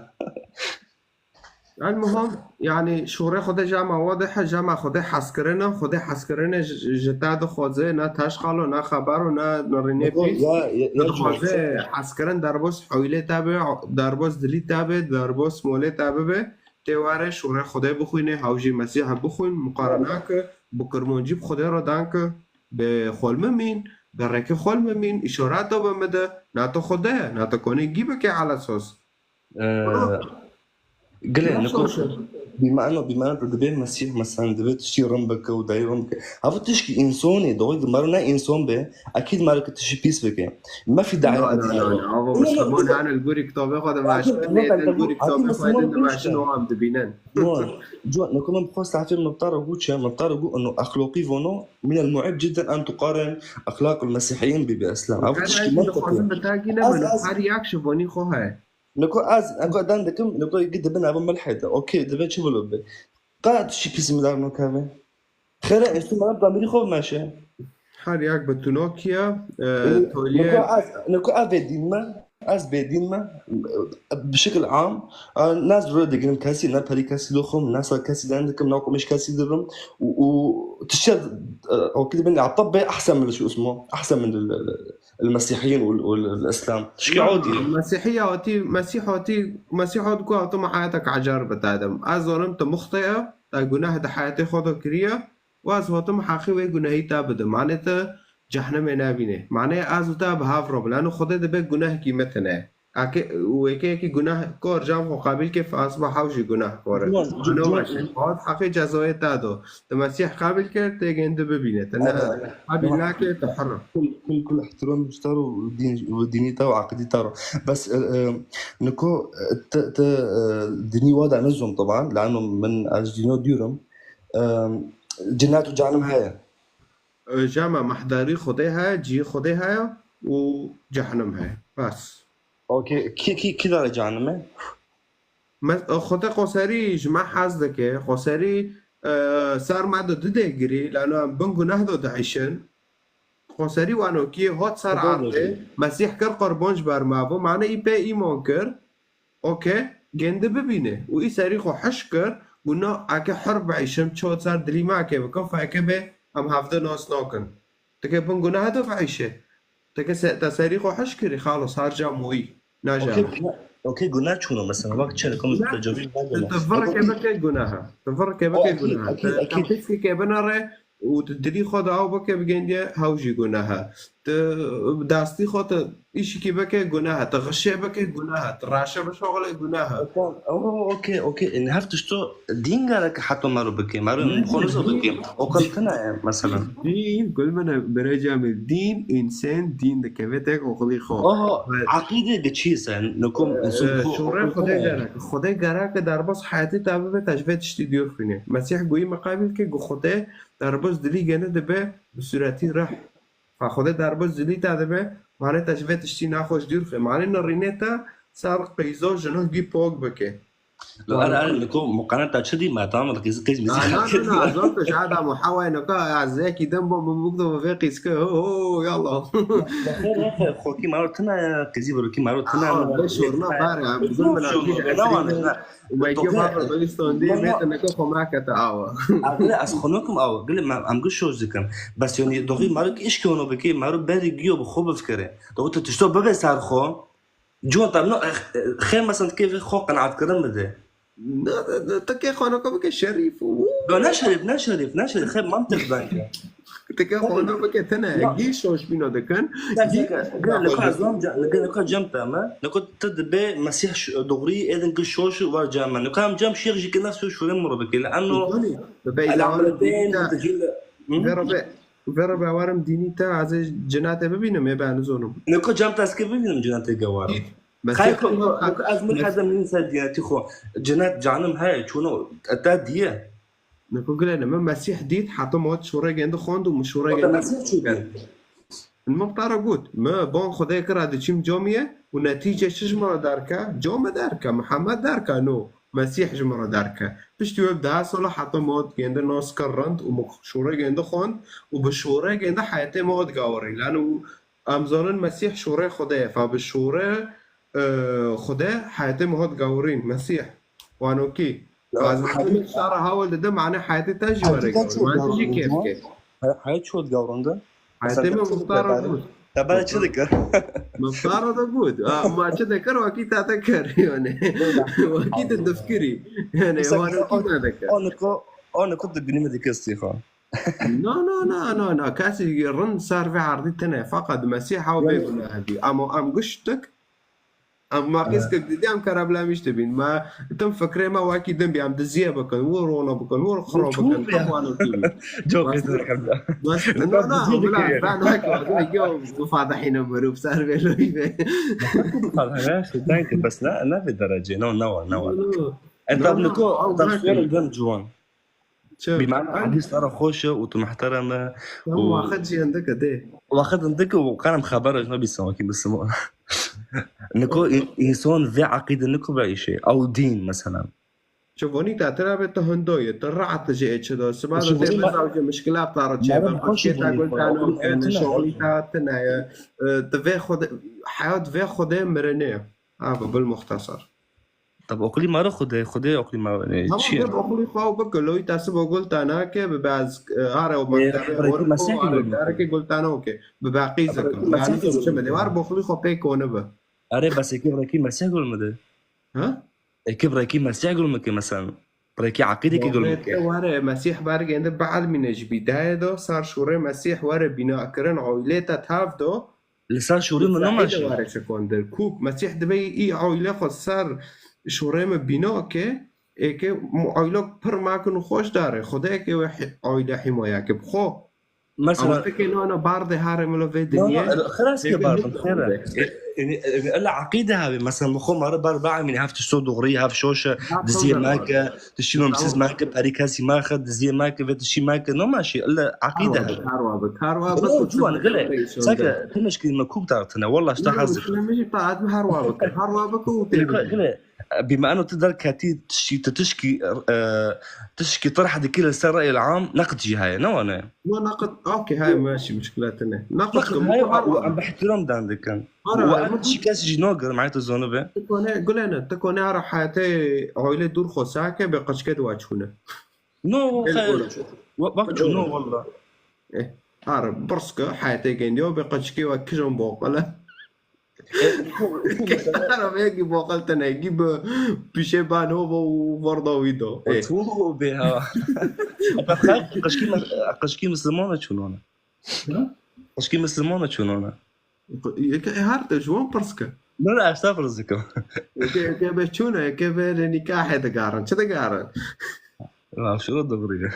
Elmuhim, yani şûrê Xwedê jama wadih e, jama Xwedê hezkirine, Xwedê hezkirine ji, ji te dixwaze, ne teşxalo, ne xebero, ne nirînê Niko, pîs. Ya, ya, ya, Dixwaze hezkirin derbas hewîlê te be, derbas dilî te be, derbas molê te bibe. Tê were şûrê Xwedê bixwîne, hew jî Mesîha bixwîn, muqarene ke, bi kurmancî bi Xwedê re dan ke, bi xwe li min mîn, bi rêkê xwe li min mîn, îşareta bi min de, na tu Xwedê ye, na tu konê gî bike ala sos. Ee, Gilê, Nasıl niko, olsun? Bîmano, bîmano tu dibê Mesîh, mesela, dibê tiştî rin bike û dayî rin bike. Hava tişkî însonê, doxê ki mero ne înson be, Ekîd mero ki tiştî pîs bike. Me fî daî No, no, no, no. Ava Misliman hene li gorî kitabê xwe dimeşin, nê din gorî kitabê xwe din dimeşin û em dibînin. No, Ciwan, niko min bi xwe sehfê min bi te re got çi, min bi te re got, eno exloqî vono, min el mu'ib cidden en tuqaren exlaq el mesîhiyyin bi, bi islam. Ava tişkî min dixwazim bi te gîne min, her yak ji vonî xwe heye. Niko ez, niko dan dikim, niko gi dibin ava milhid. Okey, dibe çi bilo be. Qara tiştî pîs min dar nokeve. Xêre, ez tu mala damirî xwe bimeşe. Her yak bi tunokiya, e, Ee, toliyê. Niko ez, niko ez bêdîn me, ez bêdîn me, bi şekil am, e, ne zûre digirim kesî, ne perî kesî doxim, ne ser kesî den dikim, ne qumêş kesî dibim. Û, û tişe, e, okî dibin, ya, tabbe ehsen min şu ismo, ehsen min el, el, el mesîhiyyin û, û el, el islam. Tişkî odî. Mesîhiya hatî, Mesîh hatî, Mesîh hat ku hatim heyetek ecar bi te dim. Ez zanim tu muxtê e, te guneh di heyetê xwe de kiriye. Û ez hatim heqî wê gunehî te bidim. Manê te cehnemê nebîne. Manê ez û te bi hev re bin. Lano Xwedê dibe gunehkî me tine. Eke, weke yekî gunehkar cem xwe qebîl ke, fe ez be hew jî gunehkar e. Ciwan, Ano ciwan. Baş e. Hat heqî cezayê te do. Te Mesîh qebîl kir, tê gêndi bibîne. Te ne, Aa, qebîl nake, te hir. Kul, kul, kul ihtiram ji te ro, din, dînî te û aqidî te ro. Bes, e, e, niko, e, te, te, e, dinî wa de nizom taban. Lano min ez dîno dûrim. Em, Cennet û cehennem heye. Jama mehdarî Xwedê heye, cihê Xwedê heye û cehennem heye. Bes. Okey. Kî, kî, kî dare cehennemê? Me, Xwedê qoserî ji me hez dike. Qoserî, e, ser me de dide girî, lano em bin guneh de diişin. Qoserî wano kî hat ser erdê, Mesîh kir qurban ji ber me. Bo mane î pê îman kir. Okey, gêndi bibîne û î serî xwe hiş kir, got, na, eke hir biişim, ço ser dilî me eke bikim, feke bê, em hevde nas nakin. Tike bin guneh de biişe. Tike se-, te serî xwe hiş kirî, xalos, her ca moyî. Naja. Okey, bîna-, Okey, gunah çûno mesela. Bak, çe dikim, tu cevî Tu, tu virke bike gunah e. Tu virke bike gunah e. Tu, tu qîskeke binere û tu dilî xwe de aw bike bigendiye, hew jî gunah e. Tu dastî xwe, tu îşikî bike gunah e. Tu xişê bike gunah e. Tu raşe bişoxile gunah e. Okey, okey. Ên hev tişto dîn gerek heta mero bike. Mero xwe nizo bike. Okil tine ye mesela. Dîn, gul min e, birêca min. Dîn, însan dîn dikeve tek oxilî xwe. Oho, aqîde de çi sen? Nikom Şûrê Xwedê gerek. Xwedê gerek derbas heyatê te bibe, te ji vê tiştî dûr xwîne. Mesîh goyî miqabil ke ku Xwedê derbas dilî gene dibe bi sûretî rih. Fa Xwedê derbas dilî te dibe, mane te ji vê tiştî naxweş dûr xwe. Mane nirînê te ser qeyzo jino gî pok bike. Lo er er niko muqarene ta çi dî me, tamam, qîz qîz mi? Na na na, zor tu ji Adam û Hewayê niko, ez yekî dem bo min bikdo vê qîzke, ho ho, yallah. Xokî maro tine, qîzî birokî maro tine. Aa, be şorna bar ya, bizim bin akî de esrî. Û me gê baba Belistan dê, me te niko xwe me kete awa. Gile ez xwe nokim awa, gile em gil şoş dikim. Bes yonî doxî maro ki işke ono bikî, maro berî giyo bi xwe bifikire. Doxî tu tişto bibe ser xwe. Ciwan tam no, xê mesen dikê vê xwe qenaetkirin bide. Tikê xwe naka bike şerîf û. Yo, ne şerîf, ne şerîf, ne şerîf. Xê mantiq bence. Tikê xwe naka bike tine. Gî şoşbîna dikin. Niko cem te me. Niko tu dibe Mesîh doğrî êdin ki şoş war cem me. Niko em cem şêx jî ki ne şoş şûrê min ro bike. Li eno. Vê re be, vê re be warim dînî te, ez ê cinatê bibînim, ê ben nizonim. Niko cem te ez kê bibînim cinatê gewar. Xeyr, ez min hezim nîn ser diyetî xwe. Cinet canim heye, çûno te diye. Niko gilene, min Mesîh dît, heta min şûrê gende xwend û min şûrê gende. Mesîh çû dît? Min te re got, min ban Xwedê kira diçîm camiyê û netîce çi ji min re derke? Came derke, Mihemed derke, no. Mesîh ji min re derke. Piştî wê bi deha sala heta min gende nas kir rind û min şûrê gende xwend û bi şûrê gende heyetê min gawirî. Lano em zanin Mesîh şûrê Xwedê ye. Fa bi şûrê, e, Xwedê heyetê min hat gawirîn. Mesîh. Wanokî. Ez heyetê min şara hawil dide, mane heyetê te jî were gawirîn. Mane tu jî kêf ke. Heyet çi hat gawirinde? Heyetê min muxtar got. Te bere çi dikir? Muxtar da got. Ma çi dikir? Wakî te te kir yani. Wakî te difkirî. Yani wanokî te dikir. Oniko, oniko tu günü mü dikir stî xwe? Na na na na na. Kesî rind ser vê erdî tine. Feqet Mesîh hew bê gunah hebî. Ama em giştik, em maqîskek didî, em kereblemîş dibîn. Me tim fikrê me wekî din bî. Em diziyê bikin, wir rona bikin, wir xiro bikin. Tim wanokî bî. Çok güzel. Na na, bila ben hek, hek, yo, bifadehîne mirov ser vê loyî be. Bes ne, ne vê derecê. No, ne var, ne var. Entab niko, entab sualek dem ciwan. Çi? Bîmane hadîs te re xweş e û tu muhterem e û wexit jî hindike dê. Wexit hindike û qenem xeber ji me bî sewakî bisim. Niko însan vê eqîde niko be îşê. Ew dîn mesela. Çi vonî te tira be tu hindo ye, tu rahat ji ê çi do. Siba de tê meza ji mişkila te re çê be. Xweşê te gul te no ke, şolî te tine ye. Tu vê Xwedê, heyat vê Xwedê mirinê ye. Abi bil muxtesar. Tab oqilî ma re Xwedê, Xwedê oqilî ma re, e, çi ye? Tab oqilî xwe ew bike, loyî te sibo gul te nake, bibe ez, e, are û mektebê, are dereke gul te noke. Bibe qîzeke. Yani çi bide? War bi oqilî xwe pê kone be. Are bes êkê bi rekî Mesîh gul mide. Ha? Êkê bi rekî Mesîh gul mike mesela. Bi rekî eqîdekî gul mike. Were Mesîh bergende bielmîne ji bîdayê de, ser şûrê Mesîh were bînakirin, oylê te tev de. Li ser şûrê min nemaşî. Were çekondir. Ku Mesîh dibe î oyle xwe ser şûrê min bîna ke, êke oyle pir makin û xweş dare. Xwedê eke we hi-, oyle hîmaya ke bi xwe. Mesela. Ama teke nana bar de hare milo vê dinyê. Xilas ke bar de, xêre. Ela eqîde habe. Mesela, xwe mare bar ba emîne heft so doğru, heft şoşe, diziyê me ke. Tiştî nomsiz meke, perî kesî meke, diziyê meke, vê tiştî meke, no maşî, illa eqîde. Her wa bik, her wa bik. Ciwan, gile. Seke, tu meşkilî me kûk tartine, wallah, işte hazir. Her wa bik, her wa bik û tê. Gile, bîme eno tu derketî tişkî, tu tişkî, e, tişkî tarh dikî li ser reyil am, neqd jî heye, ne wane? Ma neqd, okey, heye, maşî, muşkile tine. Neqd, heye, em bi ihtiram dan dikin. Ara, û em şikest jî nagir, me tu zanibe. Tu kone, gulene, tu kone ara heyatê aile dûr xwe sake be qeçke dua çûne. No, xeyr. Bak çû, no, wallah. Eh, ara, birske heyatê gendiyo be qeçke ve kijan boqele. Kara vê yekî boqel tenekî bi pişê banova û verda wî do. Ê. Tu bê ha. Qeşkî, qeşkî Mislimana çûnana. Ha? Qeşkî Mislimana çûnana. Yeke, ê, her te ji wan pirs ke. Ne, ne, ez te pirs dikim. Yeke, yeke be çûne, yeke be lê nîkahê digarin. Çi digarin? Raşo dixurî.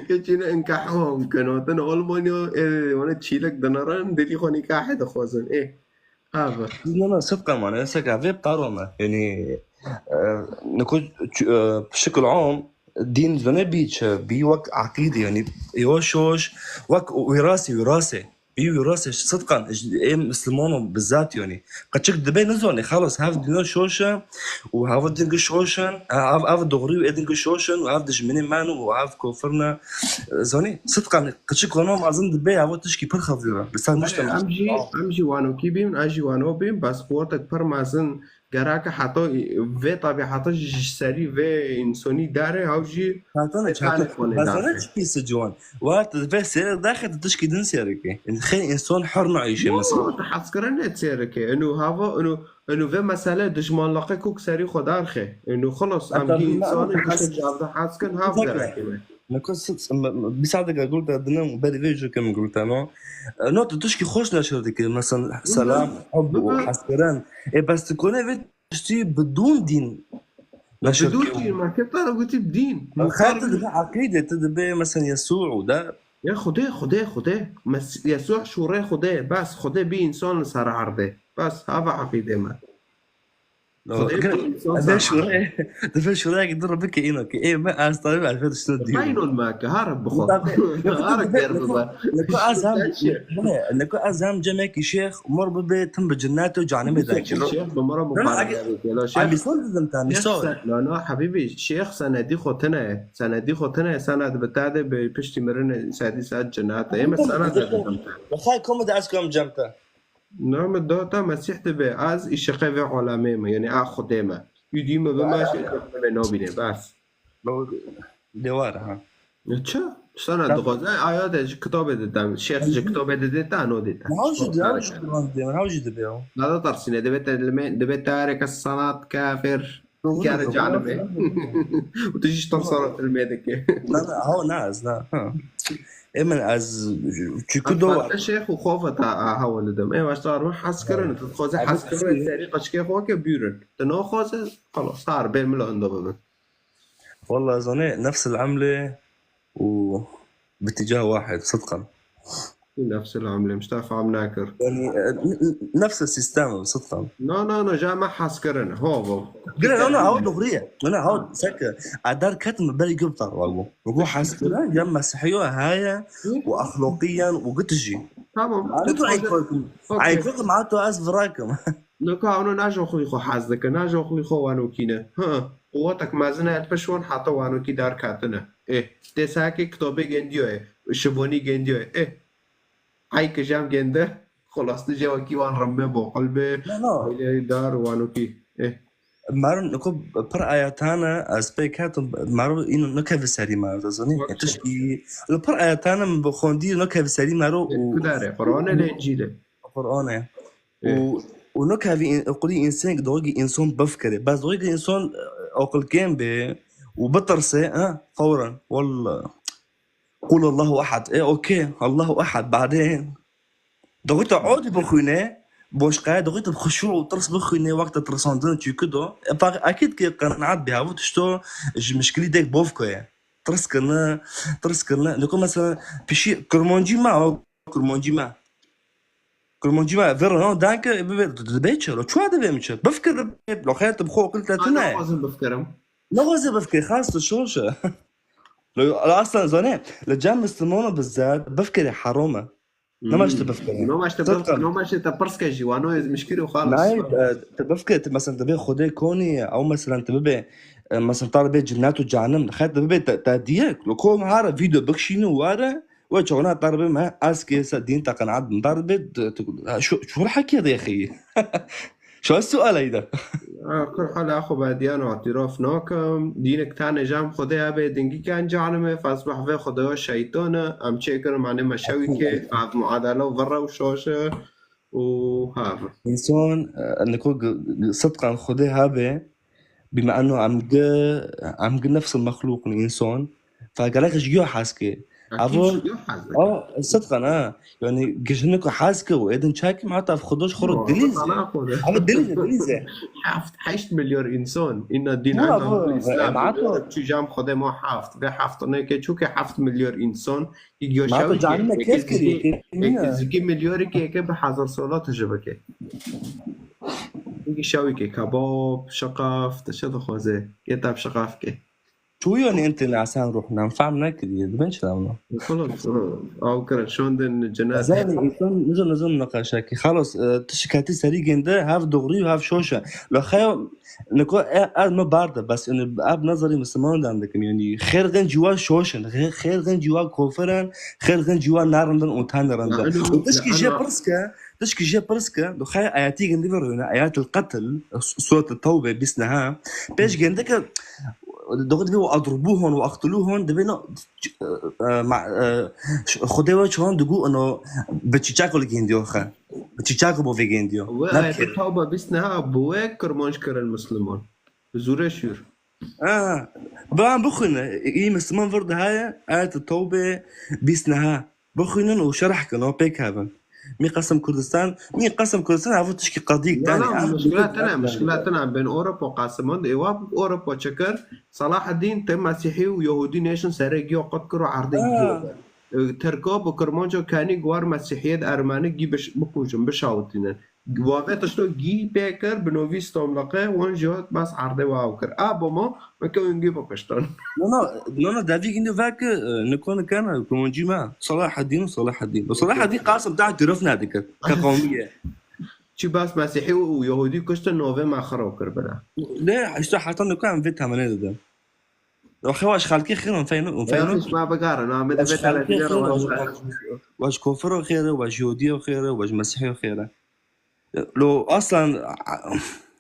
Keçîne inkahom keno. Din Almanya, ê, wane çîlek dinarin, dilî xwe nîkahê dixwazin. Ê, ha, bi. Ne, ne, sidqen mane, seka vê paro me. Yanî, e, niko, e, şikil am, dîn zone bî çi, bî wek aqîdê, yanî, yo şoş, wek wîrasî, wîrasê. Bî wîrasê, sidqan, ê Mislimano bizat, yanî. Qeçik dibe nizane, xelas, hev dîno şoş e û hev dingî şoş in, hev, hev dixurî û ê dingî şoş in û hev dijminê me ne û hev kofir ne. Zanî, sidqan, qeçik wana mezin dibe, hev tişkî pir xevîr e. Li ser Belê, mişte em jî, em jî wanokî bîn, ez jî wano bîm, bes quwetek pir mezin gereke heta vê tabî heta ji serî vê însonî derê, hew jî Hatana, hatana, hatana çi pîs e ciwan. Wa tu vê sêrek daxê tu tişkî din sêreke. Xê însan her naîşe mesela. Tu hez kirin ne sêreke. Eno hava, eno, eno vê mesele dijmanlaqê kok serî xwe darxê. Eno xelas, em hî însan in, tiştek ji hev de hez kin, hev dereke me. Niko sit, bi sadeke gul te dinem, berî vê jû ke min gul te no. No, tu tişkî xweş neşir dike. Mesela selam, hub û hez kirin. Ê, bes tu kone vê tiştî bidûn dîn neşir dike. Bidûn dîn, me kê te re gotî dîn? Xer tu dibe aqîde, tu dibe mesela Yesû û de. Ya Xwedê, Xwedê, Xwedê. Mes-, Yesû şûrê Xwedê, bes Xwedê bî însan li ser erdê. Bes, hava aqîdê me. Xwedê bî însan ser erdê. Şûrê, dibe şûreyekî din re bike îno ki, ê, me ez tarî elfê tiştine dî. Beynol me ki, har bixwe. Har ger bibe. Niko ez hem, niko ez hem cemekî şêx, mor bibe tim bi cinnet û canimê de. Şêx bi mora mubarek. Em misal didim te, misal. No, no, hebîbî, şêx senedî xwe tine ye. Senedî xwe tine ye, sened bi te de bi piştî mirinê sedî sed cinnet e. Ê me sened didim te. Xay kom de ez kom cem te. Na min da te Mesîh dibe, ez îşiqê vê alemê me, yanî a Xwedê me. Û dî min bime, şê Xwedê me nabîne, bes. Dewar, ha. Çi? Sana dixwaze, aya de ji kitabê dide, şêx ji kitabê dide, te no dide. Haw jî dibe, haw jî dibe, haw jî dibe o. Nada tersîne, dibe te, dibe te areke sanat, kafir. Doğru, kare doğru. Canime. Û tu jî tam sanat ilmê dike. Na, na, haw, na, ez, na. Ha. Ê min ez, çünkü do. Şêx û xwe ve ta, a, hawa didim. Ê, başta arma hez kirin. Evet. Tu dixwaze hez kirin, serî qeçkê xwe ke bîrin. Tu naxwaze, xelas, har bê mila hunda bibin. Wallah, zanê, nefs el-emlê û bitîcah wahid, sidqan. Nefs el-emlê, mişta fam nakir. Yani, e, n-, n-, nefs el-sistem, sidqan. Na, na, na, ja me hez kirin, ho, ho. Gire, na, na, haw doğru ye. Na, haw, sek, a der ket mi berî gub tar, wa gu. Gu hez kirin, ya Mesîhiyo heye, û axloqiyen, û gitijî. Tamam. Ani tu ay koykum. Okey. Ay koykum, a tu ez virakim. Niko, ewno najo xwî xwe hez dike, najo xwî xwe wanokîne. Hı, quwetek mezin e, pişt wan heta wanokî derketine. Ê, dê sehekê kitobê gendiyo ye, şivonî gendiyo ye. Ê, ay ki jem gende, xulastî je wekî wan rimme boqil be, no, no, aileyê dar wanokî. Ê. Mero niko pir ayetane, ez pê ketim, mero îno nikeve serî mero, dizanî? Wek çi? Tişkî, li pir ayetane min bi xwendî nikeve serî mero û. Ê, ku dere, Qur'an e, lê Încîl e? Qur'an e. Ê. Û, û nikevî în-, qulî însenk dogî însan bifkirê. Bes dogî însan, e, aqilkêm bê û bitirsê, e, fewren. Wallah. Qul Allahu ehad. E, okey. Allahu ehad. Badên. Dogî te odî bixwîne, boşqaya, dogî te bi xuşû û tirs bixwîne, wexta tirsandin çîku do. E, pa-, akîd ki qenaet bê, havo tişto ji mişkilî dek bov koye. Tirs kirine, tirs kirine. Niko mesela pişî kurmancî me, o kurmancî me. Kurmancî me, vê rana danke, bibe, dibe çi? Ro çuwa dibe mi çi? Bifkir, lo xeyr tu bi xwe aqil te tune. Naxwazim bifkirim. Naxwaze bifkir, xas tu şoş e. Lo, aslan zane, li cem Müslümana bizat, bifkirê heram e. Nema ji tu bifkirê. Nema ji tu bif-, nema ji tu pirs ke jî, wano ez mişkir û xalis. Nayê, e, tu bifkirê, tu mesela tu bê Xwedê konî, ew mesela tu bibê, e, mesela ta bê cinnet û canim, xet tu bibê te, te diye, lo kom hara video bikşîne ware, we çona ta bê me, ez ki se din te qenaat bin, ta bê, tu, tu, şu, şu hekî de xeyî. Şo sual eyda. Ha, kul hal axo bediyan îtiraf nakim. Dînek tane jam Xwedê abe dingî ke encanime, fasbah ve Xwedê şeytane, em çêkirin mane me şewî ke, fav muadele ve rewşoşe. û hav. Însan, e, niko g-, g-, sidqan Xwedê habe, bima enno em gi, em gi nefs mexlûq in însan, fa gelek ji giya hez ke. Akîd Avo, ji giya hez dike. A, sidqan, ha. Yani, gijiniko hez ke û êdin çakim, heta ev Xwedê ji xwe Yo, ro dilîze. Ama dilîze, dilîze. Heft, heşt milyar însan. Îna dîn Yo, enda avo, Îslam. E, ma to Çi cam Xwedê ma heft. Ve heft ne ke, çuke heft milyar însan. Î Ma to giyoşawî ke, canime eke kêf zikî, kiriye, kêf eke nîne. Zikî milyarî ke, eke bi hezar sola tije bike. Î şawî ke, kebab, şiqaf, te çi dixwaze? Yê te bi şiqaf ke. Çûyonê ente nasan ruhnan, fehm nekiriye, dibên çi damna? Xelas, aw kira, şandin cennet. Zanî, însan nizam, nizam naqaşa ki. Xelas, e, tu şikatî serî gênde, hev doğrî û hev şoş e. Lo xeyo, niko, e, ez me bar de, bes, yani, ev nazarî Müslüman dan dikim, yani, xêr gên ciwa şoş in, xê-, xêr gên ciwa kofir in, xêr gên ciwa narindin û tanirindin. La eno, Û tişkî la jê eno. Pirs ke, tişkî jê pirs ke, do xeyo ayetî gêndi ve rûne, ayetul qetl, s-, suret Tewbe, bîst neha, pêş gêndi ke, Doxî divê û adrubuhon û aqtuluhon divê no, e, ma-, e, ş-, Xwedê we çawan digu ino bi çîçako li gêndiyo xe. Bi çîçako bo vê gêndiyo. We Ne ayetê kir. Tawba bîst neha bi we Kirmanc kirin Musliman. Bi zûre şûr. Ha, bi an bixwîne. Î Musliman vir dihaye, ayet Tawbe bîst neha. Bixwînin û şerh kin, û pêk hebin. Mî qesim Kurdistan, mî qesim Kurdistan, ev tişkî qedî Na, tane, na, ev muşkila tine, muşkila tine. Ben Ewropa qesiman, êwa Ewropa çekir, Salahaddin te Mesîhî û Yahudî nêşin serê giya qut kir û erdê Ha. giya. E, Tirka bi Kirmanca kenî guar Mesîhiyet Ermeni gî biş-, bikujin, bişawitînin. Wave tişto gî pê kir, bi novî stomlaqe, wan jî hat bas erdê wa ew kir. A boma, me ke wingî bikuştin. No, no, no, no, devî gîndî veke, e, niko niken, e, kumancî me. Salahaddin û Salahaddin. Bu Salahaddin Qasim daha girif nedikir. Ke qewmiye. Çi bas Mesîhî û Yahudî kuştin, navê me xirab kir bira. Ne, işte heta niko em vê temenê didin. Yo, xewa ji xelkê xêr, em feyno, em Ya, feyno. Hiç me bigarin, ha, me de Wa ji vê xelkê telefînê xêr, re wa ji, wa ji kofiro xêr, wa ji Yahudîyo xêr, wa ji Mesîhîyo xêr. Lo aslan, a-, a-,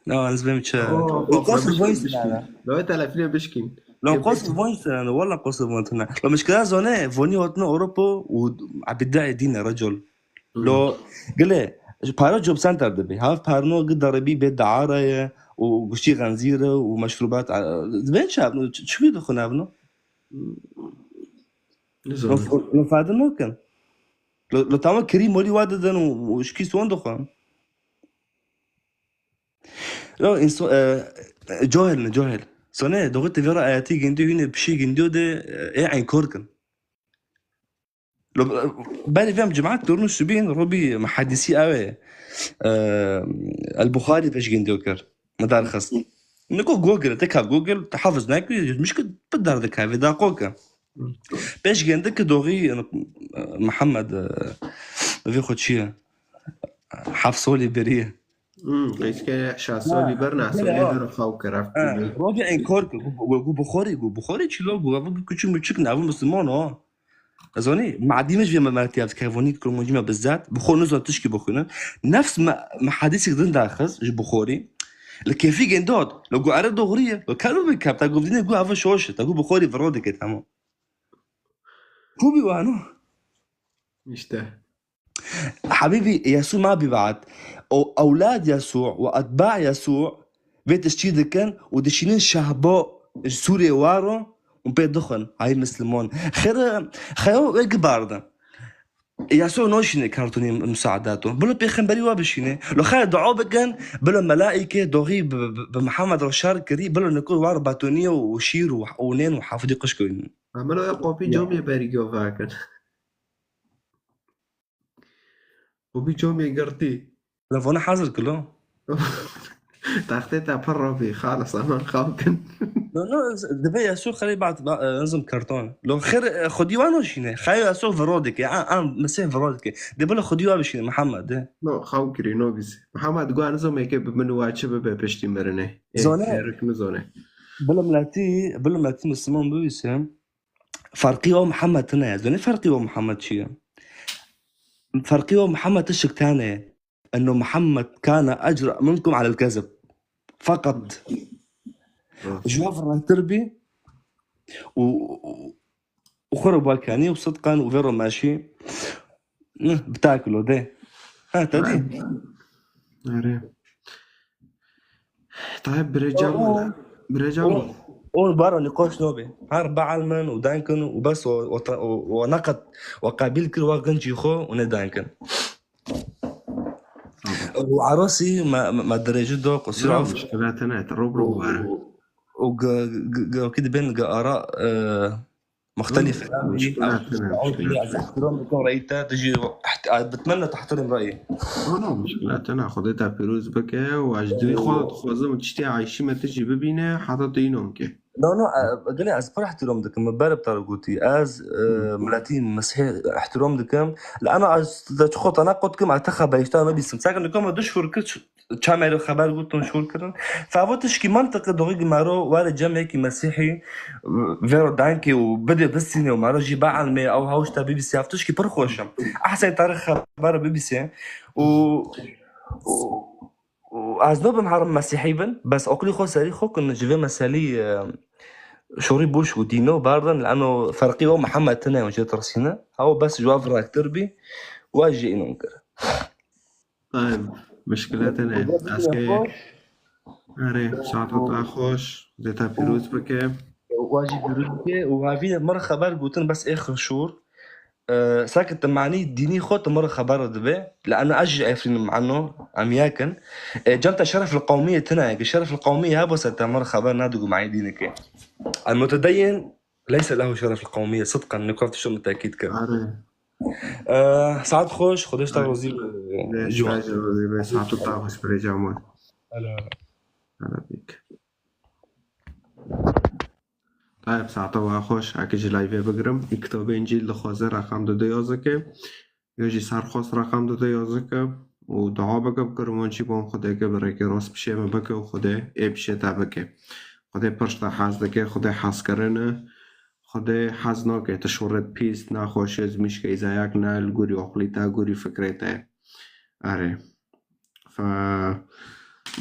ne, ez bêm çi. Oh, Lo oh, qasir bişkîn, voice bişkîn. Nane. Lo telefînê bişkîn. Lo Ê, qasir bişkîn. Voice nane, wala qasir voice nane. Lo mişkila zane, vonî hotine Ewropa û ebîdayê dîne recol. Hmm. Lo, gile, ji para job center dibe. Hav parno gi daribî bê daara ye û guştî xenzîr e û meşrubat, a, dibên çi evno? Ç-, çi dixwin evno? Hmm. Nizanim. Lo, lo fade nokin. Lo, lo tamam kirî molî wa didin û, û şikî son dixwin. Lo inso-, e, e, cahil ne, cahil. Sone, doğru te vera ayetî gindiyo, yine bir şey gindiyo de, e, e, enkor kin. Lo, e, belê vem cemaat durmuş bin, Robi muhaddisi ave, e, El Bukhari peş gindiyo kir. Medar xist. Niko Google, te ka Google, te hafiz nekir, yüzmüş ki, bir dar de ka, ve da koka. Pêş gende ki doğî, e, Muhammed, e, vê xwe çi ye? Heft solî berî ye. Hmm, qeyske şeş solî ber, neh solî ber xew kir, ev Ha, kî ye? Robi enkor kir, gu, gu, gu Buxorî, gu Buxorî çilo, gu, ev gu küçük müçük ne, ev Müslüman o. Ez zanî, madî min ji vê me mertiya dike, vonî kurmancî me bizzat, bi xwe nizan tişkî bixwînin. Nefs me, me hadîsek din daxist ji Buxorî. Li kêfî gêndot, lo gu ere doğrî ye, lo kelo bi kep, ta gu vînê gu ev şoş e, ta gu Buxorî viro dike, tamam. Ku bî wano? İşte. Habîbî, Yesû ma bî we'd. O ewlad Yesû û etba Yesû vê tiştî dikin û dişînin şehbo ji Sûriyê waro û pê dixwin, hay Mislimon. Xêr, xeyo wê gibardi. Yesû noşîne kartonê musaadato. Bilo pêxemberî wa bişîne. Lo xeyo dua bikin, bilo melaîke doxî bi, bi, bi Mihemed re şer kirî, bilo niko war batoniye û şîr û, û nên û hafidî qişkoynin. Amelo ya qopî Ya. Comê berî giyo vekin. Qopî comê girtî. Telefona hazir kilo. Taxtê te pir robî, xalis, heman xew kin. No, no, divê Yesû xerî bat, ba, e, nizim karton. Lo xêr, e, xwedî wa noşîne. Xeyo Yesû viro dike. A, a, Mesîh viro dike. Dê bilo xwedî wa bişîne, Mihemed, de. No, xew kirî, no bîs. Mihemed, gua nizomeke bi min wa çi bibe piştî mirinê. Ê, Zone. Ê, rik nizone. Bilo miletî, bilo miletî Misliman bibîse. Ferqî û Muhammed tune ye. Zanî ferqî û Muhammed çi ye? Ferqî û Muhammed tişik tane ye. Enno Muhammed kana ecra minkum alel kezib. Feqet. Hı. Ji we firehtir bî û, û, û xwe re bakanî û sidqan û vê re meşî. Nih, bitakilo de. Ha, te dî. Erê. Tayyip, birê Cemal. Birê Cemal. Û baro nîqaş nabe. Her bielmin û denkin û bes û, û, û, û neqet û qebîl kir wa gincî xwe û ne denkin. Û Erasî me, me, me dirêjî do, qusîr af. Muşkilate ne, te ro bro were. Û, û ge, ge, ge, wekî dibên ge ara, e, muxtelîf. Muşkilate ne, muşkilate ne. Ez ihtiram dikim reyî te, tu jî iht-, betmenna tehterîm reyî. No, no, muşkilate ne, Xwedê te pîroz bike û ez ji dilî xwe dixwazim tiştê Ayşî me tu jî bibîne, heta tu înan bike. No, no, e, gelê ez pir ihtiram dikim, min ber bi te re gotî. Ez, e, miletî Mesîhî ihtiram dikim. Li ana ez de çi xwe te neqot kim, ez te xeberîşta nabîsim. Seke nika me du şûr kir, ç-, çemê re xeber gotin, şûr kirin. Favo tişkî mantiqi doxî ki mero were cemekî Mesîhî, vero denkê û bidê bistîne û mero jî beelmê ew hawşta bibîsî, ev tişkî pir xweş im. Ehsen tarîx xeber bibîsê û, û, û ez nabim herim Mesîhî bin, bes oklî xwe serî xwe kin ji vê meselî, e, şorî boş û dîno berdin, lano ferqî o Mihemed tine û jê tirsîne. Ew bes ji we viraktir bî, we jê înan kir. Tayyip, muşkilate ne. Ez ke, erê, saeta te xweş, Xwedê te pîroz bike. Wa jî pîroz bike û hevî min re xeber gotin, bes ê xişûr. E, seke tu manî dînî xwe tu min re xeber dibe. Li ena ez jî Efrîn im, eno, em yek in. E, cem te şeref li qewmiyê tune ye. Şeref li qewmiyê hebo se te min re xeber nedigo manî dînê ke. El mutedeyyin leyse lehu şeref li qewmiyê. Sidqen, nikav tişt min tekîd kir. Erê. E, saet xweş, Xwedê ji te razî be. Xwedê ji te jî razî be, saeta te xweş birê Cemal. Hela. Hela bîk. Tayyip, saeta we xweş, eke ji live bigirim. Î kitabê Încîl dixwaze reqem dide yazike. Ya jî serxwest reqem dide yazike. Û dua bike bikirim, wan jî ban Xwedê ke bi rêkê rast pişê me bike û Xwedê ê pişê te bike. Xwedê pir ji te hez dike, Xwedê hezkirin e. Xwedê hez nake, tu şûrê pîs, nexweş, ji mîşkê îzayek ne, li gorî oqlî te, gorî fikrê te. Erê. Fe,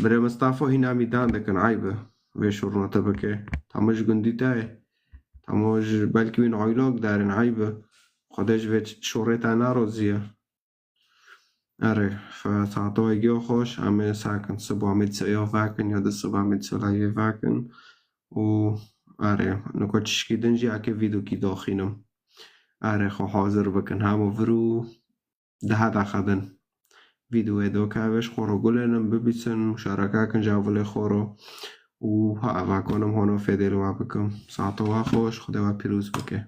birê Mistefa hîna mîdan dikin, eyb e. Vê şûrna te bike. Tamo ji gundî te ye. Tamo ji belkî wî naylok derin, eyb e. Xwedê ji vê şûrê te neroziye. Erê, fe saeta we giya xweş, em ê sakin, siba em ê di seya vekin ya di siba em ê di selayê vekin. Û erê, niko tişkî din jî eke vîdokî daxînim. Erê, xwe hazir bikin, hema vir û dehe deqe din. Vîdeoyê do ke ev ji xwe re gulênin, bibîsin, muşareke kin ji evilê xwe re. Û ha, eva konim hono fêdê li we bikim. Saeta we xweş, Xwedê we pîroz bike.